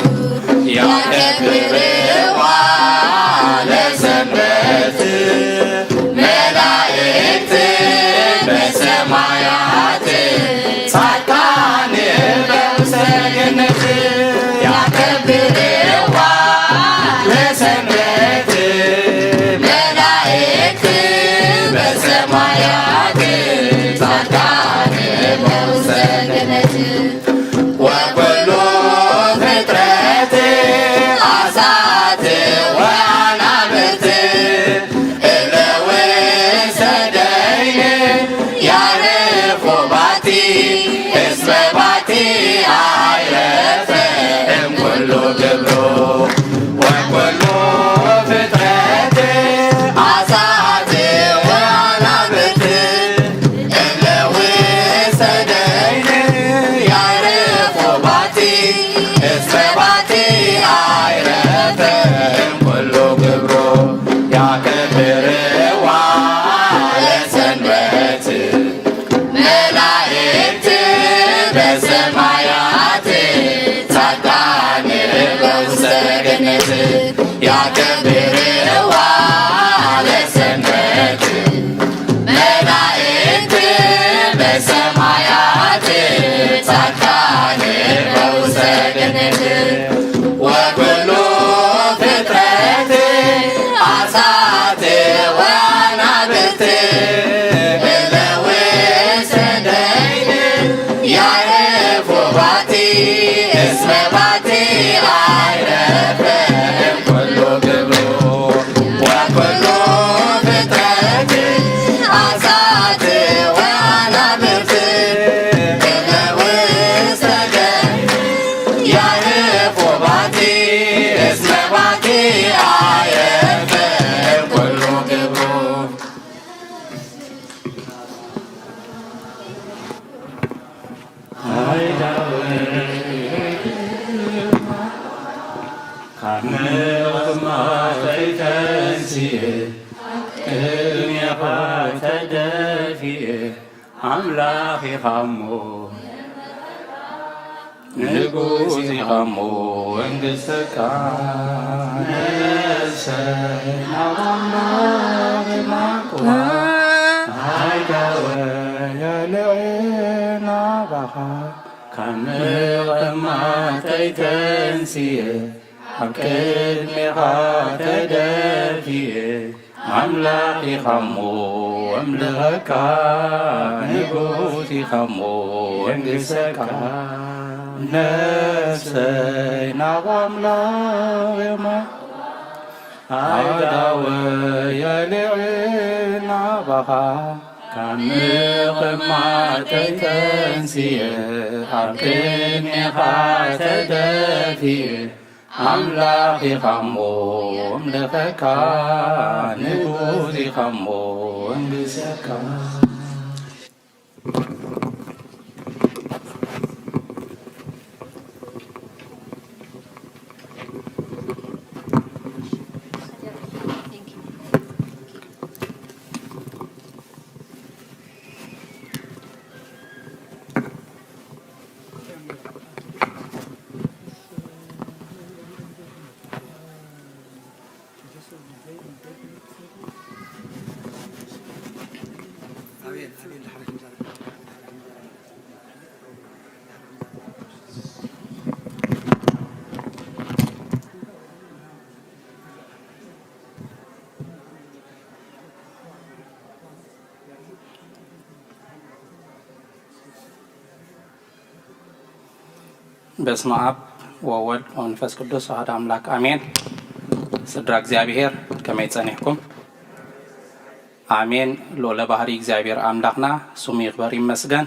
ያከብርዋ ለሰንበት መላእክት በሰማያት ጻድቃን በውስተ ገነት ያከብርዋ ለሰንበት መላእክት በሰማያት ጻድቃን በውስተ ገነት ወኩሉ ፍጥረት አሳት ወአናብርት እለ ውስተ ደይን ያዕርፉ ባቲ እስመ ባቲ አይረፈ እምኩሉ ግብሩ። ወኩሉ ፍጥረት አሳት ወአናብርት እለ ውስተ ደይን ያዕርፉ ባቲ እስመ ባቲ አይረፈ እምኩሉ ግብሩ። ያከብርዋ ለሰንበት መላእክት በሰማያት ጻድቃን በውስተ ገነት ያከብርዋ ለሰንበት መላእክት በሰማያት ጻድቃን በውስተ ገነት ወኩሉ ፍጥረት አሳት ወአናብርት እለ ውስተ ደይን ያዕርፉ ባቲ እስመ ባቲ አይረፈ እምኩሉ ግብሩ። ወኩሉ ፍጥረት አሳት ወአናብርት እለ ውስተ ደይን ያዕርፉ ባቲ እስመ ባቲ አይረፈ እምኩሉ ግብሩ። ካብ ምቕማጠይ ተንሲኤ ቅድሜኻ ተደፊኤ ኣምላኽ ኢኻ እሞ ንጉስ ኢኻ እሞ መንግስተካ ነሰይ ናብ ኣምላኽ ይማኩዋ ኣይዳወ የልዕል ናባኻ ካብ ምቕማጠይ ተንሲኤ ኣብ ቅድሜኻ ተደፊኤ ኣምላኽ ኢኻ እሞ ወምልኸካ ንጉስ ኢኻ እሞ የንግሰካ። ነፍሰይ ናብ ኣምላኽ የማ ኣይዳወ የልዕል ናባኻ። ካብ ምቕማጠይ ተንስየ ኣብ ቅድሜኻ ተደፊየ። ኣምላኽ ኢኻ እሞ እምልኸካ፣ ንጉስ ኢኻ እሞ እንግሰካ። በስመ ኣብ ወወልድ ወመንፈስ ቅዱስ ኣሐዱ ኣምላክ ኣሜን። ስድራ እግዚኣብሔር ከመይ ጸኒሕኩም? ኣሜን። ልዑለ ባህሪ እግዚኣብሔር ኣምላኽና ስሙ ይኽበር ይመስገን።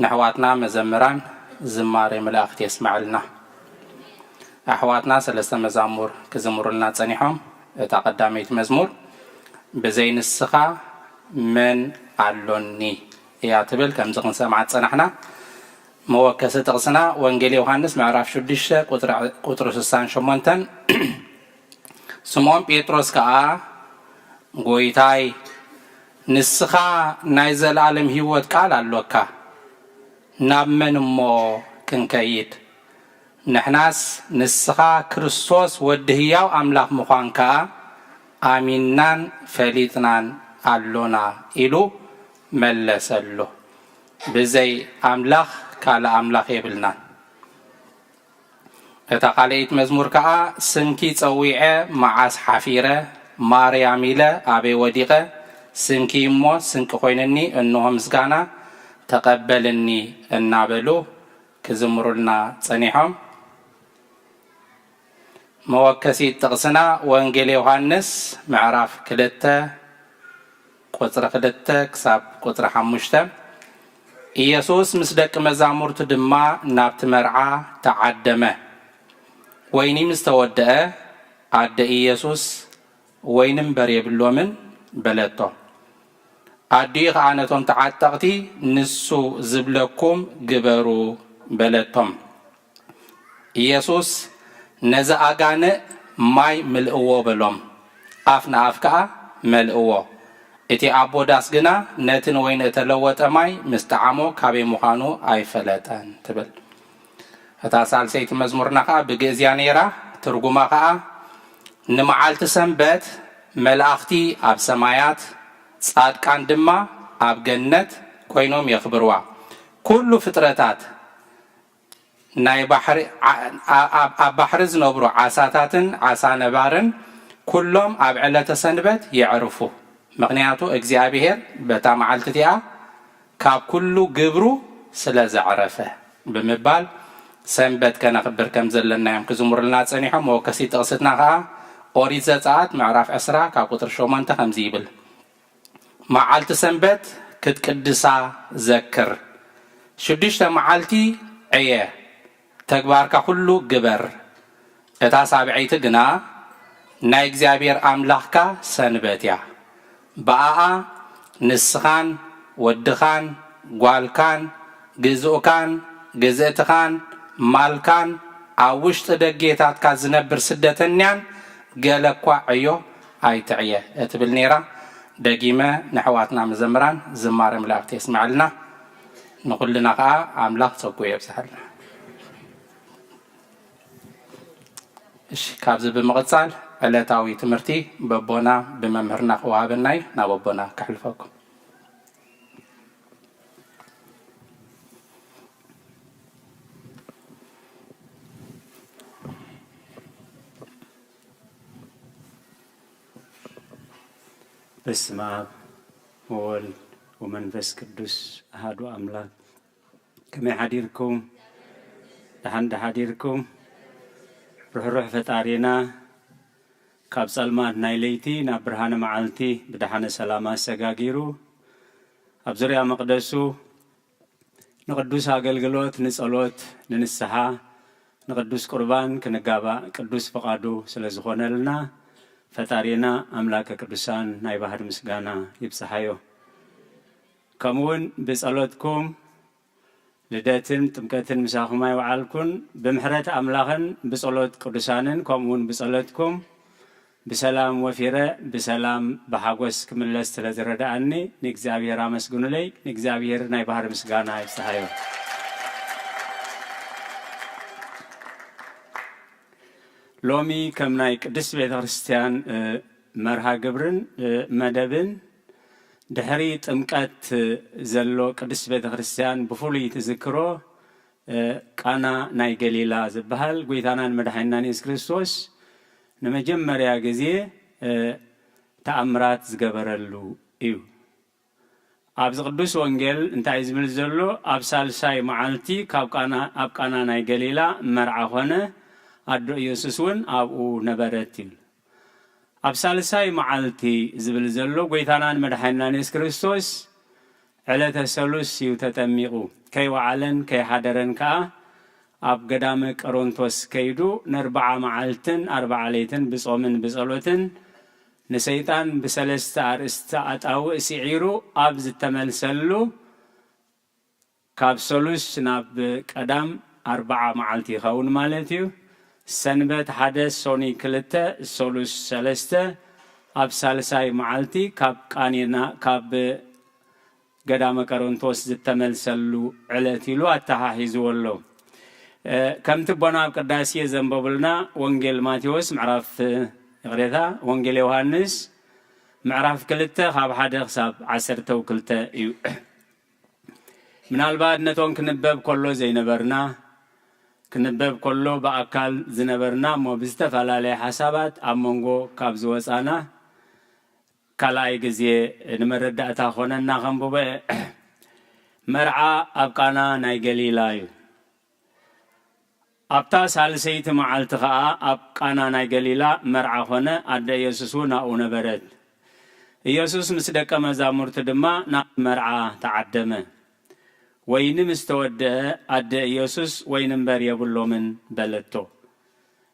ንኣሕዋትና መዘምራን ዝማሬ መላእኽቲ የስምዐልና። ኣሕዋትና ሰለስተ መዛሙር ክዝምሩልና ጸኒሖም። እታ ቀዳመይቲ መዝሙር ብዘይ ንስኻ መን ኣሎኒ እያ ትብል። ከምዚ ክንሰምዓ ዝጸናሕና መወከሲ ጥቕስና ወንጌል ዮሃንስ ምዕራፍ ሽዱሽተ ቁጽሪ፣ ቁጽሪ ስሳን ሸሞንተን። ስምዖን ጴጥሮስ ከኣ፣ "ጐይታይ፣ ንስኻ ናይ ዘለኣለም ህይወት ቃል ኣሎካ፣ ናብ መን እሞ ክንከይድ? ንሕናስ ንስኻ ክርስቶስ ወዲ ህያው ኣምላኽ ምዃንካ ኣሚንናን ፈሊጥናን ኣሎና" ኢሉ መለሰሉ። ብዘይ ኣምላኽ ካልእ ኣምላኽ የብልናን። እታ ካልኣይቲ መዝሙር ከኣ፣ "ስምኪ ጸዊዐ መዓስ ሓፊረ፣ ማርያም ኢለ ኣበይ ወዲቐ፣ ስምኪ እሞ ስንቂ ኮይንኒ፣ እንሆ ምስጋና ተቐበልኒ" እናበሉ ክዝምሩልና ጸኒሖም። መወከሲት ጥቕስና ወንጌል ዮሃንስ ምዕራፍ ክልተ ቁጽሪ ክልተ ክሳብ ቁጽሪ ሓሙሽተ። ኢየሱስ ምስ ደቂ መዛሙርቱ ድማ ናብቲ መርዓ ተዓደመ። ወይኒ ምስ ተወድአ፣ ኣደ ኢየሱስ፣ "ወይኒ እምበር የብሎምን" በለቶ። ኣዲኡ ኸኣ ነቶም ተዓጠቕቲ፣ "ንሱ ዝብለኩም ግበሩ" በለቶም። ኢየሱስ ነዚ ኣጋንእ፣ "ማይ ምልእዎ" በሎም። ኣፍ ንኣፍ ከኣ መልእዎ። እቲ ኣቦ ዳስ ግና ነቲ ንወይኒ እተለወጠ ማይ ምስ ጠዓሞ ካበይ ምዃኑ ኣይፈለጠን ትብል። እታ ሳልሰይቲ መዝሙርና ከኣ ብግእዝ እያ ነይራ። ትርጉማ ከኣ፣ "ንመዓልቲ ሰንበት መላእኽቲ ኣብ ሰማያት፣ ጻድቃን ድማ ኣብ ገነት ኮይኖም የኽብርዋ። ኩሉ ፍጥረታት፣ ናይ ባሕሪ፣ ዓ-፣ ኣ-፣ ኣብ፣ ኣብ ባሕሪ ዝነብሩ ዓሳታትን ዓሳ ነባርን ኩሎም ኣብ ዕለተ ሰንበት የዕርፉ፣ ምኽንያቱ እግዚኣብሔር በታ መዓልቲ እቲኣ ካብ ኩሉ ግብሩ ስለ ዘዕረፈ" ብምባል ሰንበት ከነኽብር ከም ዘለና እዮም ክዝምሩልና ጸኒሖም። መወከሲ ጥቕስትና ኸኣ ኦሪት ዘጸኣት ምዕራፍ ዕስራ ካብ ቁጽሪ ሸሞንተ ከምዚ ይብል፣ "መዓልቲ ሰንበት ክትቅድሳ ዘክር። ሽዱሽተ መዓልቲ ዕየ፣ ተግባርካ ኩሉ ግበር። እታ ሳብዐይቲ ግና ናይ እግዚኣብሔር ኣምላኽካ ሰንበት እያ። ብኣኣ ንስኻን ወድኻን ጓልካን ግዝኡካን ግዝእትኻን ማልካን ኣብ ውሽጢ ደጌታትካ ዝነብር ስደተኛን ገለ እኳ ዕዮ ኣይትዕየ" እትብል ነይራ። ደጊመ ንኣሕዋትና መዘምራን ዝማሬ መላእክቲ የስምዐልና። ንኹልና ኸኣ ኣምላኽ ጸጉ የብዝሓልና። እሺ፣ ካብዚ ብምቕጻል ዕለታዊ ትምህርቲ በቦና ብመምህርና ክወሃበና እዩ። ናብ ኣቦና ከሕልፈኩም። በስመ አብ ወወልድ ወመንፈስ ቅዱስ ኣሃዱ ኣምላክ። ከመይ ሓዲርኩም? ደሓን ዶ ሓዲርኩም? ርሕሩሕ ፈጣሪና ካብ ጸልማት ናይ ለይቲ ናብ ብርሃነ መዓልቲ ብደሓነ ሰላም ኣሰጋጊሩ ኣብ ዙርያ መቕደሱ ንቕዱስ ኣገልግሎት፣ ንጸሎት፣ ንንስሓ፣ ንቕዱስ ቁርባን ክንጋባእ ቅዱስ ፍቓዱ ስለ ዝኾነልና፣ ፈጣሪና ኣምላከ ቅዱሳን ናይ ባህሪ ምስጋና ይብጽሓዮ። ከምኡውን ብጸሎትኩም ልደትን ጥምቀትን ምሳኹም ኣይወዓልኩን፣ ብምሕረት ኣምላኽን ብጸሎት ቅዱሳንን ከምኡውን ብጸሎትኩም ብሰላም ወፊረ ብሰላም ብሓጎስ ክምለስ ስለ ዝረድኣኒ ንእግዚኣብሔር ኣመስግኑለይ። ንእግዚኣብሔር ናይ ባህሪ ምስጋና ይብጽሓዮ። ሎሚ ከም ናይ ቅድስት ቤተ ክርስቲያን፣ እ፣ መርሃ ግብርን፣ እ፣ መደብን ድሕሪ ጥምቀት ዘሎ ቅድስት ቤተ ክርስቲያን ብፍሉይ ትዝክሮ፣ እ፣ ቃና ናይ ገሊላ ዝበሃል ጎይታናን መድሓኒናን የሱስ ክርስቶስ ንመጀመርያ ግዜ፣ እ፣ ተኣምራት ዝገበረሉ እዩ። ኣብዚ ቅዱስ ወንጌል እንታይ እዩ ዝብል ዘሎ? ኣብ ሳልሳይ መዓልቲ ካብ ቃና፣ ኣብ ቃና ናይ ገሊላ መርዓ ኾነ፣ ኣዶ ኢየሱስ እውን ኣብኡ ነበረት ይብል። ኣብ ሳልሳይ መዓልቲ ዝብል ዘሎ ጎይታናን መድሓኒናን የሱስ ክርስቶስ ዕለተ ሰሉስ እዩ ተጠሚቑ። ከይወዓለን ከይሓደረን ከኣ ኣብ ገዳመ ቀሮንቶስ ከይዱ ነርብዓ መዓልትን ኣርብዓ ለይትን ብጾምን ብጸሎትን ንሰይጣን ብሰለስተ ኣርእስቲ ኣጣውእ ስዒሩ ኣብ ዝተመልሰሉ፣ ካብ ሰሉስ ናብ ቀዳም ኣርብዓ መዓልቲ ይኸውን ማለት እዩ። ሰንበት ሓደ፣ ሶኒ ክልተ፣ ሰሉስ ሰለስተ፣ ኣብ ሳልሳይ መዓልቲ ካብ ቃኒና፣ ካብ ገዳመ ቀሮንቶስ ዝተመልሰሉ ዕለት ኢሉ ኣተሓሒዝዎ ኣሎ። እ፣ ከምቲ ኣቦና ኣብ ቅዳሴ ዘንበቡልና ወንጌል ማቴዎስ ምዕራፍ፣ ይቕሬታ፣ ወንጌል ዮሃንስ ምዕራፍ ክልተ ካብ ሓደ ክሳብ ዓሰርተ ክልተ እዩ። ምናልባት ነቶም ክንበብ ከሎ ዘይነበርና፣ ክንበብ ከሎ ብኣካል ዝነበርና እሞ ብዝተፈላለየ ሓሳባት ኣብ መንጎ ካብ ዝወጻና ካልኣይ ግዜ ንመረዳእታ ኮነና ከንብቦ እየ። መርዓ ኣብ ቃና ናይ ገሊላ እዩ። ኣብታ ሳልሰይቲ መዓልቲ ኸኣ ኣብ ቃና ናይ ገሊላ መርዓ ኾነ፣ ኣደ ኢየሱስ እውን ኣብኡ ነበረት። ኢየሱስ ምስ ደቀ መዛሙርቱ ድማ ናብ መርዓ ተዓደመ። ወይኒ ምስ ተወድአ፣ ኣደ ኢየሱስ፣ "ወይኒ እምበር የብሎምን" በለቶ።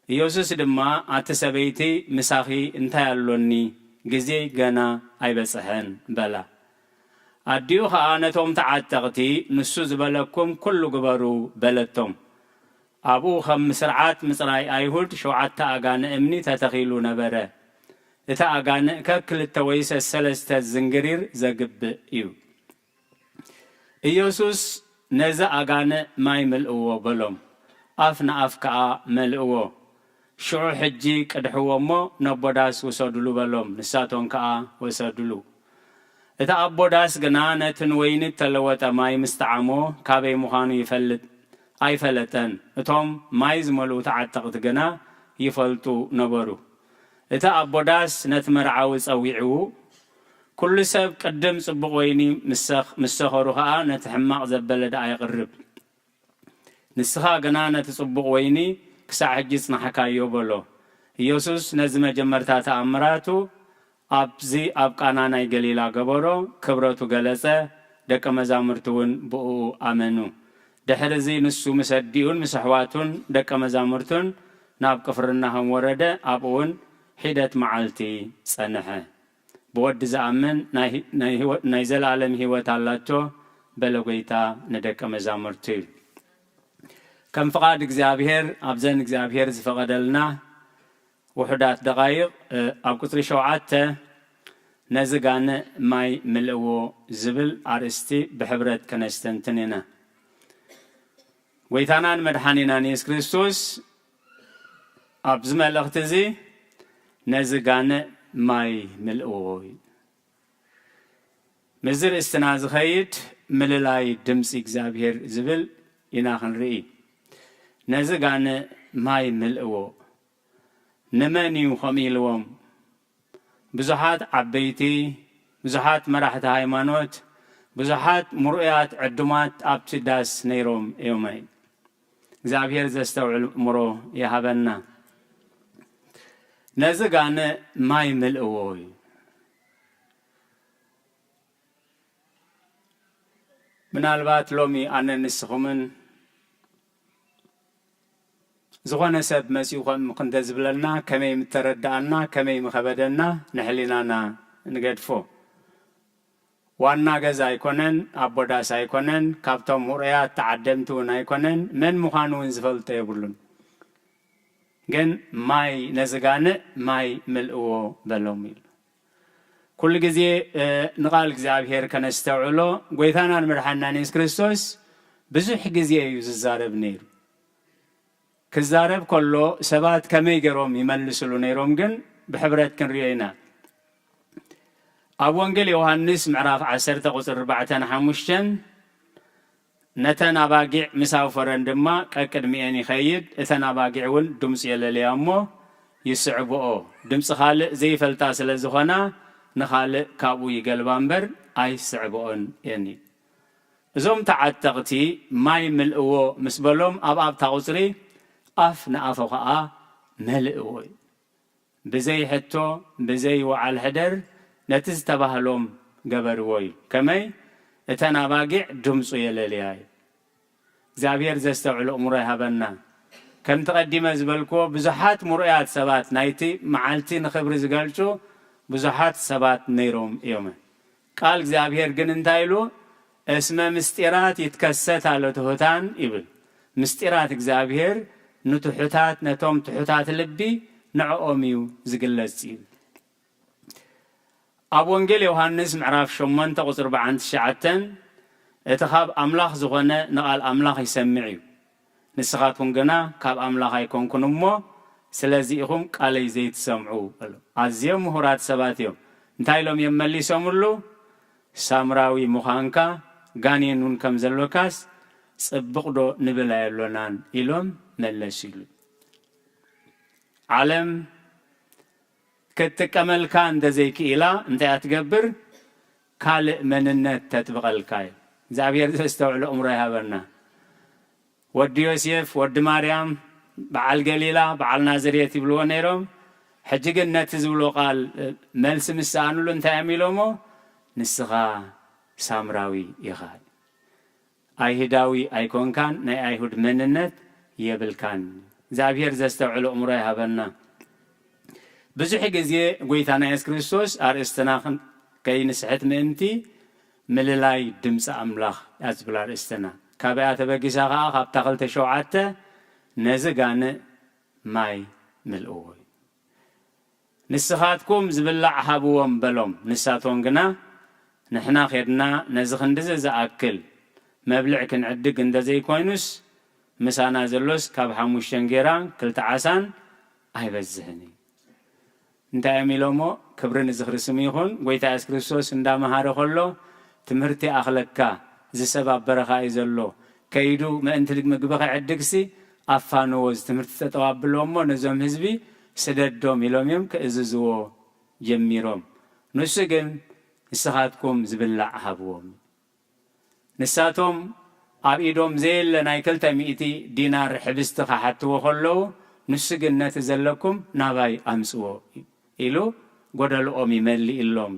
ኢየሱስ ድማ፣ "ኣቲ ሰበይቲ፣ ምሳኺ እንታይ ኣሎኒ? ግዜይ ገና ኣይበጽሐን" በላ። ኣዲኡ ኸኣ ነቶም ተዓጠቕቲ፣ "ንሱ ዝበለኩም ኩሉ ግበሩ" በለቶም። ኣብኡ ከም ስርዓት ምጽራይ ኣይሁድ ሸውዓተ ኣጋንእ እምኒ ተተኺሉ ነበረ። እቲ ኣጋንእ ከክልተ ወይ ሰሰለስተ ዝንግሪር ዘግብእ እዩ። ኢየሱስ፣ "ነዚ ኣጋንእ ማይ ምልእዎ" በሎም። ኣፍ ንኣፍ ከኣ መልእዎ። ሽዑ ሕጂ ቅድሕዎ እሞ ነቦ ዳስ ውሰዱሉ በሎም። ንሳቶም ከኣ ወሰዱሉ። እቲ ኣቦ ዳስ ግና ነቲ ንወይኒ እተለወጠ ማይ ምስ ጠዓሞ ካበይ ምዃኑ ይፈልጥ ኣይፈለጠን። እቶም ማይ ዝመልኡ ተዓጠቕቲ ግና ይፈልጡ ነበሩ። እቲ ኣቦ ዳስ ነቲ መርዓዊ ጸዊዕዉ፣ "ኩሉ ሰብ ቅድም ጽቡቕ ወይኒ ምስ ሰኽ-፣ ምስ ሰኸሩ ኸኣ ነቲ ሕማቕ ዘበለ ደኣ የቕርብ። ንስኻ ግና ነቲ ጽቡቕ ወይኒ ክሳዕ ሕጂ ጽናሕካዮ" በሎ። ኢየሱስ ነዚ መጀመርታ ተኣምራቱ ኣብዚ ኣብ ቃና ናይ ገሊላ ገበሮ፣ ክብረቱ ገለጸ፣ ደቀ መዛሙርቲ እውን ብእኡ ኣመኑ። ድሕርዚ ንሱ ምስ ኣዲኡን ምስ ኣሕዋቱን ደቀ መዛሙርቱን ናብ ቅፍርናሆም ወረደ፣ ኣብኡ እውን ሒደት መዓልቲ ጸንሐ። "ብወዲ ዝኣምን ናይ፣ ናይ ህይወ-፣ ናይ ዘለኣለም ህይወት ኣላቶ" በለ ጐይታ ንደቀ መዛሙርቱ። ከም ፍቓድ እግዚኣብሔር ኣብዘን እግዚኣብሔር ዝፈቐደልና ውሑዳት ደቓይቕ፣ እ፣ ኣብ ቁጽሪ ሸውዓተ "ነዚ ጋንእ ማይ ምልእዎ" ዝብል ኣርእስቲ ብሕብረት ከነስተንትን ኢና። ጐይታናን መድሓኒናን የሱስ ክርስቶስ ኣብዚ መልእኽቲ እዚ "ነዚ ጋንእ ማይ ምልእዎ" እዩ። ምስዚ ርእስትና ዝኸይድ ምልላይ ድምፂ እግዚኣብሔር ዝብል ኢና ክንርኢ። "ነዚ ጋንእ ማይ ምልእዎ" ንመን እዩ ከምኡ ኢልዎም? ብዙሓት ዓበይቲ ብዙሓት መራሕቲ ሃይማኖት፣ ብዙሓት ምሩያት ዕዱማት ኣብቲ ዳስ ነይሮም እዮም። እግዚኣብሔር ዘስተውዕል እምሮ ይሃበና። ነዚ ጋነ ማይ ምልእዎ እዩ። ምናልባት ሎሚ ኣነ ንስኹምን ዝኾነ ሰብ መጺኡ ከም ክንተ ዝብለና ከመይ ምተረድኣና ከመይ ምኸበደና ንሕሊናና ንገድፎ። ዋና ገዛ ኣይኮነን፣ ኣቦ ዳስ ኣይኮነን፣ ካብቶም ውሩያት ተዓደምቲ እውን ኣይኮነን፣ መን ምዃኑ እውን ዝፈልጦ የብሉን። ግን ማይ ነዚ ጋንእ ማይ ምልእዎ በሎም ኢሉ። ኩሉ ግዜ ንቓል እግዚኣብሔር ከነስተውዕሎ ጎይታናን መድሓናን የሱስ ክርስቶስ ብዙሕ ግዜ እዩ ዝዛረብ ነይሩ። ክዛረብ ከሎ ሰባት ከመይ ገይሮም ይመልስሉ ነይሮም ግን ብሕብረት ክንሪኦ ኢና። ኣብ ወንጌል ዮሃንስ ምዕራፍ ዓሰርተ ቁፅሪ ኣርባዕተን ሓሙሽተን ነተን ኣባጊዕ ምስ ኣውፈረን ድማ ቀቅድሚኤን ይኸይድ፣ እተን ኣባጊዕ እውን ድምፁ የለልያ እሞ ይስዕብኦ። ድምፂ ካልእ ዘይፈልጣ ስለ ዝኾና ንኻልእ ካብኡ ይገልባ እምበር ኣይስዕብኦን እየን። እዞም ተዓጠቕቲ ማይ ምልእዎ ምስ በሎም ኣብ ኣብታ ቁፅሪ ኣፍ ንኣፎ ኸዓ መልእዎ እዩ። ብዘይ ሕቶ ብዘይ ወዓል ሕደር ነቲ ዝተባህሎም ገበርዎ እዩ። ከመይ እተን ኣባጊዕ ድምፁ የለልያ እዩ። እግዚኣብሔር ዘስተውዕሎ እምሮ ይሃበና። ከምቲ ቀዲመ ዝበልክዎ ብዙሓት ምሩያት ሰባት ናይቲ መዓልቲ ንኽብሪ ዝገልጹ ብዙሓት ሰባት ነይሮም እዮም። ቃል እግዚኣብሔር ግን እንታይ ኢሉ? እስመ ምስጢራት ይትከሰት ኣሎ ትሑታን ይብል። ምስጢራት እግዚኣብሔር ንትሑታት ነቶም ትሑታት ልቢ ንዕኦም እዩ ዝግለጽ እዩ። ኣብ ወንጌል ዮሃንስ ምዕራፍ ሸሞንተ ቁፅሪ ኣርባዓን ትሽዓተን እቲ ካብ ኣምላኽ ዝኾነ ንቓል ኣምላኽ ይሰምዕ እዩ። ንስኻትኩም ግና ካብ ኣምላኽ ኣይኮንኩን እሞ ስለዚ ኢኹም ቃለይ ዘይትሰምዑ በሎም። ኣዝዮም ምሁራት ሰባት እዮም። እንታይ ኢሎም እዮም መሊሶምሉ? ሳምራዊ ምዃንካ ጋኔን እውን ከም ዘሎካስ ጽብቕ ዶ ንብል ኣየሎናን ኢሎም መለሱሉ። ዓለም ክትጥቀመልካ እንተዘይክኢላ እንታይ እያ ትገብር? ካልእ መንነት ተጥብቐልካ እዩ። እግዚኣብሔር ዘስተውዕሎ እምሮ ይሃበና። ወዲ ዮሴፍ፣ ወዲ ማርያም፣ በዓል ገሊላ፣ በዓል ናዝሬት ይብልዎ ነይሮም። ሕጂ ግን ነቲ ዝብሎ ቃል መልሲ ምስ ሰኣኑሉ እንታይ እዮም ኢሎሞ? ንስኻ ሳምራዊ ኢኻ። ኣይሁዳዊ ኣይኮንካን፣ ናይ ኣይሁድ መንነት የብልካን። እግዚኣብሔር ዘስተውዕሎ እምሮ ይሃበና። ብዙሕ ግዜ ጎይታና የሱስ ክርስቶስ ኣርእስትና ክን-፣ ከይንስሕት ምእንቲ ምልላይ ድምፂ ኣምላኽ እያ ዝብል ኣርእስትና። ካብኣ ተበጊሳ ኸዓ ካብታ ክልተ ሸውዓተ ነዚ ጋንእ ማይ ምልእዎ እዩ። ንስኻትኩም ዝብላዕ ሃብዎም በሎም። ንሳቶም ግና ንሕና ኼድና ነዚ ክንድዚ ዝኣክል መብልዕ ክንዕድግ እንተዘይኮይኑስ ምሳና ዘሎስ ካብ ሓሙሽተን ጌራ ክልተ ዓሳን ኣይበዝሕን እዩ። እንታይ እዮም ኢሎሞ? ክብሪ ንዝኽሪ ስሙ ይኹን። ጎይታ የሱስ ክርስቶስ እንዳመሃረ ከሎ ትምህርቲ ኣኽለካ፣ እዚ ሰብ ኣብ በረኻ እዩ ዘሎ፣ ከይዱ ምእንቲ ምግቢ ክዕድግሲ ኣፋንዎ፣ እዚ ትምህርቲ ጠጠው ኣብልዎ እሞ ነዞም ህዝቢ ስደዶም ኢሎም እዮም ክእዝዝዎ ጀሚሮም። ንሱ ግን ንስኻትኩም ዝብላዕ ሃብዎም። ንሳቶም ኣብ ኢዶም ዘየለ ናይ ክልተ ሚእቲ ዲናር ሕብስቲ ክሓትዎ ከለዉ፣ ንሱ ግን ነቲ ዘለኩም ናባይ ኣምጽዎ ኢሉ ጎደልኦም ይመልእሎም።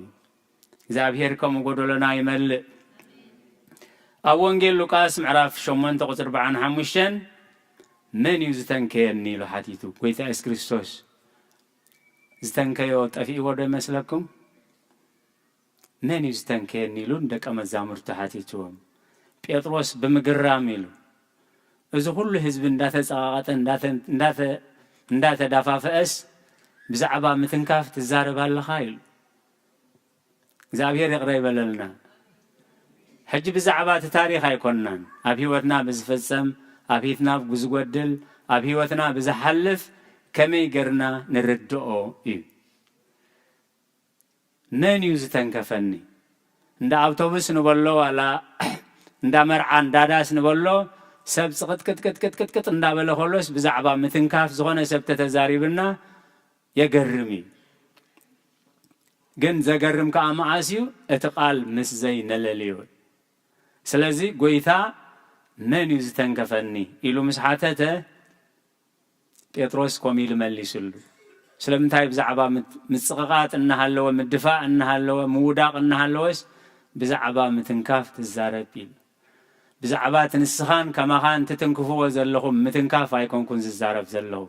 እግዚኣብሔር ከምኡ ጎደሎና ይመልእ። ኣብ ወንጌል ሉቃስ ምዕራፍ ሸሞንተ ቁፅሪ ኣርባዓን ሓሙሽተን መን እዩ ዝተንከየኒ ኢሉ ሓቲቱ። ጎይታ የሱስ ክርስቶስ ዝተንከዮ ጠፊእዎ ዶ ይመስለኩም? መን እዩ ዝተንከየኒ ኢሉ ንደቀ መዛሙርቱ ሓቲትዎም። ጴጥሮስ ብምግራም ኢሉ፣ እዚ ኩሉ ህዝቢ እንዳተጸቓቐጠ፣ እንዳተ-፣ እንዳተ-፣ እንዳተዳፋፈአስ ብዛዕባ ምትንካፍ ትዛረብ ኣለኻ ኢሉ። እግዚኣብሔር ይቕረ ይበለልና። ሕጂ ብዛዕባ እቲ ታሪኽ ኣይኮንናን። ኣብ ህይወትና ብዝፍጸም፣ ኣብ ሂትና ብዝጎድል፣ ኣብ ህይወትና ብዝሓልፍ ከመይ ገርና ንርድኦ እዩ። መን እዩ ዝተንከፈኒ? እንዳ ኣውቶቡስ ንበሎ ዋላ እንዳ መርዓ እንዳ ዳስ ንበሎ ሰብ ጽቕጥቅጥቅጥቅጥቅጥ እንዳበለ ከሎስ ብዛዕባ ምትንካፍ ዝኾነ ሰብ ተተዛሪብና የገርም እዩ። ግን ዘገርም ከኣ መዓስ እዩ? እቲ ቃል ምስ ዘይነለልዮ። ስለዚ ጎይታ መን እዩ ዝተንከፈኒ ኢሉ ምስ ሓተተ፣ ጴጥሮስ ከምኡ ኢሉ መሊሱሉ። ስለምንታይ ብዛዕባ ምት-፣ ምጽቕቓጥ እናሃለወ፣ ምድፋእ እናሃለወ፣ ምውዳቕ እናሃለወስ ብዛዕባ ምትንካፍ ትዛረብ ኢሉ። ብዛዕባ እቲ ንስኻን ከማኻን ትትንክፍዎ ዘለኹም ምትንካፍ ኣይኮንኩን ዝዛረብ ዘለኹ።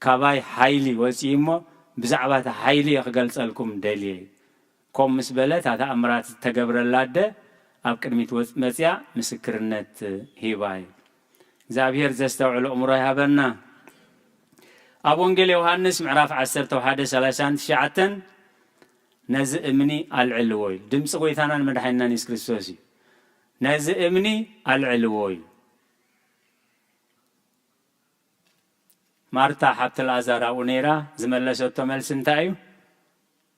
ካባይ ሓይሊ ወጺኡ እሞ ብዛዕባ እቲ ሓይሊ እየ ክገልጸልኩም ደልየ። ከምኡ ምስ በለ እታ ተኣምራት ዝተገብረላ ኣደ ኣብ ቅድሚት ወጽ-፣ መጽያ ምስክርነት ሂባ እዩ። እግዚኣብሔር ዘስተውዕሎ እምሮ ይሃበና። ኣብ ወንጌል ዮሃንስ ምዕራፍ ዓሰርተ ሓደ ሰላሳን ትሽዓተን ነዚ እምኒ ኣልዕልዎ እዩ። ድምፂ ጎይታናን መድሓኒናን የሱስ ክርስቶስ እዩ። ነዚ እምኒ ኣልዕልዎ እዩ። ማርታ ሓብቲ ላዛር ኣብኡ ነይራ፣ ዝመለሰቶ መልሲ እንታይ እዩ?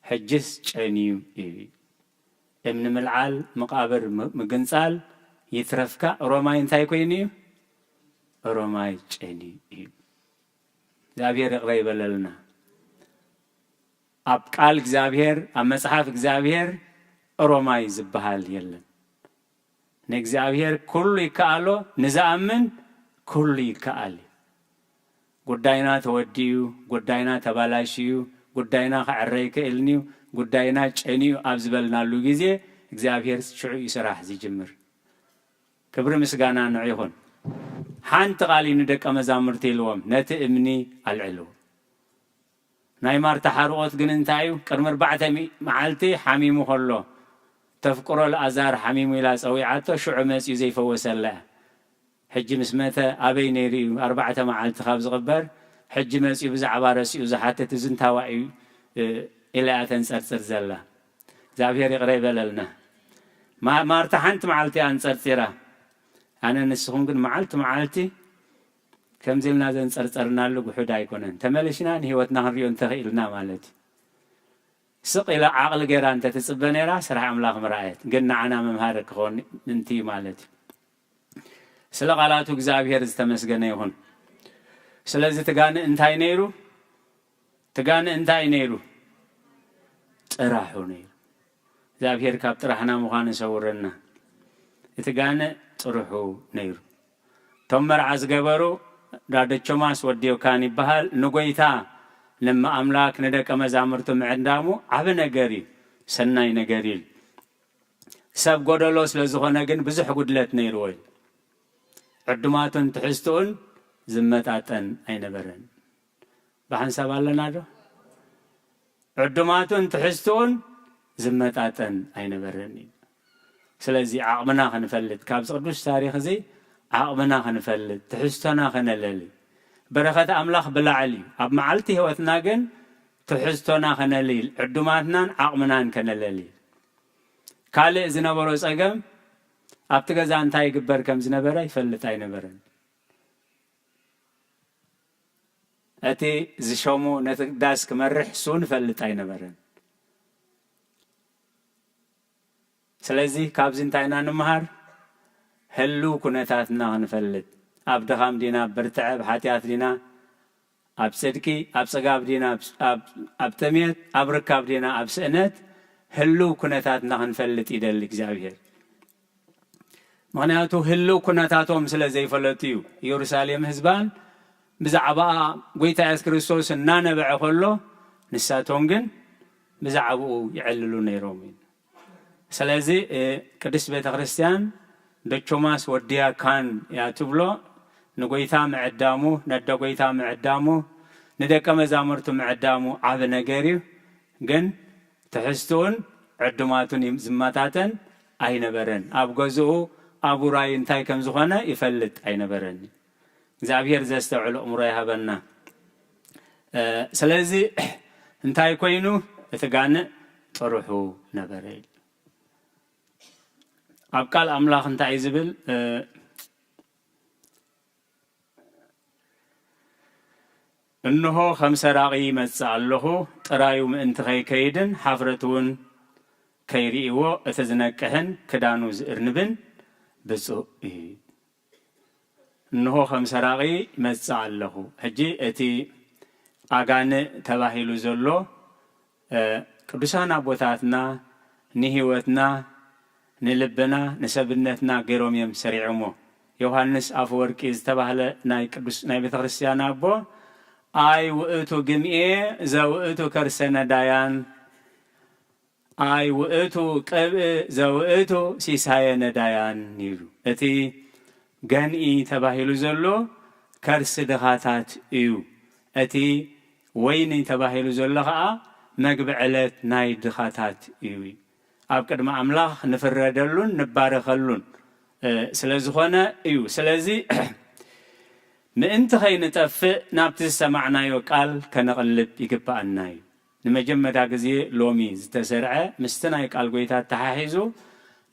ሕጅስ ጨንዩ እዩ። እምኒ ምልዓል፣ መቓብር ም-፣ ምግንጻል ይትረፍካ፣ ሮማይ እንታይ ኮይኑ እዩ? ሮማይ ጨንዩ እዩ። እግዚኣብሔር ይቕረ ይበለልና። ኣብ ቃል እግዚኣብሔር፣ ኣብ መጽሓፍ እግዚኣብሔር ሮማይ ዝበሃል የለን። ንእግዚኣብሔር ኩሉ ይከኣሎ፣ ንዝኣምን ኩሉ ይከኣል እዩ። ጉዳይና ተወዲኡ፣ ጉዳይና ተባላሽዩ፣ ጉዳይና ክዕረ ይክእልን እዩ፣ ጉዳይና ጨንዩ ኣብ ዝበልናሉ ግዜ እግዚኣብሔር ሽዑ እዩ ስራሕ ዝጅምር። ክብሪ ምስጋና ንዑ ይኹን። ሓንቲ ቃል እዩ ንደቀ መዛሙርቲ ኢልዎም፣ ነቲ እምኒ ኣልዕልዎ። ናይ ማርታ ሓርቖት ግን እንታይ እዩ? ቅድሚ ኣርባዕተ ሚእቲ መዓልቲ ሓሚሙ ከሎ፣ ተፍቅሮ ለኣዛር ሓሚሙ ኢላ ጸዊዓቶ፣ ሽዑ መጺኡ ዘይፈወሰላ እያ። ሕጂ ምስ መተ ኣበይ ነይሩ እዩ? ኣርባዕተ መዓልቲ ካብ ዝቕበር፣ ሕጂ መጺኡ ብዛዕባ ረሲኡ ዝሓትት እዚ እንታዋይ እዩ፣ እ፣ ኢላ እያ ተንጸርጽር ዘላ። እግዚኣብሔር ይቕረ ይበለልና። ማ-፣ ማርታ ሓንቲ መዓልቲ እያ ኣንጸርጺራ። ኣነ ንስኹም ግን መዓልቲ መዓልቲ ከምዚ ኢልና ዘንጸርጸርናሉ ጉሑድ ኣይኮነን። ተመሊስና ንህይወትና ክንሪኦ እንተኽኢልና ማለት እዩ። ስቕ ኢላ ዓቕሊ ገይራ እንተትጽበ ነይራ፣ ስራሕ ኣምላኽ ምረኣየት። ግን ንዓና መምሃሪ ክኸውን ምእንቲ እዩ ማለት እዩ። ስለ ቃላቱ እግዚኣብሔር ዝተመስገነ ይኹን። ስለዚ እቲ ጋንእ እንታይ ነይሩ? እቲ ጋንእ እንታይ ነይሩ? ጥራሑ ነይሩ። እግዚኣብሔር ካብ ጥራሕና ምዃኑ ይሰውረና። እቲ ጋንእ ጥርሑ ነይሩ። እቶም መርዓ ዝገበሩ፣ ዳደቾማስ ወዲ ዮካን ይበሃል፣ ንጎይታ፣ ንመ ኣምላክ፣ ንደቀ መዛሙርቱ ምዕዳሙ ዓቢ ነገር እዩ፣ ሰናይ ነገር እዩ። ሰብ ጎደሎ ስለ ዝኾነ ግን ብዙሕ ጉድለት ነይርዎ እዩ። ዕዱማቱን ትሕዝትኡን ዝመጣጠን ኣይነበረን። ብሓንሳብ ኣለና ዶ? ዕዱማቱን ትሕዝትኡን ዝመጣጠን ኣይነበረን እዩ። ስለዚ ዓቕምና ክንፈልጥ፣ ካብዚ ቅዱስ ታሪኽ እዚ ዓቕምና ክንፈልጥ፣ ትሕዝቶና ከነለሊ፣ በረኸት ኣምላኽ ብላዕሊ እዩ። ኣብ መዓልቲ ህይወትና ግን ትሕዝቶና ከነልይል፣ ዕዱማትናን ዓቕምናን ከነለሊ። ካልእ ዝነበሮ ጸገም፣ ኣብቲ ገዛ እንታይ ይግበር ከም ዝነበረ ይፈልጥ ኣይነበረን። እቲ ዝሸሙ ነቲ ዳስ ክመርሕ እሱ እውን ይፈልጥ ኣይነበረን። ስለዚ ካብዚ እንታይ ኢና ንምሃር? ህልው ኩነታትና ክንፈልጥ። ኣብ ድኻም ዲና፣ ኣብ ብርትዐ፣ ኣብ ሓጢኣት ዲና፣ ኣብ ጽድቂ፣ ኣብ ጽጋብ ዲና፣ ኣብ፣ ኣብ፣ ኣብ ጥሜት፣ ኣብ ርካብ ዲና፣ ኣብ ስእነት፣ ህልው ኩነታትና ክንፈልጥ ይደሊ እግዚኣብሔር። ምኽንያቱ ህልው ኩነታቶም ስለ ዘይፈለጡ እዩ። ኢየሩሳሌም ህዝባን ብዛዕባ ጎይታ የሱስ ክርስቶስ እናነበዐ ከሎ፣ ንሳቶም ግን ብዛዕባኡ ይዕልሉ ነይሮም እዩ። ስለዚ፣ እ፣ ቅድስት ቤተ ክርስቲያን ደቾማስ ወድያ ካን እያ ትብሎ። ንጎይታ ምዕዳሙ፣ ነደ ጎይታ ምዕዳሙ፣ ንደቀ መዛሙርቱ ምዕዳሙ ዓቢ ነገር እዩ። ግን ትሕዝትኡን ዕዱማቱን ይም-፣ ዝመጣጠን ኣይነበረን። ኣብ ገዝኡ፣ ኣብ ውራይ እንታይ ከም ዝኾነ ይፈልጥ ኣይነበረን። እግዚኣብሔር ዘስተውዕል ኣእምሮ ይሃበና። እ፣ ስለዚ እንታይ ኮይኑ? እቲ ጋንእ ጥርሑ ነበረ። ኣብ ቃል ኣምላኽ እንታይ እዩ ዝብል? እ፣ እንሆ ከም ሰራቒ ይመጽእ ኣለኹ፣ ጥራዩ ምእንቲ ከይከይድን ሓፍረት እውን ከይርእይዎ፣ እቲ ዝነቅሕን ክዳኑ ዝእርንብን ብፁዕ እዩ። እንሆ ከም ሰራቒ ይመጽእ ኣለኹ። ሕጂ እቲ ኣጋንእ ተባሂሉ ዘሎ፣ እ፣ ቅዱሳን ኣቦታትና ንህይወትና፣ ንልብና፣ ንሰብነትና ገይሮም እዮም ሰሪዖሞ። ዮሃንስ ኣፈወርቂ ዝተባህለ ናይ ቅዱስ ናይ ቤተክርስትያን ኣቦ፣ ኣይ ውእቱ ግምኤ ዘውእቱ ከርሰ ነዳያን፣ ኣይ ውእቱ ቅብእ ዘውእቱ ሲሳየ ነዳያን ይብሉ። እቲ ገንኢ ተባሂሉ ዘሎ ከርሲ ድኻታት እዩ። እቲ ወይኒ ተባሂሉ ዘሎ ኸኣ መግቢ ዕለት ናይ ድኻታት እዩ። ኣብ ቅድሚ ኣምላኽ ንፍረደሉን ንባረኸሉን፣ እ፣ ስለ ዝኾነ እዩ። ስለዚ ምእንቲ ኸይንጠፍእ ናብቲ ዝሰማዕናዮ ቃል ከነቕልብ ይግብኣና እዩ። ንመጀመርያ ግዜ ሎሚ ዝተሰርዐ ምስቲ ናይ ቃል ጐይታ ተተሓሒዙ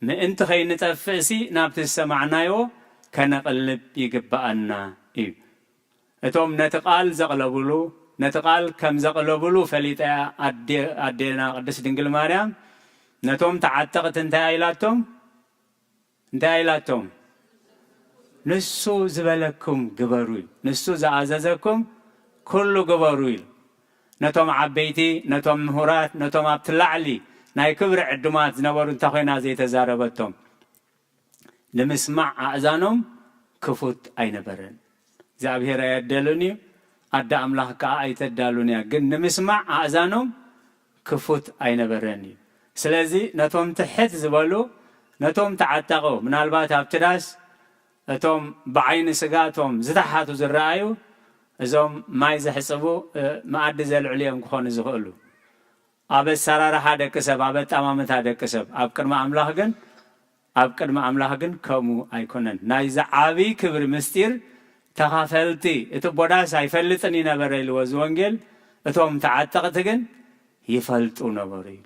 ምእንቲ ኸይንጠፍእሲ ናብቲ ዝሰማዕናዮ ከነቕልብ ይግብኣና እዩ። እቶም ነቲ ቃል ዘቕለብሉ፣ ነቲ ቃል ከም ዘቕለብሉ ፈሊጠ እያ ኣዴ-፣ ኣዴና ቅድስት ድንግል ማርያም ነቶም ተዓጠቕቲ እንታይ ኢላቶም? እንታይ ኢላቶም? ንሱ ዝበለኩም ግበሩ እዩ። ንሱ ዝኣዘዘኩም ኩሉ ግበሩ ኢሉ። ነቶም ዓበይቲ፣ ነቶም ምሁራት፣ ነቶም ኣብቲ ላዕሊ ናይ ክብሪ ዕዱማት ዝነበሩ እንታይ ኮይና ዘይተዛረበቶም? ንምስማዕ ኣእዛኖም ክፉት ኣይነበረን። እግዚኣብሔር ኣየደሉን እዩ፣ ኣደ ኣምላኽ ከኣ ኣይተዳሉን እያ። ግን ንምስማዕ ኣእዛኖም ክፉት ኣይነበረን እዩ። ስለዚ ነቶም ትሕት ዝበሉ፣ ነቶም ተዓጠቑ፣ ምናልባት ኣብቲ ዳስ እቶም ብዓይኒ ስጋ እቶም ዝተሓቱ ዝረኣዩ፣ እዞም ማይ ዘሕጽቡ፣ እ፣ መኣዲ ዘልዕሉ እዮም ክኾኑ ዝኽእሉ። ኣብ ኣሰራርሓ ደቂ ሰብ፣ ኣብ ኣጠማምታ ደቂ ሰብ፣ ኣብ ቅድሚ ኣምላኽ ግን፣ ኣብ ቅድሚ ኣምላኽ ግን ከምኡ ኣይኮነን። ናይዚ ዓቢ ክብሪ ምስጢር ተኻፈልቲ፣ እቲ ቦዳስ ኣይፈልጥን ይነበረ ኢልዎ እዚ ወንጌል፣ እቶም ተዓጠቕቲ ግን ይፈልጡ ነበሩ ኢሉ።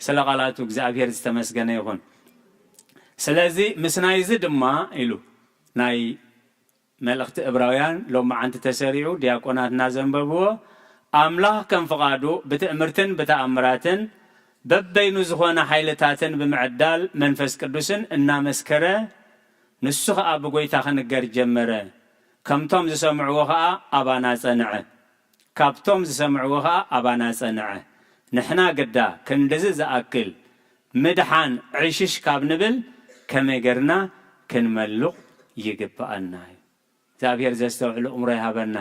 ስለ ቃላቱ እግዚኣብሔር ዝተመስገነ ይኹን። ስለዚ ምስ ናይዚ ድማ ኢሉ ናይ መልእኽቲ እብራውያን ሎመዓንቲ ተሰሪዑ ዲያቆናትና ዘንበብዎ፣ ኣምላኽ ከም ፍቓዱ ብትእምርትን ብተኣምራትን በበይኑ ዝኾነ ሓይልታትን ብምዕዳል መንፈስ ቅዱስን እናመስከረ፣ ንሱ ኸኣ ብጐይታ ክንገር ጀመረ። ከምቶም ዝሰምዕዎ ኸኣ ኣባና ጸንዐ። ካብቶም ዝሰምዕዎ ኸኣ ኣባና ጸንዐ። ንሕና ግዳ ክንድዚ ዝኣክል ምድሓን ዕሽሽ ካብ ንብል ከመይ ጌርና ክንመልቕ ይግብኣና እዩ። እግዚኣብሔር ዘስተውዕል እምሮ ይሃበና።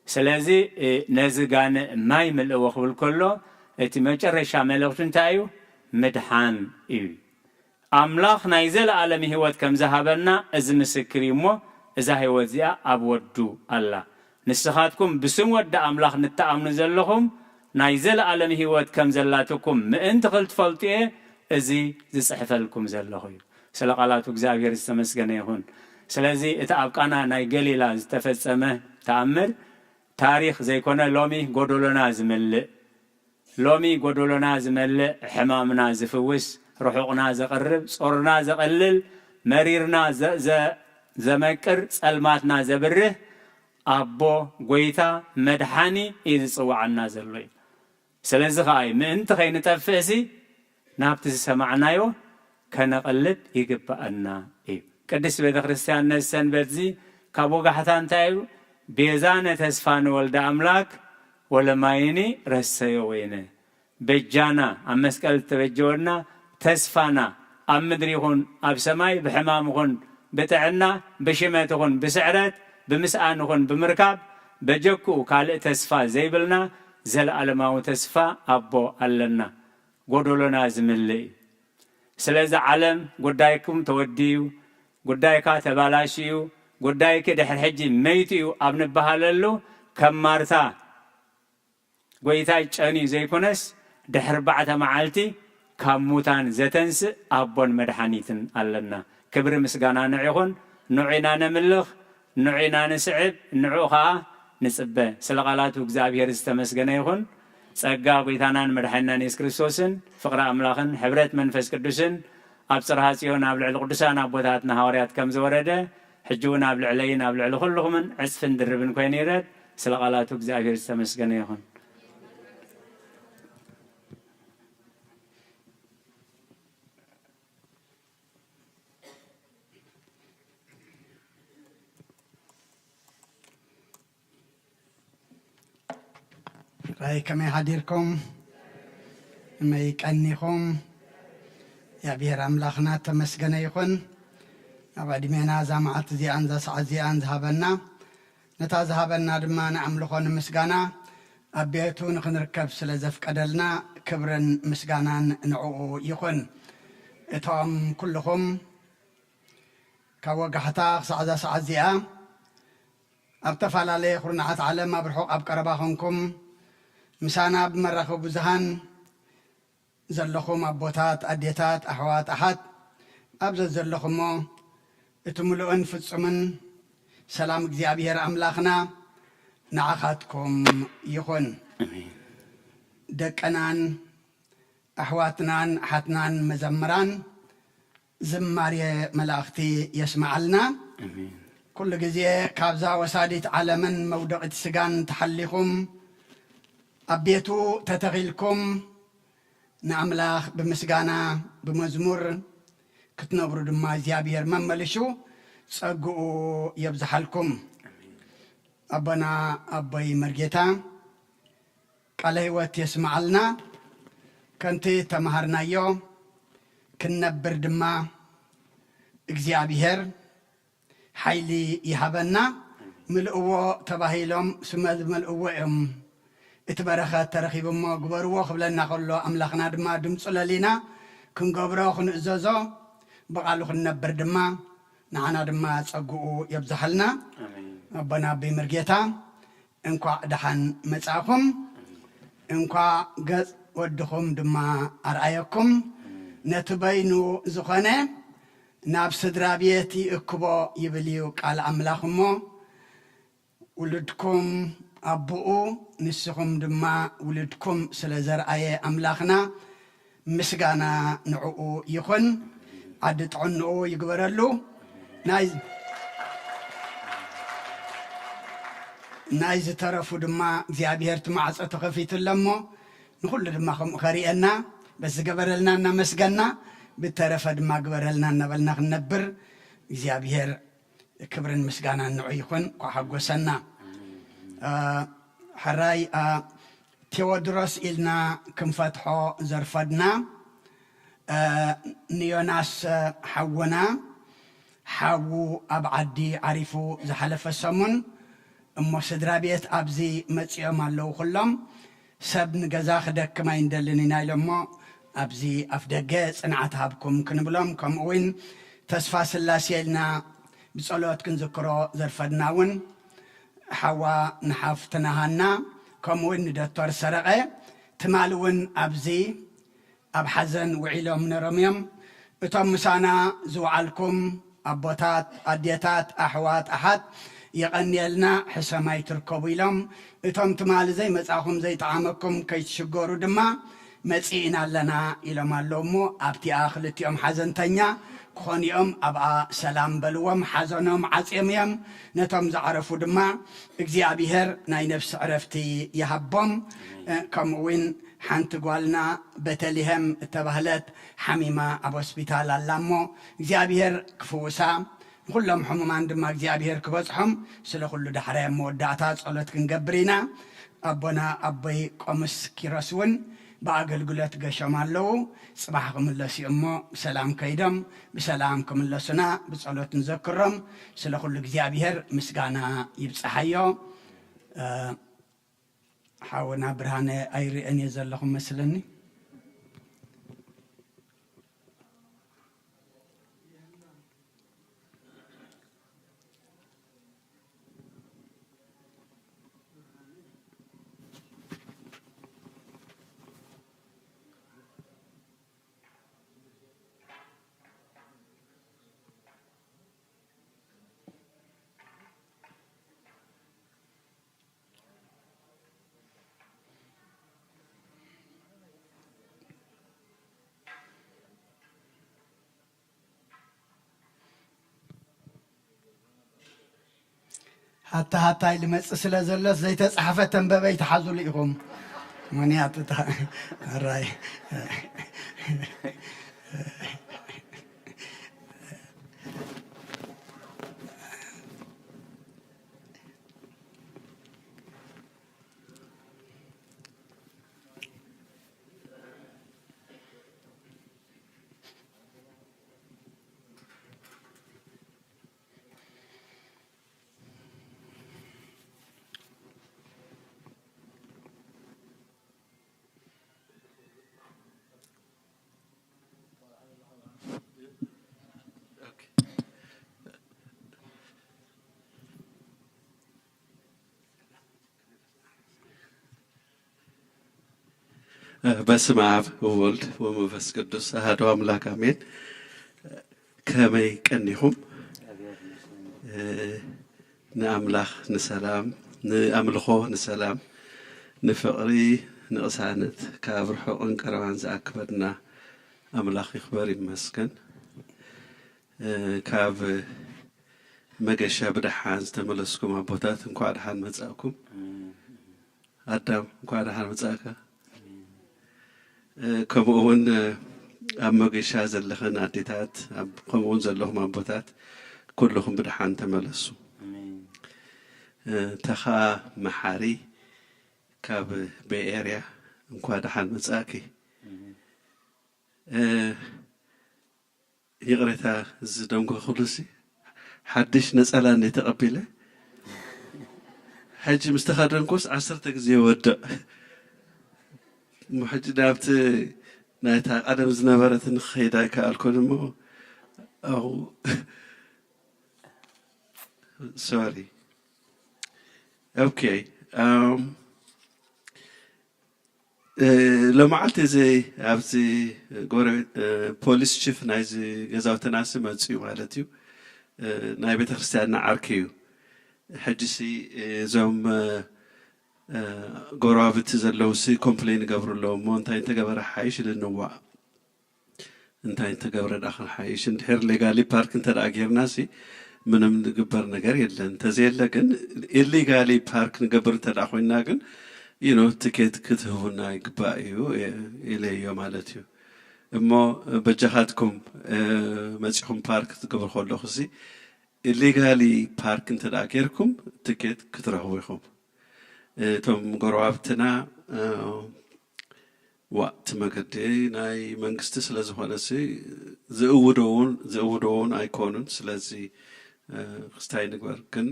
ስለዚ፣ እ፣ ነዚ ጋንእ ማይ ምልእዎ ክብል ከሎ፣ እቲ መጨረሻ መልእኽቱ እንታይ እዩ? ምድሓን እዩ። ኣምላኽ ናይ ዘለኣለም ህይወት ከም ዝሃበና እዚ ምስክር እዩ እሞ፣ እዛ ህይወት እዚኣ ኣብ ወዱ ኣላ። ንስኻትኩም ብስም ወዲ ኣምላኽ ንትኣምኑ ዘለኹም፣ ናይ ዘለኣለም ህይወት ከም ዘላትኩም ምእንቲ ኽትፈልጡ እየ እዚ ዝጽሕፈልኩም ዘለኹ እዩ። ስለ ቃላቱ እግዚኣብሔር ዝተመስገነ ይኹን። ስለዚ እቲ ኣብ ቃና ናይ ገሊላ ዝተፈጸመ ተኣምር ታሪኽ ዘይኮነ፣ ሎሚ ጎደሎና ዝመልእ፣ ሎሚ ጎደሎና ዝመልእ፣ ሕማምና ዝፍውስ፣ ርሑቕና ዘቕርብ፣ ጾርና ዘቐልል፣ መሪርና ዘ-፣ ዘ-፣ ዘመቅር፣ ጸልማትና ዘብርህ ኣቦ፣ ጐይታ፣ መድሓኒ እዩ ዝጽውዓና ዘሎ እዩ። ስለዚ ኸኣ እዩ ምእንቲ ኸይንጠፍእሲ ናብቲ ዝሰማዕናዮ ከነቐልብ ይግብኣና እዩ። ቅድስት ቤተ ክርስቲያን ነዚ ሰንበት እዚ ካብ ወጋሕታ እንታይ ኢሉ? ቤዛነ ተስፋነ ወልደ ኣምላክ ወለማይኒ ረሰዮ ወይነ። በጃና፣ ኣብ መስቀል ዝተበጀወና ተስፋና፣ ኣብ ምድሪ ይኹን ኣብ ሰማይ፣ ብሕማም ይኹን ብጥዕና፣ ብሽመት ይኹን ብስዕረት፣ ብምስኣን ይኹን ብምርካብ፣ በጀክኡ ካልእ ተስፋ ዘይብልና ዘለኣለማዊ ተስፋ ኣቦ ኣለና። ጎደሎና ዝምልእ እዩ። ስለዚ ዓለም ጉዳይኩም ተወዲኡ፣ ጉዳይካ ተባላሽዩ፣ ጉዳይኪ ድሕሪ ሕጂ መይቱ እዩ ኣብ ንበሃለሉ፣ ከም ማርታ ጐይታይ ጨንዩ ዘይኮነስ፣ ድሕሪ ኣርባዕተ መዓልቲ ካብ ሙታን ዘተንስእ ኣቦን መድሓኒትን ኣለና። ክብሪ ምስጋና ንዑ ይኹን። ንዑ ኢና ነምልኽ፣ ንዑ ኢና ንስዕብ፣ ንዑ ኸኣ ንጽበ። ስለ ቃላቱ እግዚኣብሔር ዝተመስገነ ይኹን። ጸጋ ጐይታናን መድሓኒናን የሱስ ክርስቶስን ፍቕሪ ኣምላኽን ሕብረት መንፈስ ቅዱስን ኣብ ጽርሃ ጽዮን ኣብ ልዕሊ ቅዱሳን ኣቦታትና ሃዋርያት ከም ዝወረደ፣ ሕጂ እውን ኣብ ልዕለይን ኣብ ልዕሊ ኩልኹምን ዕጽፍን ድርብን ኮይኑ ይረድ። ስለ ቃላቱ እግዚኣብሔር ዝተመስገነ ይኹን። ራይ ከመይ ሓዲርኩም? ከመይ ቀኒኹም? እግዚኣብሔር ኣምላኽና ተመስገነ ይኹን። ኣብ ዕድሜና እዛ መዓልቲ እዚኣን እዛ ሰዓት እዚኣን ዝሃበና፣ ነታ ዝሃበና ድማ ንኣምልኾ ንምስጋና ኣብ ቤቱ ንኽንርከብ ስለ ዘፍቀደልና ክብርን ምስጋናን ንዕኡ ይኹን። እቶም ኩልኹም ካብ ወጋሕታ ክሳዕ እዛ ሰዓት እዚኣ ኣብ ዝተፈላለየ ኩርናዓት ዓለም ኣብ ርሑቕ ኣብ ቀረባ ኾንኩም ምሳና ብመራኸቢ ብዙሃን ዘለኹም ኣቦታት፣ ኣዴታት፣ ኣሕዋት፣ ኣሓት ኣብ ዘዘለኹሞ እቲ ምሉእን ፍጹምን ሰላም እግዚኣብሔር ኣምላኽና ንዓኻትኩም ይኹን። ኣሜን። ደቅናን ኣሕዋትናን ኣሓትናን መዘምራን ዝማሬ መላእኽቲ የስምዓልና። ኣሜን። ኩሉ ግዜ ካብዛ ወሳዲት ዓለምን መውደቒት ስጋን ተሓሊኹም ኣብ ቤቱ ተተኺልኩም ንኣምላኽ ብምስጋና ብመዝሙር ክትነብሩ ድማ እግዚኣብሔር መመልሹ ጸግኡ የብዝሓልኩም። ኣቦና ኣቦይ መርጌታ ቃለ ሕይወት የስምዓልና። ከምቲ ተማሃርናዮ ክንነብር ድማ እግዚኣብሔር ሓይሊ ይሃበና። ምልእዎ ተባሂሎም ስመ ዝመልእዎ እዮም። እቲ በረኸት ተረኺቡ እሞ ግበርዎ ክብለና ከሎ ኣምላኽና ድማ ድምፁ ለሊና ክንገብሮ ክንእዘዞ ብቓሉ ክንነብር ድማ ንዓና ድማ ጸግኡ የብዝሓልና። ኣሜን። ኣቦና ኣቦይ መርጌታ እንኳዕ ደሓን መጻእኹም። እንኳዕ ገጽ ወድኹም ድማ ኣርኣየኩም። ነቲ በይኑ ዝኾነ ናብ ስድራ ቤት ይእክቦ ይብል እዩ ቃል ኣምላኽ እሞ፣ ውሉድኩም ኣቦኡ ንስኹም ድማ ውሉድኩም ስለ ዘርኣየ ኣምላኽና ምስጋና ንዕኡ ይኹን። ዓዲ ጥዕንኡ ይግበረሉ። ናይ ናይ ዝተረፉ ድማ እግዚኣብሔር እቲ ማዕጾ ተኸፊቱ ኣሎ እሞ ንኹሉ ድማ ከምኡ ከርእየና በዚ ዝገበረልና እናመስገና ብተረፈ ድማ ግበረልና እናበልና ክንነብር እግዚኣብሔር ክብርን ምስጋናን ንዑ ይኹን። እንኳዕ ሓጎሰና። አ፣ ሕራይ፣ አ፣ ቴዎድሮስ ኢልና ክንፈትሖ ዘርፈድና፣ አ፣ ንዮናስ፣ አ፣ ሓውና ሓዉ ኣብ ዓዲ ዓሪፉ ዝሓለፈ ሰሙን እሞ ስድራ ቤት ኣብዚ መጺኦም ኣለዉ ኩሎም። ሰብ ንገዛ ክደክም ኣይንደልን ኢና ኢሎሞ ኣብዚ ኣፍ ደገ ጽንዓት ሃብኩም ክንብሎም፣ ከምኡ እውን ተስፋ ስላሴ ኢልና ብጸሎት ክንዝክሮ ዘርፈድና እውን ሓዋ ንሓፍትና ሃና፣ ከምኡ እውን ንዶክተር ሰረቐ ትማሊ እውን ኣብዚ ኣብ ሓዘን ውዒሎም ነሮም እዮም። እቶም ምሳና ዝወዓልኩም ኣቦታት፣ ኣዴታት፣ ኣሕዋት፣ ኣሓት የቐንየልና፣ ሕሰም ኣይትርከቡ ኢሎም። እቶም ትማሊ ዘይመጻኹም ዘይጠዓመኩም ከይትሽገሩ ድማ መጺእና ኣለና ኢሎም ኣለዉ እሞ ኣብቲኣ ክልቲኦም ሓዘንተኛ ክኾኑ እዮም። ኣብኣ ሰላም በልዎም፣ ሓዘኖም ዓጽዮም እዮም። ነቶም ዝዓረፉ ድማ እግዚኣብሔር ናይ ነፍሲ ዕረፍቲ ይሃቦም። እ፣ ከምኡ እውን ሓንቲ ጓልና ቤተልሔም እተባህለት ሓሚማ ኣብ ሆስፒታል ኣላ እሞ እግዚኣብሔር ክፍውሳ፣ ንኹሎም ሕሙማን ድማ እግዚኣብሔር ክበጽሖም፣ ስለ ኩሉ ዳሕራይ ኣብ መወዳእታ ጸሎት ክንገብር ኢና። ኣቦና ኣቦይ ቆምስ ኪሮስ እውን ብኣገልግሎት ገሾም ኣለዉ። ጽባሕ ክምለሱ እዮም እሞ ብሰላም ከይዶም ብሰላም ክምለሱና ብጸሎት ንዘክሮም። ስለ ኩሉ እግዚኣብሔር ምስጋና ይብጽሓዮ። እ፣ ሓውና ብርሃነ ኣይርእን እየ ዘለኹ መስለኒ። ሃታ ሃታይ ልመጽእ ስለ ዘሎ ዘይተጻሕፈ ተንበበ ይትሓዙሉ ኢኹም። ምኽንያቱ እታ ኣራይ በስመ አብ ወወልድ ወመንፈስ ቅዱስ አሐዱ አምላክ አሜን። ከመይ ቀኒኹም? ንኣምላኽ ንሰላም፣ ንኣምልኾ ንሰላም፣ ንፍቕሪ ንቕሳነት ካብ ርሑቕን ቀረባን ዝኣክበና ኣምላኽ ይኽበር ይመስገን። ካብ መገሻ ብደሓን ዝተመለስኩም ኣቦታት እንኳዕ ደሓን መጻእኩም። ኣዳም እንኳዕ ደሓን መጻእካ። ከምኡ እውን ኣብ መገሻ ዘለኽን ኣዴታት፣ ከምኡ እውን ዘለኹም ኣቦታት ኩልኹም ብደሓን ተመለሱ። ተኻ መሓሪ ካብ ቤይ ኤርያ እንኳዕ ደሓን መጻእኪ። ይቕሬታ ዝደንጎኹሉሲ ሓድሽ ነጸላ እንደ ተቐቢለ ሕጂ ምስ ተኸደንኩስ ዓሰርተ ግዜ ይወድቕ። እሞ ሕጂ ናብቲ ናይታ ቀደም ዝነበረትን ክኸይድ ኣይከኣልኩን እሞ ኣው ሶሪ ኦኬ። ሎመዓልቲ እዚ ኣብዚ ጎረቤት ፖሊስ ቺፍ ናይዚ ገዛውትና ሲ መፅኡ ማለት እዩ። ናይ ቤተክርስትያንና ዓርኪ እዩ። ሕጂ ሲ እዞም ጎረባብቲ ዘለዉ ሲ ኮምፕሌን ይገብሩ ኣለዉ እሞ እንታይ እንተገበረ ሓይሽ ልንዋእ እንታይ እንተገብረ ዳ ክንሓይሽ እንድሕር ሌጋሊ ፓርክ እንተ ደኣ ጌርና ሲ ምንም ዝግበር ነገር የለን። እንተዘየለ ግን ኢሊጋሊ ፓርክ ንገብር እንተ ደኣ ኮይና ግን you know ትኬት ክትህቡና ይግባእ እዩ ኢለዮ ማለት እዩ። እሞ በጃኻትኩም መጺኹም ፓርክ ክትገብሩ ከለኹ ሲ ኢሊጋሊ ፓርክ እንተ ደኣ ጌርኩም ትኬት ክትረኽቡ ኢኹም። እቶም ጎረባብትና ዋእ እቲ መገዲ ናይ መንግስቲ ስለ ዝኾነ ሲ ዝእውዶ እውን ዝእውዶ እውን ኣይኮኑን። ስለዚ ክስታይ ንግበር ግን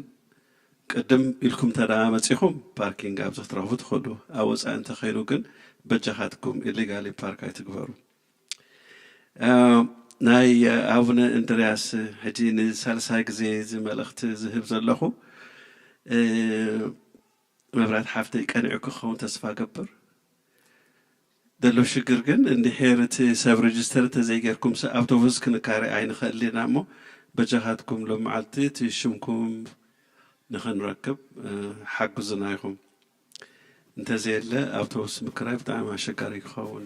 ቅድም ኢልኩም ተዳ መፂኹም ፓርኪንግ ኣብዚ ክትረኽቡ ትኽእሉ። ኣብ ወፃኢ እንተኸይኑ ግን በጃኻትኩም ኢሊጋሊ ፓርክ ኣይትግበሩ። ናይ ኣቡነ እንድርያስ ሕጂ ንሳልሳይ ግዜ እዚ መልእኽቲ ዝህብ ዘለኹ መብራት ሓፍተይ ቀኒዑ ክኸውን ተስፋ ገብር። ዘሎ ሽግር ግን እንድሕር እቲ ሰብ ሬጅስተር እንተዘይጌርኩም ሲ ኣውቶቡስ ክንካረ ኣይንኽእል ኢና እሞ በጃኻትኩም ሎም መዓልቲ እቲ ሽምኩም ንኽንረክብ ሓግዙና ኢኹም። እንተዘየለ ኣውቶቡስ ምክራይ ብጣዕሚ ኣሸጋሪ ክኸውን።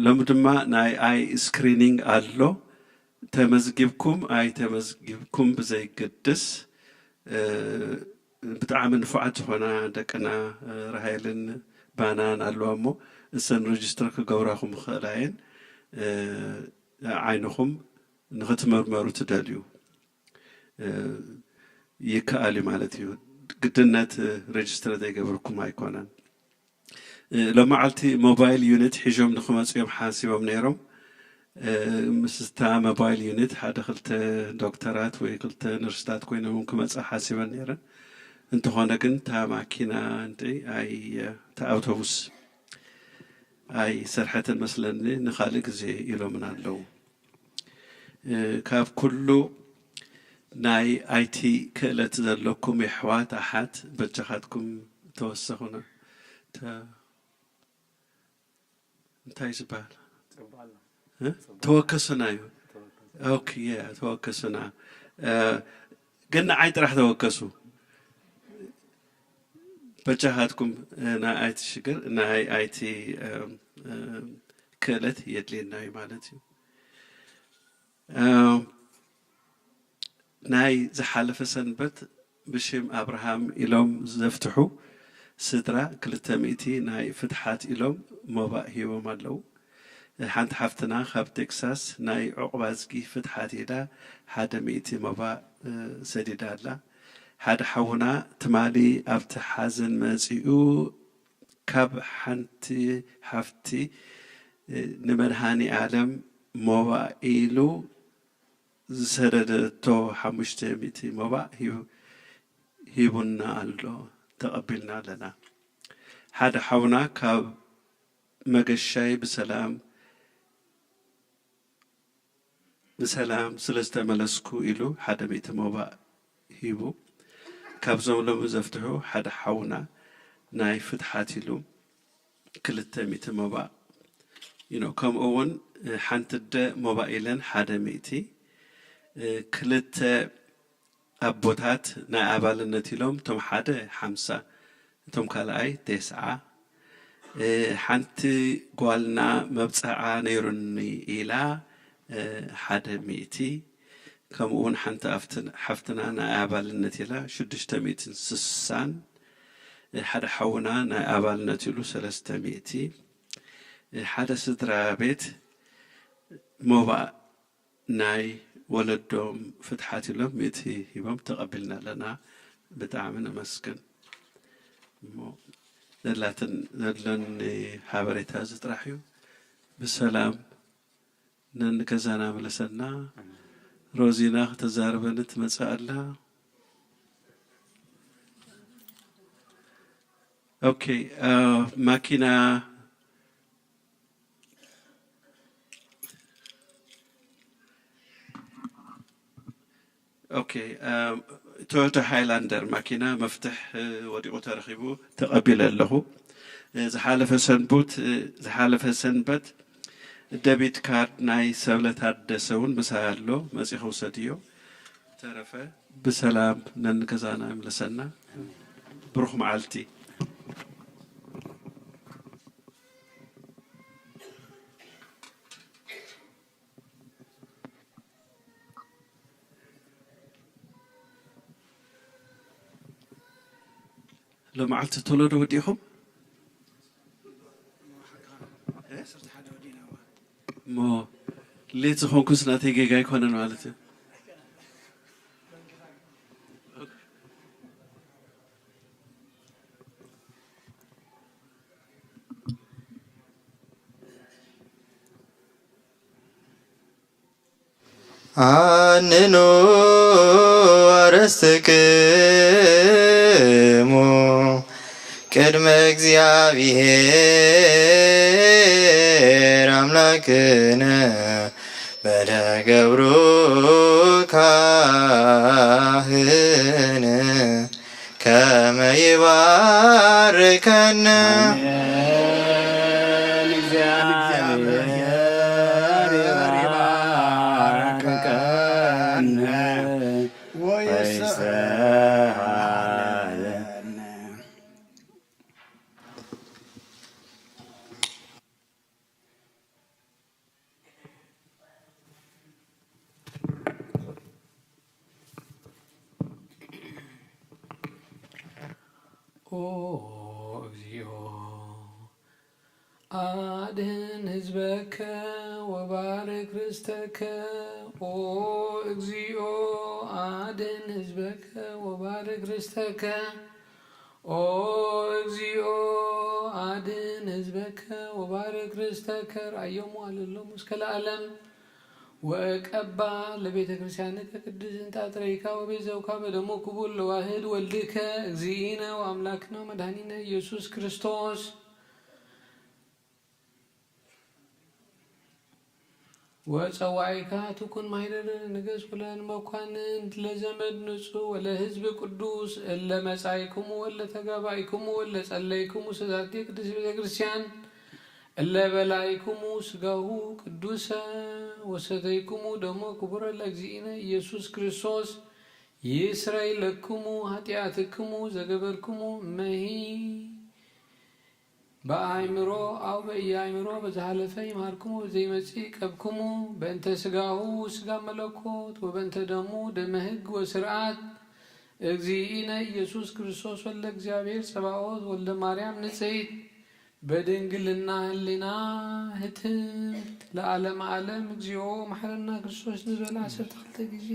ሎሚ ድማ ናይ ኣይ ስክሪኒንግ ኣሎ። ተመዝጊብኩም ኣይተመዝጊብኩም ብዘይገድስ ብጣዕሚ ንፉዓት ዝኾና ደቅና ራሄልን ባናን ኣለዋ እሞ እሰን ሬጅስተር ክገብራኹም ይኽእላ እየን። ዓይንኹም ንኽትምርመሩ ትደልዩ ይከኣል እዩ ማለት እዩ። ግድነት ሬጅስተር ዘይገበርኩም ኣይኮነን። ሎመዓልቲ ሞባይል ዩኒት ሒዞም ንክመፁ እዮም ሓሲቦም ነይሮም። ምስታ ሞባይል ዩኒት ሓደ ክልተ ዶክተራት ወይ ክልተ ነርስታት ኮይኖም ክመፃ ሓሲበን ነይረን። እንተኾነ ግን እታ ማኪና እንተ ኣይ እታ ኣውቶቡስ ኣይሰርሐትን መስለኒ ንካልእ ግዜ ኢሎምን ኣለዉ። ካብ ኩሉ ናይ ኣይቲ ክእለት ዘለኩም የሕዋት ኣሓት በጃኻትኩም ተወሰኹና። እንታይ ዝበሃል ተወከሱና እዩ። ኦኬ ተወከሱና። ግን ንዓይ ጥራሕ ተወከሱ በጃኻትኩም። ናይ ኣይቲ ሽግር ናይ ኣይቲ ክእለት የድልየና እዩ ማለት እዩ። ናይ ዝሓለፈ ሰንበት ብሽም ኣብርሃም ኢሎም ዘፍትሑ ስድራ ክልተ ሚእቲ ናይ ፍትሓት ኢሎም ሞባእ ሂቦም ኣለዉ። ሓንቲ ሓፍትና ካብ ቴክሳስ ናይ ዑቕባ ዝጊ ፍትሓት ኢላ ሓደ ሚእቲ ሞባእ ሰዲዳ ኣላ። ሓደ ሓውና ትማሊ ኣብቲ ሓዘን መጺኡ ካብ ሓንቲ ሓፍቲ ንመድሃኒ ኣለም ሞባእ ኢሉ ዝሰደደቶ ሓሙሽተ ሚእቲ ሞባእ ሂቡና ኣሎ፣ ተቐቢልና ኣለና። ሓደ ሓውና ካብ መገሻይ ብሰላም ብሰላም ስለ ዝተመለስኩ ኢሉ ሓደ ሚእቲ ሞባእ ሂቡ። ካብዞም ሎሚ ዘፍትሑ ሓደ ሓውና ናይ ፍትሓት ኢሉ ክልተ ሚእቲ ሞባእ፣ you know፣ ከምኡ እውን ሓንቲ ኣደ ሞባእ ኢለን ሓደ ሚእቲ፣ ክልተ ኣቦታት ናይ ኣባልነት ኢሎም፣ እቶም ሓደ ሓምሳ፣ እቶም ካልኣይ ተስዓ። ሓንቲ ጓልና መብፅዓ ነይሩኒ ኢላ ሓደ ሚእቲ። ከምኡ እውን ሓንቲ ኣፍት-፣ ሓፍትና ናይ ኣባልነት ኢላ ሽዱሽተ ሚእትን ስሳን፣ ሓደ ሓውና ናይ ኣባልነት ኢሉ ሰለስተ ሚእቲ። ሓደ ስድራ ቤት ሞባእ ናይ ወለዶም ፍትሓት ኢሎም ሚእቲ ሂቦም ተቐቢልና ኣለና። ብጣዕሚ ነመስግን። እሞ ዘላትን ዘሎኒ ሓበሬታ እዚ ጥራሕ እዩ። ብሰላም ነንገዛና ምለሰና። ሮዚና ከተዛርበኒ ትመጽእ ኣላ። ኦኬ፣ አ፣ ማኪና፣ ኦኬ፣ አ፣ ቶዮታ ሃይላንደር ማኪና መፍትሕ፣ እ፣ ወዲቑ ተረኺቡ ተቐቢለ ኣለኹ። እ፣ ዝሓለፈ ሰንቡት፣ እ፣ ዝሓለፈ ሰንበት ደቢት ካርድ ናይ ሰብለ ታደሰ እውን ምሳይ ኣሎ፣ መጺኺ ውሰድዮ። ተረፈ ብሰላም ነንገዛና ይምለሰና። ብሩኽ መዓልቲ። ሎመዓልቲ ቶሎ ዶ ወዲእኹም? እሞ ሌት ዝኾንኩስ ናተይ ጌጋ ኣይኮነን ማለት እዩ። ኣንኑ ኣርእስትክሙ ቅድመ እግዚኣብሔር ኣምላክነ በለ ገብሩ ካህን ከመ ይባርከነ። ኣሜን። እግዚኣብሔር ይባርከነ ወይስሐቀነ። ኦ እግዚኦ፣ ኣድህን ህዝበከ ወባርክ ርስተከ። ኦ እግዚኦ፣ ኣድህን ህዝበከ ወባርክ ርስተከ። ኦ እግዚኦ፣ ኣድን ህዝበከ ወባርክ ርስተከ። ርኣዮሙ ኣለሎም እስከ ለዓለም። ወቀባ ለቤተ ክርስቲያንከ ቅድስት እንተ አጥረይካ ወቤዘውካ በደሙ ክቡር ለዋህድ ወልድከ እግዚእነ ወአምላክነ ወመድኃኒነ ኢየሱስ ክርስቶስ። ወጸዋዒካ ትኩን ማይደር ንገስ ኩለን መኳንንት ለዘመድ ንጹ ወለህዝብ ቅዱስ እለ መጻይኩሙ ወለ ተጋባይኩሙ ወለ ጸለይኩሙ ስዛቲ ቅድስት ቤተ ክርስቲያን እለ በላይኩሙ ስጋሁ ቅዱሰ ወሰተይኩሙ ደሞ ክቡረ ለእግዚእነ ኢየሱስ ክርስቶስ ይስረይ ለክሙ ኃጢአትክሙ ዘገበርክሙ መሂ በአእምሮ አው በኢአእምሮ በዘሐለፈ ይምሃርክሙ በዘይመጽእ ይቀብክሙ። በእንተ ሥጋሁ ሥጋ መለኮት ወበእንተ ደሙ ደመ ሕግ ወስርዓት እግዚእነ ኢየሱስ ክርስቶስ ወልደ እግዚአብሔር ጸባኦት ወልደ ማርያም ንጽሕት በድንግልና ህሊና ህትምት ለዓለመ ዓለም። እግዚኦ መሐረና ክርስቶስ ንበል ዓሰርተ ክልተ ጊዜ።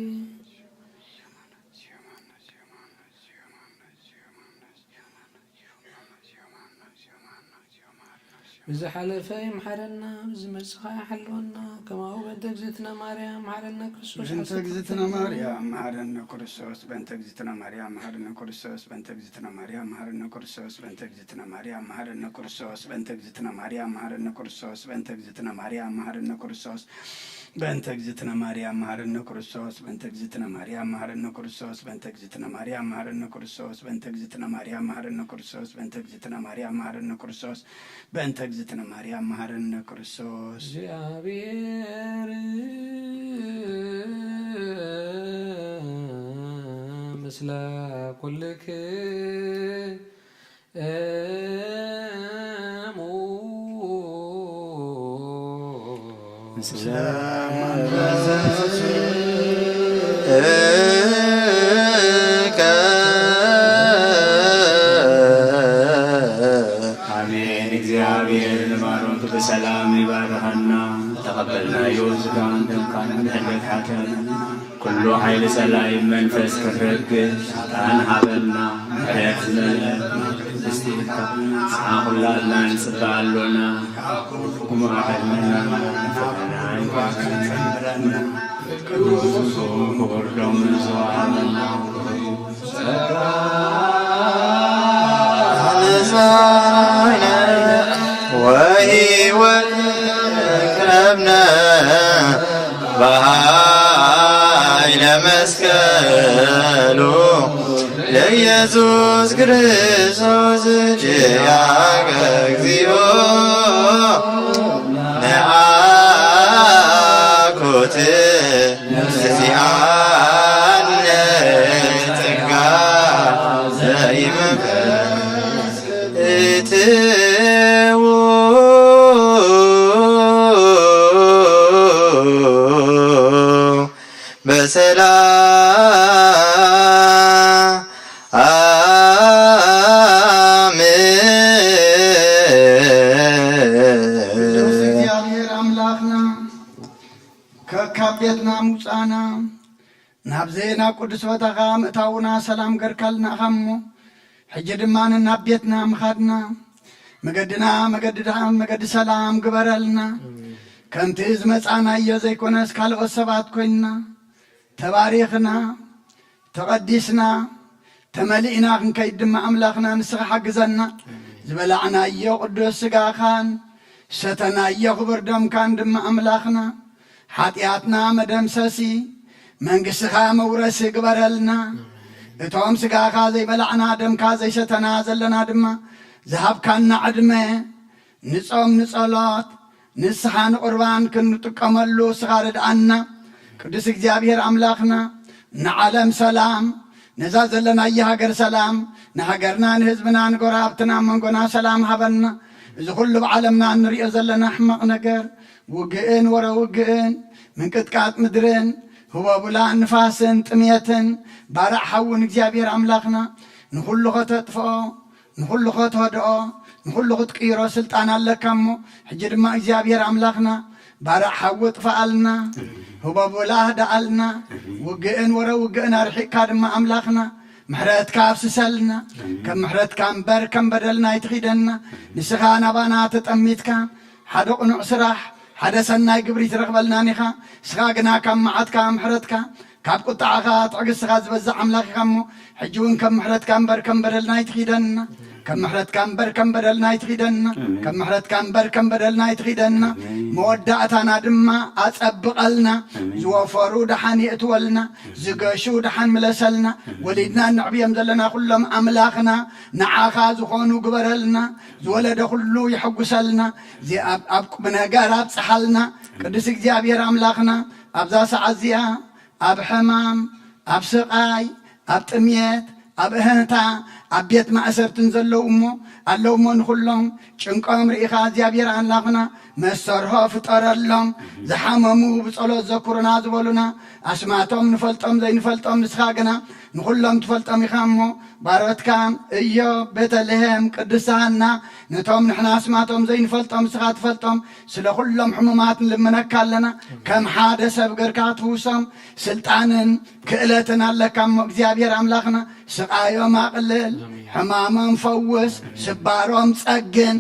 ብዝሓለፈ ይምሓረና፣ ብዝመጽእ ኸኣ ይሓልወና። ከማኡ በእንተ እግዝእትነ ማርያም መሓረነ ክርስቶስ በእንተ ዓሰርተ እግዝእትነ ክልተ ጊዜ። ማርያም መሓረነ ክርስቶስ፣ በእንተ እግዝእትነ ማርያም መሓረነ ክርስቶስ፣ በእንተ እግዝእትነ ማርያም መሓረነ ክርስቶስ፣ በእንተ እግዝእትነ ማርያም መሓረነ ክርስቶስ፣ በእንተ እግዝእትነ ማርያም መሓረነ ክርስቶስ፣ በእንተ እግዝእትነ ማርያም መሓረነ ክርስቶስ። በእንተ እግዝእትነ ማርያም መሐረነ ክርስቶስ፣ በእንተ እግዝእትነ ማርያም መሐረነ ክርስቶስ፣ በእንተ እግዝእትነ ማርያም መሐረነ ክርስቶስ፣ በእንተ እግዝእትነ ማርያም መሐረነ ክርስቶስ፣ በእንተ እግዝእትነ ማርያም መሐረነ ክርስቶስ፣ በእንተ እግዝእትነ ማርያም መሐረነ ክርስቶስ። እግዚአብሔር ምስለ ኩልክ እሙ። ምስለ መንፈስከ። አሜን። እግዚአብሔር ለባሮት በሰላም ይባርካና ተቀበልናዮ ስጋን ደምካን ምሕረት ኃጢአትና ኩሉ ኃይል ጸላኢ መንፈስ ክረግፍ ስልጣን ሃበና። ምሕረት ዝመልአት ቅድስቲ ኢድካ ንዓ ኩላትና ንጽበ ኣሎና። ኩሉ ኃይልና ፈተና ይጓዘና። ቅዱስ ክቡር ደሙ ዘወሃበና ጸጋ ወሕይወት ረከብነ በኃይለ መስቀሉ ለኢየሱስ ክርስቶስ ኪያከ እግዚኦ ነአኩት ነዚአነ ጸጋ ዘይመንፈስ እትዉ በሰላም። ቅዱስ እግዚአብሔር ኣምላኽና ከካብ ቤትና ምውፃእና ናብዚ ናብ ቅዱስ ቦታኻ ምእታውና ሰላም ገርካልና ኢኻ እሞ፣ ሕጂ ድማ ናብ ቤትና ምኻድና፣ መገድና መገዲ ድሓን መገዲ ሰላም ግበረልና። ከምቲ ዝመጻናዮ ዘይኮነስ ካልኦት ሰባት ኮይንና ተባሪኽና ተቐዲስና ተመሊእና ክንከይድ ድማ ኣምላኽና ንስኻ ሓግዘና። ዝበላዕናዮ ቅዱስ ስጋኻን ሰተናዮ ክቡር ደምካን ድማ ኣምላኽና ሓጢኣትና መደምሰሲ መንግስትኻ መውረሲ ግበረልና። እቶም ስጋኻ ዘይበላዕና ደምካ ዘይሰተና ዘለና ድማ ዝሃብካና ዕድመ ንጾም ንጸሎት ንስሓ ንቁርባን ክንጥቀመሉ እስኻ ርድኣና። ቅዱስ እግዚኣብሔር ኣምላኽና ንዓለም ሰላም ነዛ ዘለናያ ሃገር ሰላም ንሃገርና ንህዝብና ንጎረባብትና መንጎና ሰላም ሃበና። እዚ ኩሉ ብዓለምና እንሪኦ ዘለና ሕማቕ ነገር ውግእን ወረ ውግእን ምንቅጥቃጥ ምድርን ህቦቡላ ንፋስን ጥሜትን ባርዕ ሓውን እግዚኣብሔር ኣምላኽና ንኹሉ ከተጥፍኦ ንኹሉ ከተህድኦ ንኹሉ ክትቅይሮ ስልጣን ኣለካ እሞ ሕጂ ድማ እግዚኣብሔር ኣምላኽና ባርዕ ሓዊ ጥፍኣልና ህቦቡላ ህድኣልና ውግእን ወረ ውግእን ኣርሒቕካ ድማ ኣምላኽና ምሕረትካ ኣፍስሰልና ከም ምሕረትካ እምበር ከም በደልና ኣይትኺደና ንስኻ ናባና ተጠሚትካ ሓደ ቅኑዕ ስራሕ ሓደ ሰናይ ግብሪ ትረኽበልናን ኢኻ። ንስኻ ግና ካብ መዓትካ ምሕረትካ ካብ ቁጣዓኻ ትዕግስትኻ ዝበዝሕ ኣምላኽ ኢኻ እሞ ሕጂ እውን ከም ምሕረትካ እምበር ከም በደልና ኣይትኺደና ከም ምሕረትካ እምበር ከም በደልና ኣይትኺደና ከም ምሕረትካ እምበር ከም በደልና ኣይትኺደና መወዳእታና ድማ ኣጸብቐልና ዝወፈሩ ደሓን የእትወልና ዝገሹ ደሓን ምለሰልና ወሊድና ንዕብዮም ዘለና ኩሎም ኣምላኽና ንዓኻ ዝኾኑ ግበረልና ዝወለደ ኩሉ ይሐጉሰልና ኣብ ቁም ነገር ኣብጽሓልና ቅዱስ እግዚኣብሔር ኣምላኽና ኣብዛ ሰዓት እዚኣ ኣብ ሕማም ኣብ ስቓይ ኣብ ጥምየት ኣብ እህህታ ኣብ ቤት ማእሰርትን ዘለዉ እሞ ኣለዉ እሞ ንኹሎም ጭንቆም ርኢኻ እግዚኣብሔር ኣምላኽና መሰርሆ ፍጠረሎም ዝሓመሙ ብጸሎት ዘኩሩና ዝበሉና ኣስማቶም ንፈልጦም ዘይንፈልጦም ንስኻ ግና ንኹሎም ትፈልጦም ኢኻ እሞ ባሮትካ እዮብ ቤተልሔም ቅድስቲ ሃና ነቶም ንሕና ኣስማቶም ዘይንፈልጦም ንስኻ ትፈልጦም ስለ ኩሎም ሕሙማት ንልምነካ ኣለና ከም ሓደ ሰብ ገርካ ትውሶም ስልጣንን ክእለትን ኣለካ እሞ እግዚኣብሔር ኣምላኽና ስቓዮም ኣቕልል ሕማሞም ፈውስ ስባሮም ጸግን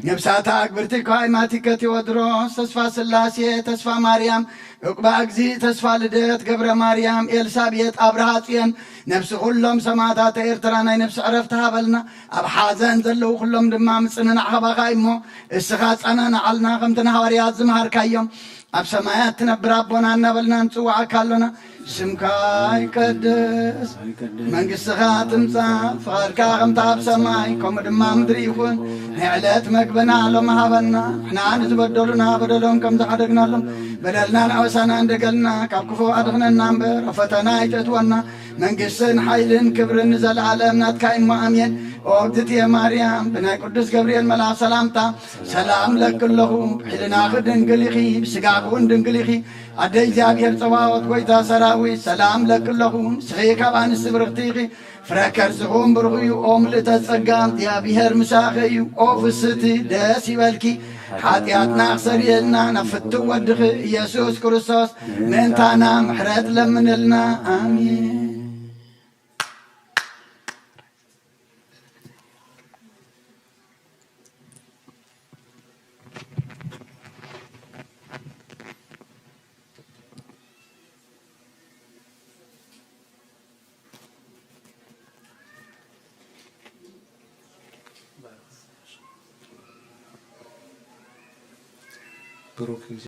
ነብሳታ ኣግብርቲ ከዋይማቲከ ቴዎድሮስ ተስፋ ስላሴ ተስፋ ማርያም ዕቁባ እግዚእ ተስፋ ልደት ገብረ ማርያም ኤልሳቤጥ ኣብርሃ ጽዮን ነብሲ ኩሎም ሰማዕታተ ኤርትራ ናይ ነብሲ ዕረፍቲ ሃበልና ኣብ ሓዘን ዘለዉ ኩሎም ድማ ምጽንናዕ ሃባኻ እሞ እስኻ ጸናናዓልና ከምቲ ንሃዋርያት ዝመሃርካዮም ኣብ ሰማያት ትነብር ኣቦና እናበልና ንጽውዓካ ኣሎና። ስምካ ይቀደስ፣ መንግስትኻ ትምጻእ፣ ፍቓድካ ከምታ ኣብ ሰማይ ከምኡ ድማ ምድሪ ይኹን። ናይ ዕለት መግብና ሎም ሃበና፣ ንሕና ንዝበደሉና በደሎም ከም ዝሓደግናሎም በደልና ንዕወሳና እንደገልና፣ ካብ ክፉ ኣድሕነና እምበር ኣብ ፈተና ኣይተእትወና። መንግስትን ሓይልን ክብርን ንዘለኣለም ናትካ እሞ ኣሜን። ኦ እግዝእትየ ማርያም፣ ብናይ ቅዱስ ገብርኤል መልኣኽ ሰላምታ ሰላም ለኪ ኣለኹ። ብሕልናኺ ድንግል ኢኺ፣ ብስጋኺ እውን ድንግል ኢኺ። ኣደ እግዚኣብሔር ጸባኦት፣ ጎይታ ሰራዊት፣ ሰላም ለኪ ኣለኹ። ንስኺ ካብ ኣንስቲ ብርኽቲ ኢኺ፣ ፍረ ከርስኹም ብሩኽ እዩ። ኦ ምልእተ ጸጋ፣ እግዚኣብሔር ምሳኺ እዩ። ኦ ፍስቲ፣ ደስ ይበልኪ። ሓጢኣትና ክሰርየልና ናብ ፍትው ወድኺ ኢየሱስ ክርስቶስ ምእንታና ምሕረት ለምንልና። ኣሜን። ብሩክ